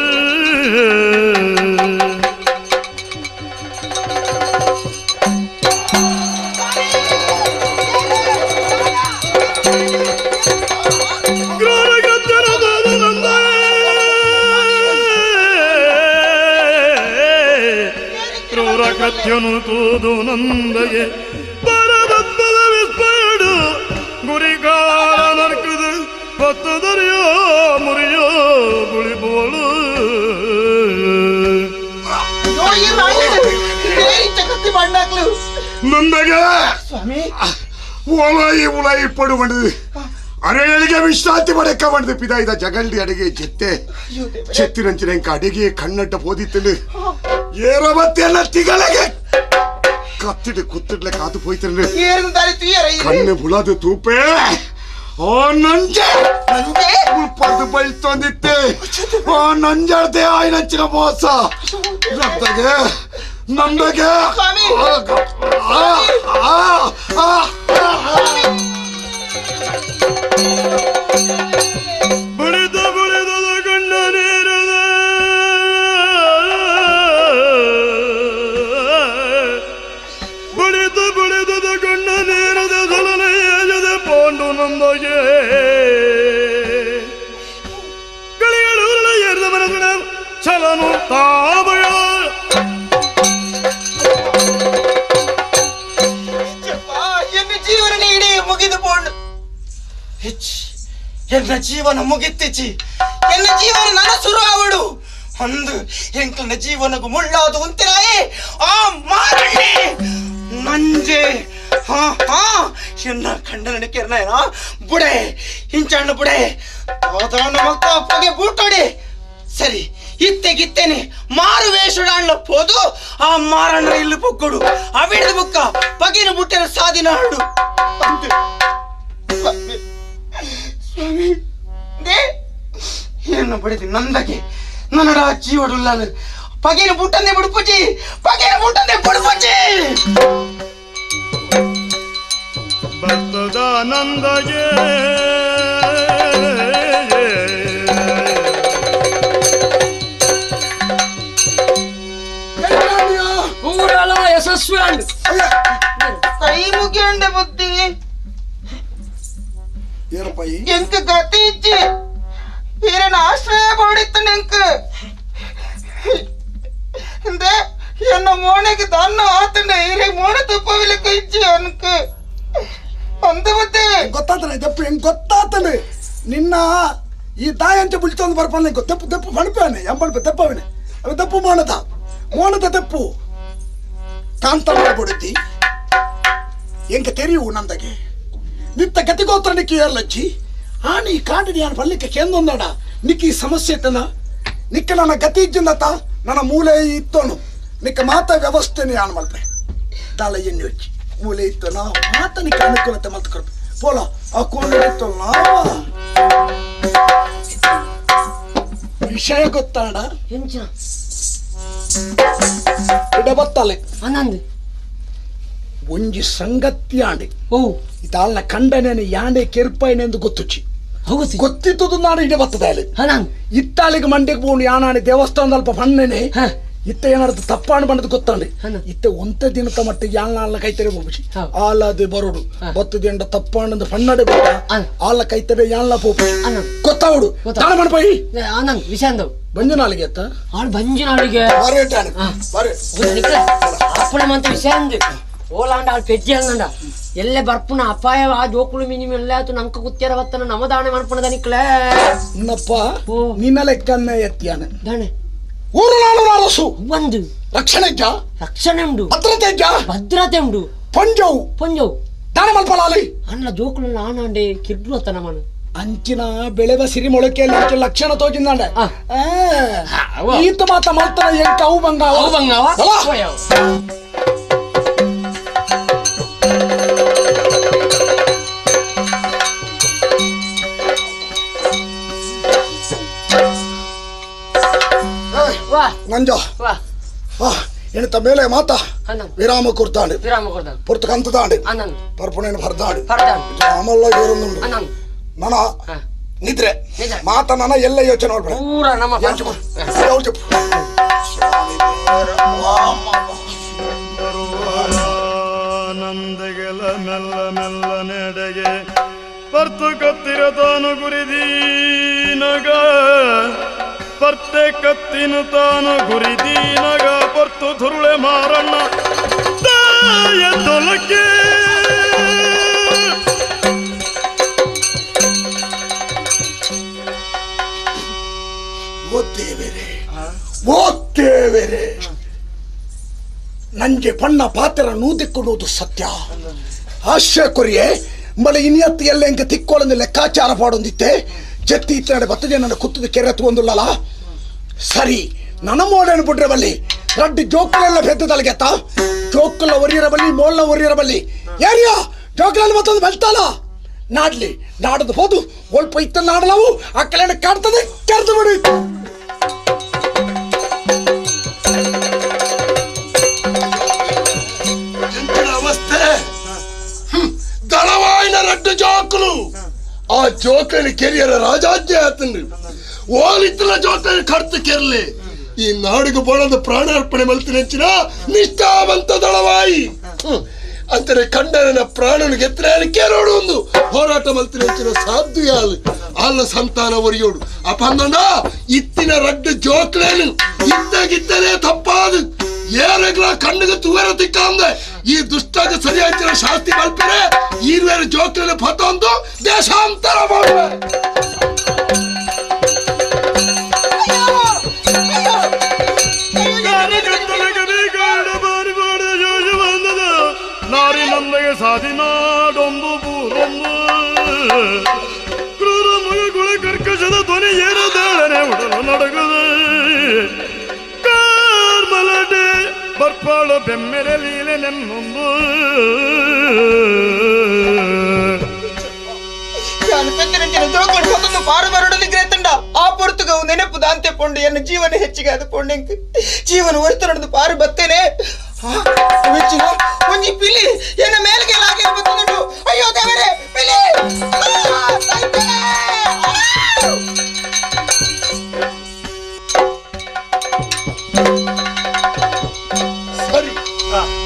ಕ್ರೂರಕೃತ್ಯನು ತೂದು ನಂದಗೆ ಪರಬದ್ಮದ ವಿಸ್ಮಯಡು ಗುರಿಗಾರ ನರ್ಕದು ಪತ್ತದರಿಯೋ ಮುರಿಯೋ ಗುಳಿಬೋಳು ನಂದಗೆ ಉಲಾಯಿ ಉಲಾಯಿ ಪಡು ಬಂಡದು ಅರೆಗಳಿಗೆ ವಿಶ್ರಾಂತಿ ಪಡೆಕ ಬಂಡದು ಪಿದಾಯ್ದ ಜಗಲ್ಡಿ ಅಡಿಗೆ ಜೆತ್ತೆ ಚೆತ್ತಿನಂಚಿನ ಇಂಕ ಅಡಿಗೆ ಕಣ್ಣಡ್ಡ ಪೋದಿತ್ತಲು ಏರಮತ್ತೆಲ್ಲ ತಿಗಳಿಗೆ ಕತ್ತಿಡು ಕುತ್ತಿಡ್ಲೆ ಕಾದು ಪೋಯ್ತಿರ್ಲಿ ಕಣ್ಣು ಬುಳದು ತೂಪೆ ಓ ನಂಜೆ ಪರ್ದು ಬೈತೊಂದಿತ್ತೆ ಓ ನಂಜಾಡ್ದೆ ಆಯ್ನಂಚಿನ ಮೋಸ ನಂದಗೆ ನಂದಗೆ ಬಳಿದ ಬಳಿದ ಗಂಡ ನೀರದ ಬಳಿದ ಬಳಿದ ಗಂಡ ನೀರದ ಜಲನೆಯದ ಪಾಂಡು ನಂದಗೆ ಗಳಿಗಳು ಏರಿದ ಮನಸ್ಸಿನ ಚಲನು ತಾಬಯ ಎನ್ನ ಜೀವನ ಇಡೀ ಮುಗಿದು ಪೋಂಡು ಹೆಚ್ಚು ಎನ್ನ ಜೀವನ ಮುಗಿತ್ತಿಚ್ಚಿ ಎನ್ನ ಜೀವನ ನನ್ನ ಸುರು ಅವಳು ಅಂದು ಎಂಕಲ್ನ ಜೀವನಗೂ ಮುಳ್ಳಾದು ಉಂತಿರಾಯೇ ಆ ಮಾರಣ್ಣೆ ನಂಜೆ ಹಾ ಹಾ ಎನ್ನ ಖಂಡನ ಕೆರ್ನಾಯನ ಬುಡೆ ಹಿಂಚಣ್ಣ ಬುಡೆ ತಾದಾನ ಮಕ್ಕ ಅಪ್ಪಗೆ ಬೂಟೋಡೆ ಸರಿ ಇತ್ತೆ ಗಿತ್ತೇನೆ ಮಾರು ವೇಷಡಾಣ್ಲ ಪೋದು ಆ ಮಾರಣ್ಣ ಇಲ್ಲಿ ಪೊಕ್ಕಡು ಅವಿಡದ ಬುಕ್ಕ ಪಗಿನ ಬುಟ್ಟಿನ ಸಾದಿನ ಹಾಡು ಸ್ವಾಮಿ ಏನು ಬಡಿದಿ ನಂದಗೆ ನನ್ನಡ ಜೀವಡುಲ್ಲ ಪಗಿನ ಬುಟ್ಟಂದೆ ಬುಡುಪುಜಿ ಪಗಿನ ಬುಟ್ಟಂದೆ ಬುಡುಪುಜಿ ಭಕ್ತದ ನಂದಗೆ ಊರಲ ಯಶಸ್ವಿ ಅಂಡ್ ಕೈ ಮುಗಿಯಂಡೆ ಬುದ್ಧಿ ಎಂಕ ಗತಿ ಇಚ್ಚಿ ಈರನ ಆಶ್ರಯ ಕೊಡಿತ್ತು ನೆಂಕ ಇಂದೆ ಎನ್ನ ಮೋನೆಗೆ ದನ್ನ ಆತಂಡೆ ಈರೆ ಮೋನೆ ತುಪ್ಪವಿಲಕ್ಕ ಇಚ್ಚಿ ಅನ್ಕ ಅಂದ ಬುದ್ಧಿ ಗೊತ್ತಾತನೆ ದಪ್ಪು ಹೆಂಗ್ ಗೊತ್ತಾತನೆ ನಿನ್ನ ಈ ದಾಯಂಚ ಬುಳ್ತೊಂದು ಬರ್ಪಾನೆ ತೆಪ್ಪು ತೆಪ್ಪು ಮಣಪೇನೆ ಎಂಬಳ್ಪೆ ತೆಪ್ಪವನೆ ಅವ ತೆಪ್ಪು ಮೋಣದ ಮೋಣದ ತೆಪ್ಪು ಕಾಂತಣ್ಣ ಬುಡುತಿ ಎಂಕ ತೆರಿಯು ನಂದಗೆ ನಿತ್ತ ಗತಿಗೋತ್ರನಿಕ್ಕೆ ಏರ್ಲಜ್ಜಿ ಆಣಿ ಕಾಂಡಿ ಯಾನ್ ಬಲ್ಲಿಕ್ಕೆ ಕೇಂದೊಂದಡ ನಿಕ್ಕ ಈ ಸಮಸ್ಯೆ ಇತ್ತನ ನಿಕ್ಕ ನನ್ನ ಗತಿ ಇಜ್ಜಿಂದತ್ತ ನನ್ನ ಮೂಲೆ ಇತ್ತೋನು ನಿಕ್ಕ ಮಾತ ವ್ಯವಸ್ಥೆನೆ ಯಾನ್ ಮಲ್ಪೆ ದಾಲ ಎಣ್ಣೆ ಹಚ್ಚಿ ಮೂಲೆ ಇತ್ತು ನಾ ಮಾತ ನಿಕ್ಕ ಅನುಕೂಲತೆ ಮಲ್ತ ಕೊಡ್ಪೆ ಪೋಲ ಆ ಕೋಲು ಇತ್ತಲ್ಲ ವಿಷಯ ಗೊತ್ತಾಡ ಇಡಬತ್ತಲೆ ಆನಂದ್ ಒಂಜಿ ಸಂಗತಿಯಾಂಡಿ ಓ ಇದಾಲ್ನ ಕಂಡನೇನೆ ಯಾಂಡೆ ಕೆರ್ಪೈನೆಂದು ಗೊತ್ತುಚ್ಚಿ ಗೊತ್ತಿತ್ತದು ನಾನು ಇಡ ಬರ್ತದೆ ಇತ್ತಾಳಿಗೆ ಮಂಡ್ಯಕ್ಕೆ ಬೋಣು ಯಾನಾಣಿ ದೇವಸ್ಥಾನದಲ್ಪ ಬಣ್ಣನೆ ಇತ್ತ ಏನಾದ್ರು ತಪ್ಪಾಣು ಬಂದದ್ದು ಗೊತ್ತಾಂಡಿ ಇತ್ತ ಒಂತ ದಿನದ ಮಟ್ಟಿಗೆ ಯಾಳ್ನಾಳ ಕೈತರೆ ಹೋಗ್ಬಿಸಿ ಆಲಾದೆ ಬರೋಡು ಬತ್ತದಿಂದ ತಪ್ಪಾಣಂದು ಫಣ್ಣಡೆ ಬೇಡ ಆಲ ಕೈತರೆ ಯಾಳ್ನ ಪೋಪಿ ಗೊತ್ತಾವಡು ದಾನ ಮಣಪೈ ಆನಂದ್ ವಿಷಯ ಬಂಜನಾಳಿಗೆ ಅತ್ತ ಆಳು ಬಂಜನಾಳಿಗೆ ಅಪ್ಪಣ ಮಂತ ವಿಷಯ ಅಂದು ಓಲಾಂಡ ಆಳು ಪೆಜ್ಜಿ ಅಂಗಂಡ ಎಲ್ಲೆ ಬರ್ಪುನ ಅಪಾಯ ಆ ಜೋಕುಳು ಮಿನಿಮ್ ಎಲ್ಲ ಆತು ನಂಕ ಕುತ್ತಿಯರ ಬತ್ತನ ನಮ ದಾಣೆ ಮನ್ಪುಣ ದನಿಕ್ಲೆ ನಪ್ಪ ನಿನ್ನ ಲೆಕ್ಕನ್ನ ಎತ್ತಿಯಾನೆ ದಾಣೆ ಊರು ಅರಸು ಒಂದು ರಕ್ಷಣೆ ಇಜ್ಜ ರಕ್ಷಣೆ ಉಂಡು ಭದ್ರತೆ ಇಜ್ಜ ಭದ್ರತೆ ಉಂಡು ಪಂಜವು ಪಂಜವು ದಾನ ಮಲ್ಪಲಾಲಿ ಅಣ್ಣ ಜೋಕುಳು ನಾನಾಂಡೆ ಕಿರ್ಡು ಅತ್ತ ನಮನು ಅಂಚಿನ ಬೆಳೆವ ಸಿರಿ ಮೊಳಕೆಯಲ್ಲಿ ಲಕ್ಷಣ ತೋಜಿಂದಾಂಡೆ ಈತ ಮಾತ ಮಲ್ತನ ಎಂಕ ಅವು ಬಂಗಾವ ಅವು ಬಂಗಾವ ನಂಜ ಎಣಿತ ಮೇಲೆ ಮಾತ ವಿರಾಮ ಕೊಡ್ತಾಂಡು ಪುರ್ತಕ ಅಂತದಾಂಡು ಪರ್ಪುಣೇನು ಬರ್ದಾಂಡು ಅಮಲ್ಲ ಏರೊಂದುಂಡು ನನ ನಿದ್ರೆ ಮಾತ ನನ ಎಲ್ಲ ಯೋಚನೆ ಮಾಡ್ಬೇಡ చెప్పు ನಂದಗೆಲ ಮೆಲ್ಲ ಮೆಲ್ಲ ನೆಡೆಗೆ ಪರ್ತು ಕತ್ತಿರ ತಾನು ಗುರಿದೀನಗ ಪರ್ತೆ ಕತ್ತಿನು ತಾನು ಗುರಿದೀನಗ ಪರ್ತು ಧುರುಳೆ ಮಾರಣ್ಣ ತಾಯ ತೊಲಕೆ ಓತ್ತೇವೆರೆ ನಂಜೆ ಪಣ್ಣ ಪಾತ್ರ ನೂದಿಕ್ಕೊಡುವುದು ಸತ್ಯ ಆಶ್ಚರ್ಯ ಕೊರಿಯೆ ಮಳೆ ಇನಿಯತ್ತು ಎಲ್ಲ ಎಂಕ ತಿಕ್ಕೊಳಂದು ಲೆಕ್ಕಾಚಾರ ಪಾಡೊಂದಿತ್ತೆ ಜತ್ತಿ ಇತ್ತನಡೆ ಬತ್ತದೆ ನನ್ನ ಕುತ್ತದ ಕೆರೆ ಒಂದುಲ್ಲಲ್ಲ ಸರಿ ನನ್ನ ಮೋಡೇನು ಬಿಟ್ರೆ ಬಲ್ಲಿ ರಡ್ಡು ಜೋಕುಲೆಲ್ಲ ಬೆದ್ದದಲ್ಗೆತ್ತ ಜೋಕುಲ ಒರಿಯರ ಬಲ್ಲಿ ಮೋಳ್ನ ಒರಿಯರ ಬಲ್ಲಿ ಏರಿಯಾ ಜೋಕುಲಲ್ಲಿ ಮತ್ತೊಂದು ಬೆಳ್ತಾಲ ನಾಡ್ಲಿ ನಾಡದು ಹೋದು ಒಲ್ಪ ಇತ್ತ ನಾಡಲವು ಆ ಕಲ್ಯಾಣ ಕಾಡ್ತದೆ ಕೆರೆದು ಬಿಡು ಅವಸ್ಥೆ ದಳವಾಯಿನ ರಡ್ಡು ಜೋಕುಲು ಆ ಜೋಕಲಿ ಕೆರಿಯರ ರಾಜಾಜ್ಞೆ ಆತನ್ರಿ ಓಲಿತ್ತಲ ಜೋಕಲಿ ಕರ್ತು ಕೆರ್ಲಿ ಈ ನಾಡಿಗೆ ಬೋಳದ ಪ್ರಾಣಾರ್ಪಣೆ ಮಲ್ತಿನೆಂಚಿನ ನಿಷ್ಠಾವಂತ ದಳವಾಯಿ ಅಂತಾರೆ ಕಂಡನ ಪ್ರಾಣನು ಗೆತ್ತರೆ ಕೇರೋಡು ಒಂದು ಹೋರಾಟ ಮಲ್ತಿನೆಂಚಿನ ಸಾಧು ಯಾಲು ಅಲ್ಲ ಸಂತಾನ ಒರಿಯೋಡು ಅಪಂದಣ್ಣ ಇತ್ತಿನ ರಡ್ಡು ಜೋಕ್ಲೇನು ಇತ್ತಾಗಿತ್ತಲೇ ತಪ್ಪಾದು ಏರಗ್ಲ ಕಣ್ಣಿಗೆ ತುವರ ತಿಕ್ಕಂದೆ ಈ ದುಷ್ಟಾಗ ಸರಿಯಾದ ಶಾಸ್ತಿ ಮಲ್ಪರೆ ಈರ್ವೇರ ಜೋಕ್ಲೇನು ಪತೊಂದು ದೇಶಾಂತರ ಮಾಡುವೆ ನಾರಿ ನಂದಗೆ ಸಾಧಿನಾಡೊಂದು ಬೂರೊಂದು ಕ್ರೂರ ಮುಗುಳ ಕರ್ಕಶದ ಧ್ವನಿ ಏರದಾಳನೆ ಉಡಲು ನಡಗುದು ಕಾರ್ಮಲಡೆ ಬರ್ಪಾಳು ಬೆಮ್ಮೆರೆ ಲೀಲೆ ನೆನ್ನೊಂದು ಆ ಪೊರ್ತುಗವು ನೆನಪು ದಾಂತೆ ಪೊಂಡು ಎನ್ನ ಜೀವನ ಹೆಚ್ಚಿಗೆ ಅದು ಪೊಂಡೆಂಕ್ ಜೀವನ ಒರಿತು ನಡೆದು ಪಾರು ಬತ್ತೇನೆ ಒಂಜಿ ಪಿಲಿ ಎನ್ನ ಮೇಲ್ಗೆ ಲಾಗಿ ಬತ್ತುಂಡು ಅಯ್ಯೋ ದೇವರೇ ಪಿಲಿ ಸರಿ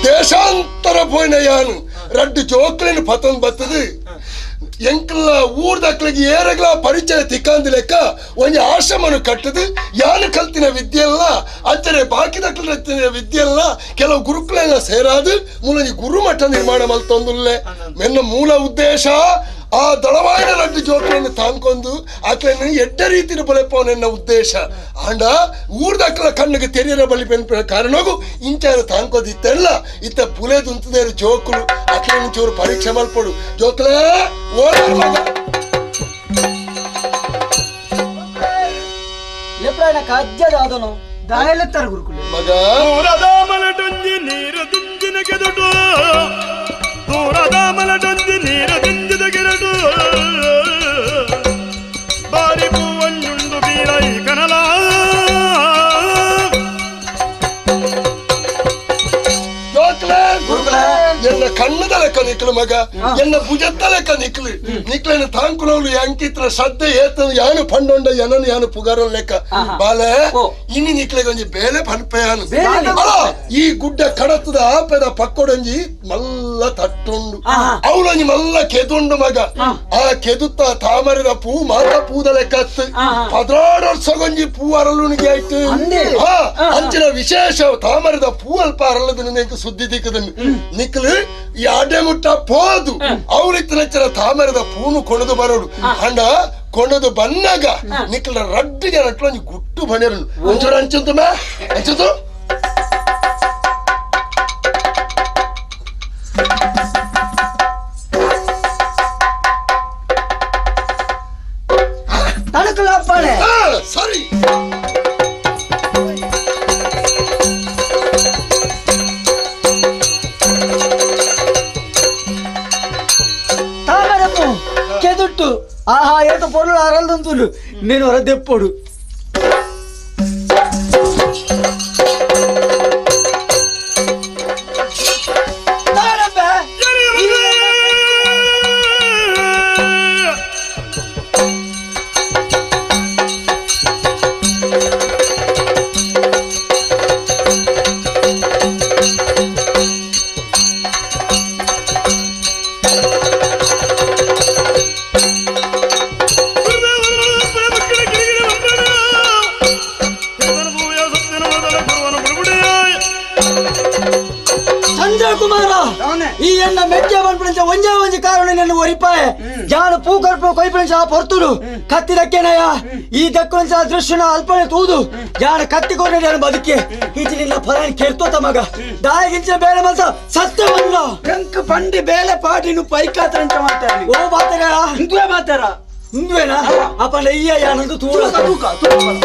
ದೇಶಾಂತರ ಪೋಯಿನ ಯಾನು ರಡ್ಡು ಜೋಕ್ಲೇನು ಪತಂಗ್ ಬತ್ತದು ಎಂಕಲ್ಲ ಊರ್ದಕ್ಲಿಗೆ ಏರಗ್ಲ ಪರಿಚಯ ತಿಕ್ಕಾಂದಿ ಲೆಕ್ಕ ಒಂಜಿ ಆಶ್ರಮನು ಕಟ್ಟದು ಯಾನು ಕಲ್ತಿನ ವಿದ್ಯೆಲ್ಲ ಅಂಚನೆ ಬಾಕಿದಕ್ಲ ವಿದ್ಯೆಲ್ಲ ಕೆಲವು ಗುರುಕುಲೆಲ್ಲ ಸೇರಾದು ಮೂಲಂಜಿ ಗುರುಮಠ ನಿರ್ಮಾಣ ಮಲ್ತೊಂದುಲ್ಲೆ ಮೆನ್ನ ಮೂಲ ಉದ್ದೇಶ ಆ ದಳವಾಯಿನ ರಡ್ಡು ಜೋಕ್ಲೆಯನ್ನು ತಾಂಕೊಂಡು ಆಕ್ಲೆಯನ್ನು ಎಡ್ಡ ರೀತಿಯ ಬಲೆಪವನೆನ್ನ ಉದ್ದೇಶ ಆಂಡ ಊರ್ದಕ್ಲ ಕಣ್ಣಿಗೆ ತೆರಿಯರ ಬಲಿ ಬೆನ್ಪಿನ ಕಾರಣಗೂ ಇಂಚಾರ ತಾಂಕೋದಿತ್ತೆಲ್ಲ ಇತ್ತ ಪುಲೆದುಂತದೇರು ಜೋಕುಲು ಅಕ್ಲೇನು ಚೂರು ಪರೀಕ್ಷೆ ಮಲ್ಪಡು ಜೋಕ್ಲೇ ಓಡಾರ ಮಗ. ಗುರುಕುಲನ ಕಜ್ಜದಾದನು ದಾಯಲತ್ತರ ಗುರುಕುಲ ಮಗ ದೂರದಾಮಲಡೊಂಜಿ ನೀರು ದಿಂಜಿನ ಗೆದುಟು ದೂರದಾಮಲಡೊಂಜಿ ನೀರು ದಿಂಜಿದ ಗೆರಡು ಬಾರಿ ಪೂವಂಜುಂಡು ಬೀರೈ ಕನಲ ಎನ್ನ ಕಣ್ಣದ ಲೆಕ್ಕ ನಿಕ್ಲು ಮಗ ಎನ್ನ ಭುಜದ ಲೆಕ್ಕ ನಿಕ್ಲು ನಿಕ್ಲನ ತಾಂಕುನವ್ಲು ಅಂಕಿತ್ರ ಶ್ರದ್ಧೆ ಏತ ಯಾನು ಪಂಡೊಂಡ ಎನನು ಯಾನು ಪುಗಾರ ಲೆಕ್ಕ ಬಾಲೆ ಇನಿ ನಿಕ್ಲೆಗೊಂಜಿ ಬೇಲೆ ಪನ್ಪೆಯಾನು ಈ ಗುಡ್ಡ ಕಡತದ ಆಪೆದ ಪಕ್ಕೊಡೊಂಜಿ ಮಲ್ಲ ತಟ್ಟುಂಡು ಅವಳೊಂಜಿ ಮಲ್ಲ ಕೆದುಂಡು ಮಗ ಆ ಕೆದುತ್ತ ತಾಮರದ ಪೂ ಮಾತ ಪೂದ ಲೆಕ್ಕ 16 ವರ್ಷಗೊಂಜಿ ಪೂ ಅರಳುನಿಗೆ ಆಯ್ತು ಅಂಚಿನ ವಿಶೇಷ ತಾಮರದ ಪೂ ಅಲ್ಪ ಅರಳದ ಸುದ್ದಿ ದಿಕ್ಕದನ್ನು ನಿಕ್ಲು ಈ ಅಡೆ ಮುಟ್ಟ ಪೋದು ಅವಳಿತ್ತಿನ ತಾಮರದ ಪೂನು ಕೊಣದು ಬರೋಡು ಅಂಡ ಕೊಣದು ಬನ್ನಾಗ ನಿಕ್ಲ ರಡ್ಡು ಜನ ಒಂಜಿ ಗುಟ್ಟು ಬಣಿರು ಒಂಚೂರು ಅಂಚುಂತು ಮೇ ಅಂಚುಂತು ಸರಿ ಕೆದುಟ್ಟು ಆಹಾ ಏತ ಪೊರ್ಲು ಅರಲ್ದಂತುಲು నేను ಹೊರದೆಪ್ಪೋಡು ಈ ಎನ್ನ ಮೆಚ್ಚೆ ಬಂದ್ಬಿಡಿಂಚ ಒಂಜೇ ಒಂಜಿ ಕಾರಣ ನನ್ನ ಒರಿಪಾಯ ಜಾಣ ಪೂ ಕರ್ಪು ಕೊಯ್ಪಿಂಚ ಪೊರ್ತುಡು ಕತ್ತಿ ದಕ್ಕೇನಯ್ಯ ಈ ದಕ್ಕುಂಚ ದೃಶ್ಯನ ಅಲ್ಪನೆ ತೂದು ಜಾಣ ಕತ್ತಿ ಕೊಡ ಬದುಕಿ ಈಚೆ ನಿನ್ನ ಫಲ ಕೆರ್ತೋತ ಮಗ ದಾಯಿಗಿಂಚ ಬೇರೆ ಮಲ್ಸ ಸತ್ಯ ಬಂದ ಕಂಕ್ ಪಂಡಿ ಬೇಲೆ ಪಾಟಿನು ಪೈಕಾತ್ರಂಚ ಮಾತಾಡಿ ಓ ಮಾತಾರ ಹಿಂದುವೆ ಮಾತಾರ ಹಿಂದುವೇನಾ ಅಪ್ಪ ಅಯ್ಯ ಯಾನಂದು ತೂರ ತೂಕ ತೂಕ ಮಗ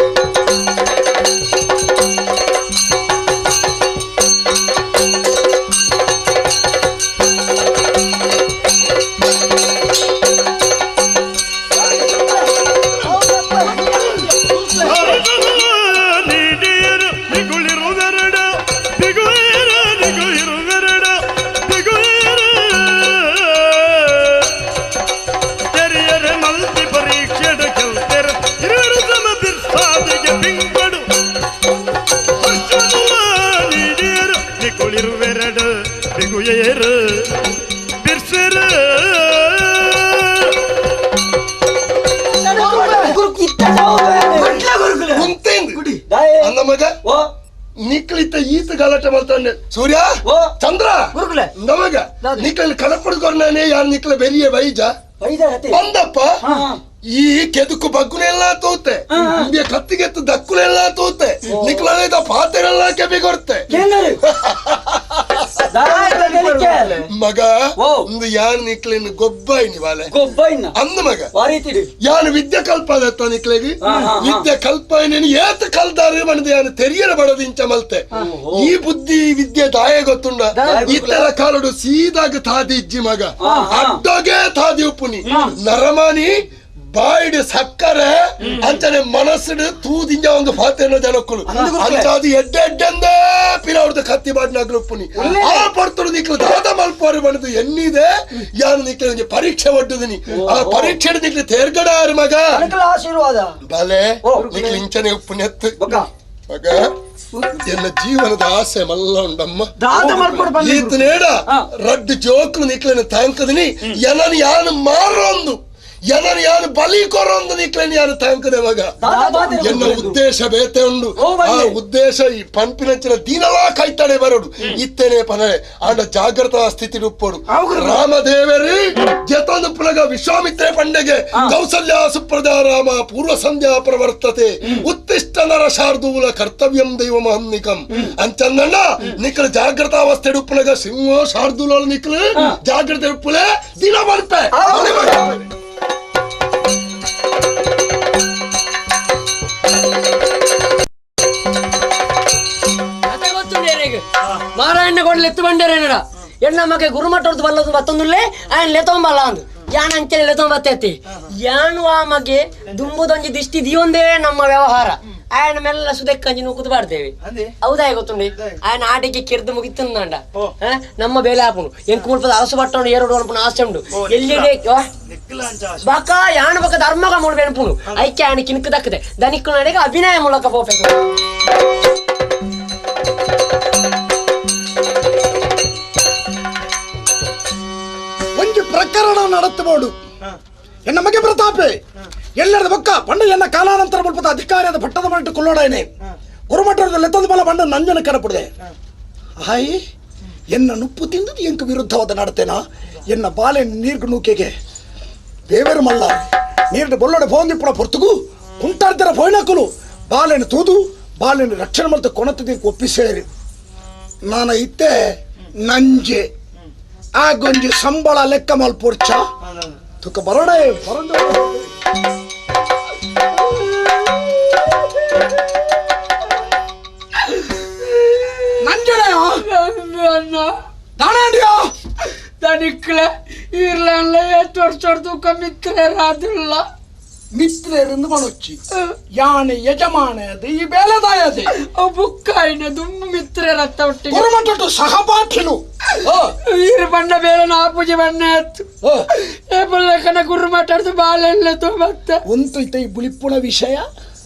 ನಿಕ್ಲಿತ್ತ ಈತ ಗಲಾಟೆ ಮಾಡ್ತಾನೆ ಸೂರ್ಯ ಚಂದ್ರ ನಮಗ ನಿಕ್ಲಲ್ಲಿ ಕಡಪಡ್ಕೊರ್ನಾನೆ ಯಾರು ನಿಕ್ಲ ಬೆರಿಯ ಬೈಜ ಬಂದಪ್ಪ ಈ ಕೆದುಕು ಬಗ್ಗುನೆಲ್ಲ ತೋತೆ ಇಂಬಿಯ ಕತ್ತಿಗೆತ್ತು ದಕ್ಕುನೆಲ್ಲ ತೋತೆ ನಿಕ್ಲದ ಪಾತೆರೆಲ್ಲ ಕೆಬಿಗೊರ್ತೆ ಮಗ ಒಂದು ಯಾನ್ ನಿಕ್ಲಿನ ಗೊಬ್ಬೈನಿ ಬಾಲೆ ಗೊಬ್ಬೈನ ಅಂದ ಮಗ ಯಾನು ವಿದ್ಯೆ ಕಲ್ಪದತ್ತ ನಿಕ್ಲೆಗೆ ವಿದ್ಯೆ ಕಲ್ಪೈನೇನು ಏತ ಕಲ್ದಾರೆ ಮಣದ ಯಾನು ತೆರಿಯರ ಬಡದ ಇಂಚ ಮಲ್ತೆ ಈ ಬುದ್ಧಿ ವಿದ್ಯೆ ದಾಯ ಗೊತ್ತುಂಡ ಇತ್ತರ ಕಾಲಡು ಸೀದಾಗ ತಾದಿ ಇಜ್ಜಿ ಮಗ ಅಡ್ಡೋಗೆ ತಾದಿ ಉಪ್ಪುನಿ ನರಮಾನಿ ಬಾಯಿಡು ಸಕ್ಕರೆ ಅಂಚನೆ ಮನಸ್ಸುಡು ತೂದಿಂಜ ಒಂದು ಫಾತೆನ ಜನಕ್ಕಳು ಅಂಚಾದು ಎಡ್ಡೆ ಎಡ್ಡೆಂದೇ ಪಿರವ್ರದ್ದು ಕತ್ತಿ ಬಾಡಿನಾಗ್ಲು ಉಪ್ಪುನಿ ಆ ಪಡ್ತುಡು ನಿಕ್ಲು ದಾದ ಮಲ್ಪೋರು ಬಣದು ಎನ್ನಿದೆ ಯಾನು ನಿಕ್ಲು ಪರೀಕ್ಷೆ ಒಡ್ಡುದಿನಿ ಆ ಪರೀಕ್ಷೆ ನಿಕ್ಲು ತೇರ್ಗಡಾರು ಮಗ ಆಶೀರ್ವಾದ ಬಾಲೆ ನಿಕ್ಲು ಇಂಚನೆ ಉಪ್ಪುನಿ ಎತ್ತು ಮಗ ಎನ್ನ ಜೀವನದ ಆಸೆ ಮಲ್ಲ ಉಂಡಮ್ಮ ಈತನೇಡ ರಡ್ಡು ಜೋಕ್ಲು ನಿಕ್ಲನ್ನು ತಾಂಕದಿನಿ ಎನನು ಯಾನು ಮಾರೊಂದು ಎನನು ಯಾನು ಬಲಿ ಕೊರೊಂದು ನಿಕ್ಲನ್ನು ಯಾನು ತಾಂಕದೆ ಮಗ ಎನ್ನ ಉದ್ದೇಶ ಬೇತೆ ಉಂಡು ಆ ಉದ್ದೇಶ ಈ ಪಂಪಿನಂಚಿನ ದಿನಲಾ ಕೈತಾಡೆ ಬರೋಡು ಇತ್ತೇನೆ ಪನಳೆ ಆಂಡ ಜಾಗೃತ ಸ್ಥಿತಿ ಉಪ್ಪೋಡು ರಾಮದೇವರಿ ಜತೊಂದು ಪುಲಗ ವಿಶ್ವಾಮಿತ್ರೆ ಪಂಡೆಗೆ ಕೌಸಲ್ಯ ಸುಪ್ರಜಾ ರಾಮ ಪೂರ್ವ ಸಂಧ್ಯಾ ಪ್ರವರ್ತತೆ ಉತ್ತಿಷ್ಟ ನರ ಶಾರ್ದೂಲ ಕರ್ತವ್ಯಂ ದೈವ ಮಹನ್ನಿಕಂ ಅಂಚನ್ನ ನಿಕ್ಲ ಜಾಗೃತಾವಸ್ಥೆ ಉಪ್ಪುಲಗ ಸಿಂಹ ಶಾರ್ದೂಲ ನಿಕ್ಲ ಜಾಗೃತ ಉಪ್ಪುಲೆ ದಿನ ಬರ್ಪೆ ಎಣ್ಣೆ ಕೊಡ್ಲಿ ಎತ್ತು ಬಂಡೇರೇನಡ ಎಣ್ಣ ಮಗೆ ಗುರುಮಠ ಬಲ್ಲದು ಬತ್ತೊಂದುಲ್ಲೇ ಆಯನ್ ಲೆತೊಂಬಲ್ಲ ಅಂದು ಯಾನ್ ಅಂಚನೆ ಲೆತೊಂಬತ್ತೈತಿ ಯಾನು ಆ ಮಗೆ ದುಂಬುದೊಂಜಿ ದಿಷ್ಟಿ ದಿಯೊಂದೇ ನಮ್ಮ ವ್ಯವಹಾರ ಆಯನ ಮೆಲ್ಲ ಸುದೆಕ್ಕಂಜಿ ನೂಕುದು ಬಾಡ್ತೇವೆ ಹೌದಾ ಗೊತ್ತುಂಡಿ ಆಯನ ಆಟಿಗೆ ಕೆರ್ದು ಮುಗಿತಂದ ನಮ್ಮ ಬೇಲೆ ಆಪುನು ಎಂಕು ಮುಲ್ಪದ ಅರಸು ಬಟ್ಟವನ್ನು ಏರೋಡು ಅನ್ಪುನ ಆಸೆ ಉಂಡು ಎಲ್ಲಿ ಬಕ ಯಾಣ ಬಕ ಧರ್ಮಗ ಮೂಲ ಬೆನ್ಪುನು ಐಕೆ ಆಯನ ಕಿನ್ಕು ದಕ್ಕದೆ ದನಿಕ್ಕು ನಡೆಗೆ ಅಭಿನಯ ಮೂಲಕ ಪೋಪೆತು ಒಂದು ಪ್ರಕರಣ ನಡೆತಬೋಡು ಎನ್ನ ಮಗೆ ಪ್ರತಾಪೆ ಎಲ್ಲರದ ಬೊಕ್ಕ ಪಂಡ ಎನ್ನ ಕಾಲಾನಂತರ ಮುಲ್ಪದ ಅಧಿಕಾರಿಯಾದ ಪಟ್ಟದ ಮಟ್ಟ ಕೊಲ್ಲೋಡೇನೆ ಗುರುಮಠದ ಲೆತ್ತದ ಬಲ ಬಂಡ ನಂಜನ ಕನಪುಡಿದೆ ಹಾಯ್ ಎನ್ನ ನುಪ್ಪು ತಿಂದು ಎಂಕು ವಿರುದ್ಧವಾದ ನಡತೇನಾ ಎನ್ನ ಬಾಲೆ ನೀರ್ಗು ನೂಕೆಗೆ ದೇವರು ಮಲ್ಲ ನೀರು ಬೊಲ್ಲೋಡೆ ಫೋಂದಿಪ್ಪುಣ ಪೊರ್ತುಗು ಕುಂಟಾರ್ದರ ಫೋಯ್ನಕುಲು ಬಾಲೆನ ತೂದು ಬಾಲೆನ ರಕ್ಷಣೆ ಮಲ್ತ ಕೊಣತದಿಕ್ಕೆ ಒಪ್ಪಿಸೇರಿ ನಾನು ಇತ್ತೆ ನಂಜೆ ಆ ಗೊಂಜಿ ಸಂಬಳ ಲೆಕ್ಕ ಮಲ್ಪೊರ್ಚ ತುಕ ಬರೋಡೆ ಬರಂದ ನಂಜನೆಯೋ ದಾಣಾಂಡಿಯೋ தனிக்கல ಇರ್ಲಲ್ಲ ತೋರ್ಸೋರ್ದು ಮಿತ್ರರಾದಿಲ್ಲ ಮಿತ್ರರಿಂದ ಮನೊಚ್ಚಿ ಯಾನೆ ಯಜಮಾನದ ಈ ಬೇಲೆದಾಯದೆ ಬುಕ್ಕಾಯಿನ ದುಮ್ಮು ಮಿತ್ರರತ್ತ ಒಟ್ಟಿಗೆ ಗುರುಮಠಟ್ಟು ಸಹಪಾಠಿಲು ಈರು ಬಣ್ಣ ಬೇರೆ ನಾಪೂಜೆ ಬಣ್ಣ ಆಯ್ತು ಏ ಬಲ್ಲಕನ ಗುರುಮಠದ್ದು ಬಾಳೆಲ್ಲ ಮತ್ತೆ ಒಂದು ಇತ್ತ ಈ ಬುಳಿಪುಣ ವಿಷಯ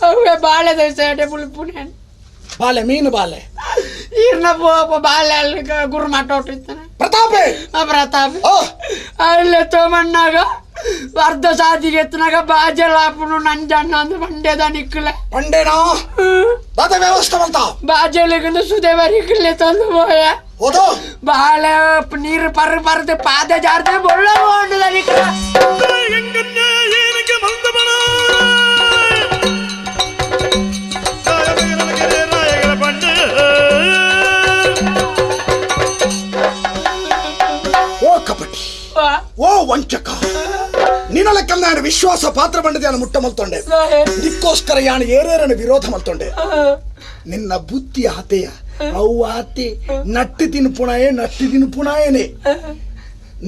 ಅವೇ ಬಾಳೆ ದವಸ ಬುಳಿಪುಣ ಬಾಲೆ ಮೀನು ಬಾಲೆ ಈರ್ನ ಬಾಳೆ ಅಲ್ಲಿ ಗುರುಮಠ ಹೊಟ್ಟಿರ್ತಾನೆ ಪ್ರತಾಪೆ ಪ್ರತಾಪ ಅಲ್ಲೇ ತೋಮಣ್ಣಾಗ ಅರ್ಧ ಸಾದಿಗೆ ಎತ್ತನಾಗ ಬಾಜಲಾಪುನು ನಂಜಣ್ಣ ಅಂದು ಬಂಡೆದ ನಿಕ್ಕಲೆ ಬಂಡೇನಾ ದಾದ ವ್ಯವಸ್ಥೆ ಬಂತ ಬಾಜಲಿಗಂದು ಸುದೇವರಿಗಲೆ ತಂದು ಹೋಯ ಹೋದೋ ಬಾಳೆ ನೀರು ಪರ್ ಪರ್ದು ಪಾದ ಜಾರ್ದೆ ಬೊಳ್ಳ ಹೋಂಡದ ನಿಕ್ಕಲ ಓ ಕಪಟಿ ಓ ವಂಚಕ ನಿನ್ನಲೆಕ್ಕ ನಾನು ವಿಶ್ವಾಸ ಪಾತ್ರ ಬಂಡದೆ ನಾನು ಮುಟ್ಟ ಮಲ್ತೊಂಡೆ ನಿಕ್ಕೋಸ್ಕರ ಯಾನು ಏರೇರನ್ನು ವಿರೋಧ ಮಲ್ತೊಂಡೆ ನಿನ್ನ ಬುದ್ಧಿ ಆತೆಯ ಅವು ಆತೆ ನಟ್ಟು ತಿನ್ಪುಣಾಯೆ ನಟ್ಟು ತಿನ್ಪುಣಾಯನೆ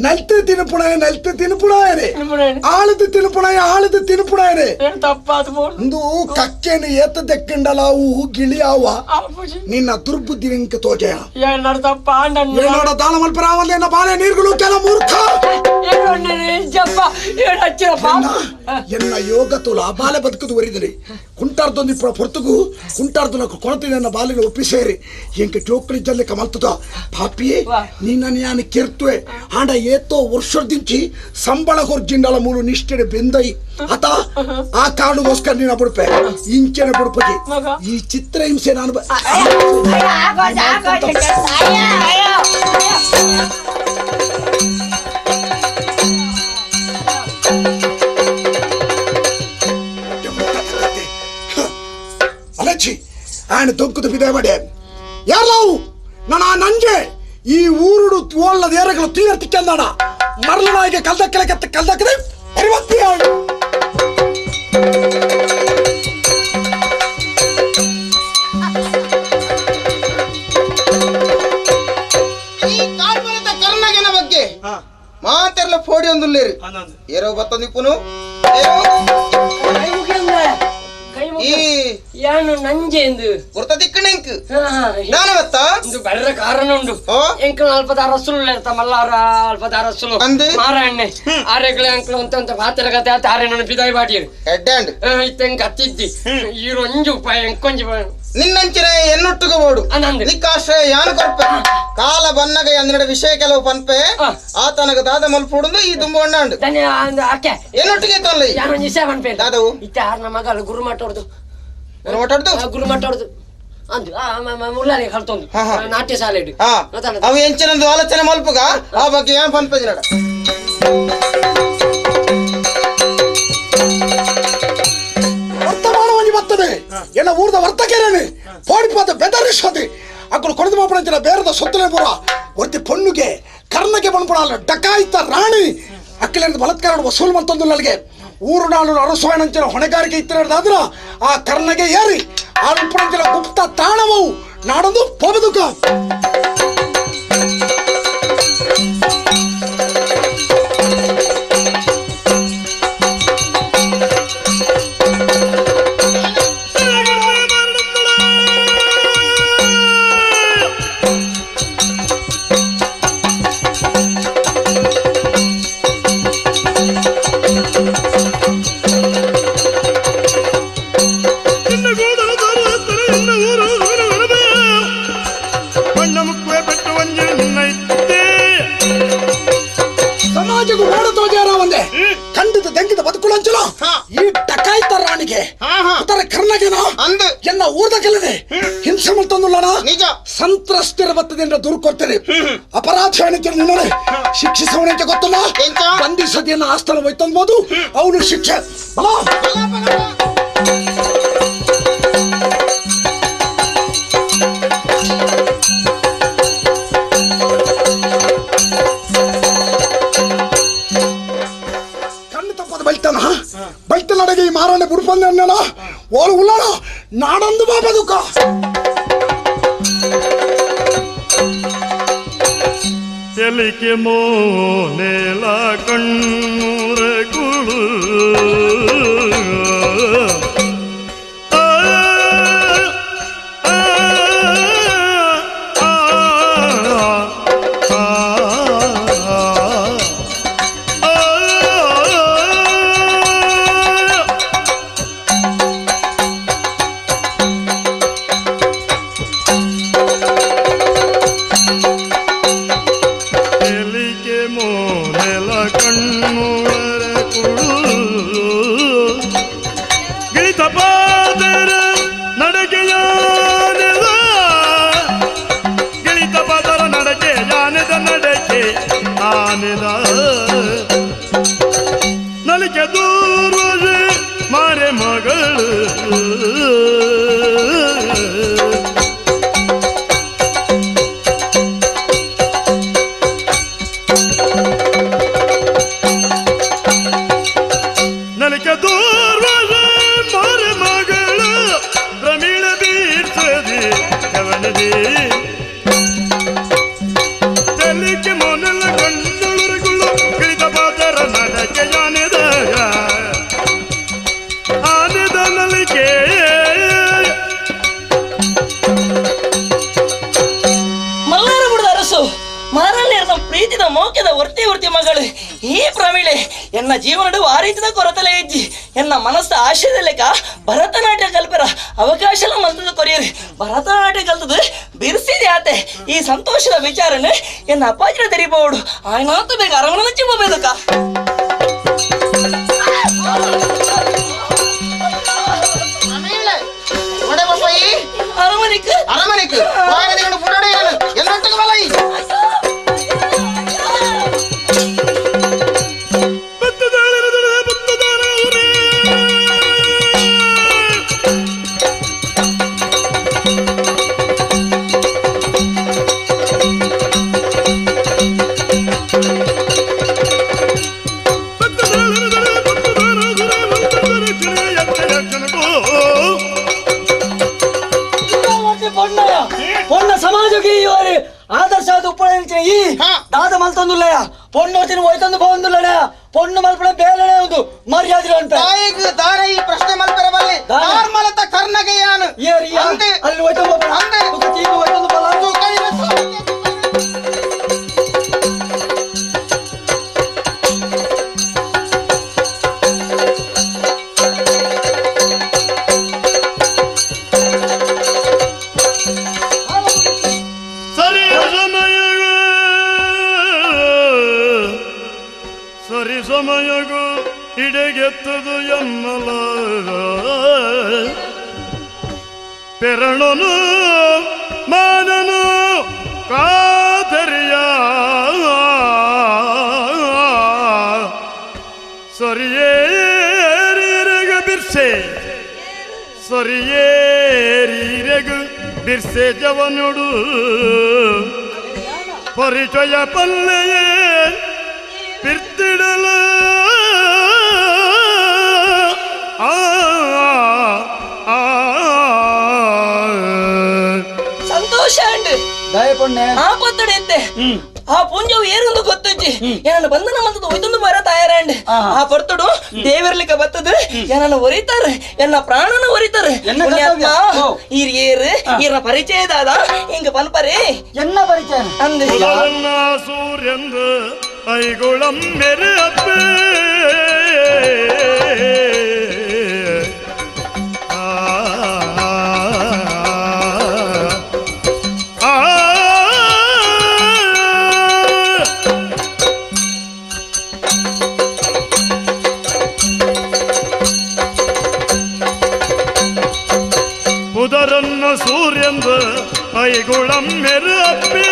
ನಲ್ತು ತಿನ್ಪುಣಾಯ ನಲ್ತು ತಿನ್ಪುಣಾಯನೆ ಆಳದು ತಿನ್ಪುಣಾಯ ಆಳದು ತಿನ್ಪುಣಾಯನೆ ಒಂದು ಕಕ್ಕೇನು ಏತ ದೆಕ್ಕಂಡಲ ಅವು ಗಿಳಿ ಅವ ನಿನ್ನ ದುರ್ಬುದ್ಧಿ ನಿಂಕ ತೋಜಯ ಏನೋಡ ದಾಳ ಮಲ್ಪರಾವಲ್ಲ ಬಾಳೆ ನೀರುಗಳು ಕೆಲ ಮೂರ್ಖ ಎನ್ನ ಯೋಗ ತುಲ ಬಾಲೆ ಬದುಕದು ಒರಿದನಿ ಕುಂಟಾರ್ದೊಂದು ಪೊರ್ತುಗು ಕುಂಟಾರ್ದು ಕೊಳತಿನ ನನ್ನ ಬಾಲಿನ ಒಪ್ಪಿಸೇರಿ ಎಂಕ ಜೋಕ್ಳಿ ಜಲ್ಲೆ ಕಮಲ್ತದ ಪಾಪಿಯೇ ನಿನ್ನ ನಾನು ಕೆರ್ತುವೆ ಆಂಡ ಏತೋ ವರ್ಷದಿಂಚಿ ಸಂಬಳ ಹೊರ್ಜಿಂಡಲ ಮೂಲು ನಿಷ್ಠೆ ಬೆಂದೈ ಆತ ಆ ಕಾರಣಕ್ಕೋಸ್ಕರ ನೀನ ಬುಡ್ಪೆ ಇಂಚೆನೆ ಬುಡ್ಪಜಿ ಈ ಚಿತ್ರ ಹಿಂಸೆ ನಾನು ಅಲಚ್ಚಿ ఆయన దొంకుతు ಬಿదేವಡೆ ಯಾರು ನನ್ನ ನಂಜೆ ಈ ಊರುಡು ಓಲ್ಲ ಏರಗಳು ತೀರ್ತಿಕ್ಕಂದಾಣ ಮರಳು ನಾಯಿಗೆ ಕಲ್ದಕ್ಕಲೆ ಕಲ್ದಕ್ಕದೆ ಪರಿವರ್ತಿ ಈ ಕಾರ್ಬನದ ಕರ್ಣಗನ ಬಗ್ಗೆ ಮಾತೆಲ್ಲ ಫೋಡಿ ಒಂದುಲ್ಲೇರಿ ಏರೋ ಬತ್ತಂದಿಪ್ಪುನು ಯಾನು ನಂಜೆ ಎಂದು ಗುರ್ತ ದಿಕ್ಕಣೆಂಕ್ ದಾನ ಬತ್ತ ಇಂದು ಬರ್ರ ಕಾರಣ ಉಂಡು ಎಂಕಲ್ ಅಲ್ಪದ ಅರಸುಲು ಇರ್ತ ಮಲ್ಲಾರ ಅಲ್ಪದ ಅರಸುಲು ಮಾರಾಯಣ್ಣೆ ಆರೆಗಳ ಅಂಕಲ್ ಅಂತ ಅಂತ ಪಾತ್ರ ಕತೆ ಆತ ಆರೆ ನನ್ನ ಬಿದಾಯಿ ಬಾಟಿಯರು ಎಡ್ಡಾಂಡ್ ಇತ್ತ ಕತ್ತಿದ್ದಿ ಈರೊಂಜು ಉಪಾಯ ಎಂಕೊಂಜಿ ನಿನ್ನಂಚಿನ ಎನ್ನೊಟ್ಟುಗೋಬೋಡು ನಿಕ್ಕಾಶ್ರಯ ಯಾನು ಕೊರ್ಪೆ ಕಾಲ ಬನ್ನಗ ಅಂದಿನ ವಿಷಯ ಕೆಲವು ಪನ್ಪೆ ಆತನಗ ದಾದ ಮಲ್ಪುಡುಂದು ಈ ದುಂಬು ಅಣ್ಣಾಂಡು ಎನ್ನೊಟ್ಟಿಗೆ ತೊಂದ್ರೆ ಯಾನೊಂಜಿ ವಿಷಯ ಪನ್ಪೆ ದಾದವು ಇತ್ತ ಆರ್ನ ಮಗಲು ಗುರುಮಠ ಹೊಡ್ದು ಗುರುಮಠ ಗುರುಮಠ ಹೊಡ್ದು ಅಂದು ಮುಳ್ಳಾರಿ ಕಲ್ತೊಂದು ನಾಟ್ಯ ಶಾಲೆ ಅವು ಎಂಚಿನಂದು ಆಲೋಚನೆ ಮಲ್ಪುಗ ಆ ಬಗ್ಗೆ ಏನ್ ಪನ್ಪೆ ನಡ ವರ್ತಮಾನವಾಗಿ ಬರ್ತದೆ ಎಲ್ಲ ಊರ್ದ ವರ್ತಕೇರೇನೆ ಪೋಡಿಪಾದ ಬೆದರಿಸೋದೆ ಅಕ್ಕಳು ಕೊಡದು ಮಾಪಣಂಚಿನ ಬೇರದ ಸೊತ್ತಲೆ ಪೂರ ಒರ್ತಿ ಪೊಣ್ಣುಗೆ ಕರ್ಣಗೆ ಬಂದ್ಪುಣ ಡಕಾಯಿತ ರಾಣಿ ಅಕ್ಕಲೇನದ ಬಲತ್ಕಾರ ವಸೂಲು ಮಂತೊಂದು ನನಗೆ ಊರು ನಾಳು ಅರಸುವಾಣಂಚಿನ ಹೊಣೆಗಾರಿಕೆ ಇತ್ತಿರೋದಾದ್ರ ಆ ಕರ್ಣಗೆ ಏರಿ ಆ ಉಪ್ಪಣಂಚಿನ ಗುಪ್ತ ತಾಣವವು ನಾಡೊಂದು ಪೋಬದುಕ. ಎನ್ನ ಊರ್ದ ಕೆಲದೆ ಹಿಂಸೆ ಮಲ್ತೊಂದುಲ್ಲಣ ನಿಜ ಸಂತ್ರಸ್ತರ ಬತ್ತದಿಂದ ದೂರು ಕೊಡ್ತೇನೆ ಅಪರಾಧ ನಿನ್ನೋಡೆ ಶಿಕ್ಷಿಸವನಂತೆ ಗೊತ್ತಲ್ಲ ಬಂಧಿಸದಿಯನ್ನ ಆಸ್ಥಾನ ಹೋಯ್ತನ್ಬೋದು ಅವನು ಶಿಕ್ಷೆ ಬಲ ಕಣ್ಣು ತಪ್ಪದ ಬೈತಾನ ಬೈತನಡೆಗೆ ಈ ಮಾರಣ್ಣ ಬುಡ್ಪಂದ ಓಳು ಉಳ್ಳಾಣ ನಾಡೊಂದು ಬಾಬದುಕ ತೆಲಿಕೆ ಮೋನೆಲ ಕಣ್ಣೂರ ಕುಳು ನಲಿಕೆ ದೂರ ಮಾರೆ ಮಗಳು ನಲಿಕೆ ದೂರ ಮಾರೆ ಮಗಳು ಪ್ರಮೀಳ ಬೀರ್ಸದಿ ಕವನದಿ ತೆಲಿಕೆ ಮೊನಲ ಕಣ್ಣುಳುರುಗುಳು ಗಿಳಿತ ಪಾದರ ನಡಕೆ ಯಾನೆದ ಆನೆದ ನಲಿಕೆ ಮಲ್ಲಾರ ಬುಡದ ಅರಸು ಮಾರಣ್ಯರ ಪ್ರೀತಿದ ಮೋಕ್ಯದ ವರ್ತಿ ವರ್ತಿ ಮಗಳು ಈ ಪ್ರಮಿಳೆ ಎನ್ನ ಜೀವನಡು ಆ ರೀತಿದ ಕೊರತಲೆ ಇಜ್ಜಿ ಎನ್ನ ಮನಸ್ಸ ಆಶಯದ ಲೆಕ್ಕ ಭರತನಾಟ್ಯ ಕಲ್ಪರ ಅವಕಾಶಲ ಮಂತ್ರದ ಕೊರಿಯರಿ ಭರತನಾಟ್ಯ ಕಲ್ತದು ಬಿರ್ಸಿದೆ ಆತೆ ಈ ಸಂತೋಷದ ವಿಚಾರನೆ ಎನ್ನ ಅಪ್ಪಾಜಿನ ತೆರಿಬೋಡು ಆಯ್ನಾತು ಬೇಗ ಅರಮನೆ ಹೋಗ್ಬೇಕ ಅರಮನೆಕ್ ಅರಮನೆಕ್ ಪೊಣ್ಣ ಸಮಾಜಕ್ಕೆ ಆದರ್ಶ ಉಪ್ಪಳ ಈ ದಾದ ಮಲ್ತೊಂದುಲ್ಲಯ ಪೊಣ್ಣು ಹೋಯ್ತೊಂದು ಹೋಂದುಲ್ಲಣ ಪೊಣ್ಣು ಮಲ್ಪಡ ಬೇಲನೆ ಒಂದು ಮರ್ಯಾದೆ ಅಂತ ದಾರ ಈ ಪ್ರಶ್ನೆ ಮಲ್ಪೆರ ಬಲ್ಲೆ ಮಲತ ಕರ್ನಗೆಯಾನು ಅಲ್ಲಿ ಹೋಯ್ತೊಂದು ಹೋಯ್ತೊಂದು ಬಲ ಸರಿ ಸಮಯಗೂ ಇಡೆಗೆತ್ತದು ಎನ್ನಲ ಪೆರಣನು ಮಾನನು ಕಾದರಿಯ ಸರಿಯೇರಿರೆಗು ಬಿರ್ಸೆ ಸರಿಯೇರಿರೆಗು ಬಿರ್ಸೆ ಜವನುಡು ಪರಿಚಯ ಪಲ್ಲೆಯೇ பிர்த்திடல ಸಂತೋಷ ಆಪತ್ತಡೆ ಆ ಪುಂಜವು ಏರೊಂದು ಗೊತ್ತುಜ್ಜಿ ಏನನ್ನ ಬಂಧನ ಮಂತದ ಒಯ್ದೊಂದು ಮರ ತಯಾರಾಂಡ್ ಆ ಪರ್ತುಡು ದೇವರ್ಲಿಕ್ಕ ಬತ್ತದು ಏನನ್ನ ಒರಿತಾರೆ ಎನ್ನ ಪ್ರಾಣನ ಒರಿತಾರೆ ಈರ್ ಏರು ಈರ್ನ ಪರಿಚಯ ದಾದ ಹಿಂಗ ಪನ್ಪರೆ ಎನ್ನ ಪರಿಚಯ ಅಂದೆ ಸೂರ್ಯಂದು ಐಗುಳಂ ಮೆರೆ ಅಪ್ಪೇ ಪುದರನ್ನ ಸೂರ್ಯಂದ ಐಗುಳಮ್ಮೆರು ಅಪ್ಪೆ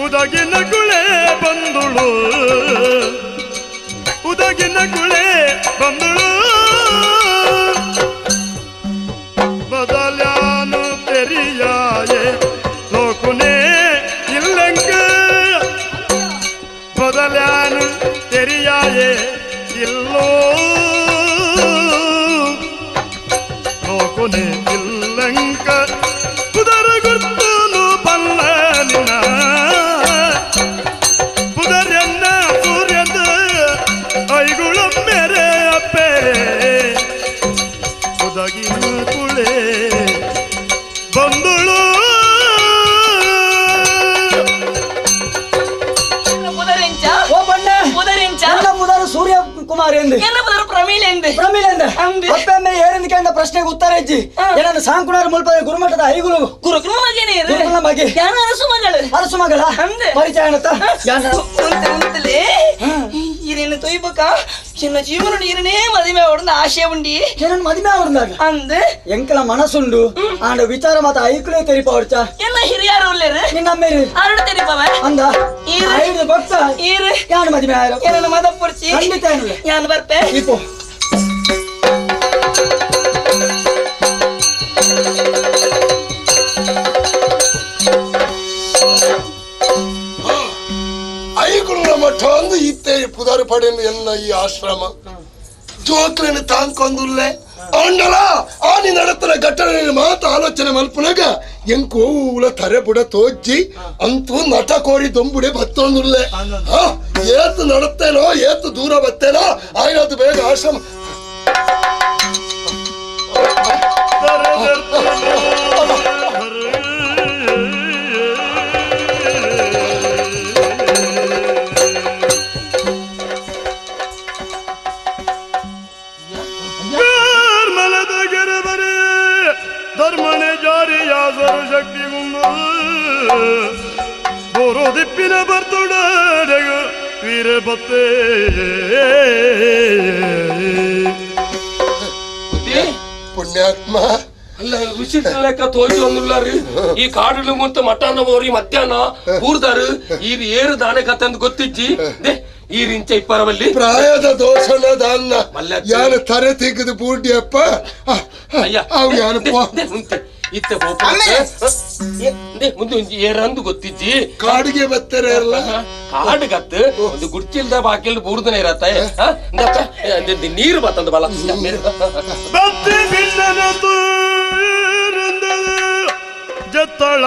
ಉದಗಿನ ಗುಳೆ ಬಂದುಳು ಉದಗಿನ ಗುಳೆ ಬಂದುಳು ಬದಲಾನು ತೆರಿಯಾಯೆ ಲೋಕುನೇ ಇಲ್ಲಂಗ ಬದಲಾನು ತೆರಿಯಾಯೆ ಇಲ್ಲೋ ಲೋಕುನೇ ಇಲ್ಲಂಕ ಪುದರ ಗುರ್ತನು ಬಲ್ಲನಿನ ಪುದರನ್ನ ಸೂರ್ಯದ ಐಗುಳಮ್ಮೆರೆ ಅಪ್ಪೆ ಉದಗಿನ ಕುಳೆ ಬಂದುಳು ಪುದರಿಂಚ ಓ ಬಣ್ಣ ಪುದರಿಂಚ ಎನ್ನ ಪುದರು ಸೂರ್ಯ ಕುಮಾರ್ ಎಂದು ಎನ್ನ ಪುದರು ಪ್ರಮೀಲೆ ಎಂದು ಪ್ರಮೀಲೆ ಎಂದ ಅಪ್ಪೆ ಅಮ್ಮ ಏರಿಂದ ಕೇಳಿದ ಪ್ರಶ್ನೆಗೆ ಉತ್ತರ ಇಜ್ಜಿ ಏನನ್ನು ಸಾಂಕುಣಾರ ಮುಲ್ಪದ ಗುರುಮಠದ ಐಗುರು ಗುರುಕುಲ ಮಗನೇ ಗುರುಕುಲ ಮಗೆ ಯಾನ ಅರಸು ಮಗಳು ಅರಸು ಮಗಳ ಪರಿಚಯ ಅನ್ನತ್ತ ಯಾನ ಉಂತಲೇ ಇರೇನು ತೊಯ್ಬಕ ಎನ್ನ ಜೀವನ ನೀರನೇ ಮದುವೆ ಅವಡನ್ನ ಆಶೆ ಉಂಡಿ ಏನನ್ನು ಮದುವೆ ಅವಡ್ದಾಗ ಅಂದ್ ಎಂಕಲ ಮನಸ್ಸುಂಡು ಆಂಡ ವಿಚಾರ ಮಾತ ಐಕುಲೇ ತೆರಿಪ ಅವಡ್ಚ ಎಲ್ಲ ಹಿರಿಯಾರು ಉಲ್ಲೇರು ನಿನ್ನ ಅಮ್ಮೇರು ಅರುಡು ತೆರಿಪವ ಅಂದ ಈರು ಐದು ಭಕ್ತ ಈರು ಯಾನು ಮದುವೆ ಆಯರು ಏನನ್ನ ಮದ ಪುರ್ಚಿ ಖಂಡಿತ ಏನಿಲ್ಲ ಯಾನು ಬರ್ಪೆ ಇಪ್ಪೋ ಐಗುಳ ಮಠ ಅಂದು ಇತ್ತೆ ಪುದಾರು ಪಡೆಯನ್ನು ಎಲ್ಲ ಈ ಆಶ್ರಮ ಜೋಕ್ಲೇನು ತಾಂಕೊಂದುಲ್ಲೆ ಆಂಡಲ ಆನಿ ನಡತನ ಘಟನೆ ಮಾತು ಆಲೋಚನೆ ಮಲ್ಪುನಗ ಎಂಕೋಲ ತರೆ ಬುಡ ತೋಜ್ಜಿ ಅಂತೂ ನಟ ಕೋರಿ ದೊಂಬುಡೆ ಬತ್ತೊಂದುಲ್ಲೆ ಏತು ನಡತ್ತೇನೋ ಏತು ದೂರ ಬತ್ತೇನೋ ಆಯ್ನದು ಬೇಗ ಆಶ್ರಮ ಧರ್ಮನೆ ಜಾರಿಯ ಸರ್ವಶಕ್ತಿ ಬೋರೋ ದಿಪ್ಪಿನ ಬರ್ತುಡಗ ವೀರಬತ್ತೆ ಪುಣ್ಯಾತ್ಮ ಅಲ್ಲ ವಿಚಿತ್ರ ಲೆಕ್ಕ ತೋಜಿ ಒಂದುಲ್ಲಾರು ಈ ಕಾಡು ಮುಂತ ಮಠನ ಹೋರಿ ಮಧ್ಯಾಹ್ನ ಊರ್ದಾರು ಈ ಏರು ದಾನೆ ಕತೆ ಅಂತ ಗೊತ್ತಿಜ್ಜಿ they ಈ ರಿಂಚ ಇಪ್ಪರವಲ್ಲಿ ಪ್ರಾಯದ ದೋಷನ ದಾನ್ನ ಯಾರು ತರೆ ತೆಗೆದು ಬೂಡಿಯಪ್ಪ ಅವು ಯಾರು ಇತ್ತೆ ಮುಂದೆ ಒಂಜಿ ಏರಂದು ಗೊತ್ತಿಜ್ಜಿ ಕಾಡಿಗೆ ಬತ್ತಾರೆ ಅಲ್ಲ ಕಾಡು ಗತ್ತು ಒಂದು ಗುಡ್ಚಿಲ್ದ ಬಾಕಿಲ್ದ ಬೂರ್ದನೆ ಇರತ್ತ ನೀರು ಬತ್ತಂದು ಬಲ ಬತ್ತಿ ಭಿನ್ನನ ಜತ್ತಳ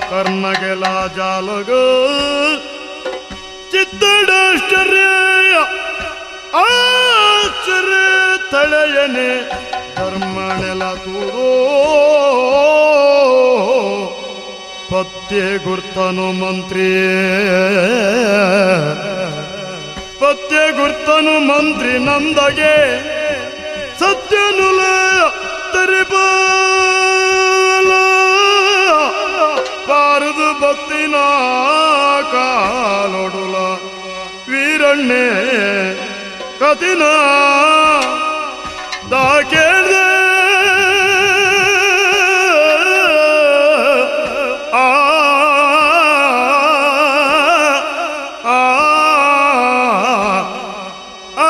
ಕರ್ಮಗೆಲ ಜಾಲಗ ಚಿತ್ತಡಾಶ್ಚರ್ಯ ಆಶ್ಚರ್ಯ ತಳೆಯನೆ ಧರ್ಮನೆಲ ತೂರೋ ಪತ್ಯೆ ಗುರ್ತನು ಮಂತ್ರಿ ಪತ್ಯೆ ಗುರ್ತನು ಮಂತ್ರಿ ನಂದಗೆ ಸತ್ಯನುಲ ತರಿಬಾಲ ಬಾರದು ಬತ್ತಿನ ಕಾಲೊಡುಲ ವೀರಣ್ಣೆ ಕತಿನ ದಾ ಕೇಳ್ದೆ ಆ ಆ ಆ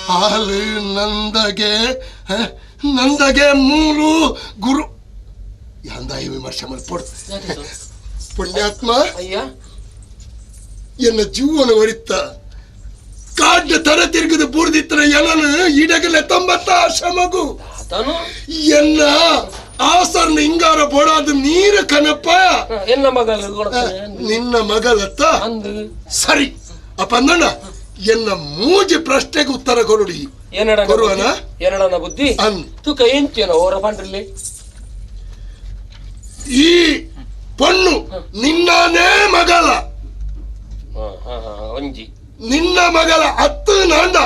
ಹಾಲು ನಂದಗೆ ನಂದಗೆ ಮೂರು ಗುರು ಯಾಂದಾಯಿ ವಿಮರ್ಶೆ ಮಲ್ಪೊಡು ಪುಣ್ಯಾತ್ಮ ಅಯ್ಯ ಎನ್ನ ಜೀವನ ಒರಿತ್ತ ಕಾಡ್ನ ತರ ತಿರುಗದ ಬೂರ್ದಿತ್ತರ ಎನನು ಇಡಗಲೆ ತೊಂಬತ್ತ ಆಶ್ರಮಗು ಎನ್ನ ಆಸರ್ನ ಹಿಂಗಾರ ಬೋಡಾದ ನೀರು ಕನಪ್ಪ ಎನ್ನ ಮಗಲು ನಿನ್ನ ಮಗಳತ್ತ ಸರಿ ಅಪ್ಪ ಅಂದಣ್ಣ ಎನ್ನ ಮೂಜಿ ಪ್ರಶ್ನೆಗೆ ಉತ್ತರ ಕೊರುಡಿ ಕೊರುವನ ಏನಡನ ಬುದ್ಧಿ ತುಕ ಎಂಚೇನೋ ಓರ ಪಂಡ್ರಲ್ಲಿ ಈ ಪಣ್ಣು ನಿನ್ನನೇ ಮಗಳ ಒಂಜಿ ನಿನ್ನ ಮಗಳ ಅತ್ತು ನಾಂಡ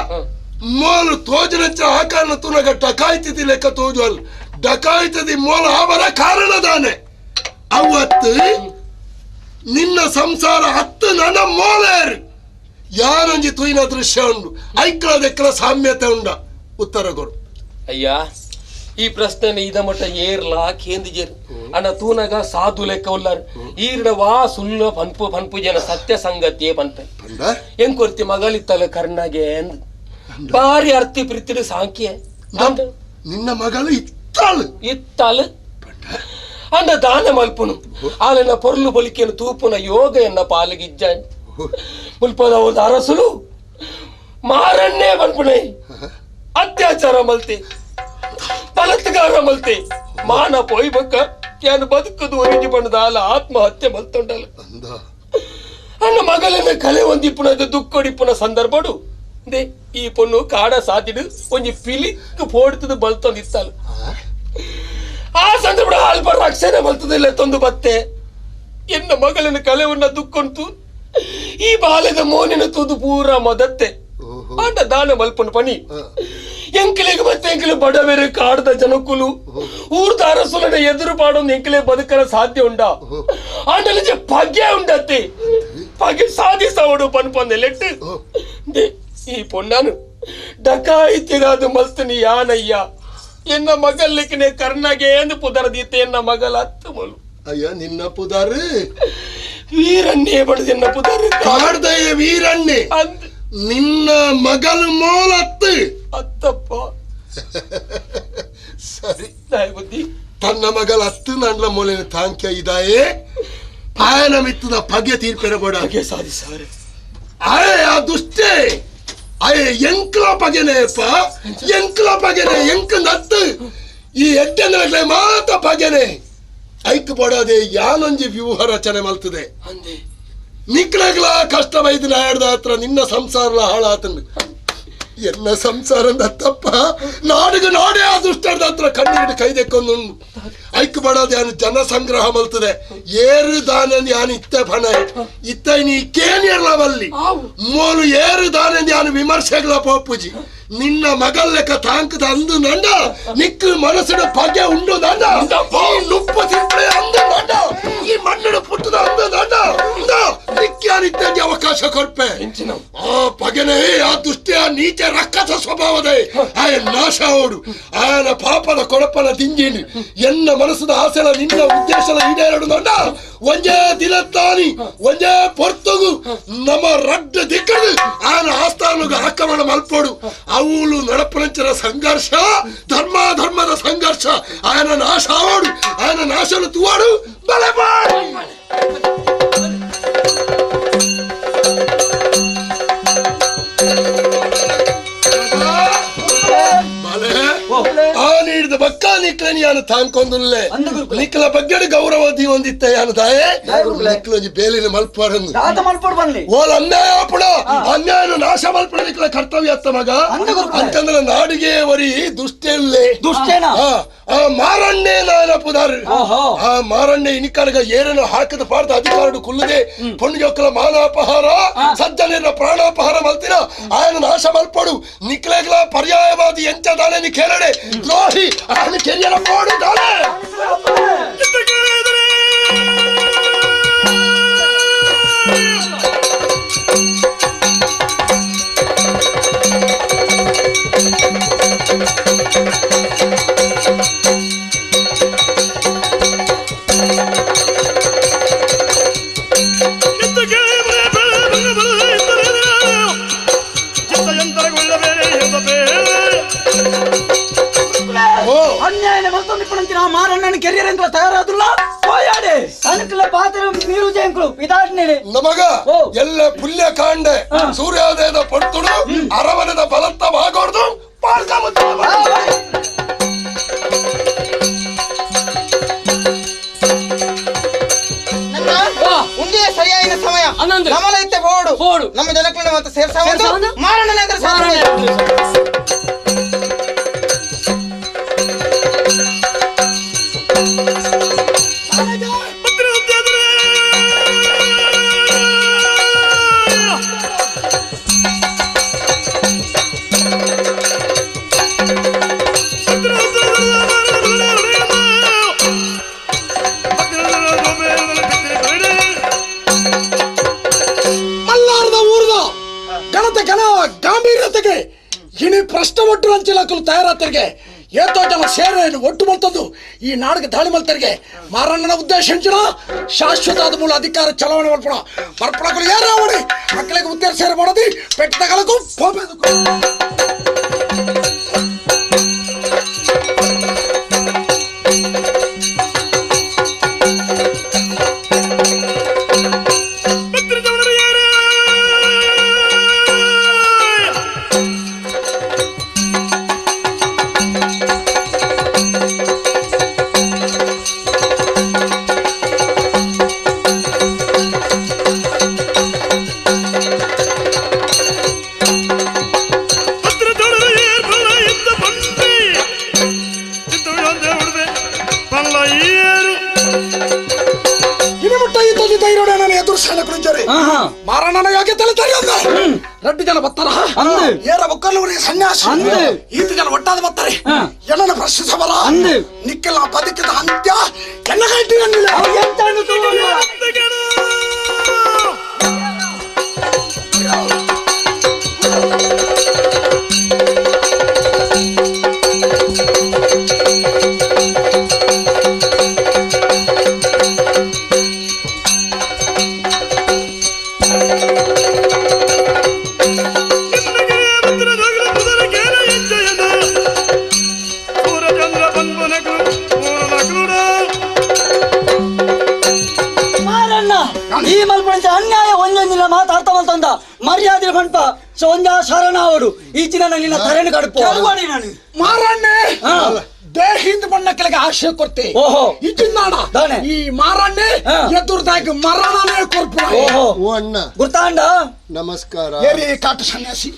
ಮೋಲು ತೋಜನಂಚ ಆಕಾರನ ತುನಗ ಡಕಾಯ್ತದಿ ಲೆಕ್ಕ ತೋಜು ಅಲ್ ಡಕಾಯ್ತದಿ ಮೋಲ ಅವರ ಕಾರಣದಾನೆ ಅವತ್ತು ನಿನ್ನ ಸಂಸಾರ ಹತ್ತು ನನ್ನ ಮೋಲೇರು ಯಾರೊಂಜಿ ತುಯಿನ ದೃಶ್ಯ ಉಂಡು ಐಕ್ಲ ದೆಕ್ಕಲ ಸಾಮ್ಯತೆ ಉಂಡ ಉತ್ತರ ಕೊಡು. ಅಯ್ಯ ಈ ಪ್ರಶ್ನೆ ಇದ ಮಟ್ಟ ಏರ್ಲಾ ಕೇಂದಿಜೇರು ಅಣ್ಣ ತೂನಗ ಸಾಧು ಲೆಕ್ಕ ಉಲ್ಲಾರು ಈರ್ಡ ವಾ ಸುಳ್ಳು ಪನ್ಪು ಪನ್ಪು ಜನ ಸತ್ಯ ಸಂಗತಿಯೇ ಪನ್ಪೆ ಎಂಕೊರ್ತಿ ಮಗಳಿತ್ತಲ್ಲ ಕರ್ಣಗೆ ಬಾರಿ ಅರ್ತಿ ಪ್ರೀತಿಡು ಸಾಂಖ್ಯ ನಿನ್ನ ಮಗಳು ಇತ್ತಾಳು ಇತ್ತಾಳು ಅಂಡ ದಾನ ಮಲ್ಪುನು ಆಲನ ಪೊರ್ಲು ಬಲಿಕೆಯನ್ನು ತೂಪುನ ಯೋಗ ಎನ್ನ ಪಾಲಿಗಿಜ್ಜ ಮುಲ್ಪದ ಅರಸುಲು ಮಾರನ್ನೇ ಪನ್ಪುಣೆ ಅತ್ಯಾಚಾರ ಮಲ್ತಿ ಬಲತ್ಕಾರ ಮಲ್ತಿ ಮಾನ ಪೋಯ್ ಬಕ್ಕ ಯಾನು ಬದುಕದು ಒರಿಜಿ ಬಣ್ಣದ ಆಲ ಆತ್ಮಹತ್ಯೆ ಮಲ್ತೊಂಡಲ ಅನ್ನ ಮಗಳನ್ನ ಕಲೆ ಒಂದಿಪ್ಪುನ ದುಕ್ಕೊಡಿಪ್ಪುನ ಸಂದರ್ಭಡು they ಈ ಪೊಣ್ಣು ಕಾಡ ಸಾತಿಡು ಒಂಜಿ ಪಿಲಿಕ್ ಪೋಡ್ತದ ಬಲ್ತೊಂದಿತ್ತಾಲ ಆ ಸಂದರ್ಭ ಅಲ್ಪ ರಕ್ಷಣೆ ಮಲ್ತದಿಲ್ಲ ತೊಂದು ಬತ್ತೆ ಎನ್ನ ಮಗಳನ್ನ ಕಲೆವನ್ನ ದುಕ್ಕೊಂತು ಈ ಬಾಲ್ಯದ ಮೋನಿನ ತೂದು ಪೂರ ಮದತ್ತೆ ಆಂಡ ದಾನ ಮಲ್ಪನು ಪನಿ ಎಂಕಲಿಗೆ ಮತ್ತೆ ಎಂಕಲಿ ಬಡವೇರು ಕಾಡದ ಜನಕುಲು ಊರ್ದ ಅರಸುಲನ ಎದುರು ಪಾಡೊಂದು ಎಂಕಲೆ ಬದುಕಲ ಸಾಧ್ಯ ಉಂಡ ಆಂಡಲಿಜೆ ಪಗೆ ಉಂಡತ್ತೆ ಪಗೆ ಸಾಧಿಸವಡು ಪನ್ಪಂದೆ ಲೆಟ್ಟು ಈ ಪೊಣ್ಣನು ಡಕಾಯಿತಿರಾದು ಮಲ್ತನಿ ಯಾನಯ್ಯ ಎನ್ನ ಮಗಲ್ಲಿಕ್ಕನೆ ಕರ್ಣಗೆ ಎಂದು ಪುದರದೀತೆ ಎನ್ನ ಮಗಲ ಹತ್ತು ಮಲು ಅಯ್ಯ ನಿನ್ನ ಪುದರ್ ವೀರಣ್ಣೆ ಬಡದ ಎನ್ನ ಪುದರ್ ಕಾಡ್ದಯ್ಯ ವೀರಣ್ಣೆ ನಿನ್ನ ಮಗಲು ಮೋಲತ್ತು ಅತ್ತಪ್ಪ ಸರಿ ಬುದ್ಧಿ ತನ್ನ ಮಗಳ ಹತ್ತು ನನ್ನ ಮೂಲಿನ ತಾಂಕ್ಯ ಇದಾಯೇ ಪಾಯನ ಮಿತ್ತದ ಪಗೆ ತೀರ್ಪೆರ ಬೋಡ ಸಾಧಿಸಾರೆ ಆಯೆ ಆ ದುಷ್ಟೇ ಆಯೆ ಎಂಕ್ಲ ಪಗೆನೆಯಪ್ಪ ಎಂಕ್ಲ ಪಗೆನೆ ಎಂಕ್ ನತ್ತು ಈ ಎಡ್ಡೆಂದ್ರೆ ಮಾತ ಪಗೆನೆ ಐಕ್ ಬೋಡಾದೆ ಯಾನೊಂಜಿ ವ್ಯೂಹ ರಚನೆ ಮಲ್ತದೆ ನಿಕ್ಲಗ್ಲ ಕಷ್ಟ ಬೈದು ನಾಯಡ್ದ ಹತ್ರ ನಿನ್ನ ಸಂಸಾರ ಹಾಳಾತನು ಎನ್ನ ಸಂಸಾರದ ತಪ್ಪ ನಾಡಿಗೆ ನಾಡೇ ಆ ದುಷ್ಟರದ ಹತ್ರ ಕಣ್ಣೀರು ಕೈದೆಕ್ಕೊಂದು ಐಕ್ ಬಡೋದು ಯಾನು ಜನ ಸಂಗ್ರಹ ಮಲ್ತದೆ ಏರು ದಾನ ಯಾನು ಇತ್ತೆ ಫಣ ಇತ್ತ ನೀ ಕೇನಿಯರ್ಲವಲ್ಲಿ ಮೋಲು ಏರು ದಾನ ಯಾನು ವಿಮರ್ಶೆಗಳ ಪೋಪುಜಿ ನಿನ್ನ ಮಗಲ್ಲೆಕ್ಕ ತಾಂಕದ ಅಂದು ನಂಡ ನಿಕ್ಕು ಮನಸ್ಸಿನ ಪಗೆ ಉಂಡು ನಂಡ ಈ ನುಪ್ಪು ತಿಂಪಳೆ ಅಂದು ನಂಡ ಈ ಮಣ್ಣು ಪುಟ್ಟದ ಅಂದು ನಂಡ ನಿಕ್ಯಾನಿದ್ದಂಗೆ ಅವಕಾಶ ಕೊಡ್ಪೆ ಆ ಪಗೆನೇ ಆ ದುಷ್ಟೆಯ ನೀಚ ರಕ್ಕಸ ಸ್ವಭಾವದ ಆಯ ನಾಶ ಓಡು ಆಯನ ಪಾಪದ ಕೊಡಪನ ದಿಂಜಿನಿ ಎನ್ನ ಮನಸ್ಸದ ಆಸೆಲ ನಿನ್ನ ಉದ್ದೇಶದ ಈಡೇರಡು ನಂಡ ಒಂಜೇ ದಿನತ್ತಾನಿ ಒಂಜೇ ಪೊರ್ತಗು ನಮ್ಮ ರಡ್ಡ ದಿಕ್ಕದು ಆಯನ ಆಸ್ಥಾನಗ ಆಕ್ರಮಣ ಮಲ್ಪೋಡು ಅವಳು ನಡಪನಂಚನ ಸಂಘರ್ಷ ಧರ್ಮ ಧರ್ಮದ ಸಂಘರ್ಷ ಆಯನ ನಾಶ ಆವಡು ಆಯನ ನಾಶನು ತುವಾಡು ಬಲೆ ಬಾಯ್ ಆ ನೀಡಿದ ಬಕ್ಕ ನಿಕ್ಲನಿ ಯಾನು ತಾಂಕೊಂದುಲ್ಲೆ ನಿಕ್ಲ ಬಗ್ಗೆ ಗೌರವ ದೀವೊಂದಿತ್ತ ಯಾನು ತಾಯೇ ನಿಕ್ಲೊಂಜಿ ಬೇಲಿನ ಮಲ್ಪಾರನ್ನು ಓಲ್ ಅನ್ಯಾಯ ಪುಡ ಅನ್ಯಾಯನು ನಾಶ ಮಲ್ಪಡ ನಿಕ್ಲ ಕರ್ತವ್ಯ ಅತ್ತ ಮಗ ಅಂತಂದ್ರೆ ನಾಡಿಗೆ ವರಿ ದುಷ್ಟೆಲ್ಲೇ ದುಷ್ಟೇನಾ ಆ ಮಾರಣ್ಣೆ ನಾನ ಪುದಾರ್ ಆ ಮಾರಣ್ಣೆ ಇನಿಕನಗ ಏರನ್ನು ಹಾಕದ ಪಾರ್ದ ಅಧಿಕಾರಡು ಕುಲ್ಲದೆ ಪೊಣ್ಣುಜೊಕ್ಕಲ ಮಾನಾಪಹಾರ ಸಜ್ಜನರ ಪ್ರಾಣಾಪಹಾರ ಮಲ್ತಿನ ಆಯನ ನಾಶ ಮಲ್ಪಡು ನಿಕ್ಲೆಗ್ಲ ಪರ್ಯಾಯವಾದಿ ಎಂಚ ದಾನೆ ನಿ ಕೇಳಡೆ ದ್ರೋಹಿ ಆಯನ ಕೆರಿಯರ ಪೋಡು ದಾನೆ ಮಾರಣ್ಣನ ಕೆರಿಯರ್ ಅಂತ ತಯಾರಾದಿಲ್ಲ ಹೋಯಾಡೆ ಅನುಕೂಲ ಪಾತ್ರ ನೀರು ಜಂಕುಲು ಇದಾಡ್ನೇನೆ ನಮಗ ಎಲ್ಲ ಪುಲ್ಯ ಕಾಂಡೆ ಸೂರ್ಯೋದಯದ ಪಡ್ತುಡು ಅರವನದ ಬಲತ್ತ ಭಾಗೋರ್ದು ಪಾಳ್ಕ ಉಂದೇ ಸರಿಯಾದ ಸಮಯ ನಮಲೈತೆ ಬೋಡು ನಮ್ಮ ಜನಕ್ಕನ್ನ ಮತ್ತೆ ಸೇರ್ಸಾವಂದು ಮಾರಣ್ಣನ ಎದುರು ಗಣತೆ ಗಣ ಗಾಂಭೀರ್ಯತೆಗೆ ಇನಿ ಪ್ರಶ್ನೆ ಒಟ್ಟು ಅಂಚಿಲಕ್ಕಲು ತಯಾರಾತರಿಗೆ ಏತೋ ಜನ ಸೇರೆ ಒಟ್ಟು ಮಲ್ತದ್ದು ಈ ನಾಡಿಗೆ ದಾಳಿ ಮಲ್ತರಿಗೆ ಮಾರಣ್ಣನ ಉದ್ದೇಶ ಎಂಚಿನ ಶಾಶ್ವತ ಆದ ಮೂಲ ಅಧಿಕಾರ ಚಲಾವಣೆ ಮಲ್ಪಣ ಮರ್ಪಣಗಳು ಯಾರು ಮಕ್ಕಳಿಗೆ ಉದ್ದೇಶ ಸೇರೆ ಮಾಡೋದು ಪೆಟ್ಟದಗಳಕ್ಕೂ ಹೋಗಬೇಕು. ರಡ್ಡು ಜನ ಬರ್ತಾರ ಏರ ಒಕ್ಕಲೂರಿಗೆ ಸನ್ಯಾಸಿ ಈತ ಜನ ಒಟ್ಟಾದ ಬರ್ತಾರೆ ಎಲ್ಲನ ಪ್ರಶ್ನಿಸಬರ ನಿಕ್ಕೆಲ್ಲ ಬದುಕಿದ ಅಂತ್ಯ ಎನ್ನ ಗಂಟಿ ಅನ್ಯಾಯ ಒಂದೊಂದಿನ ಮಾತು ಅರ್ಥ ಮಲ್ತಂದ ಮರ್ಯಾದೆ ಬಂಪ ಸೊಂಜ ಶರಣ ಅವರು ಈಚಿನ ನಿನ್ನ ತರೆಯನ್ನು ಕಡುಪು ಮಾರಣ್ಣೆ ದೇಹಿಂದ ಬಣ್ಣ ಕೆಳಗೆ ಆಶಯ ಕೊಡ್ತೆ. ಓಹೋ ಇಚಿನ್ನಾಡ ಈ ಮಾರಣ್ಣೆ ಎದುರ್ದಾಗ ಮರಣನೇ ಕೊರ್ಪು. ಓಹೋ ಓ ಅಣ್ಣ ಗುರ್ತಾಂಡ ನಮಸ್ಕಾರ. ಏರಿ ಕಾಟು ಸನ್ಯಾಸಿ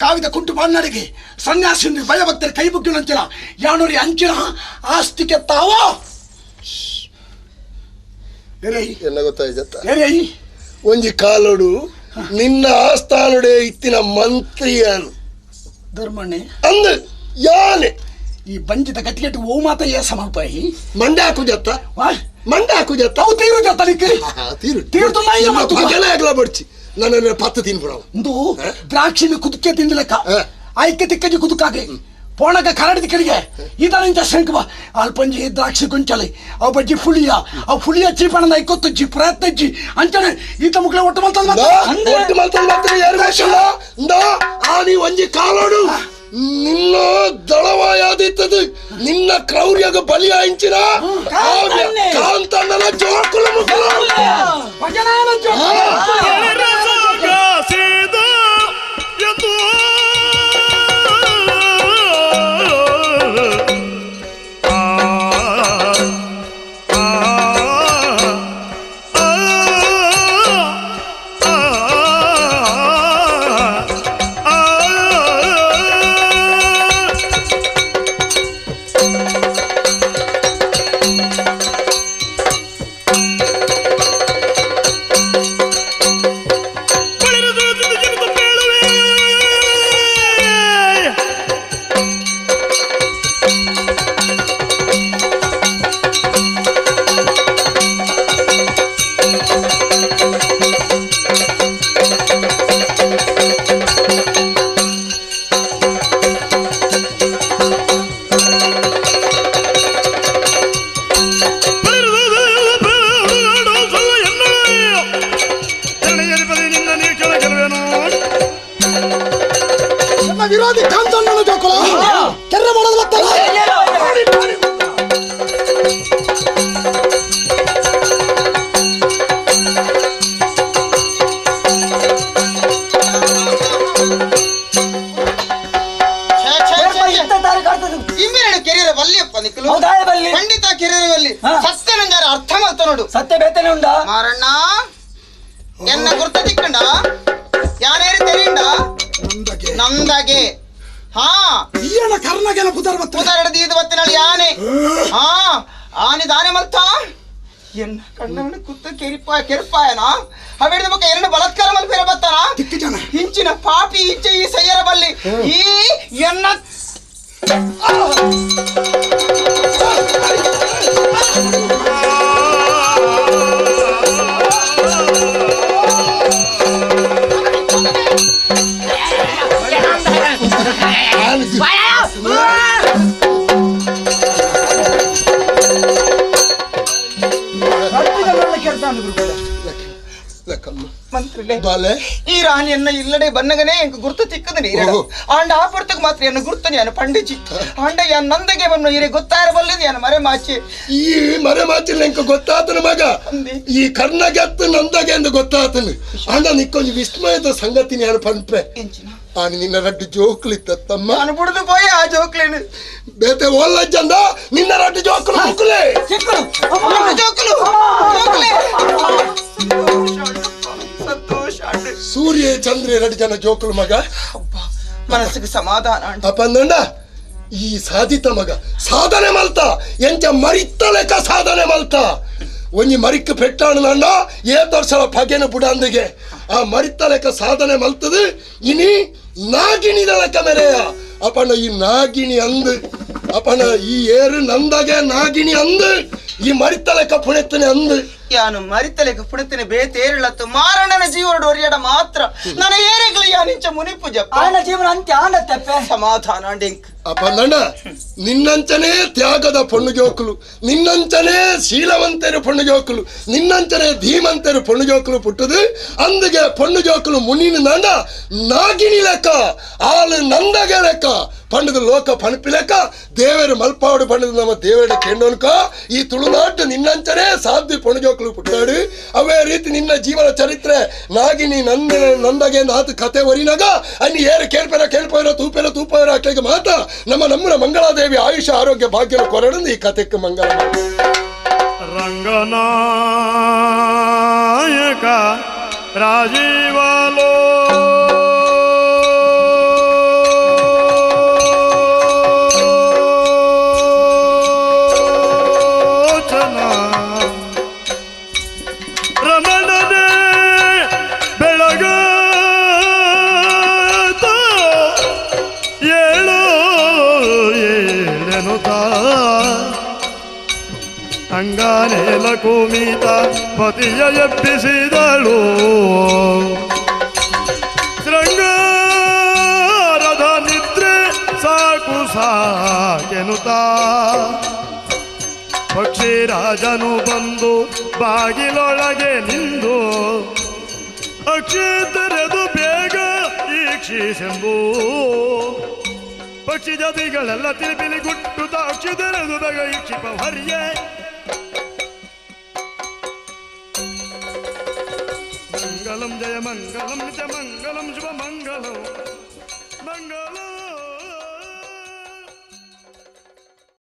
ಕಾವಿದ ಕುಂಟು ಬಣ್ಣಡಿಗೆ ಸನ್ಯಾಸಿ ಭಯಭಕ್ತರ ಕೈ ಬುಗ್ಗಿನಂಚಿನ ಯಾನೂರಿ ಅಂಚಿನ ಆಸ್ತಿಗೆ ತಾವೋ ಎನ್ನ ಗೊತ್ತಾಯ್ತ ಒಂಜಿ ಕಾಲೋಡು ನಿನ್ನ ಆಸ್ಥಾನಡೆ ಇತ್ತಿನ ಮಂತ್ರಿಯನು ಧರ್ಮಣ್ಣೆ ಅಂದ ಯಾನೆ ಈ ಬಂಜಿದ ಗಟ್ಟಿಗೆಟ್ಟು ಓ ಮಾತ ಏಸ ಮಾಡ್ಪಾಯಿ ಮಂಡೆ ಹಾಕುಜತ್ತ ಮಂಡೆ ಹಾಕುಜತ್ತ ಅವು ತೀರು ಜತ್ತಲಿಕ್ಕೆ ತೀರು ತೀರ್ತು ಭಜನೆ ಬಡ್ಚಿ ನನ್ನ ಪತ್ತು ತಿನ್ಬಿಡ ಒಂದು ದ್ರಾಕ್ಷಿನ ಕುದುಕೆ ತಿಂದಿಲೆಕ್ಕ ಆಯ್ಕೆ ತಿಕ್ಕಜಿ ಕುದುಕಾಗೆ ಪೋಣಗ ಕರಡಿದ ಕಡೆಗೆ ಇದರಿಂದ ಶಂಕವ ಅಲ್ಪಂಜಿ ದ್ರಾಕ್ಷಿ ಗೊಂಚಲೆ ಅವು ಬಜ್ಜಿ ಫುಳಿಯ ಅವು ಫುಳಿಯ ಚೀಪಣದ ಐಕೊತ್ತಜ್ಜಿ ಪ್ರಯತ್ನಜ್ಜಿ ಅಂಚನೆ ಈತ ಮುಕ್ಳೆ ಒಟ್ಟು ಮಲ್ತದ ಒಟ್ಟು ಮಲ್ತದ ಮಾತ್ರ ಯಾರು ಬೇಷಲ್ಲ ಆ ನೀ ಒಂಜಿ ಕಾಲೋಡು ನಿನ್ನ ದಳವಾಯಾದಿತ್ತದು ನಿನ್ನ ಕ್ರೌರ್ಯಗ ಬಲಿಯ ಇಂಚಿನ ಕಾಂತಣ್ಣನ ಜೋಕುಲ ಮುಕ್ಕಲ ವಿರೋಧಿ ಕಾಂತಣ್ಣನ ಜೋಕುಲ ಕೆರೆ ಮಾಡೋದು ಬರ್ತಾರ. ಖಂಡಿತ ಕೆರೆಯ ಬಲ್ಲಿ ಸತ್ಯ ನಂಜಾರ ಅರ್ಥ ಮಾಡ್ತ ನೋಡು. ಸತ್ಯ ಬೇತನೆ ಉಂಡ ಮಾರಣ್ಣ ಎನ್ನ ಗುರ್ತ ತಿಕ್ಕಂಡ ಯಾರೇರು ತೆರಿಂಡ ನಂದಾಗೆ ಹಾ ಈಯನ ಕರ್ಣಗೆನ ಪುದರ್ ಬತ್ತ ಪುದರ್ ಹಿಡಿದು ಇದು ಬತ್ತಿನಾಳು ಯಾನೆ ಹಾ ಆನೆ ದಾನೆ ಮಲ್ತ ಎನ್ನ ಕಣ್ಣವನ ಕುತ್ತ ಕೆರಿಪ ಕೆರ್ಪಾಯನ ಅವೆಡ್ದ ಬೊಕ್ಕ ಎರಡು ಬಲಾತ್ಕಾರ ಮಲ್ಪೆರ ಬತ್ತಾನ ಹಿಂಚಿನ ಪಾಪಿ ಇಂಚೆ ಈ ಸಯ್ಯರ ಬಲ್ಲಿ ಈ ಎನ್ನ ಪನೊಂದುಲ್ಲೆ ಈ ರಾಣಿಯನ್ನ ಇಲ್ಲಡೆ ಬನ್ನಗನೇ ಎಂಕ್ ಗುರ್ತು ತಿಕ್ಕದನೆ ಆಂಡ ಆ ಪೊರ್ತುಗ್ ಮಾತ್ರ ಎನ್ನ ಗುರ್ತನೆ ಯಾನು ಪಂಡಿಜಿ ಆಂಡ ಯಾನ್ ನಂದಗೆ ಬನ್ನು ಇರೆ ಗೊತ್ತಾರಬಲ್ಲದು ಯಾನು ಮರೆ ಮಾಚಿ ಈ ಮರೆ ಮಾಚಿಲ್ಲ ಎಂಕ್ ಗೊತ್ತಾತನ ಮಗ ಈ ಕರ್ಣಗೆತ್ತು ನಂದಗೆ ಎಂದು ಗೊತ್ತಾತನು ಅಂಡ ನಿಕ್ಕೊಂಜಿ ವಿಸ್ಮಯದ ಸಂಗತಿನ ಯಾನು ಪನ್ಪೆ ಆನಿ ನಿನ್ನ ರಡ್ಡು ಜೋಕ್ಲಿತ್ತಮ್ಮ ನಾನು ಬುಡ್ದು ಪೋಯೆ ಆ ಜೋಕ್ಲೇನು ಬೇತೆ ಓಲ್ಲಜ್ಜಂದ ನಿನ್ನ ರಡ್ಡು ಜೋಕ್ಲು ಮುಕ್ಕುಲೆ ಜೋಕ್ಲು ಜೋಕ್ಲೆ ಸೂರ್ಯ ಚಂದ್ರ ಎರಡು ಜನ ಜೋಕುಲು ಮಗ ಮನಸ್ಸಿಗೆ ಸಮಾಧಾನ ಅಪ್ಪಂದಂಡ ಈ ಸಾಧಿತ ಮಗ ಸಾಧನೆ ಮಲ್ತ ಎಂಚ ಮರಿತ್ತ ಲೆಕ್ಕ ಸಾಧನೆ ಮಲ್ತ ಒಂಜಿ ಮರಿಕ್ ಪೆಟ್ಟಾಣಂಡ ಏ ದರ್ಶನ ಪಗೆನ ಬುಡಂದಿಗೆ ಆ ಮರಿತ್ತ ಲೆಕ್ಕ ಸಾಧನೆ ಮಲ್ತದು ಇನಿ ನಾಗಿಣಿದ ಲೆಕ್ಕ ಮೆರೆಯ ಅಪ್ಪಣ್ಣ ಈ ನಾಗಿಣಿ ಅಂದು ಅಪ್ಪಣ್ಣ ಈ ಏರು ನಂದಗೆ ನಾಗಿಣಿ ಅಂದು ಈ ಮರಿತ್ತ ಲೆಕ್ಕ ಪುಣೆತ್ತನೆ ಅಂದು ಯಾನು ಮರಿತಲೆಕ ಪುಣೆತ್ತನೆ ಬೇತೇರಳತ್ತು ಮಾರಣನ ಜೀವನಡು ಒರಿಯಡ ಮಾತ್ರ ನನ್ನ ಏರೆಗಳು ಯಾನಿಂಚ ಮುನಿಪು ಜಪ್ಪ ಆನ ಜೀವನ ಅಂತ್ಯ ಆನ ತೆಪ್ಪೆ ಸಮಾಧಾನ ಅಂಡೆಂಕ್ ಅಪ್ಪಂದಣ್ಣ ನಿನ್ನಂಚನೇ ತ್ಯಾಗದ ಪೊಣ್ಣು ಜೋಕುಲು ನಿನ್ನಂಚನೇ ಶೀಲವಂತರು ಪೊಣ್ಣು ಜೋಕುಲು ನಿನ್ನಂಚನೇ ಧೀಮಂತರು ಪೊಣ್ಣು ಜೋಕುಲು ಪುಟ್ಟದು ಅಂದಿಗೆ ಪೊಣ್ಣು ಜೋಕುಲು ಮುನಿನ ನಂಡ ನಾಗಿಣಿ ಲೆಕ್ಕ ಆಲು ನಂದಗೆ ಲೆಕ್ಕ ಪಂಡದ ಲೋಕ ಪಣಪಿ ಲೆಕ್ಕ ದೇವರು ಮಲ್ಪಾಡು ಪಂಡದ ನಮ್ಮ ದೇವರ ಕೆಂಡೋನ್ಕ ಈ ತುಳುನಾಟು ನಿನ್ನಂಚನೇ ಸಾಧ್ವಿ ಪೊಣ್ಣು ಜೋಕುಲು ಪುಟ್ಟಾಡು ಅವೇ ರೀತಿ ನಿನ್ನ ಜೀವನ ಚರಿತ್ರೆ ನಾಗಿಣಿ ನಂದ ನಂದಗೆ ಆತ ಕತೆ ಒರಿನಾಗ ಅಲ್ಲಿ ಏರು ಕೇಳ್ಪೇರ ಕೇಳ್ಪೋರ ತೂಪೇರ ತೂಪೇರ ಅಕ್ಕೆಗೆ ಮಾತ ನಮ್ಮ ನಮ್ಮನ ಮಂಗಳಾದೇವಿ ಆಯುಷ ಆರೋಗ್ಯ ಭಾಗ್ಯನ ಕೊರಡಂದು ಈ ಕಥೆಕ್ಕೆ ಮಂಗಳ ರಂಗನಾಯಕ ರಾಜೀವಲೋ ರಮಣನೇ ಬೆಳಗ ಏಳು ಏಳೆನುತ ಅಂಗಾನೇಲ ಕುಮಿತ ಪತಿಯ ಎಬ್ಬಿಸಿದಳು ಶೃಂಗಾರದ ನಿದ್ರೆ ಸಾಕು ಸಾಕೆನುತ ಪಕ್ಷಿರಾಜನು ಬಂದು ಬಾಗಿಲೊಳಗೆ ನಿಂದು ಅಕ್ಷಿ ತೆರೆದು ಬೇಗ ಈಕ್ಷಿಸೆಂಬು ಪಕ್ಷಿ ಜಾತಿಗಳೆಲ್ಲ ತಿರುಪಿಲಿ ಗುಟ್ಟುತ್ತ ಅಕ್ಷಿ ತೆರೆದು ಬೇಗ ಈಕ್ಷಿಪ ಹರಿಯೇ ಮಂಗಲಂ ಜಯ ಮಂಗಲಂ ನಿತ್ಯ ಮಂಗಲಂ ಶುಭ ಮಂಗಲಂ ಮಂಗಲಂ.